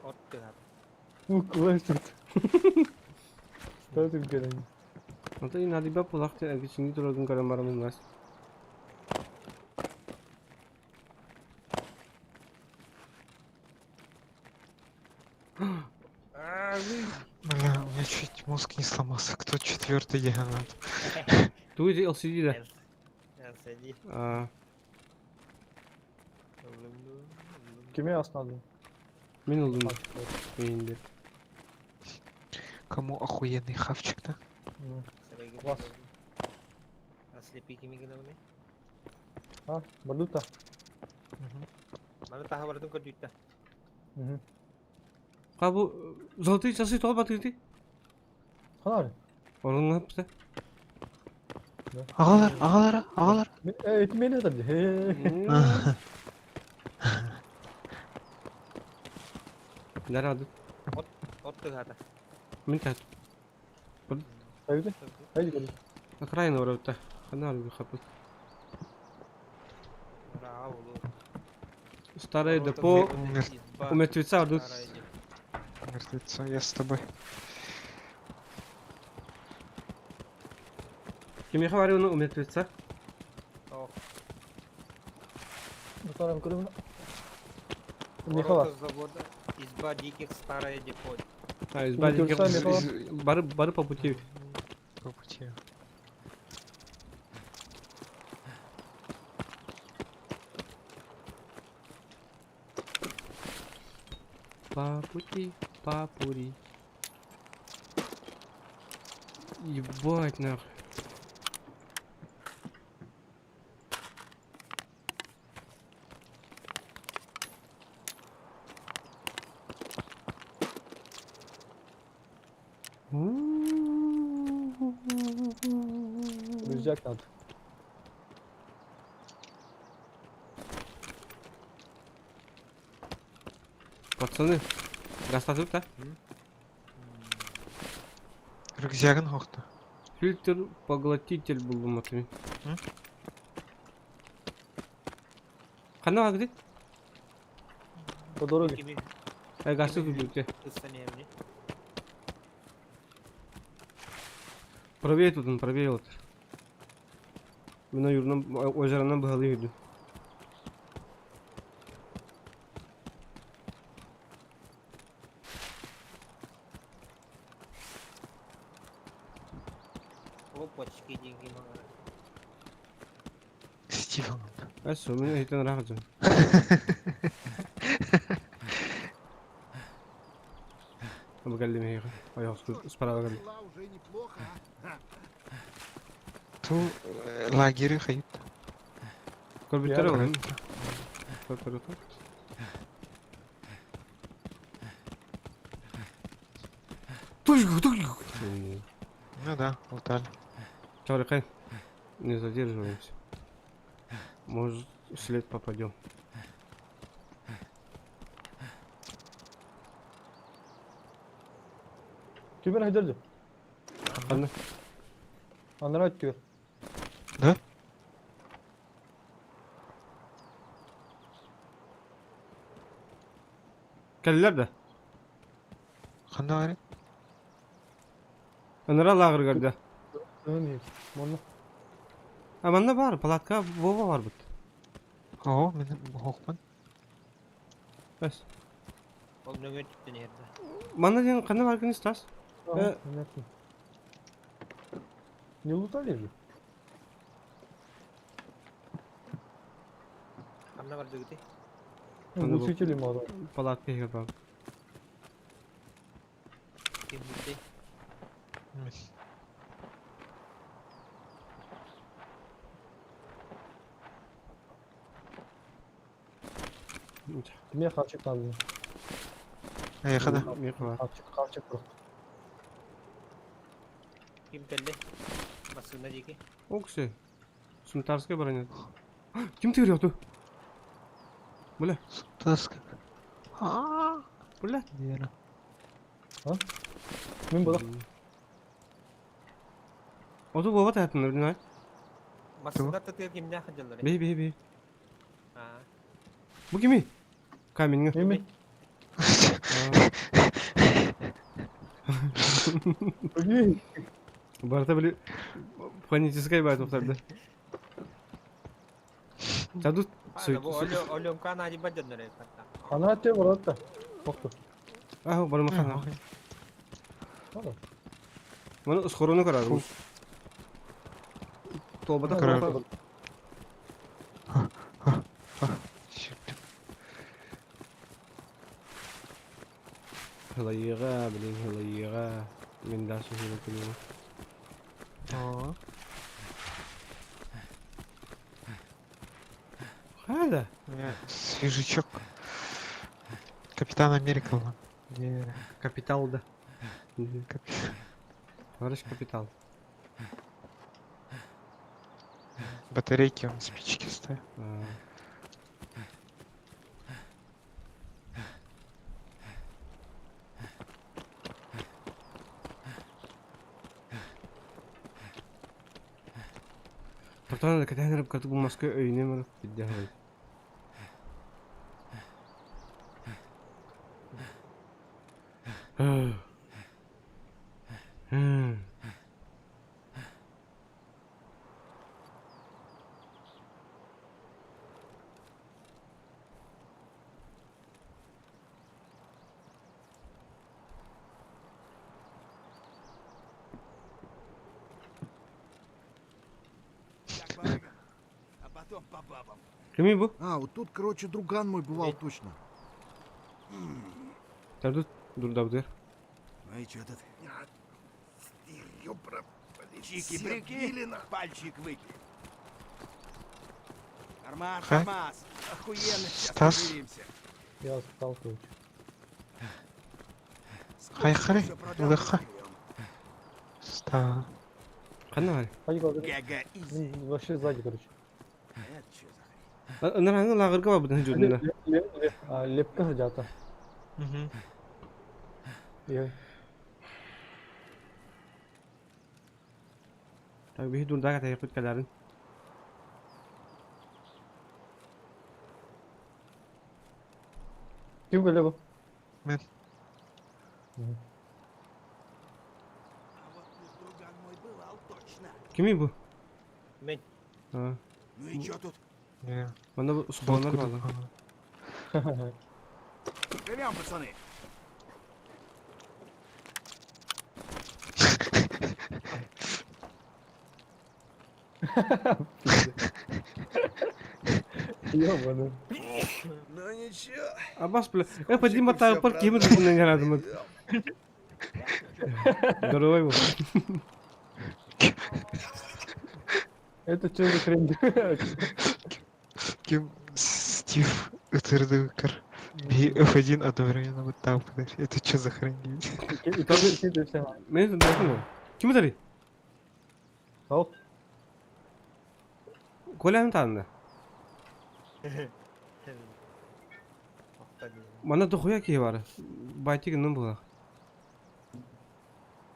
От тыһар. Уквестит. Что ты говоришь? Онто инадиба пулахты эргичиҥҥи тураргын көрөн барамын нас. Бля, у меня чуть мозг не сломался. Кто четвертый гигант? Тугу ити LCD да? LCD. Аа, Кими аснадын? мин ылдым. Мин деп. Кому охуенный хавчик-то? Класс. Ослепи кими гынабыный? А, бардута. Мгм. Маны таха бардым көрдүүттэ. Мгм. Ха бу золотые часы тоҕо батыгыты? Ханар. Орунна пыта. Аҕалар, аҕалар, аҕалар. Э, ити мени атар. Дарады. От тыгата. Мин тат. Haydi. Haydi көрдү. Окраина барабыта. Хана арбы хапыт. Браво. Старое депо Умер. у мертвеца ордут. Старое депо. Мертвеца, я с тобой. Кимиэхэ баарый уну у мертвеца? Бутаран көрөбүн. Михала. Ворота завода, изба диких, старое депо. А, изба Мертвеца, диких. Михала. Бары, бары по пути. По пути. По пути, по пути. Ебать нахуй. Рюкзак надо. Пацаны, гастатып да? Рюкзагын хохта. Фильтр поглотитель был бы матми. М? Ханна где? По дороге. Кими Гасты тут где? ыстаниемни. Правее тут он, правее вот. Мына юрнан озеронан быһалыы үрдү. Опачки деньги мага. Стивен. Эс, мин эһитен ыраах дьон. Бу кэллим эһиэхэ. Ойох справа кэллим. Дела уже неплохо, а? Ту лагеры хайт. Көрбүттэр олын. Көрбүттэр. Туй, туй. Ну да, лутали. Чарыкай. Не задерживаемся. Может, след попадем. Түбэр хайдарды. Аны. Анара түбэр. Да? Кэллэр да. Ханна барый? Анара лааҕыргар да. Ön Манна. А манна бар, палатка Вова бар бит. Оо, мин хохпун. Эс. Ол нөҥүө түптэн иһэрдэ. Манна диэн ханна бар күн Стас? Понятно. Не лутали же? Ханна бардыгыты? Надо было. Глушители мало. Палатка иһигэр бар. Ким бүттэй? Кимиэ хавчик надо. Эйхэ да. Миэхэ бар. Хавчик, хавчик просто. Ким кэллэ? Массыына диэки. Окси. Сунтарская броня. Ким ты врет? Бля, Таска. Аа. бля. Вера. Мин була. Ото Вова таһатын блин. Массыына тытыар кимнээх дьаллар? Бей, бей, бей. Аа. Бу кими? Камень. Эми. Блин. Барта били паническая бай тоқтарды. Чаду Ана бу Олёмка нади бадьоннор эппатта. Анара түбэр баратта. Тохту. А, барма хана. Ладно. Маны схорону карар. Толбата Карар. карар. Хылайыга, блин, хылайыга. Мен дальше хылы күнүм. Оо. Хада. У меня свежачок. Капитан Америка. ладно. Вера. Капитал да. Капи- Товарищ капитал. Батарейки он спички ставит. А. Протон катанер кату Москвы өйнемер пиддяхай. Притом по бабам. Кимий бу? А, вот тут, короче, друган мой бывал точно. Тут дурдабдыр. Ну и что тут? Ёпра, Чики-брики, пальчик выкинь. Нормас, Ха? нормас. Охуенно сейчас Стас? поживимся. Я устал, короче. Хайхари, Всё продам, лыха. живем. Ста. Ханна бар. Hadi kaldır. Гага изи. Вообще сзади, короче. Это что за хрень? Нара лағырға бар бұдан жүрдіні. Лепка садята. Мгм. Я. Так, биһи дурдага тайыппыт кэлэрин. Ким келе bu? Мен. А вот тут друган мой бывал точно. Кимий бу? Мен. А, Ну и чё тут? Не. Манна бу сухалар Водку баалар. тут. Живем, пацаны. Ёбаный. Ну ничего. Абас, бля. Э, подима тайыппар кими дурдунан ярадымыт. Здоровый бу. Это что за хрень? Ким Стив Ытырдыкар. Би F1 одновременно вот там, подожди. Это что за хрень? И тоже ты все. Мен дурдун. Ким тари? Ал. Коляны таанна. Манна дохуя киһи баар. Байтик гынным буолар.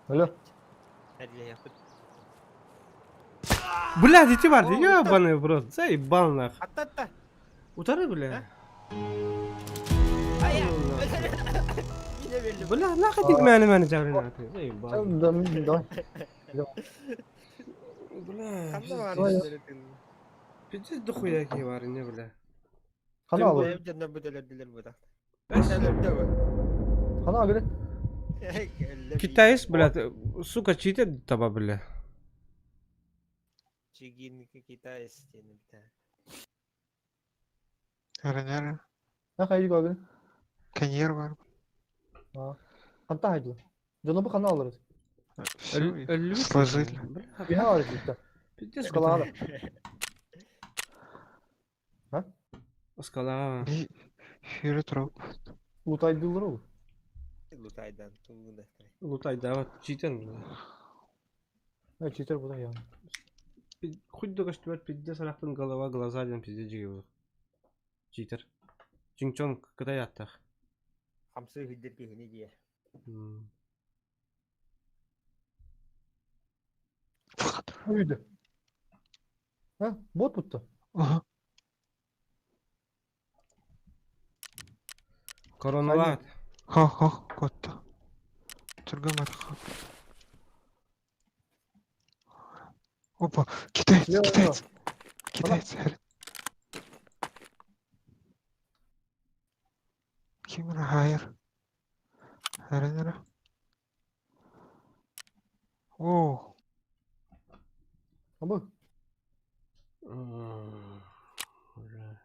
Алло. Бля, дити бар, ебаный в рот. Заебал нах. Атта-та. Утары, бля. Yine belli. Бля, нахуй ты мэни мэни жабрин. Заебал. Да, да. Бля, Ханна Ой. var. пиздец дохуя киһи баар, не, бля. Хана алыр. Canına bu delirdiler bu da. Хана алыр. Китаец, бля, сука, читер таба, бля. Чигин китаец diyelim bir tane. Ранера. На хайди kaldır. Каньер бар. Ханта хайди. Жона bu хана алыр. Все, сложили. Bir алыр işte. Пиздец, Скала. Скала. Би Фюрер Лутай дылыр ол. Lutay'dan tullu da. Лутай, да, вот, читер, бля. Ha, читер bu da ya. Хоть только что пиздец, арахтан голова, глаза, один пиздец, жиги Читер. Чингчонг, кытай аттах. Hamsı hüdür ki ne diye. Uydu. Ha, bot buttu. Ага. Короналаат. Хо-хо, котта. Тургамат ха. Опа, китаец, Лево, китаец. Китаец. Кимра хайр. Харанера. О, Абы. Бля.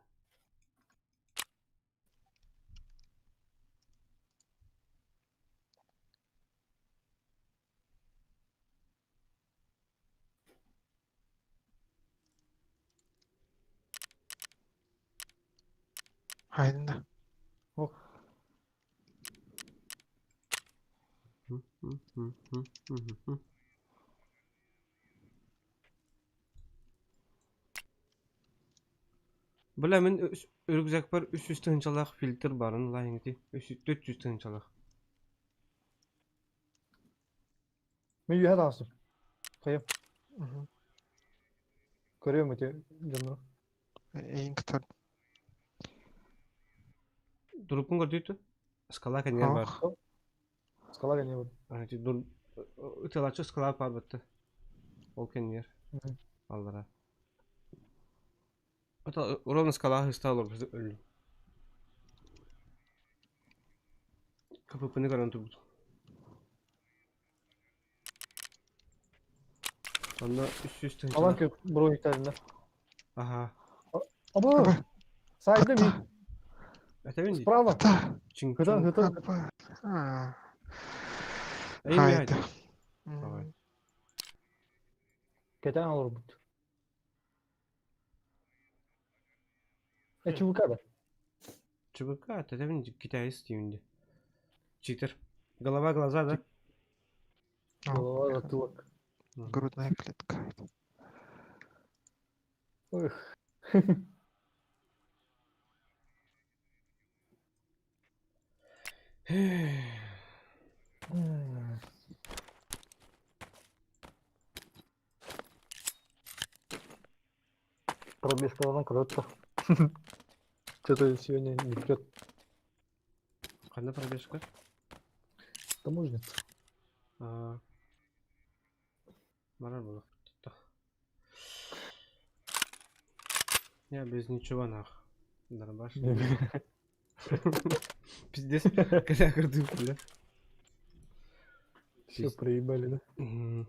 хайна. Бля, мен рюкзак бар 300 тыһынчалаах фильтр барын лайыңти. 400 тыһынчалаах. Мен үйе тағыстым. Мгм. Көрөм өте жонро. Эйн ктар. Дурупун көрдүйтү? Скала кенер бар. Ох. Скала не бар. Ати дур ыталачы скала бар бітті. Ол кенер. Мгм. Аллара. Ата ровно скала хысталыр бізді өлі. КПП-ны көрөн турбут. Онда 300 Алан тыһынчалаах. кө брониктарында. Аха. Абы! Аба. Сайда би. Это вин Справа. Та. Чин Хытан, чин. хытан. Аба. А. Эй, блядь. Хайда. Давай. Кэтэн олорбут. Э, ЧВК да. ЧВК, это вин китайец деймде. Читер. Голова, глаза, да? О, Голова, затылок. Грудная клетка. Эх. М. Пробежкаларынан круто. Что-то сегодня не прет. Ханна пробежка? Таможница. А, Барар было. Я без ничего нах. Дарбаш. Пиздец, когда кырдым, бля. Все проебали, да? Мгм.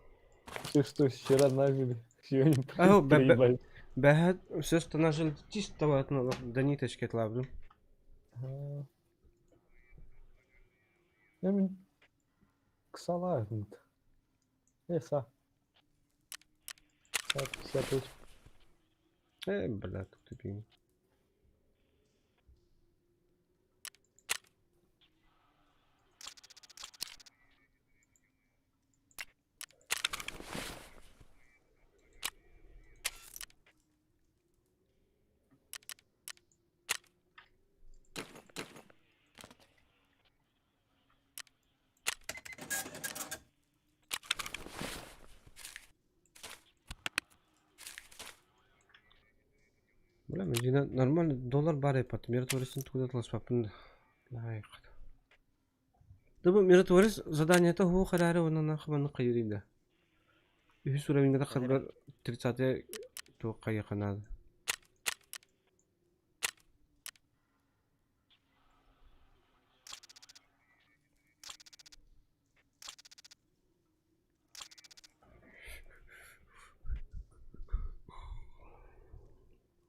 Все, что вчера нажили, сегодня А, б- проебали. Бәһәт, все, что нажили, чисто от до ниточки отлавлю. Ага. Я мен ксала тут. Э, са. Са, 58. Э, бля, тут тупим. Бля, Медина, нормально доллар бар епат. Миротворец туда тласпапын. Лайк. Дыбы миротворец задание-то ху харары оны нахманы кайрыйда. Үһүс уровеньга харбар 30 туох кайыканады.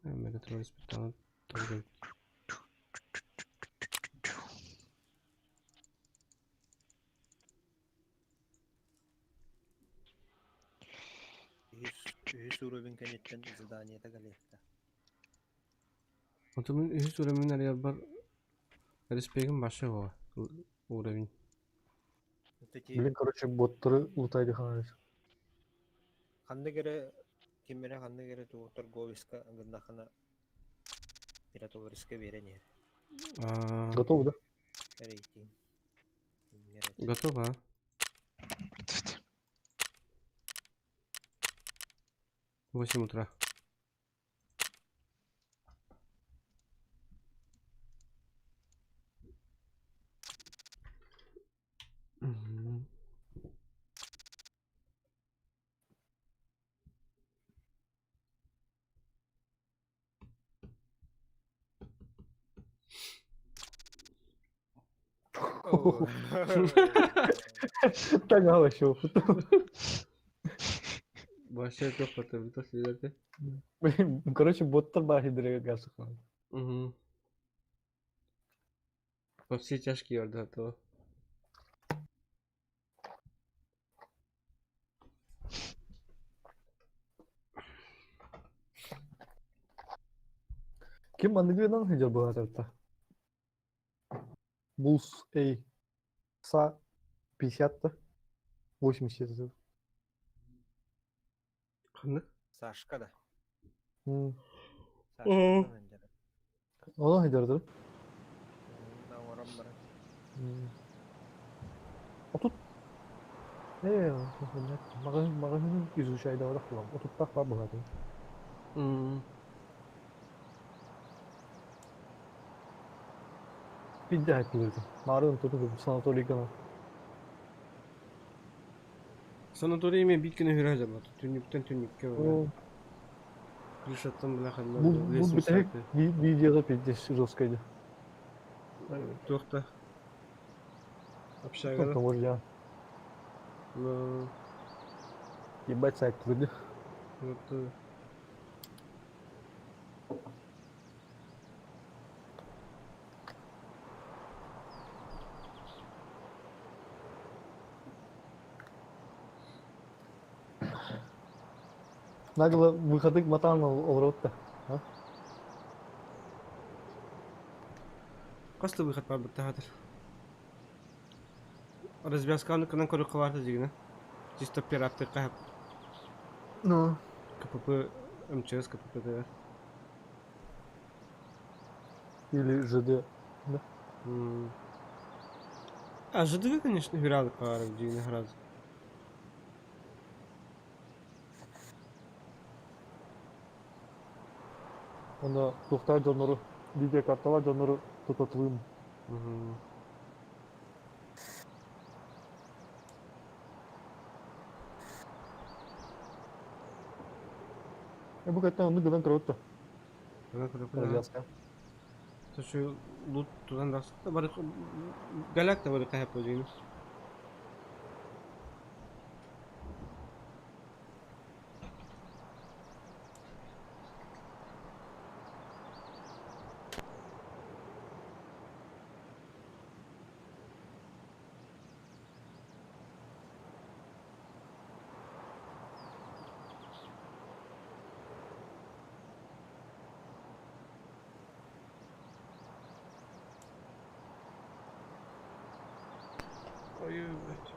Миротворец питан торгай. Үһүс уровень кэнниттэн заданиета кэлиэхтэ. Отумун үһүс уровень арыйарбар респегин башы го уровень. Ити Блин, короче, боттары лутайды ханарыс. ханнык эрэ ким эрэ ханнык эрэ тугу торговецка гыннахына миротворецка биэрэн иһэр. А, Готов, да? Рейтинг. Готово. а? 8 утра. Мгм. Так еще. Вообще плохо ты то следите. Блин, короче, боттар бар хидреге гасыхан. Угу. Во все тяжкие орда то. Ким аныгынан хыдер была Булс Эй. Са 50 та 80. Ханнык? Сашка да. М. Сашка Онон хыдер да? Оҥорон баран. А тут магазин магазин изучай да хулам. Отуттах бар быһатын. Бидде хайпылырды. Марын туту санаторий гана. Санаторий мен биткені хүрә жабат. Түннүктен түннүккө Бу Крышаттан бля ханна. бу битек видеода пиздец жесткайды. Туохта. Общага. Того же я. Ну, Ебать сайт вроде. вот. Нагло выходы матаан олорот да. Хас да выход бар быттаһатыр. Развязканы кынан көрүк баарта дигина. Чисто пираты кахап. Ну. КПП МЧС КПП да. Или ЖД. Да. А ЖД, конечно, грали пара дигина грали. Онно туохтаах дьоннору, видеокарталаах дьоннору тутатылыым. Э, бу кэттэн оннук гынан көрөбүт да. Гынан көрөбүт. Развязка. Слушай, лут тутан тахсыбыта бары галяк да бары хаһап дигин. Ой, блядь.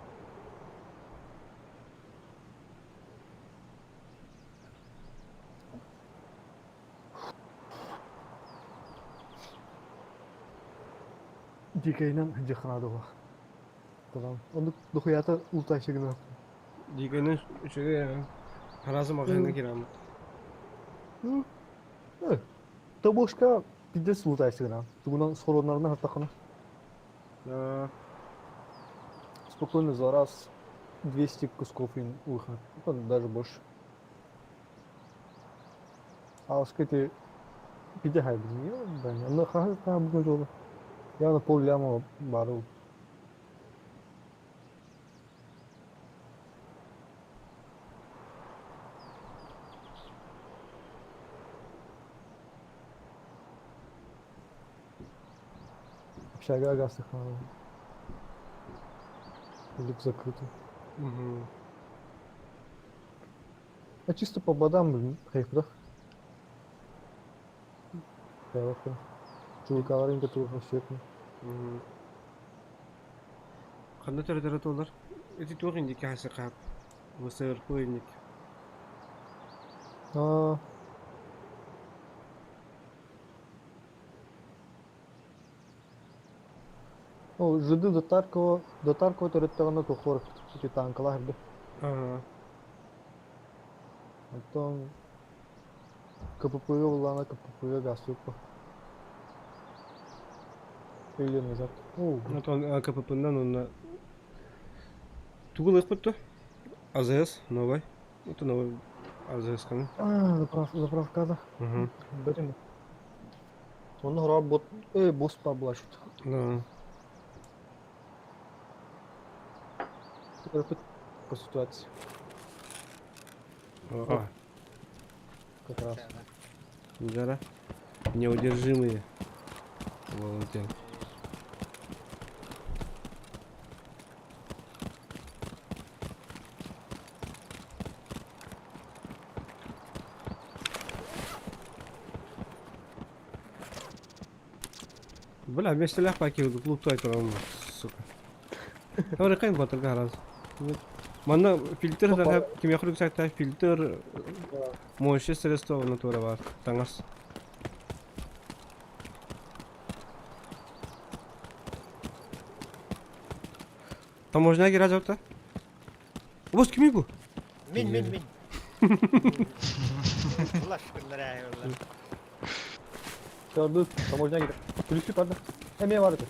Дикэйинэн дьыханаадыга. Талан. Оннук дохуята ултайшы гына. Дикэйинэн үчүгэй харазы маҕаһыыҥҥа киираммыт. Тобошка пиздец ултайшы гына. Тугунан сороннарына хаттахына. Спокойно за раз 200 кусков им выход. Даже больше. А сказать, пиде хайбин. Онно хаһа бүгүн жолу. Явно пол ляма барыл. Общага гастыхана. Люк закрытый. Угу. А чисто по бодам, блин, хайпдах. Хайвака. Чулкаларын которых всех. Ханна төрөтөрө туолар? Ити туох инники хасыкаап? ВСРП инник. А. Ол жыды до Таркова, до Таркова төрөттөҕүнэ туохуор ити танкалаах эрдэ. Ага. Оттон КПП-га буллаҕына КПП-га гаастыыппа. Или назад. Оо, Оттон КПП-нан онно тугу ылыахпыт дуо? АЗС новай. Это новый АЗС каны. А, заправка да. Угу. Бэрим. Онно хора бот, э, босс поблачут. Да. По ситуации. А, Как раз. Жара. Неудержимые. Волонтер. Бля, вместо ляпаки лутай туран, сука. Говори, кайм батыр гараз. Манна фильтр да ким рюкзакта фильтр моющее средство натура бар. Таңас. Таможня кира жапта. Бос кими бу? Мин, мин, мин. Улаш күннэр улар. Чарды таможня киирэр. Күлүстүү барда. Эмиэ бар этэ.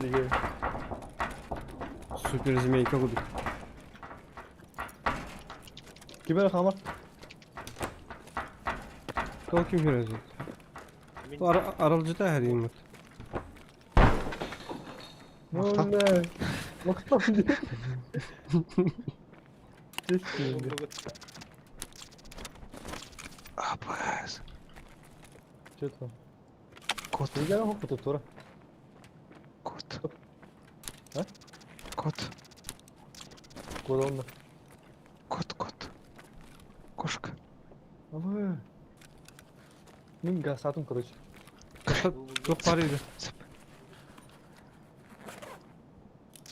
Диге. Супер змейка кудук. Ким эрэ хаамар. Кол ким кирәзет? Аралжыта хәримет. Махтал. Махтал диэн. Честь АБС. Че там? Кот, Билгән хоппут тура. кот. А? Кот, Корона. кот, кот. Кошка. Абы. Мин гасатым, короче. Туох баар үһү?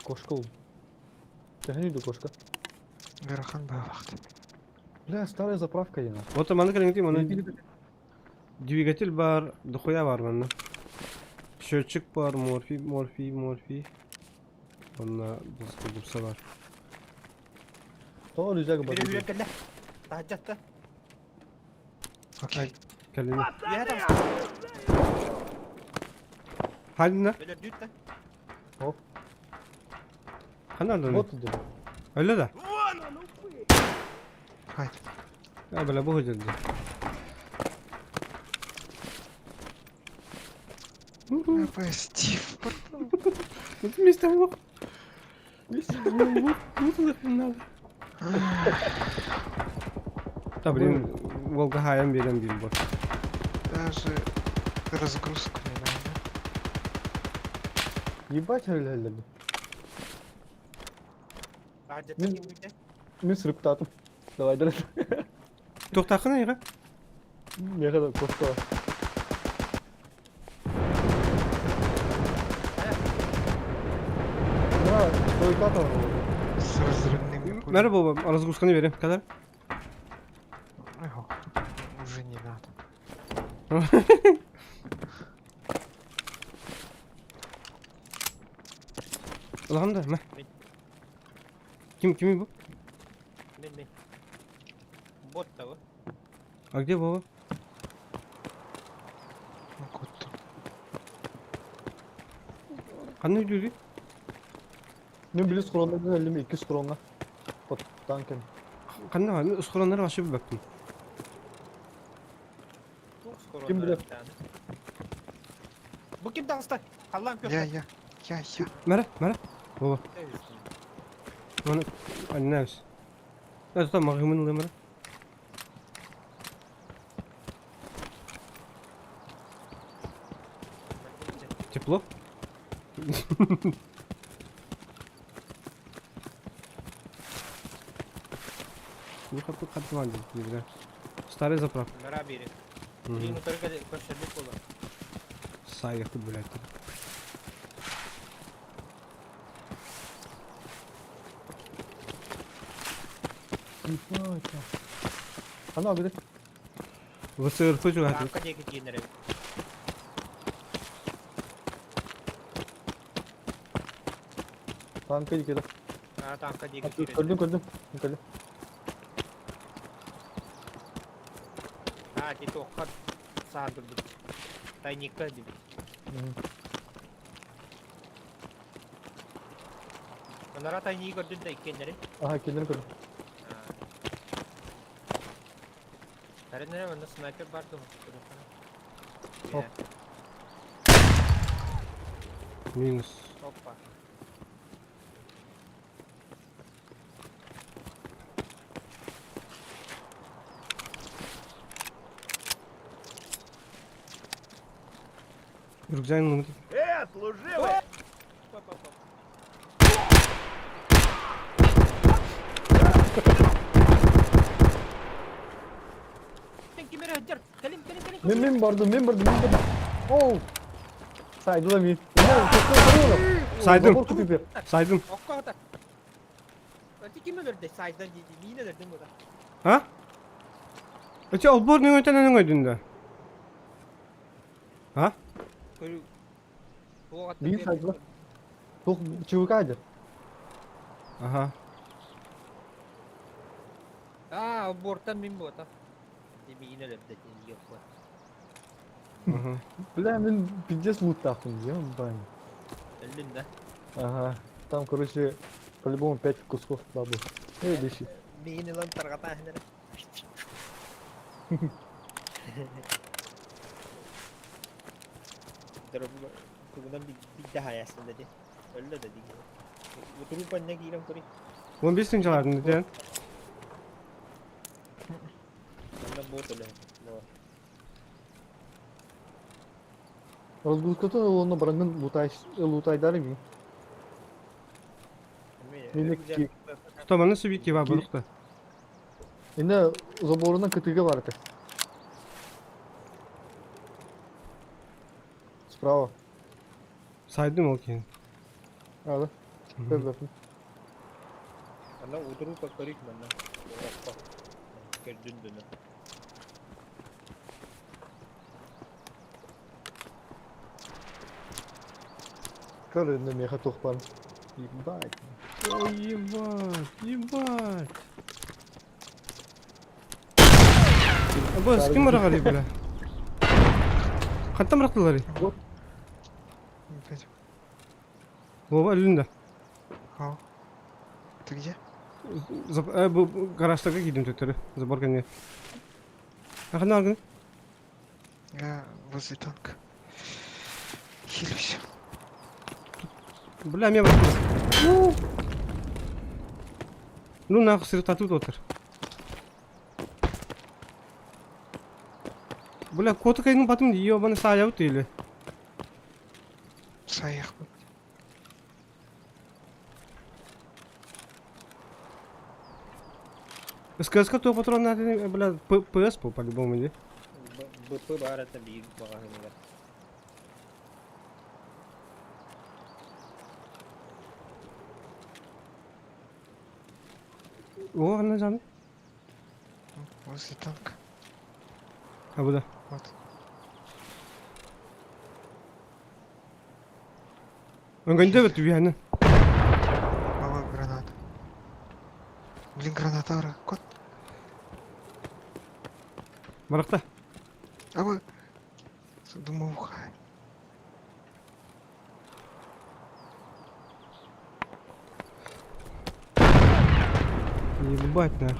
Кошка ул. Төһөнү да кошка. Ыарахан баҕалаах. Бля, старая заправка я. Вот манна кэлиҥ манна двигатель бар, дохуя бар манна. Счетчик бар, морфий, морфий, морфий. Онно плоскогубца бар. Тоҕо рюкзак бар. Бiri үрэн кэллэ. Таһырдьатта. Окей. Кэлин. Үөһэ таҕыста. Ханна? Өлөрдүүт да. Оп. Ханна өллө? Вот деді. Өллө да? Вон он, упырь! Хватит. А, бля, бу сылдьар. Прости, портал. Вот вместе вот. Вот надо. Да, блин, Волга хаайан биэрэн биир бо. Даже разгрузку не надо. Ебать өлөллөр. Таһырдьатта Мин- киирбитэ. Мин сырыктаатым. Давай, давай. Туохтааххын эйиэхэ? Миэхэ да кошка. Мына, стойка там. С разрывными пулями. Мэр буолба, разгрузканы биэриэм. Кадar. Ого, Уже не надо. Улахан да, мэ. Ким кими бу? Мин мин. Бот того. А где Вова? Ну, кот тут. Ханна өйдүүрүй? Мин били схронна өллүм, икки схронна. Под танком. Ханна мин схроннары вообще билбэппин. Туох Ким билэр? Бу ким таҕыста? Халлаан Я, күөх. я, я, я. Мэрэ, мэрэ. Вова. Маны аннабыс. Да, там магымын ылымара. Тепло? Ну, как не Старый заправка. Мара бири. Мгм. Билин утары көрсөрбүт буолар. Сай, хуй, блядь. Ебать. Ана, где? ВСРП чугатыр. Таанка диэки тиэнэр эбит. Танка диэки. Аа, таанка диэки киирэр. Көрдүм, көрдүм. Көрдүм. Аа, ити туохха саан турбут. Тайникка диэбит. Манара тайнигы көрдүн да иккиэннэри. Ага, кэллин көрдүм. Тарыннара манна снайпер бар дуо? Оп. Минус. Опа. Рюкзак ну Э, служивый! Оп-оп-оп. Ким эрэ сылдьар? Кэлин, кэлин, кэлин. Мин мин бардым, мин бардым, мин бардым. Оу! Сайдыла мин. Сайдым. Забор купи Сайдым. Окко хата. Ати ким өлөрдө? Сайдан дии, миин өлөрдүм бу да. А? Эти олбор не өтен не өйдүн да. А? Көрү. Мин сайдыла. Тух ЧВК дер. Ага. Аа, бортан мин буота. Ити миин өлөрдө дии, ёппа. Ага. Бля, мин пиздец луттаахпын, ебать. Өллүн да. Ага. Там, короче, по-любому 5 кусков бабу. Эй, дыши. Миин ылан тарҕатаа иһинэрэ. Тугунан биирдэ хаайасын да дии. Өллө да дии. Утуруп анна киирэн көрүй. Он бес тынчалардын ден. Манна бот өлө. Разгрузкатын ылыанна бараҥҥын лутайдаар ими. Мин Что, манна субики ба булукта. Инне заборунан кытыыга бар этэ. Справа. Сайдым ол киһин. Ада. Көрбөппүн. Ана утуру көрүк манна. Көрдүн дөнө. Көр инне миэхэ туох баар. Ебать. Ой, ебать, ебать. Бу с ким бараҕарый бля? Хантан бырахтыларый? Блядь. Вова өлүн да. Ау. Ты где? Бу гаражтарга киирдим төттөрү. Забор кэннигэр. Ханна аргын? Я возле танка. Хилюсь. Бля, мен бар. Ну нахуй сыртатып отыр. Бля, котыкайның батым ебаный саябыт или? Саях. СКС-ка то патрон надо, бля, ПС по по-любому, не? БП бар это биир багаһыныгар. О, ана жаны. Возле танка. А бу да. Вот. Өңгөндөбөт бүйәнин. Мала граната. Блин, граната, ара. Кот. Баракта. А вы... Думаю, ухай. Ебать нах.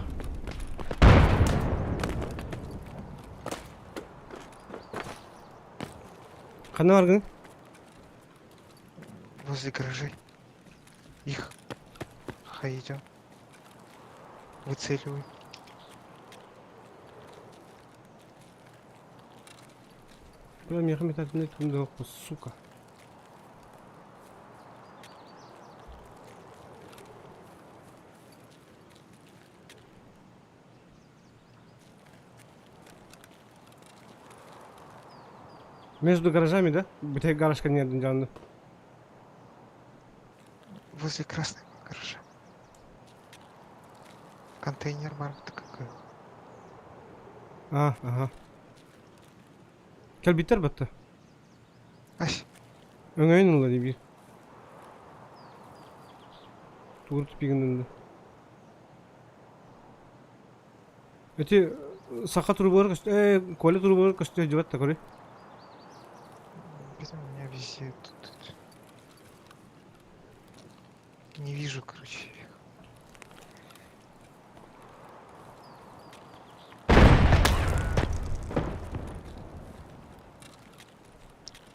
Ханна баргын? Возле гаражей. Их. Хай идем. Выцеливай. Бля, мехами сука. Между гаражами, да? Бутей гаражка нет, жанны. Возле красного гаража. Контейнер бар какой. А, ага. Кэлбиттэр батта. Ась. Өҥөйүн ылла дии биир. Тугур тупигын Эти саха трубалар көстө, Коля трубалар көстө дьыбат та көрүй. У меня везде тут, тут. Не вижу, короче. их.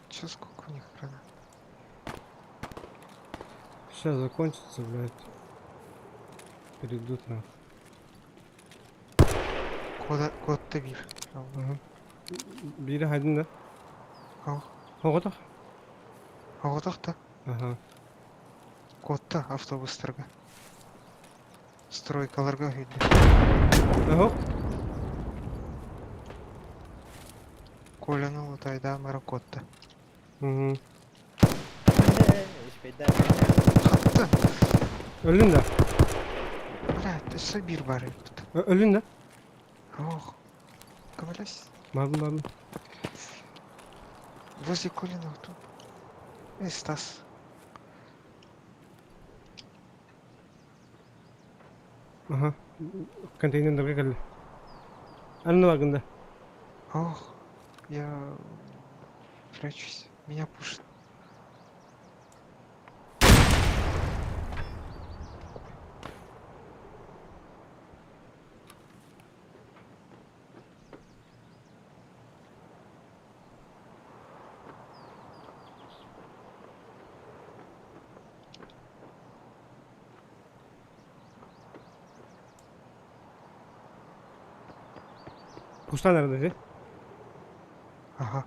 Чё, сколько у них гранат? Сейчас закончится, блядь. Перейдут на. Куда, код ты бир. Ага. Бири хайдын да. Ау. Оҕотох. Оҕотох-та. Ага. Кодта автобустарга. Стройкаларга үйдү. Ого. Коляны лутайда мара кодта. Угу. Испейда. Хатта. Өлүн да. Бля, өссө бир бар эбит. Өлүн да. Ох. Көмөлөс. Бардым бардым. Возле Колина тут. Стас. Ага. Контейнердерге кэллэ. Анна баргын да. Ох. Я прячусь. Меня пушит. Кустан nerede? Ага.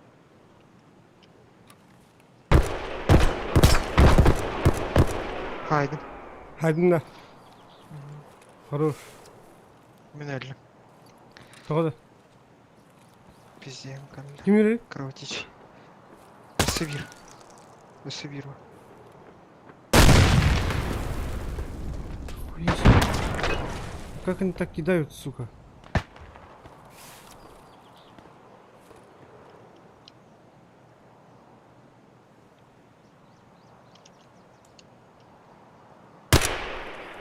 Хайдым. Хайдын да. Хорош. Мин өллүм. Тоҕо да? Пиздец, калля. Ким өлөр? Кровотечь. Өссө биир. Өссө биир бар. Хуя себе. Как они так кидают, сука?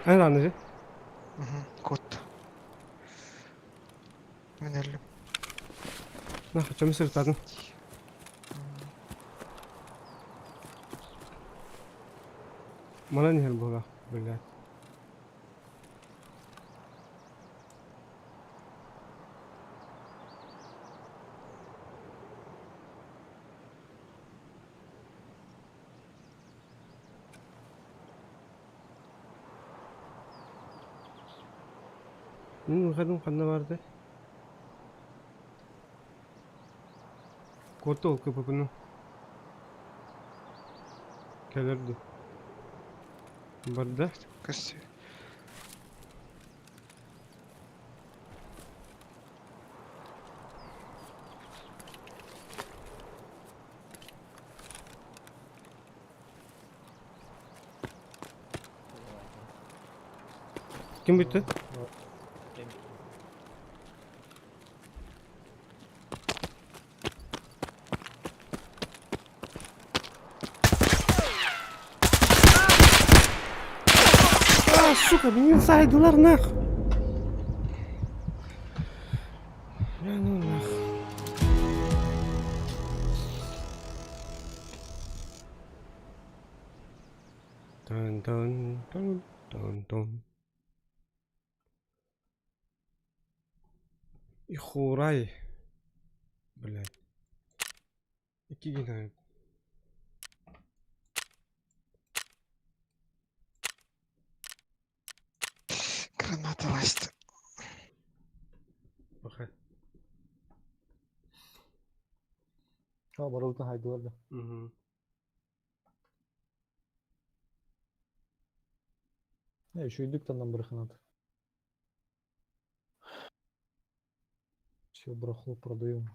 Эн аны Кот. Мин өллүм. На, хотя сыртадын. Манан иһэр буолаах, блядь. Мин выходым ханна барды? Куотта ол КПП-ны. Кэлэр дуу. Барда. Көстүү. Ким бүттэ? А, сука, меня сайдылар нах. Бля, ну нах. Тан тан тан тан тан. И хурай. Блядь. Икки гына. Граната лазит. Пока. Ha барыбытын хайдылар да. Угу. Не, үчүгэйдик таннан бырахынат. Все барахло продаем.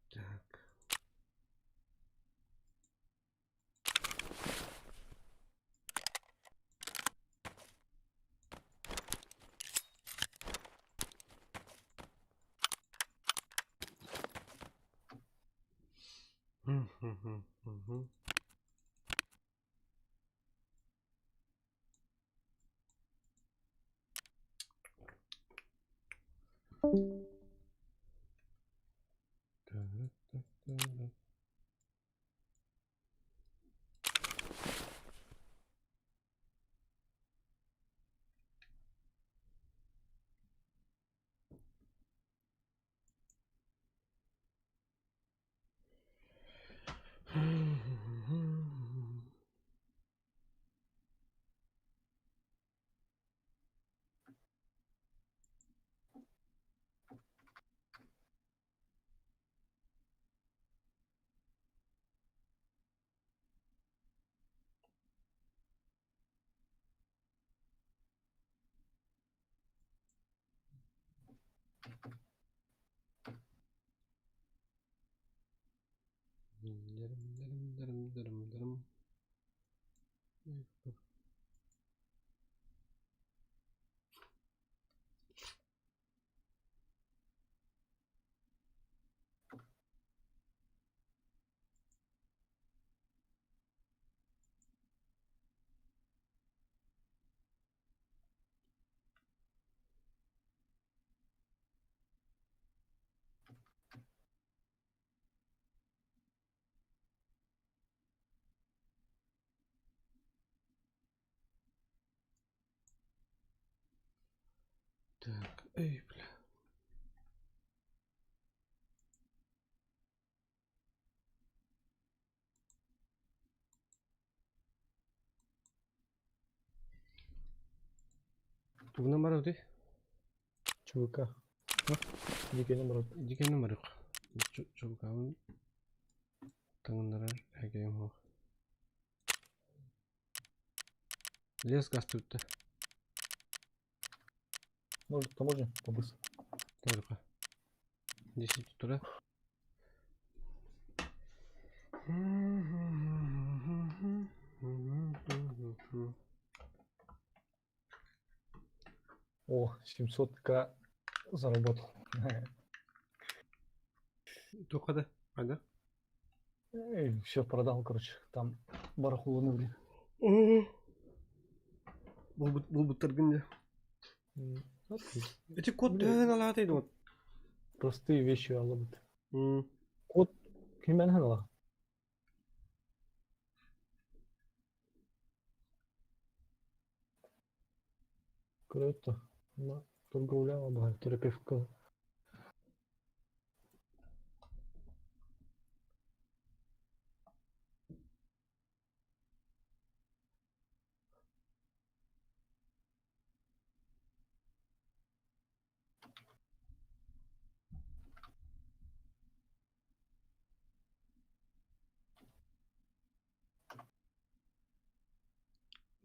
Так. Мгм, мгм. Та-ра-та-та-ра. Дырым-дырым-дырым-дырым-дырым. Так, эй, бля. Тугунан барабытый? ЧВК. Дикэни барабыт. Дикэни барык. ЧВК-бын таҥыннарар эгэйим суох. Лес газ түттэ. Может, таможня побыс. Только. 10 утра. О, 700к заработал. Только да? А, да? Все продал, короче. Там барахло блин. Булбуттаргын дьэ. Эти код төһөн алаатый вот. Простые вещи алабыт. Код кимэн ханала? Круто. Торговля баар терапевтка.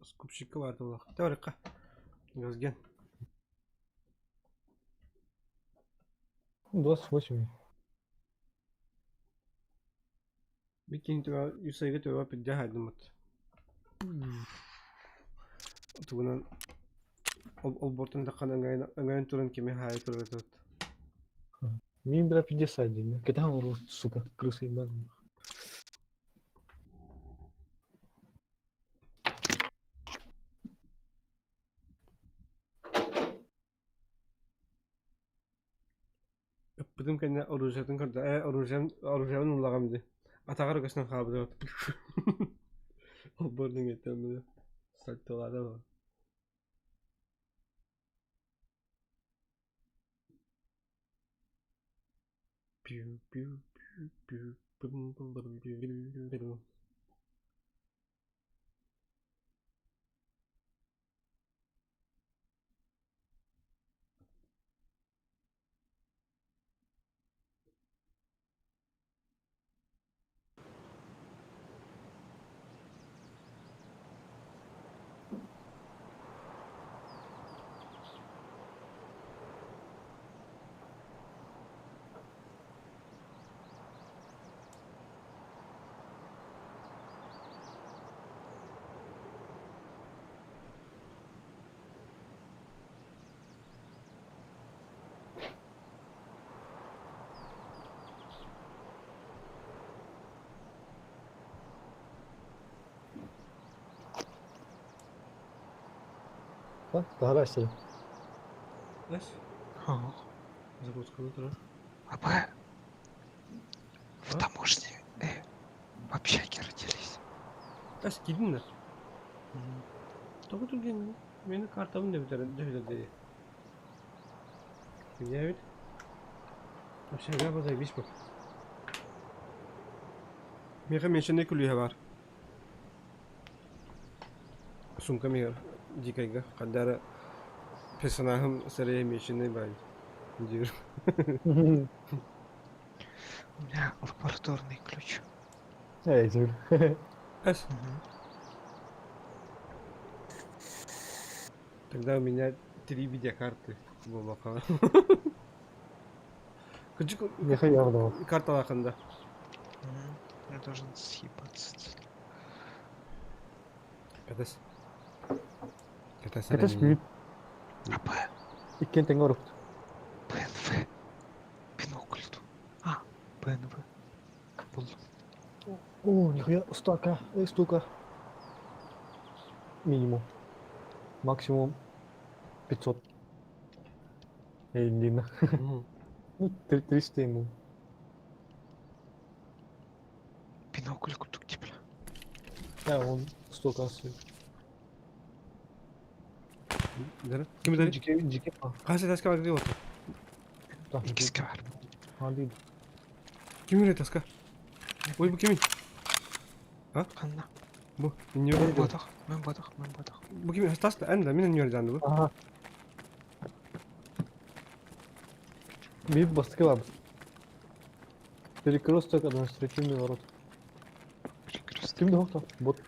Скупщика баар буоллах. Таварыкка. Газген. 28. Бикин төбө үс айга төбө пидде хайдыммыт. Тугунан олбортон таххан өҥөйөн туран кими хаайа турар этибит. Мин бля пиздец один. Когда он сука, крыса ебаная. Ыппытым кэннэ оружиетын көрдө ээ оружием оружиебын ыллаҕым дии атаҕар көстөн хаалбыт олбуордун этэммин сальтолаата Пью пью пью пью. Таһара сир. Эс? Загрузка утра. А мы в таможне, в общаге родились. Эс кидин да. Тоҕо түргэн мени картабын дөбүтэр дии. Девять. Общага база бу. Миэхэ меньшенный күлүүһэ бар. Сумка миэр дикайга хандара персонажым сэрэ меченый бай диир. У меня лабораторный ключ. Эй, зүр. Эс. Тогда у меня три видеокарты буоллаха. Кыжык Миэхэ ярдоо. карталаахында. Я должен съебаться. Катас. Катас. Кэтес мүт. АП, Иккен тэҥэ орупт. ПНВ. Бинокль тут. А, ПНВ. Буллум. О, нихуя, стака, штука. Минимум. Максимум 500. Эй, длинно. Ну, 300 ему. Бинокль кудук типа. Да, он 100 стоит. Ким да? Жеке, жеке. Қанша таска бар деп отыр? Иккискэ баар. А, дейді. Ким үрэ таска? Ой, бу кимий? Ханна. Бу не Мен ботах, мен ботах, мен ботах. Бу кими? Тас да, эн да, мен не үрдәнді бу. Ага. Биир бастакы баабыт. Перекресток административный ворот. Перекресток. Ким да кто? Бот.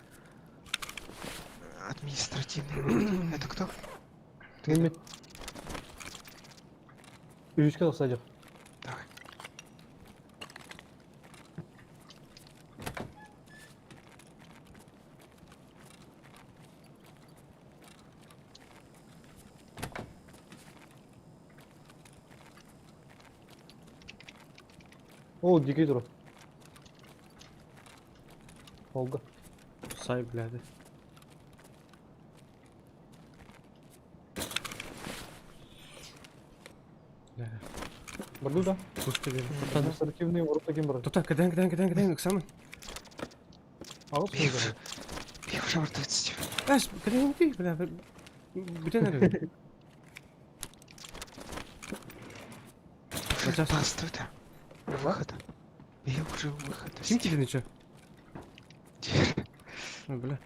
Административный ворот. Это кто? Ты? Мен Үһүскэ тахсаадьах. Давай. О, дикий тур. Oldu. Сай, блядь. Бля, Барды да. пусто бери. Административный ворота ким бар? Тута, кадан, кадан, кадан, кадан, самый. Аҕыс Бей сылдьар. уже. Бей уже 20. Эс, кадан ты, бля, бүтэн эрэ. Уже Сейчас. постой-то. У выхода. Бей уже у выхода. Ким тебе ничего? Дверь. Бля.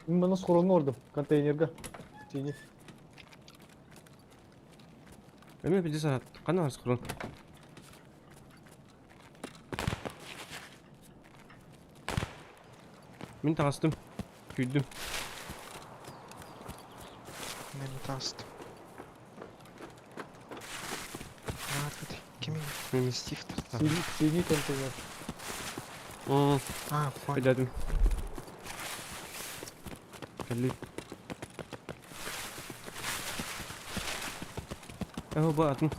Мин манна схороҥҥо олордум. Контейнерга. Тиини. Эме 50 қана құрын. Мин таҕыстым. Күйдүм. Мен таҕыстым. На, Кими? Мин Стив Синий, синий контейнер. А, понял. Өйдөөтүм. Кэлли. Э, бу атын.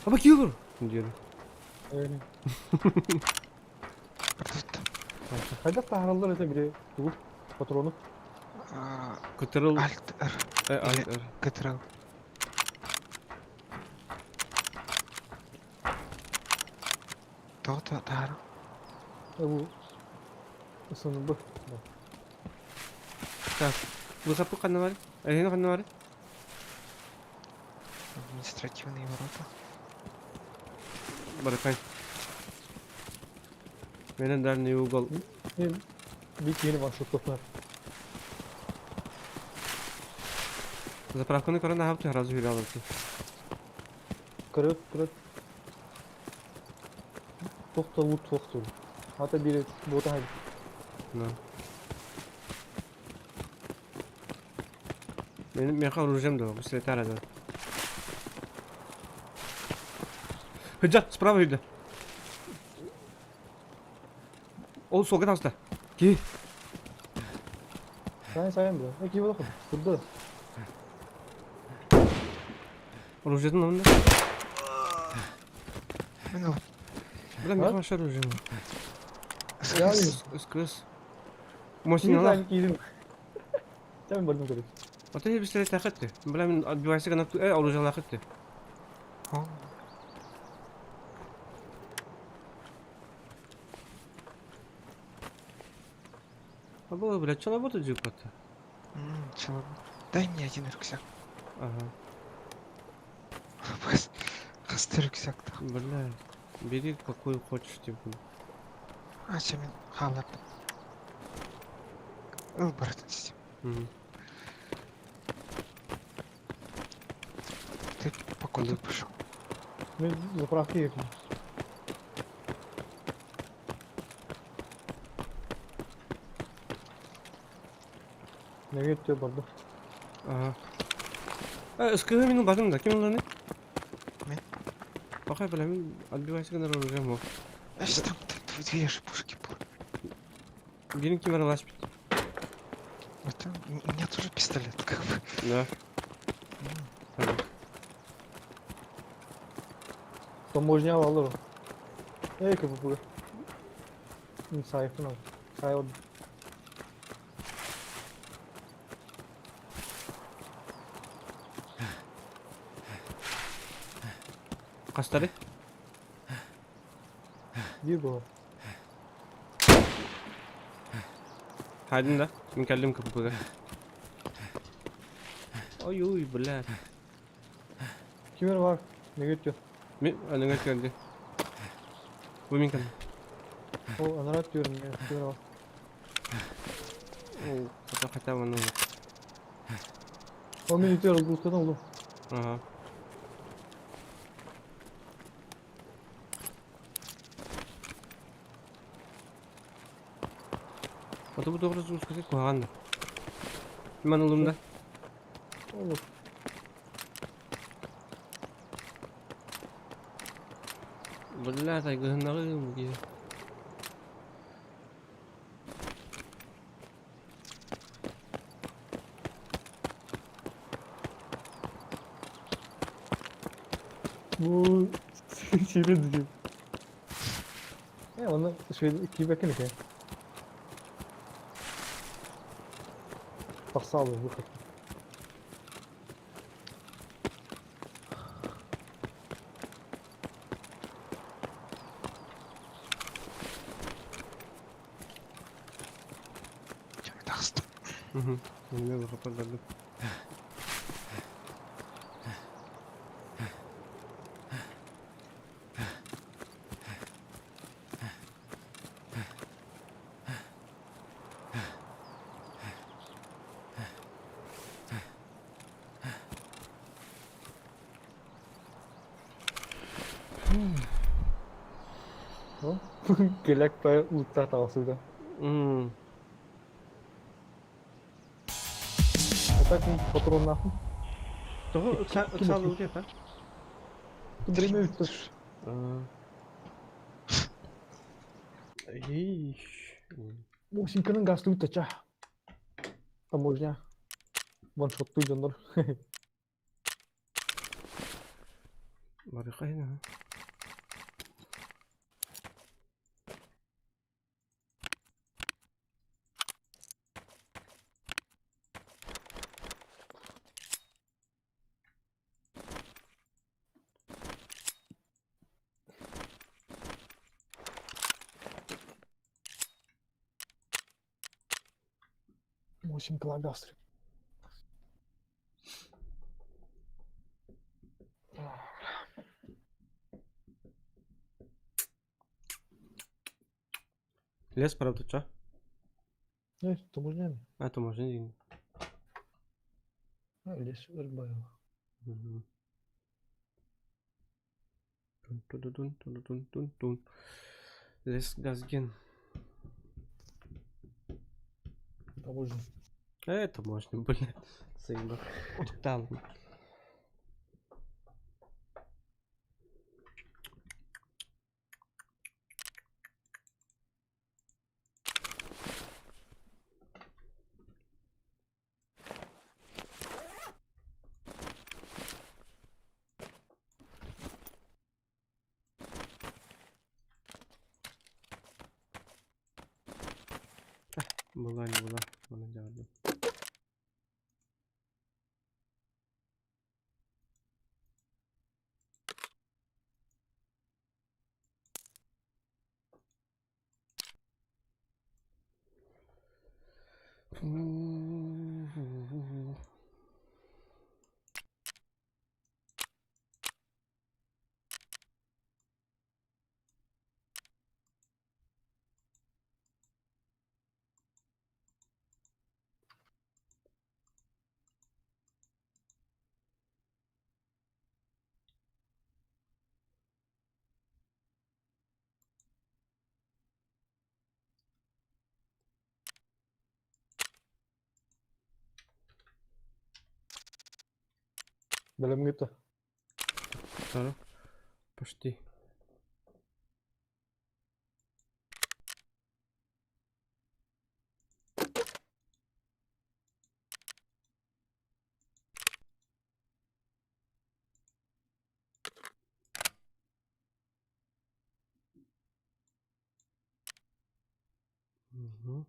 Аба киир. Диэн. Тут. Хайдах таһаараллар этэ били тугу патрону. Көтөрөл. Альт Р. Э, Альт Р. Ctrl. То-то таһаар. Бу СНБ. Так. Бу ханна бар? Эһини ханна бар? Административные ворота. Баракай. Менен дальний угол. Мен биир киһини маршруттуохпунар. Заправканы көрөн аһабыт сразу хүрэ алабыт. Көрөт, көрөт. Туох да лут суох сур. Ата биир буота хайбыт. Да. Менин меха оружием да, бу да. Хыджа, справа үйдө. Ол суолга таҕыста. Ки. Сайын сайын бля. Э киһи буолар Турда. Оружиетын онно. Мен Бля, меха вообще оружие. СКС. СКС. Мосин ала. Киирим. Сен бардым көрөт. А ты бистере тахытты. Бля, мен отбивайся гана э оружие лахытты. О, А было, блядь, что работать жипата? Челобут. Дай мне один рюкзак. Ага. Хасты рюкзак. Бля, бери какую хочешь, типа. А, чем мен хаалардым. Ыл барытын систем. Мгм. Ты по куда пошел? Мен заправка киирдим. Неге өттө барды. Ага. Э, СКВ мин бардым да, ким уланы? Мен. Бакай, бля, мин отбивайся гана оружие мог. Значит, там две же пушки было. Бирин ким аралаш бит. Это, у меня тоже пистолет, как бы. Да. М, Так. Таможня алалар. Эй, КПП. Мен сайыппын ал. Сай олдум. Хастары? Биир буолар. Хайдын да. Мин кэллим КПП-га. Ой-ой, бля. Ким эрэ бар. Неге өттө. Мин аныга кэлди. Бу мин кэллим. Ол анараа түөрүм. Ким эрэ бар. О, хотя хотя бы ну. Ол мен үтөр луттан олдум. Ага. Ото бу тоҕо разгрузката куһаҕан да. Ман ылым да. Olur. Бля, тайгыһыннаҕым киһи. Бу сири дии. Э, оны швед киибэккин ити. Тахсаалы выход. Таҕыстым. Мин выход Келек па уттар таҕысыыта. А так патроннаахпын. Тоҕо ыксаалыы утуйа Время бүттэ. Мусинканын газты бүтті Таможня. Ваншоттуй дьоннор. Барыхайна. Мусинкалар гастры. Лес правда, ча? Э, таможня. А, то можно не. Лес Ирбаева. Тун-тун-тун-тун-тун-тун. Лес газген. Таможня. Это можно, блядь. Заебал. Там. Была не была, она делала. Бэлэм гыта. Почти. Угу.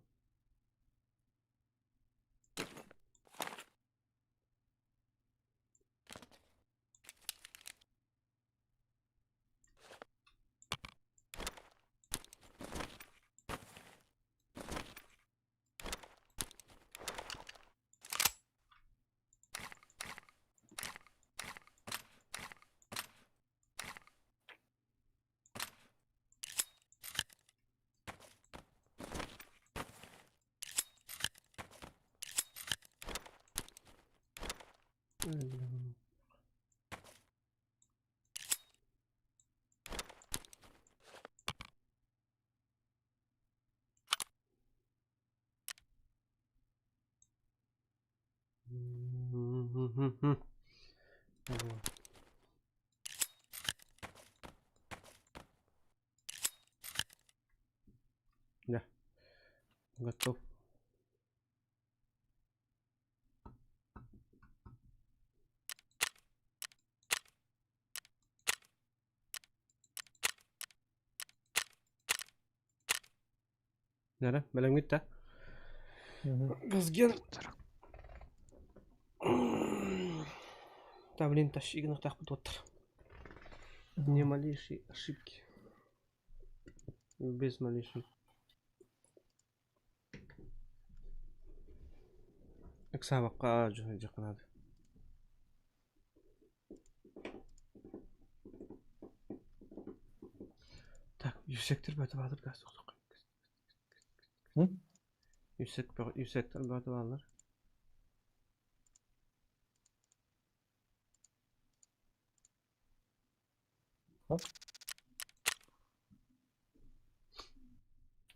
Да. Готов. Нара, бэлэмҥит да? Газген. Да, блин, тащи гынахтаахпыт уоттар. Не малейшей ошибки. Без малейшей. Ыксаабакка дьоһун наада. Так, юсектер бөтө баатыр газ Юсектер бөтө баалар.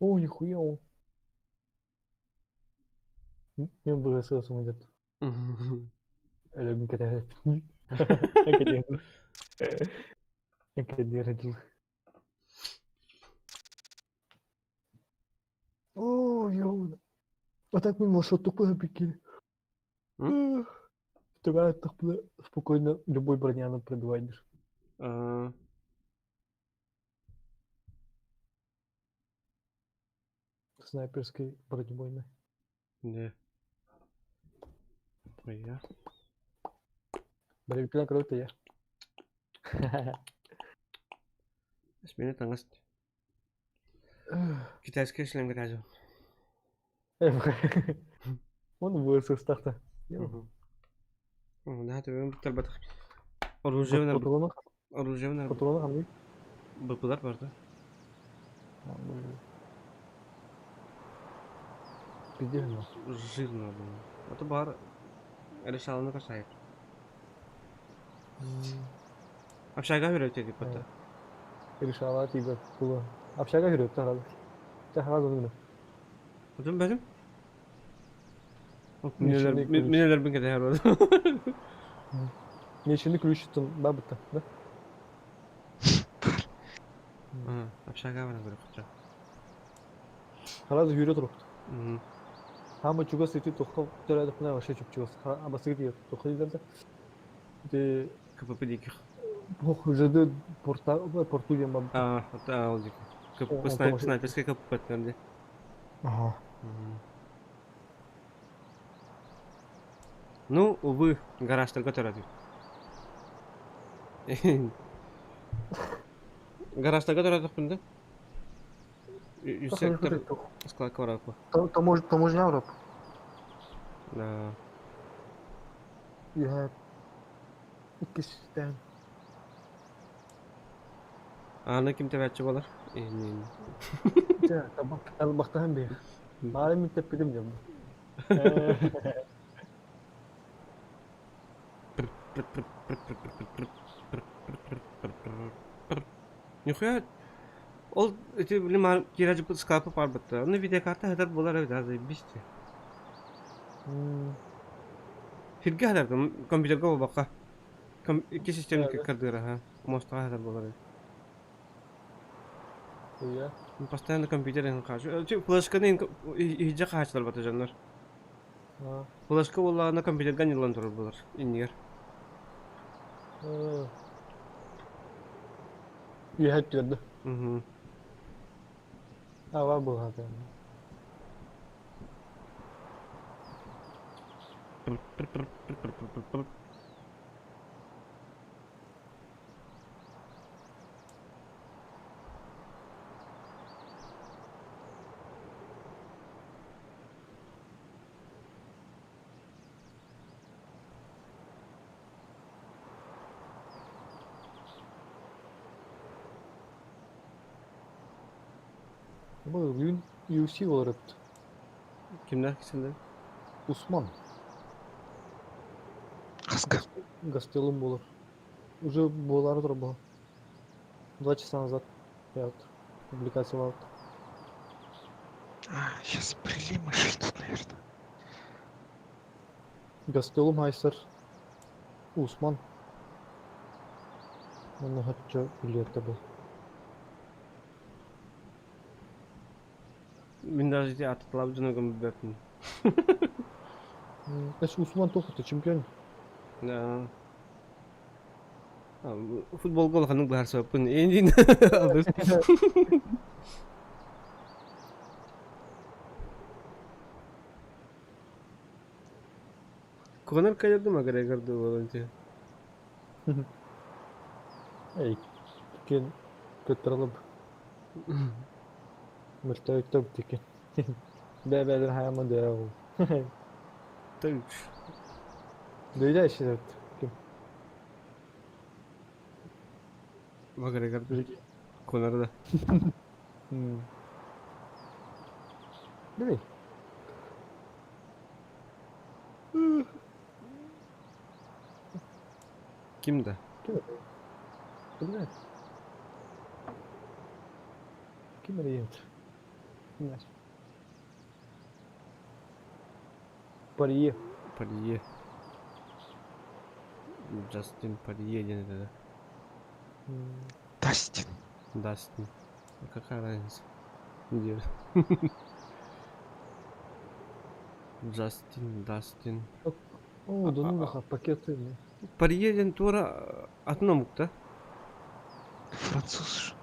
О, нихуя он. Мен быһа сымыдат. Өлөм кэтэһэр. Кэтэһэр. О, ёбана. А так мы может тупо прикинь. Тогда так спокойно любой броняну пробиваешь. Снайперской бронебойной. Не. Я. Бронебойная круто я. Смена таҥас. Китайская шлем кэтээдьин. Он высостахта. Наһаа төбөм буттарбатах. Оружие оружие Патроны ханнык? БПлар бар да. Пиздец. Жирно было. А то бар решаланы кашайып. Общага хүрөтө дип бата. Решала тиба было. Общага хүрөт тарады. Чахара зону. Отun бәдим. Минелер бин кете хәрбәд. Нечени ключ тун бабыта, да? Общага бана көрөп кутра. Харазы хүрөт рухт. Хама чугас ити тохка төрөдө кына вообще чуп чугас. Абасы ити тохка дилерде. Де КПП дики. Ох, ЖД порта порту диэн бабыта. А, это ол дики. КПП снайперский КПП тенде. Ага. Ну, увы, гаражтарга төрөдү. Гаражтарга төрөдүк да. Юсектор склад барапы. Таможня Европа. Да. Я иккистен. Аны ким тэбәччи болар? Эни. Дьэ, табахтаһан биир. Маары мин тэппитим дьон. Нихуя ол эти блин киражы скапы парбытта. Оны видеокарта хатар болар эбит азы бисти. Хирге хатар компьютерга болбакка. Икки системник кардыра ха. Мостага хатар болар эбит. Постоянно компьютер хачу. Флешканы иһдьэ хаачылар бата дьоннор. Флешка буоллаҕына компьютерга ньыллан турар буолар иннигэр. Үөһэ түөрдэ. Ава буолаата. Бу бүгүн UFC олорор эбит. Кимнээх кисэллэр? Усман. Хаска. Гастелум буолар. Уже буолаары турар буолар. 2 часа назад я вот публикациялаабыт. А, сейчас прилимы идут, наверное. Гастелум хайсар. Усман. Уонна соччо билиэтэ бу. Мин даже ити ататлаабыт дьону көмүлбэппин. Эс Усман туох это чемпион? Да. Футболга улаханнык быһаарсыбаппын. Эйиин Конор кэлэрди Макгрегор да буолан дии. Эй, кин көттөрөлөп мөлтөөттөк тики. Бэбэлэр хайама дээл. Тыч. Дөйдө ишет. Ким? Макгрегор Конор да. Били. Ким да? Ким? Билбэт. Ким эрийэт? Парье. Парье. Джастин Парье диэн этэ да? Дастин. Дастин. А какая разница? Где? Джастин, Дастин. О, да ну нахуй, пакеты. Парье диэн туора атын омукта. Француз.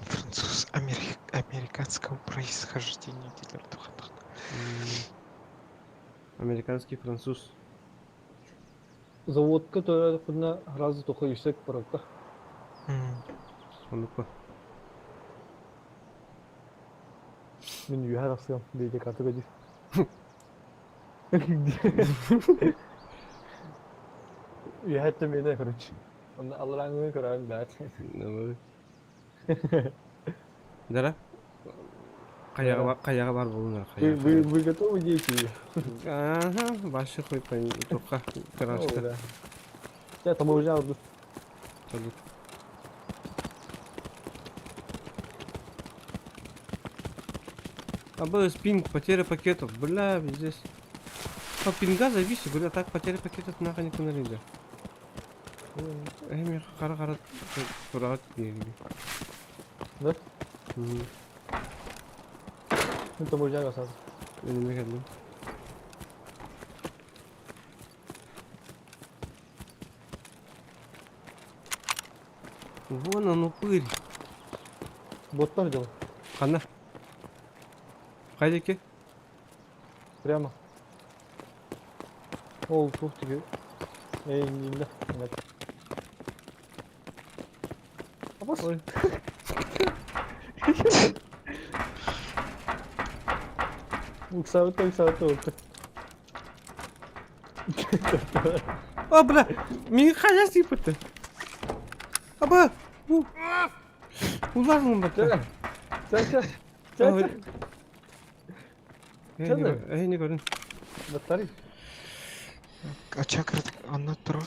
Француз американского происхождения дииллэр тухатах. Американский француз. Заводка төрөөтөхпүнэ сразу тоха үсек баралта. Оннукка. Мин үөһэ тахсыам диэки картыга дии. Үөһэттэн миэнэ короче. Онно алларааҥҥы көрөөн баат. Дара? Хайаҕа хайаҕа баар буолунар хайаҕа. Вы, вы готовы, дети? Ага, вообще хуй туха гаражка. Я там уже орду. АБС, пинг, потеря пакетов. Бля, здесь. По пинга зависит, говорю, а так потеря пакетов нахуй никуда нельзя. Э, мен қара-қара турат берген. Да? Ну там уже сразу. Önüme geldim. Вон он упырь. Боттар дел. Ханна. Хайдеки. Прямо. Ол тух тиги. Эй, не Ой. Уксаабыта уксаабыта укта. О, бля! Мин хайа сипыты. Аба! У! Уларым бата. Чэ, чэ, чэ, чэ. Эй, не көрүн. Батарей. А чакра онно турур.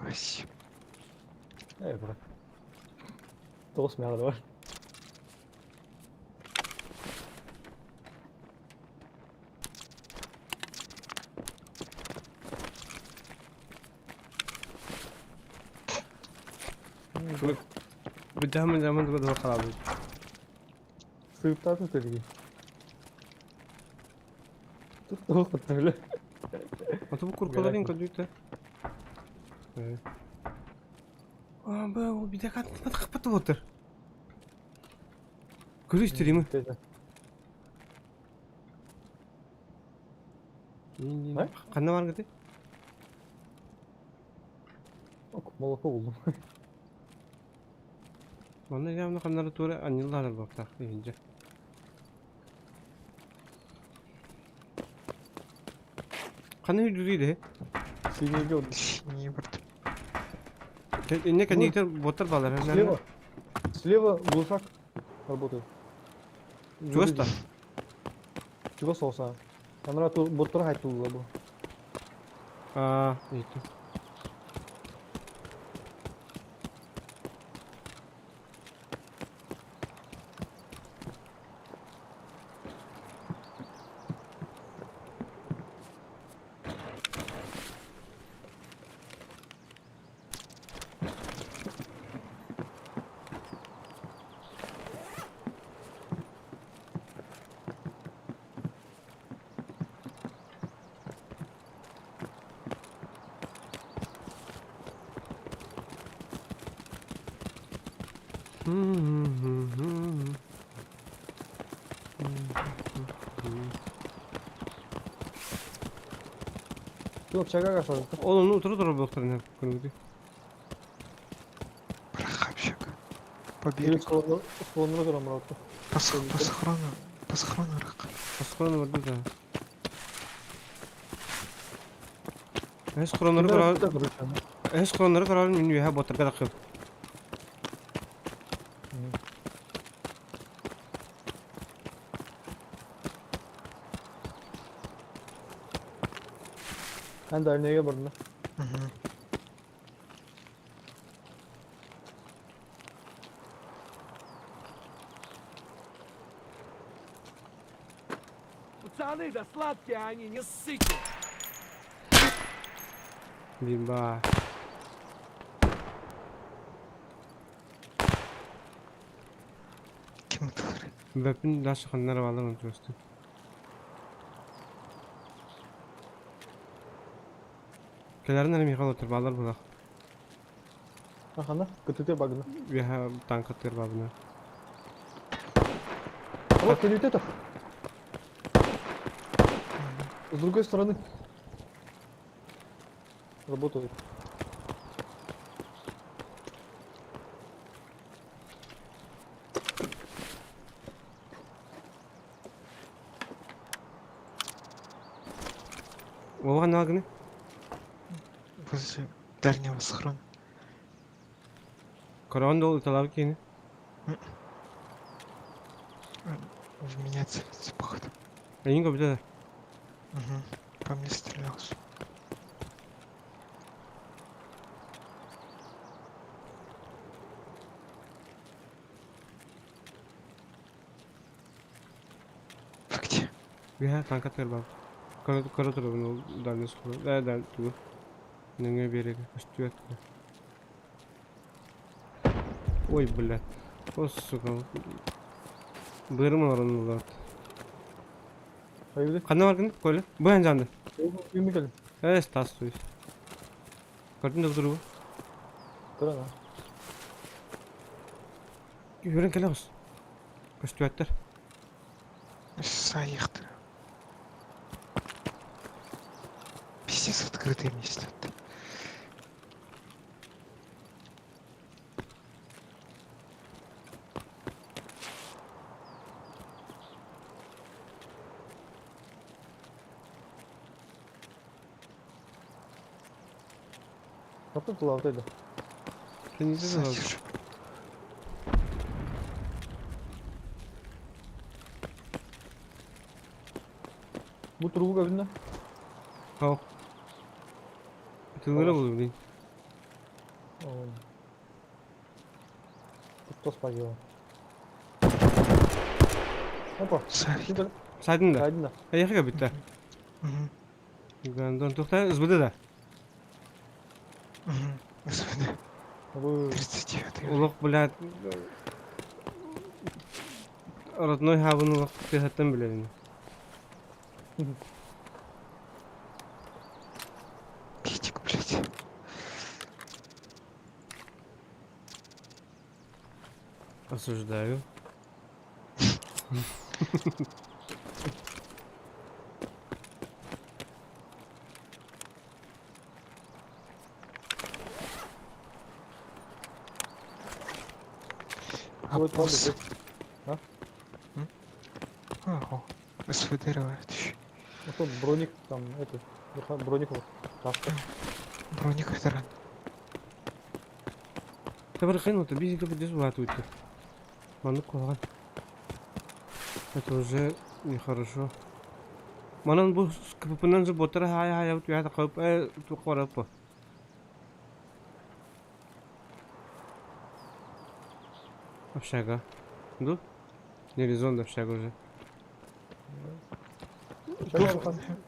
Ой. Эй, брат. Тоҕус миэхэ бар. Быдьаамын дьаамын туга халаабыт. Сыыптаатын төлүгүй. Туох били. А то бу куркаларын көдүүтэ. А, бу биде кат капаты отыр. Көрүс тириме. Ханна бар гыты? Молоко булдум. Манна явно ханнары тура аннылар бактах дегенже. Ханна үрдүрүйде? Синеге oldu. Синий барда. Инне кэнниктер боттар балар. Слева. Слева глушак работает. Чугас та? Чугас олса. Анара ту боттар хайтулла бу. Аа, ити. Ты общага кашалыта. Ол ону утары турар буолуохтарын көрүҥүтүй. Браха общага. По берегу. Склонура туран баралта. По, по схрону. По схрону рак. По схрону барда да. Эс хроннары көрөр. Эс хроннары көрөр мин үөһэ ботарга таххым. Эн дальнейге бардым. Пацаны, да сладкие они, не ссыте! Биба. Ким ытылар? Бэпин Даша ханнара балар онтуосту. Кэлэрин эрэ Михаил отур балар булах. Ахана, кытыты багына. Үөһэ танка тыр бабына. Вот, ты это. С другой стороны. Работает. Ол ханна гыны? Возле дальнего схрона. Корон дол ыталар кини. В меня целится, походу. Эйин көбүтэ да. Угу. По мне стрелялся. Вы где? Үөһэ танка тыр баб. Көрө көрө турабын ол дальний схрон. Э, да, тугу. Нөҥүө биэрэгэ көстүбэт. Ой, блядь. О, сука. Быарым олорон ыллаат. Hayırlı. Ханна баргын, Коля? Бу эн жанды. Үймө келин. Э, Стас, то есть. Көрдүн да туругу. Туран. Үрэн кэлэ оҕус. Көстүбэттэр. Саехты. Пиздец, открытые мне сидят. Капы тулавты да. Сзади же. Бу турбуга билинэ. Хау. Тыллара булу блин. Кто спагил? Опа. Сзади. Сайдын да. Сайдын да. Эйхэ бүттэ. Гандон тухта СБД да. Угу. СВД. 39 Улук, блядь. Родной хабын улук тыһаттан билэрин. Петик, блядь. Осуждаю. А Вот босс. А? Ого. СВД рывает еще. Ну то броник там, это, броник вот. Каска. Броник это ран. Табар хрен, вот обидненько подержу латуйте. Ману кулан. Это уже нехорошо. Манан бу КППнан же ботара хая хая вот я такой тукора по. Общага. Ду? Не резон общага уже.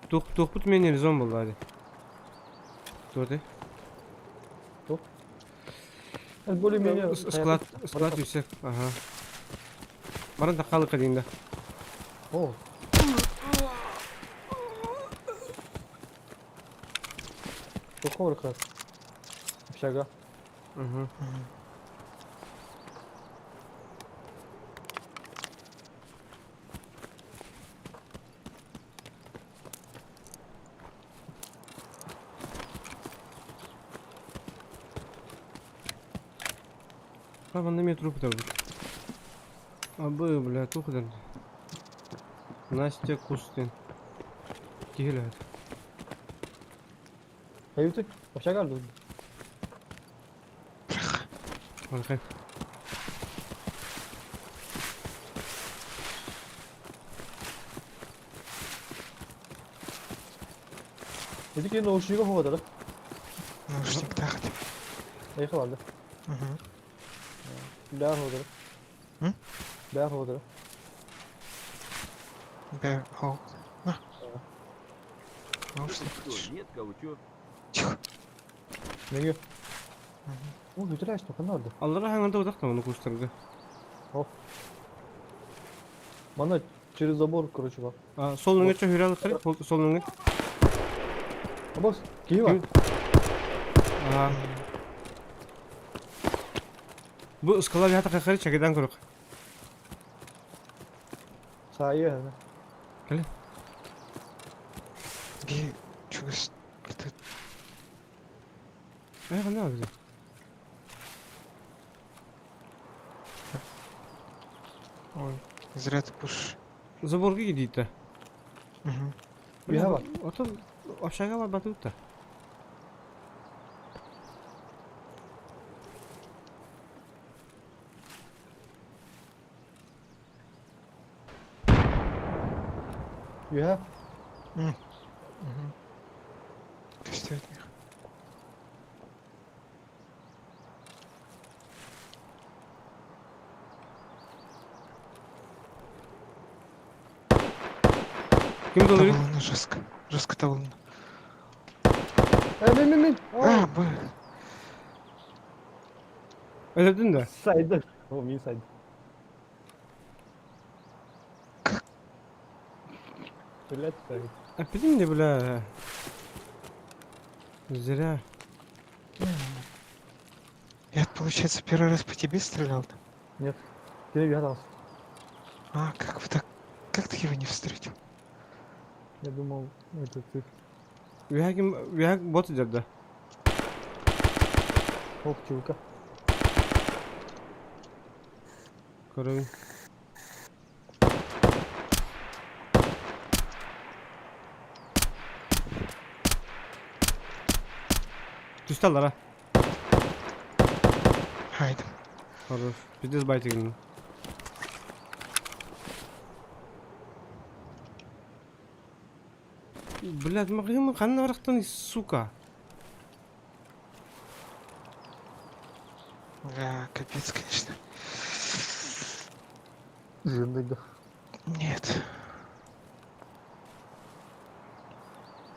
Тух тух пут меня резон был лади. Кто ты? Тух. Это более-менее... Склад, склад и всех. Ага. Баран тахалы кадин да. О. Туховый как. Общага. Угу. Сука, манна эмиэ труп ытабыт. Абы, бля, туох ытан. Настя Кустин. Киһи өлөһөт. Hayırdır? Başa kaldı. Окей. Dedik ki наушнига хоҕотара. Наушник тахт. Эйхэ барда. Угу. Бээр хоҕотара. М? Бээр хоҕотара. Б, О. На. Наушник Что, хочешь? нет кого, чё? Тихо. Меңе. Мгм. О, бүтүрэ что ханна барда. Аллара хаҥан да утахта ону кустарга. Мана через забор, короче, бар. А, сол өҥө чө хүрэ алыктары, сол өҥө. Абас, киһи бар. А. Бу скала бята кахары чагыдан көрөк. Саайы хана. Кэлэ. Би чугас. Это Э, ханна бар. Ой, зря ты пушишь. Заборга кидиитэ. Угу. Үһэ бар. Отон общага бар батыбыта. Үһэ. Угу. Костюм от них. Ким долуйут? Тавлана жестко. Жестко тавлана. Э, мен, мен, мен. А, б. Өлөдүн да. Сайды. О, мин сайды. Блядь, сайды. Аппетин де бля. Зря. Я, получается, первый раз по тебе стрелял? -то? Нет. Кини үһэ таас. А, как вы так... Как ты его не встретил? Я думал, это ты. Үһәгим үһәг бот дерде. Ох, чувка. Көрөбүн. Түстэ аллара. Хайда. Хорош. Пиздец байтигин. Блядь, мағыйым қанна барақтан, сука. Бля, капец, конечно. Жынды. Нет.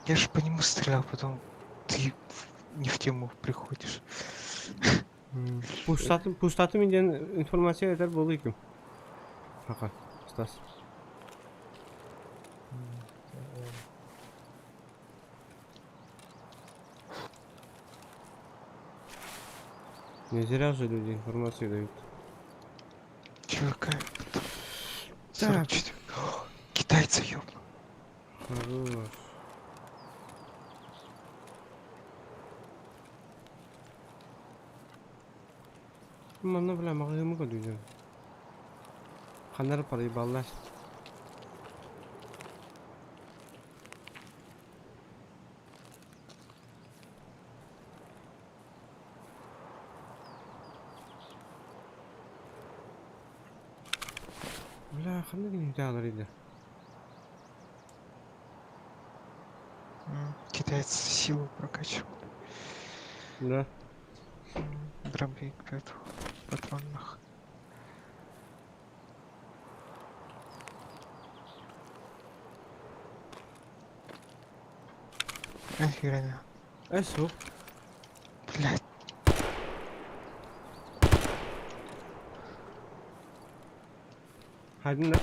Я же по нему стрелял, потом ты не в тему приходишь. Пустатым, пустатым инден информация этер болу иким. Хака, Стас. Не зря же люди информацию дают. ЧВК. Так. 44. О, китайца ёбну. Хорош. Манна бля мағыйымы көдүйден. Ханар парай баллар. Бля, ханна гинен тағалар иді. Китайцы силу прокачивал. Да. Дробовик поэтому патронах. Эх, реально. Эсу. Блядь. Хайдын да.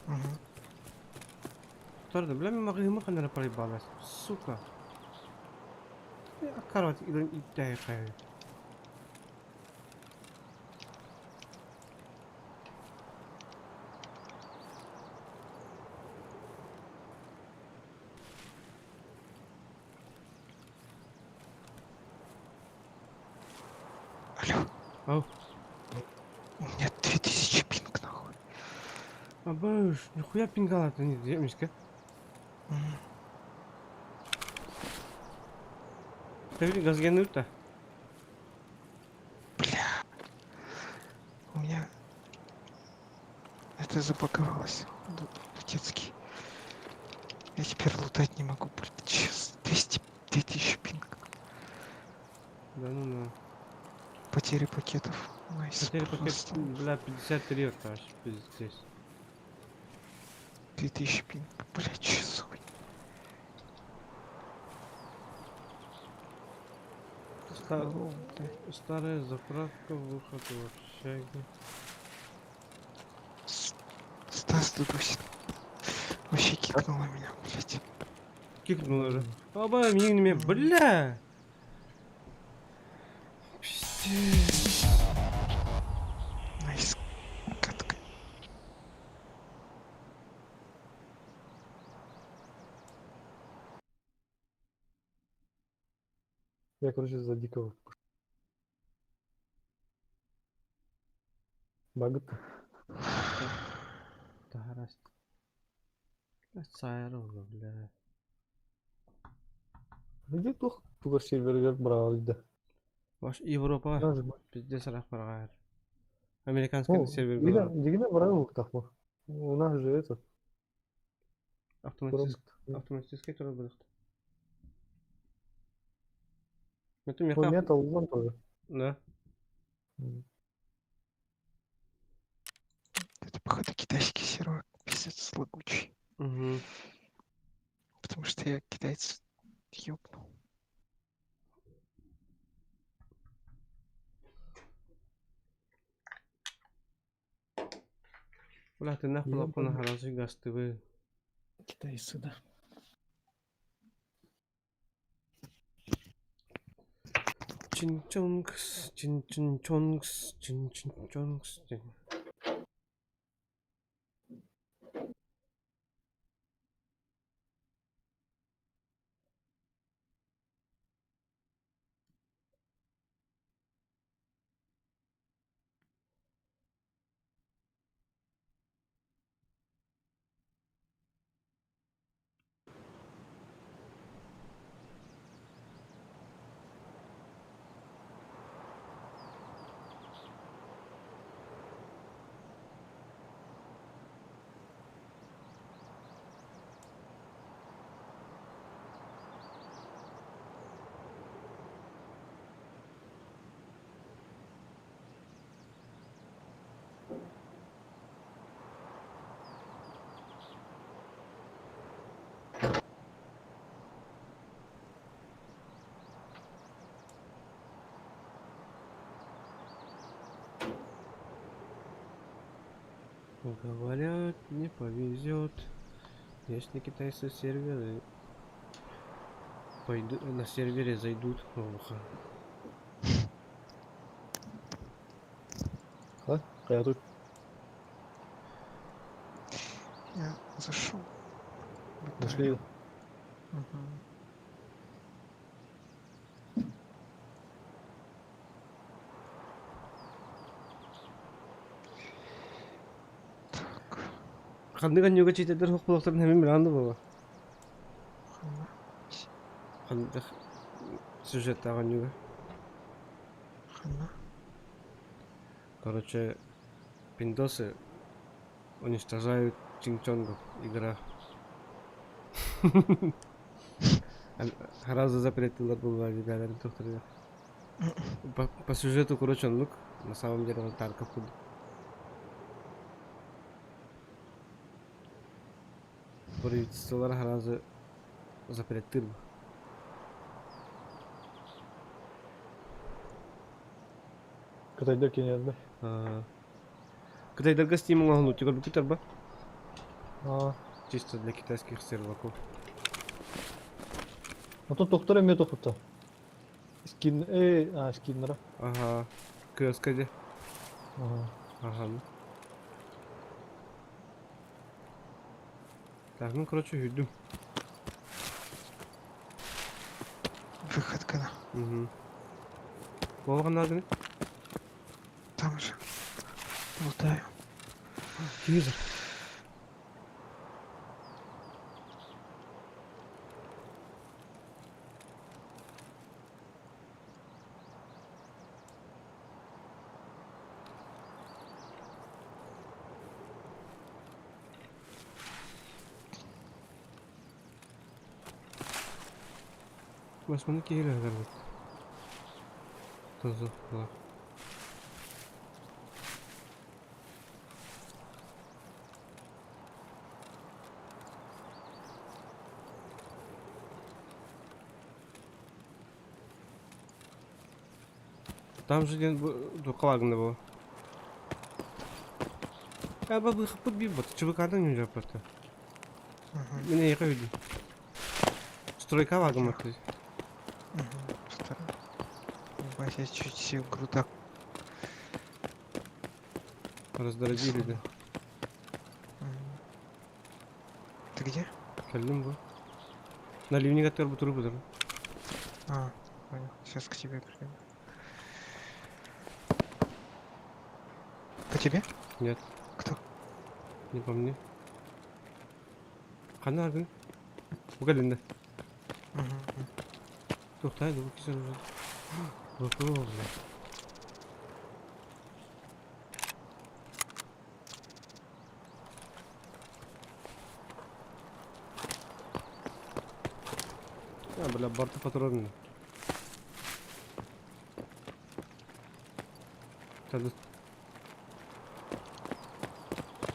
Угу. Торды, бля, мен мағыйымы ханнар парай баллар. Сука. Аккарват илен иттай кай. Алло. Ау. У меня 2000 пинг нахуй. Абыш, нихуя пингала-то не земельска. Ты газгенут-то? Бля. У меня... Это запаковалось. Лутецкий. Я теперь лутать не могу, блядь. Сейчас 200... 2000 пинг. Да ну на. Потери пакетов. Nice, Потери пакет, просто. бля, 53 аж, пиздец. 2000 пинг. Блядь, че за хуйня? Ста- Здорово, блядь. Старая заправка, выход в общаге. Стас дудосит. Вообще кикнула меня, блядь. Кикнула же. Оба, меня, бля! Пиздец. Nice. Катка. Я, короче, за дикого. Багыт. Тарасть. Сайрова, бля. Где тух тугар сервергер брал да. Ваш Европа, пиздец, рах баргар. Американский Ну, сервер дигине, был. дигине брал так вот. У нас же этот. Автоматический, автоматический который был. Это У меха. меня Талгон тоже. Да. Это, походу, китайский сервак. Пиздец лагучий. Угу. Потому что я китайца ёбнул. Бля, ты нахуй Я лапу на понял. гаражи гастывы. Китайцы, да. Чин-чонгс, чин-чин-чонгс, чин-чин-чонгс. чин. Говорят, не повезет, если китайцы серверы пойду на сервере зайдут в ухо. А? Я тут. Я зашел. Нашли. Угу. Так, Ханнык анньыга читедер хохпулахтарын хэмин биланды була. хана, Ханнык сюжеттаах анньыга. хана. Короче, пиндосы уничтожают чингчонгов. Игра. Сразу запретила была видаларын тохторга. По сюжету, короче, он лук. На самом деле он Тарков куд. Правительстволар сразу запретил. Кытайдар кенерді. Кытайдарга Steam оҥоһуллубут көрбүккүт ба? А, Чисто для китайских серваков. а то доктор эме тохутта. Скин, а, скиннера. Ага. Кыаска де. Ага. Ага. Так, ну короче, үйдүм. Выход гына. Угу. Болған надо? Лутаю. Телевизор. Басманы киһи өлөрбүт. Тозохлар. Там же диэн туохха баар буо. Аба быхпыт биир бот. Чыбыкадан юнжаппата. Мин эйиэхэ үһү. Стройка баар ты. Вася чуть себе грудак. Раздородили, да. Ты где? Кэллим бу. На ливнига төр бутуру бутуру. А, понял. Сейчас к тебе придем. По тебе? Нет. Кто? Не по мне. Ханна аргын. Бу кэллинде. Тухтай, бу кисе уже. Бу бля. А, бля, барта патронный.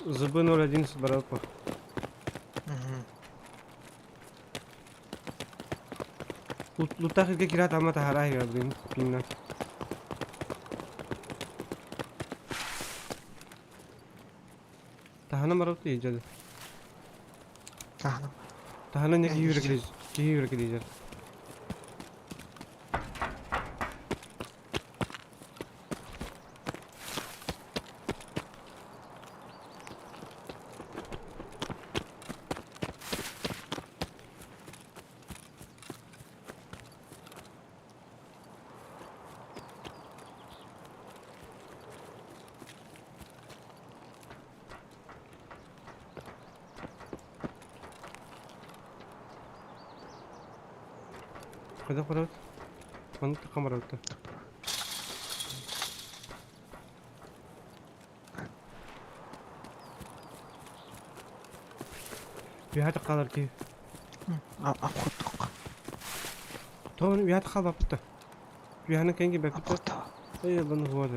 ЗБ-01 барапа. Лутах илгэ кираат ама таһара иһэр блин пинна. Таһана барабыт иһдьэли. Таһана. Таһана не киһи үрэкилиз киһи үрэкилиизэр. Хайдах барабыт? Маннык таххан барабыт да. Үөһэ таххалар киһи. Обходтук. Тоҕо үөһэ таххалбаппыт да. Үөһэни кэнги киирбэппит да. Обходту. Эй, лан вот.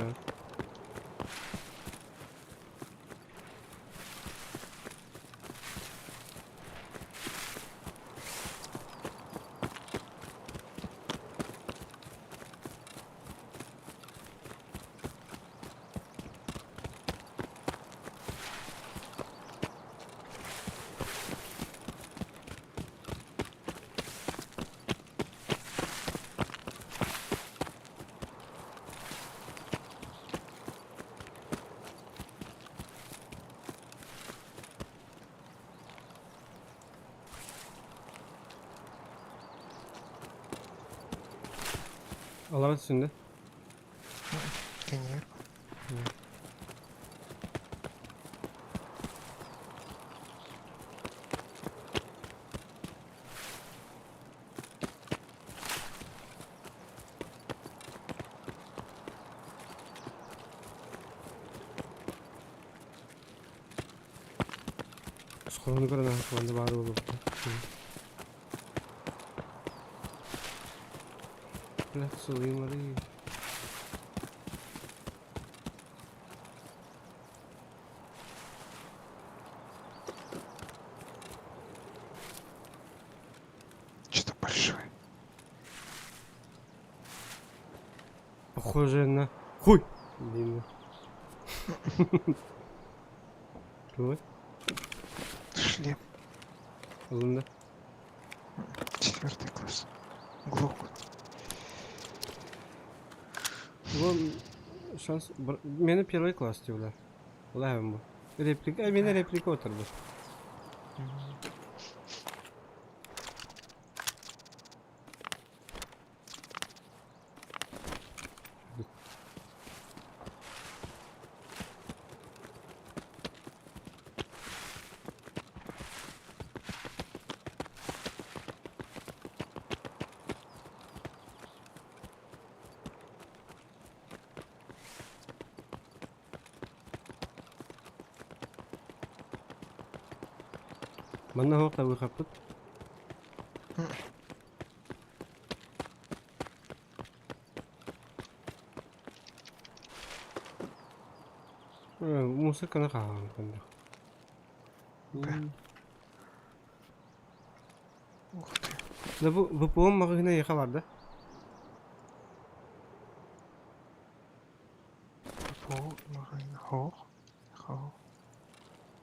Алара түсүндэ. Кэннигэр. Схорону көрөн аһа баар буолуохта. Блядь, сылыймары. Что-то большое. Похоже на хуй. Блин. Чего? Шлем. Ылында. Четвертый класс. Глок. Бу шанс... Мени первый класс диулар. Улаһым бу. Реплика, мени реплика отырды. Манна суох табыахаппыт. Музыканы хаалан көннө. Ух ты. Да бу ВПО маҕаһыына эйиэхэ бар да? ВПО маҕаһыына хоох. Хоох.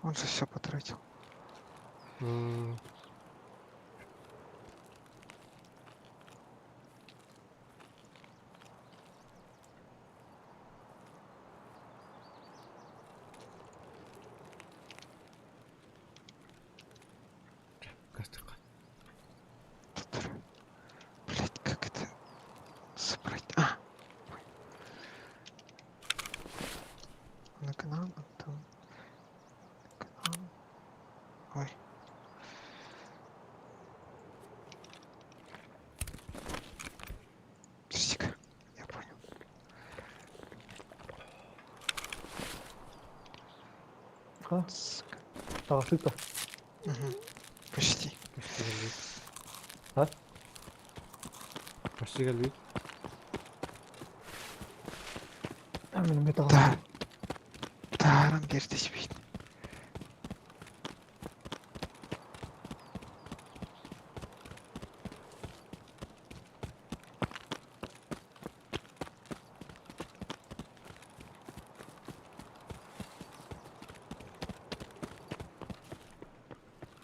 Он же все потратил. Блять, как это собрать? А! На канал, Антон. На канал. Ой. Подожди-ка, я понял. А? Сука. Таҕыстык да. Угу. Почти. Почти кэлбит. А? Почти кэлбит. Мин эмиэ Да. таҕыстым. Тааран биэрдэ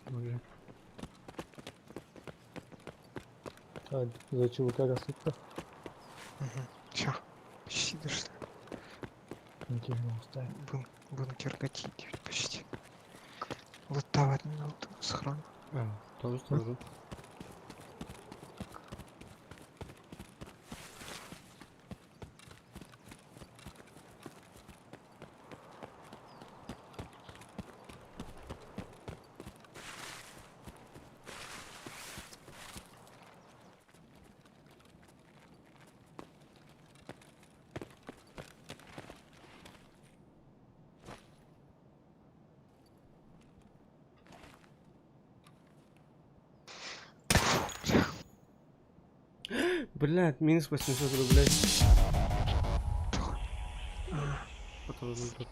Боже. А, за ЧВК гасытта. Угу. Все. Почти дошли. Интересно оставим. Бункер гатить почти. Лутовать минуту схрон. А, тоже тоже. Блядь, минус 800 рублей. Потом тут.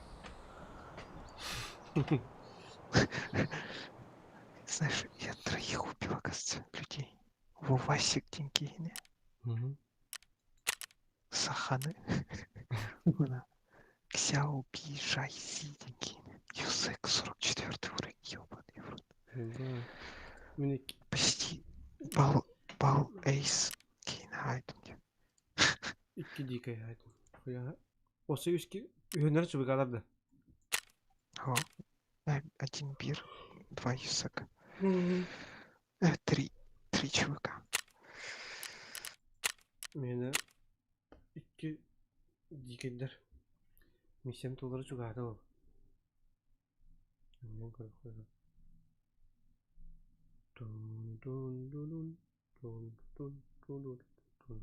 Знаешь, я троих убил, оказывается, людей. Вовасик Денькины, Мгм. Саханы, Она. Ксяо Би Жай Си Денькины. Юсек 44 уровень, ёбаный в рот. Да. Мне Почти бал, бал эйс Кейна Айтунге. икки дикой айтым. Хуя. Осы үске үһөннөр чыбыгалар да. О, один бир, два юсека. Три, три ЧВК. Мені икки дикейдер. Миссиям тулары чугаата ол. Мен көрүп койдум. Тун тун дун тун тун тун тун.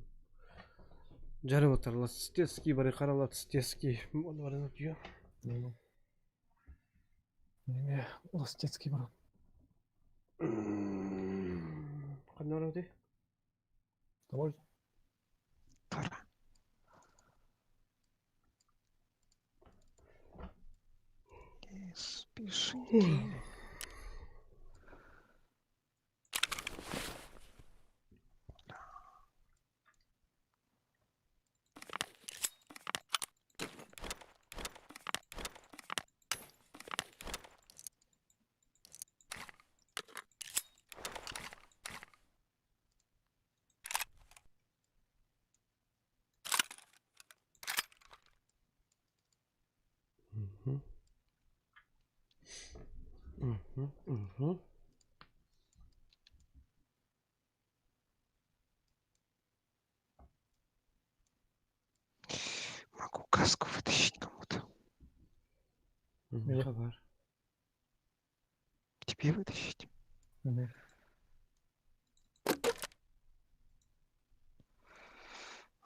Жарып отыр ластецкий бары каралацтецкий. Оны барын өтüyor. Неме, Ластецкий бар. Кандай бар өтүй? Может? Пора. Не спешите. Мгм. Мгм, мгм. Могу каску вытащить кому-то. Мгм, Хабар. Тебе вытащить? Мгм.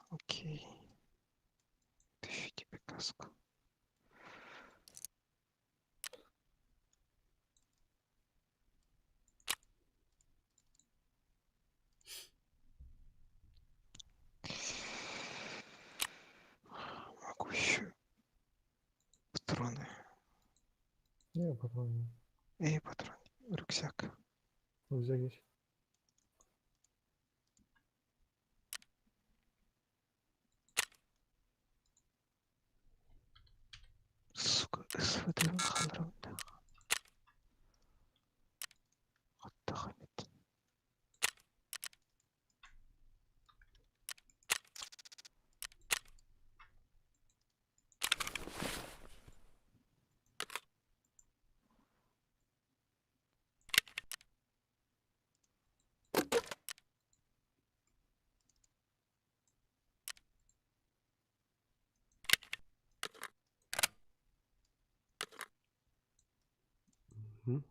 Окей. Тащу тебе каску. Не, патрон. Эй, патрон, рюкзак. Рюкзак есть. Сука, СВД хаалларбыт. Хаттах эбит. Мгм.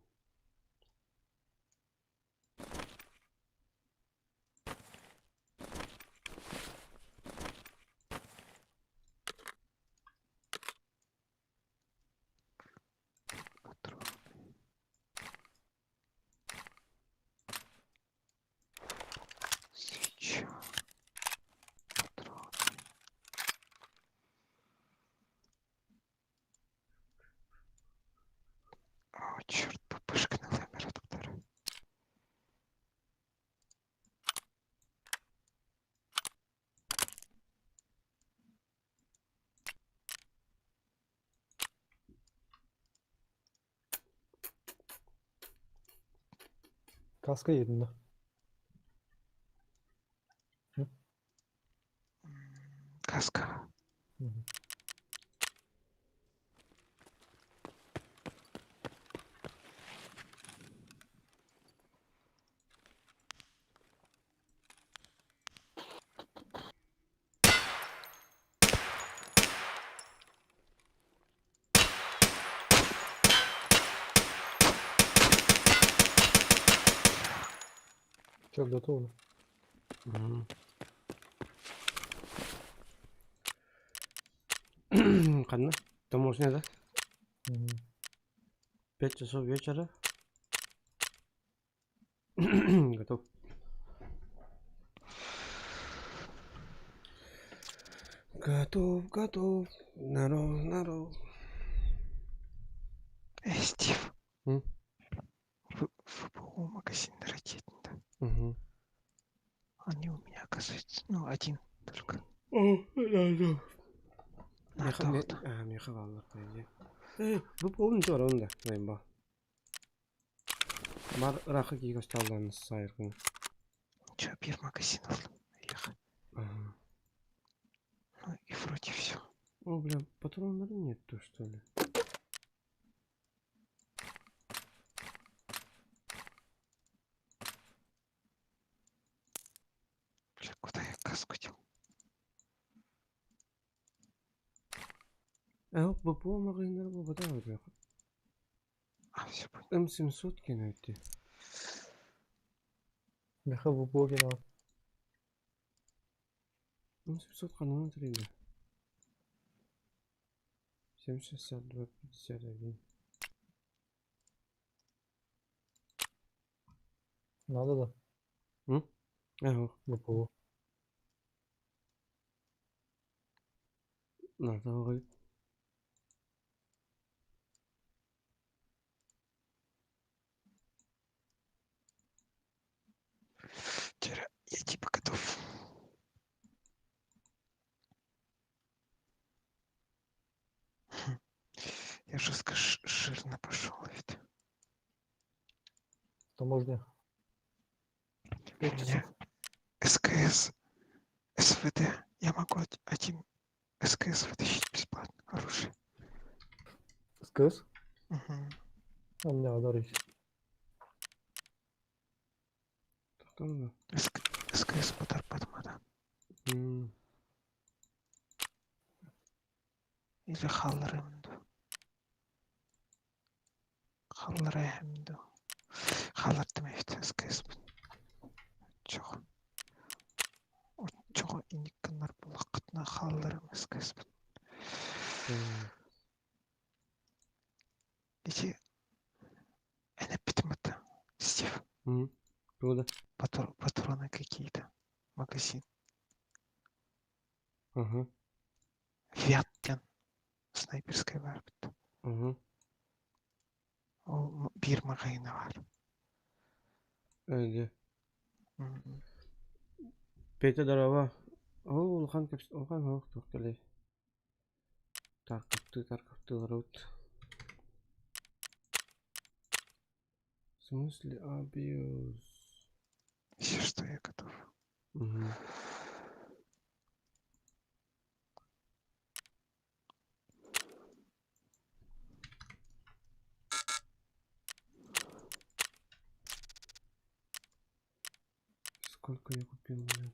Патроны. Свеча. Патроны. О, черт, пупышка на ламера доктора. Каска един да. Каска. Мгм. Все, готово. Мгм. Ханна? Таможня, да? Мгм. 5 часов вечера. Готов. Готов, готов. Здоров, здоров. Эй, Стив. М? В, ВПУ магазин ракетный, да? Угу. Они у меня, оказывается, ну, один только. О, да, да. Надо вот. А, миэхэ бааллар по идее. Э, ВПУ-н туора да, найба. Бар ыраахха киһи көстөөллөөн сайыргын. Че, биир магазин ыллым. Ехай. Ага. Ну и вроде все. О, бля, патронов нету, что ли? Бля, куда я каску дел? Э, ВПУ магазиннар буолбатах бля. А, все понял. М700 кинути. Миэхэ ВПО кэлэн. М700 ханна трейдер. 7,62 51. Надо да. М? Ага, ВПО. надо говорить. Вчера я типа готов. Хм. Я жестко жирно пошел ведь. Таможня. У Пять меня часов. СКС, СВД. Я могу один СКС вытащить бесплатно. Оружие. СКС? Мгм. А у меня удар есть. Там да. СКС подарпатма, да. М, Или Халремду. Халремду. Халардым эбит СКС. Чого? Оччоҕо инник гыннар буллаххытына хаалларым СКС. Ити эн эппитим это, Стив, М, Куда? патроны какие-то. Магазин. Ага, Вяттен. Снайперская баар эбит. ага. Ол биир маҕаһыына баар. Ээ, Петя здорово. Оо, улахан кэпс улахан оһох туох кэлэй. Таркаптыы таркаптыы олоробут. В смысле абьюз? Все, что я готов. Мгм. Сколько я купил, блин?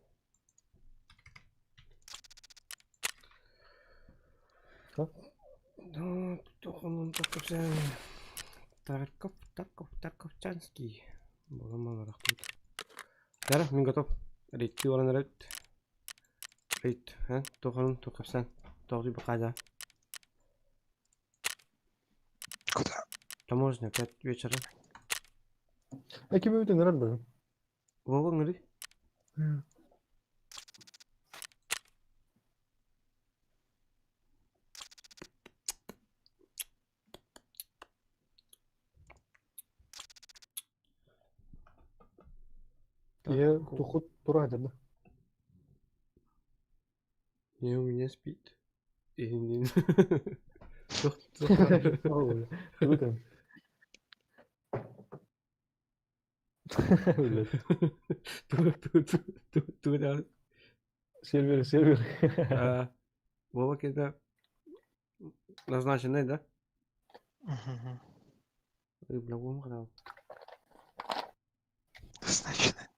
Что? Да, тут он Тарковчан. Тарков, Тарков, Тарковчанский. Буламан рахмет. Дара, мин готов. Рейдти баран эрэбит. Рейд, а? Тоқанын тоқапсан. Тоғды бақада. Куда? Таможня, 5 вечера. Эки бүйтүн ырар бу. Вова, говори. Киһи тухут тура дьэ. Не, у меня спит. И не- Тух- тух- Тугутан. Блядь. Ту- ту- ту- ту- ту- да. Сервер, сервер. А, Вова, когда назначенный, да? Мгм. Ой, бля, Вова, когда- Назначено.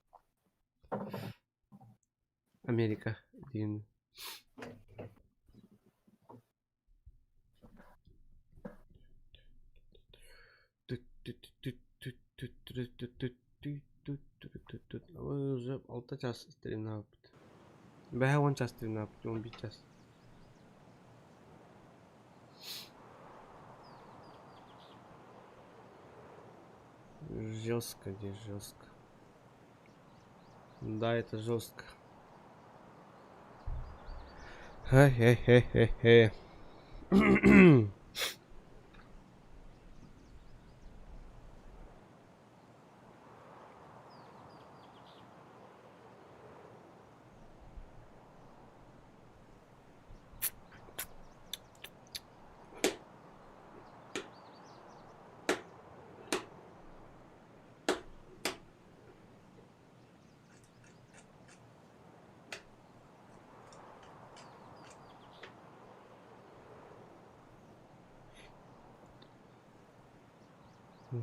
Америка. Один. Уже 6 час стримнаабыт. Бэһэ 10 час стримнаабыт, 11 час. Жестко, где жестко. Да, это жестко. Хе-хе-хе-хе-хе.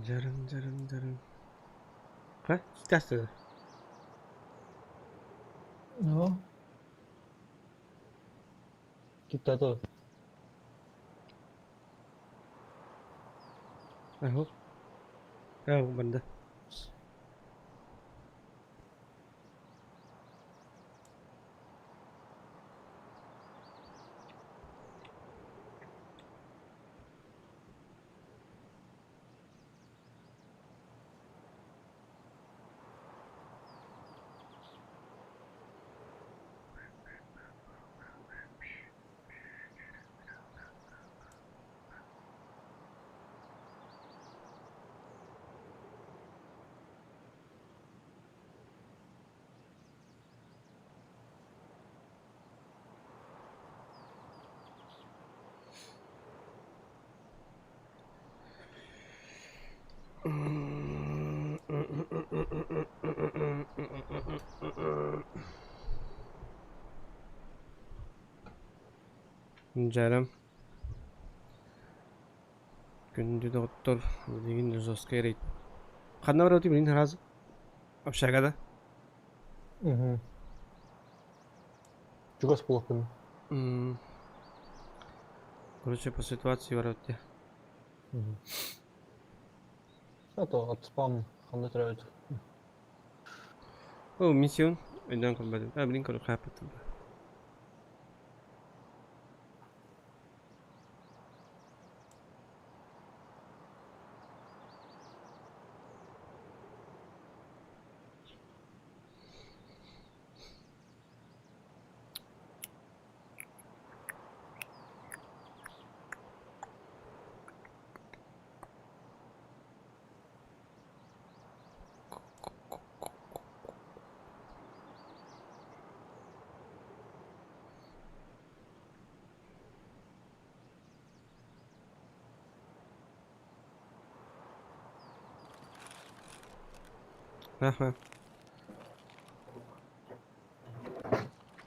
Жарым, жарым, жарым. Ха? Китасты. Ну. Киттато. Ага. А, банда. Дьэрэ. Күндү доҕоттор, билигин жесткай рейд. Ханна барабытый билигин сразу? Общага да? Угу. Чугас буолуохпун. М. Короче, по ситуации барабыт Угу. А то от спам ханна төрөөбүт. О, миссион. Өйдөөн көрбөтүм. А, билин көрө хааппытым. Аха.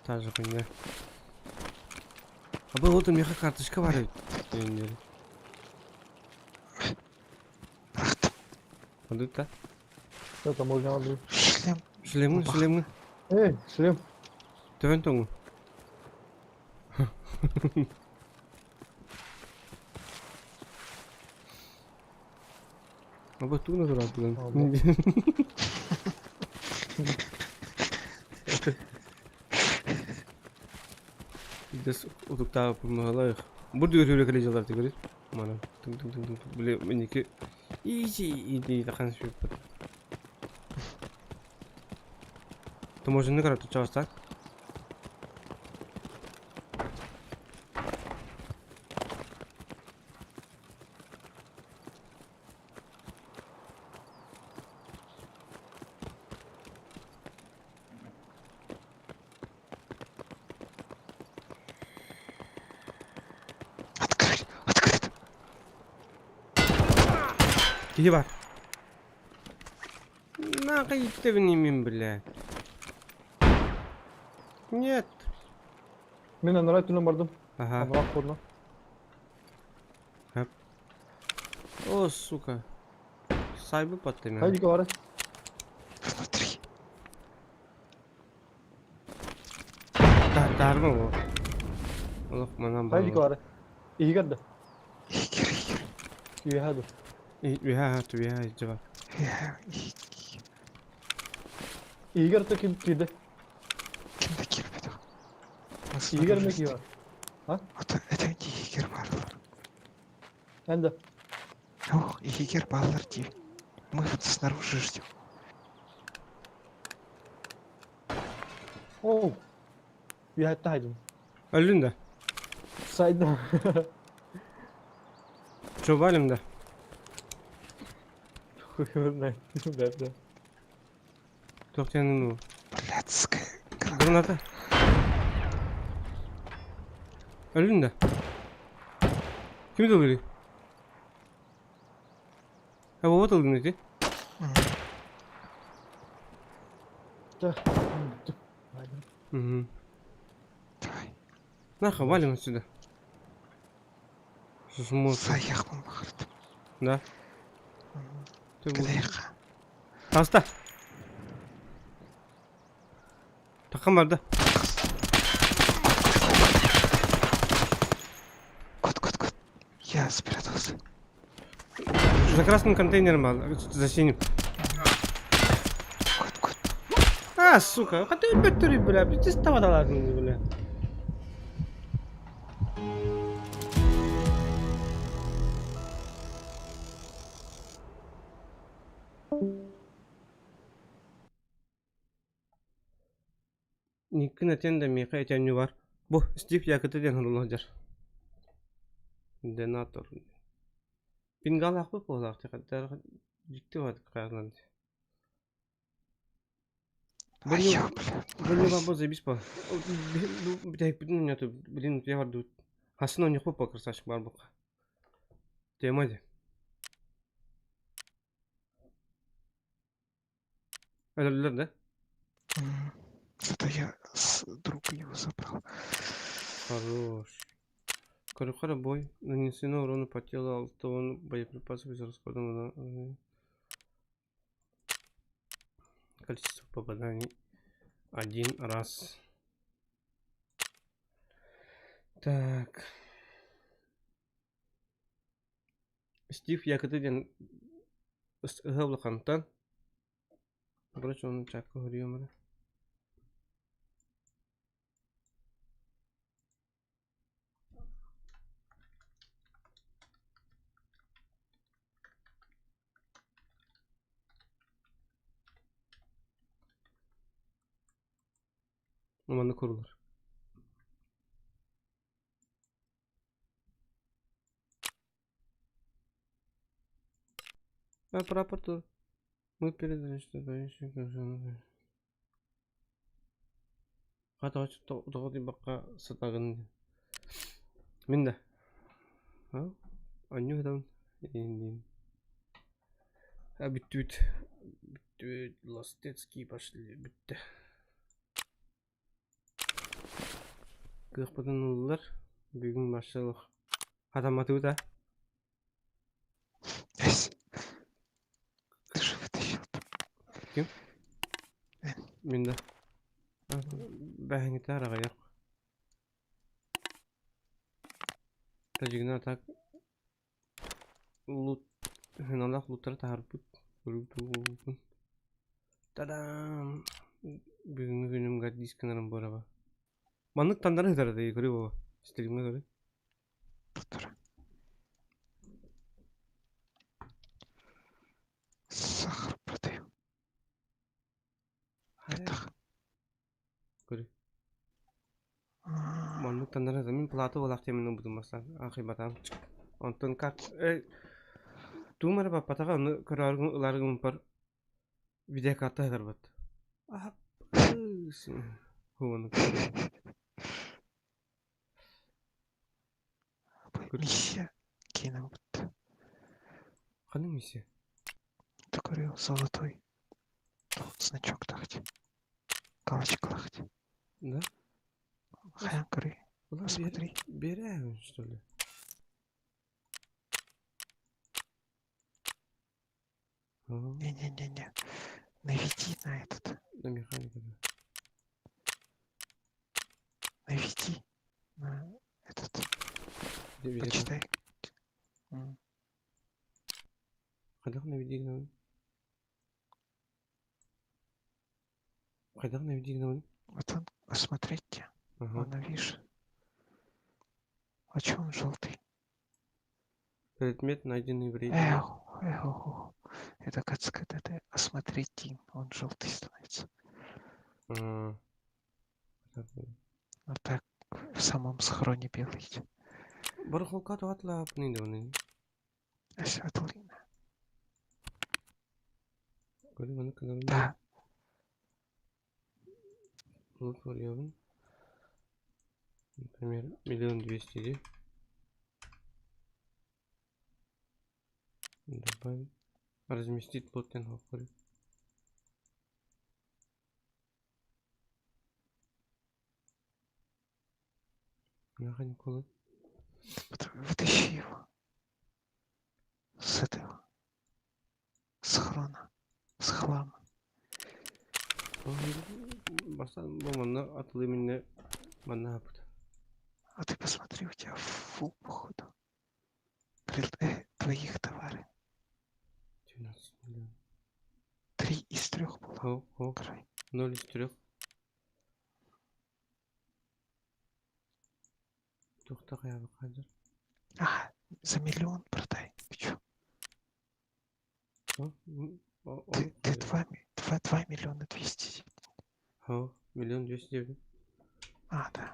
Та же хуйня. А был вот у меня карточка бар эбит. Хадыта. Что там можно алды? Шлем. Шлемы, шлемы. Эй, шлем. Төбөн тоҥу. Аба тугу тураатылан. Дес утуктаабы пумагалаах. Бу дүрүрэ кэлэ дьалар тигэрит. Мана тың тың тың тың били миники изи иди тахан сүппүт. Таможенный карап чабастар. Открыть! Открыт! Киһи бар. Нахуй ты мин, бля. Нет. Мин анараа өттүнэн бардым. Ага. Анараа курна. О, сука. Сайбы паттым. Хайдика бары. Внутри. Тарма бу. Олох манан Хайдика бар. бары. Иһигэр да. Игер, игер. Үөһэ ду. Үһэ түһэ жаба. Иһигэр то ким киирдэ? Ким да киирбэтэх. Иһигэр ме киирэр? Вот это иһигэр бааллар. Эн да. Ох, иһигэр бааллар дии. Мы вот снаружи ждем. Оу. Үөһэттэн хайдым. Өллүн да. Сайдым. Чо валим да. Бэрдэ. Тохтянын Блядская граната. Граната. Өллүн да. Ким ылырый? А вот ылдын ити. Угу. Давай. Нахуй, валим отсюда. Жмот. Саяхмын бахырдым. Да. Ты бу- Кыдайха. Таста. Такам бар да. Кот, кот, кот. Я спрятался. За красным контейнером, а, за синим. Кот, кот. А, сука, а ты бөттөрүй, бля, битис табадаларын, бля. Никкин этен да миэхэ этэнньу бар. Бу Стив Якыты диэн суруллар. Денатор. Пингалаахпыт буолаах дьикти баҕайытык хаалан. А я, бля. Бу бабо заебись по. Бүтэһикпитин нету, блин, я барду. Хасын ойнохпут по красавчик бар бука. Тема ди. Өлөллөр да? Зато я с друга его забрал. Хорош. Корюхара бой. Нанесено урона по телу алтон боеприпасов израсходовано на количество попаданий один раз. Так. Стив Якыты диэн ыһа улахантан. Короче, оны чакка хөрүйөм эрэ. Манна курулар. А по рапорту мы передали, что Хата тоҕо бакка сатагын. Мин да. Анню там. Бүттүбүт. Бүттүбүт, ластецкий пошли, бүттэ. Кыахпытын ыллылар. Бүгүн маршалых хатамматыбыт а? Эс. Ты же вытащил там. Ким? Мин да. Бэһэҥҥитэ араҕайар. Тажигна так лут хыналаах луттары таһаарбыт көрүүтүн. Та-дам! Бүгүҥҥү күнүм гордись гынарым буораба. Маннык таннары сытар этэ көрүү буо. Стримҥэ көрүү. Туттара. Сахар продаю. Хайдах? Көрү. Маннык таннары сытар. Мин плата буолаах диэммин ылбытым бастаан. Аахыйбатаҕым. Онтон как тугум эрэ баппатаҕа ону көрөөрү ылаары гыммыппар видеокарта сытарбыт. Миссия кинобут. Ханнык миссия? Ты золотой. Значок тахти. Галочка лахти. Да? Хайан көрүй. Посмотри. Берем, что ли? Не-не-не-не. Наведи на этот. На механика, да. Наведи на этот. Почитай. Хайдах наведи гынабын? Хайдах наведи гынабын? Вот он, посмотрите. Ага. Он, видишь. А чё он желтый? Предмет, найденный в рейде. Эх, эх, эх. Это как сказать, это осмотреть, он желтый становится. А, Вот так в самом схроне белый. Барахолка туатла пнидовны. Асатлина. Көрү Да. Вот варьявын. Например, 1 200 000 дии. Добавить. Разместить лот диэн көрү. Нахрен колы. Вытащи его. С этого. С хрона. С хлама. Бастан бу манна атылы минне манна апыт. А ты посмотри, у тебя фул, походу. Твоих товары. 12 миллионов. Три из трех было. О, о, Край. 0 из 3. Туохта хайабы А, за миллион продай. Ты чё? Ты, ты 2 2 миллиона 200. О, 1 209 000. А, да.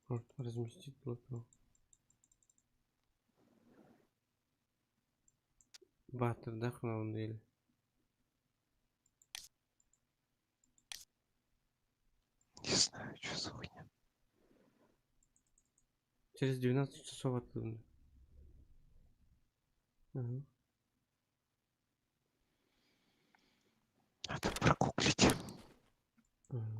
Вот, разместить лот. Баатырдаах или. Не знаю, что за хуйня. Через 12 часов оттуда. Ага. Надо прогуглить. Вот.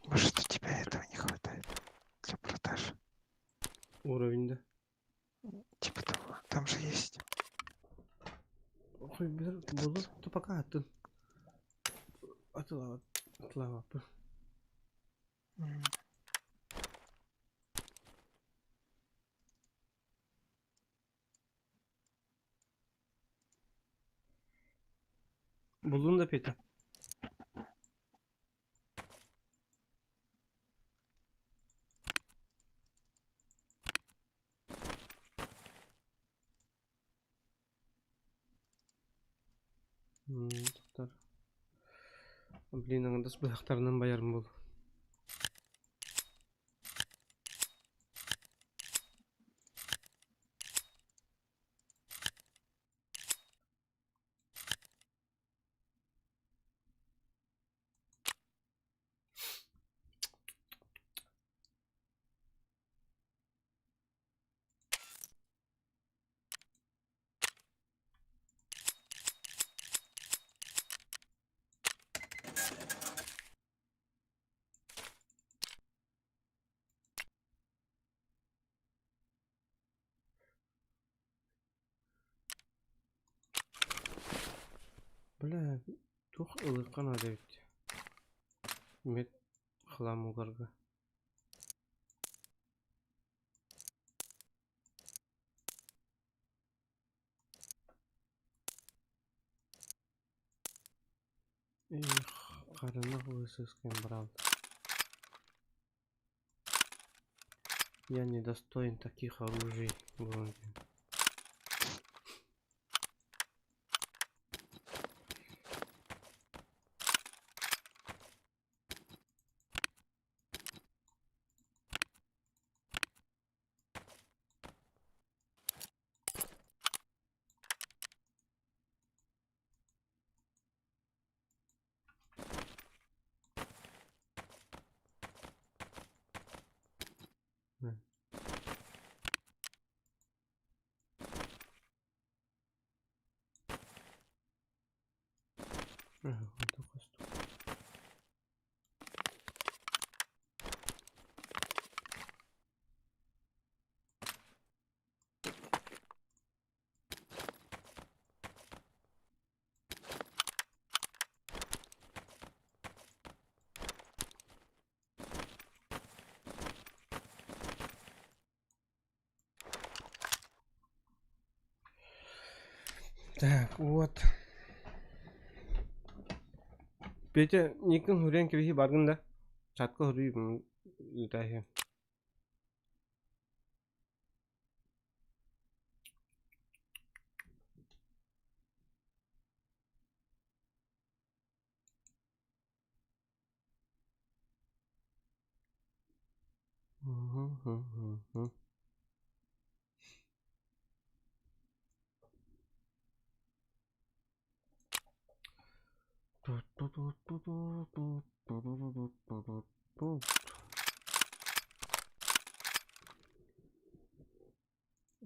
Может, у тебя этого не хватает для продажи? Уровень, да? Типа того. Там же есть. Ой, буолар то пока атын. Атылава. Атылава. М. Буллун да Петя. Тоқтар. Блин, аңдас быһахтарынан байарым бол. Бля, туох ылыахха наада эбит. Мед хлам угарга. Эх, харынах высыскин брал. Я не достоин таких оружий, вроде. Так, вот. Петя, Никон Хурен кэбиһии баргын да? Чатка хоруй ыытааһы.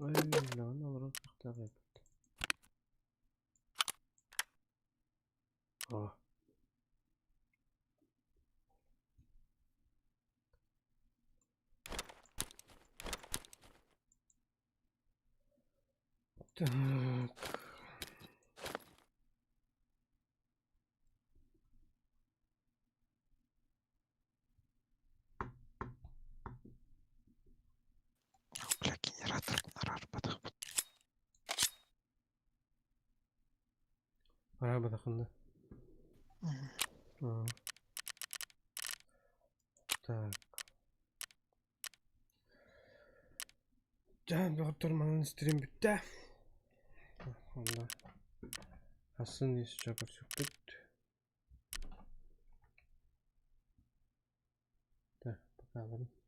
Ай, олорон кыахтаах эбит. О. Так. Бля, генератор нарарбатах. Арабатахында. Так. Дьэ, доҕоттор, манан стрим бүттэ. Онно Асын ис көрсүкпүт. Так, пока.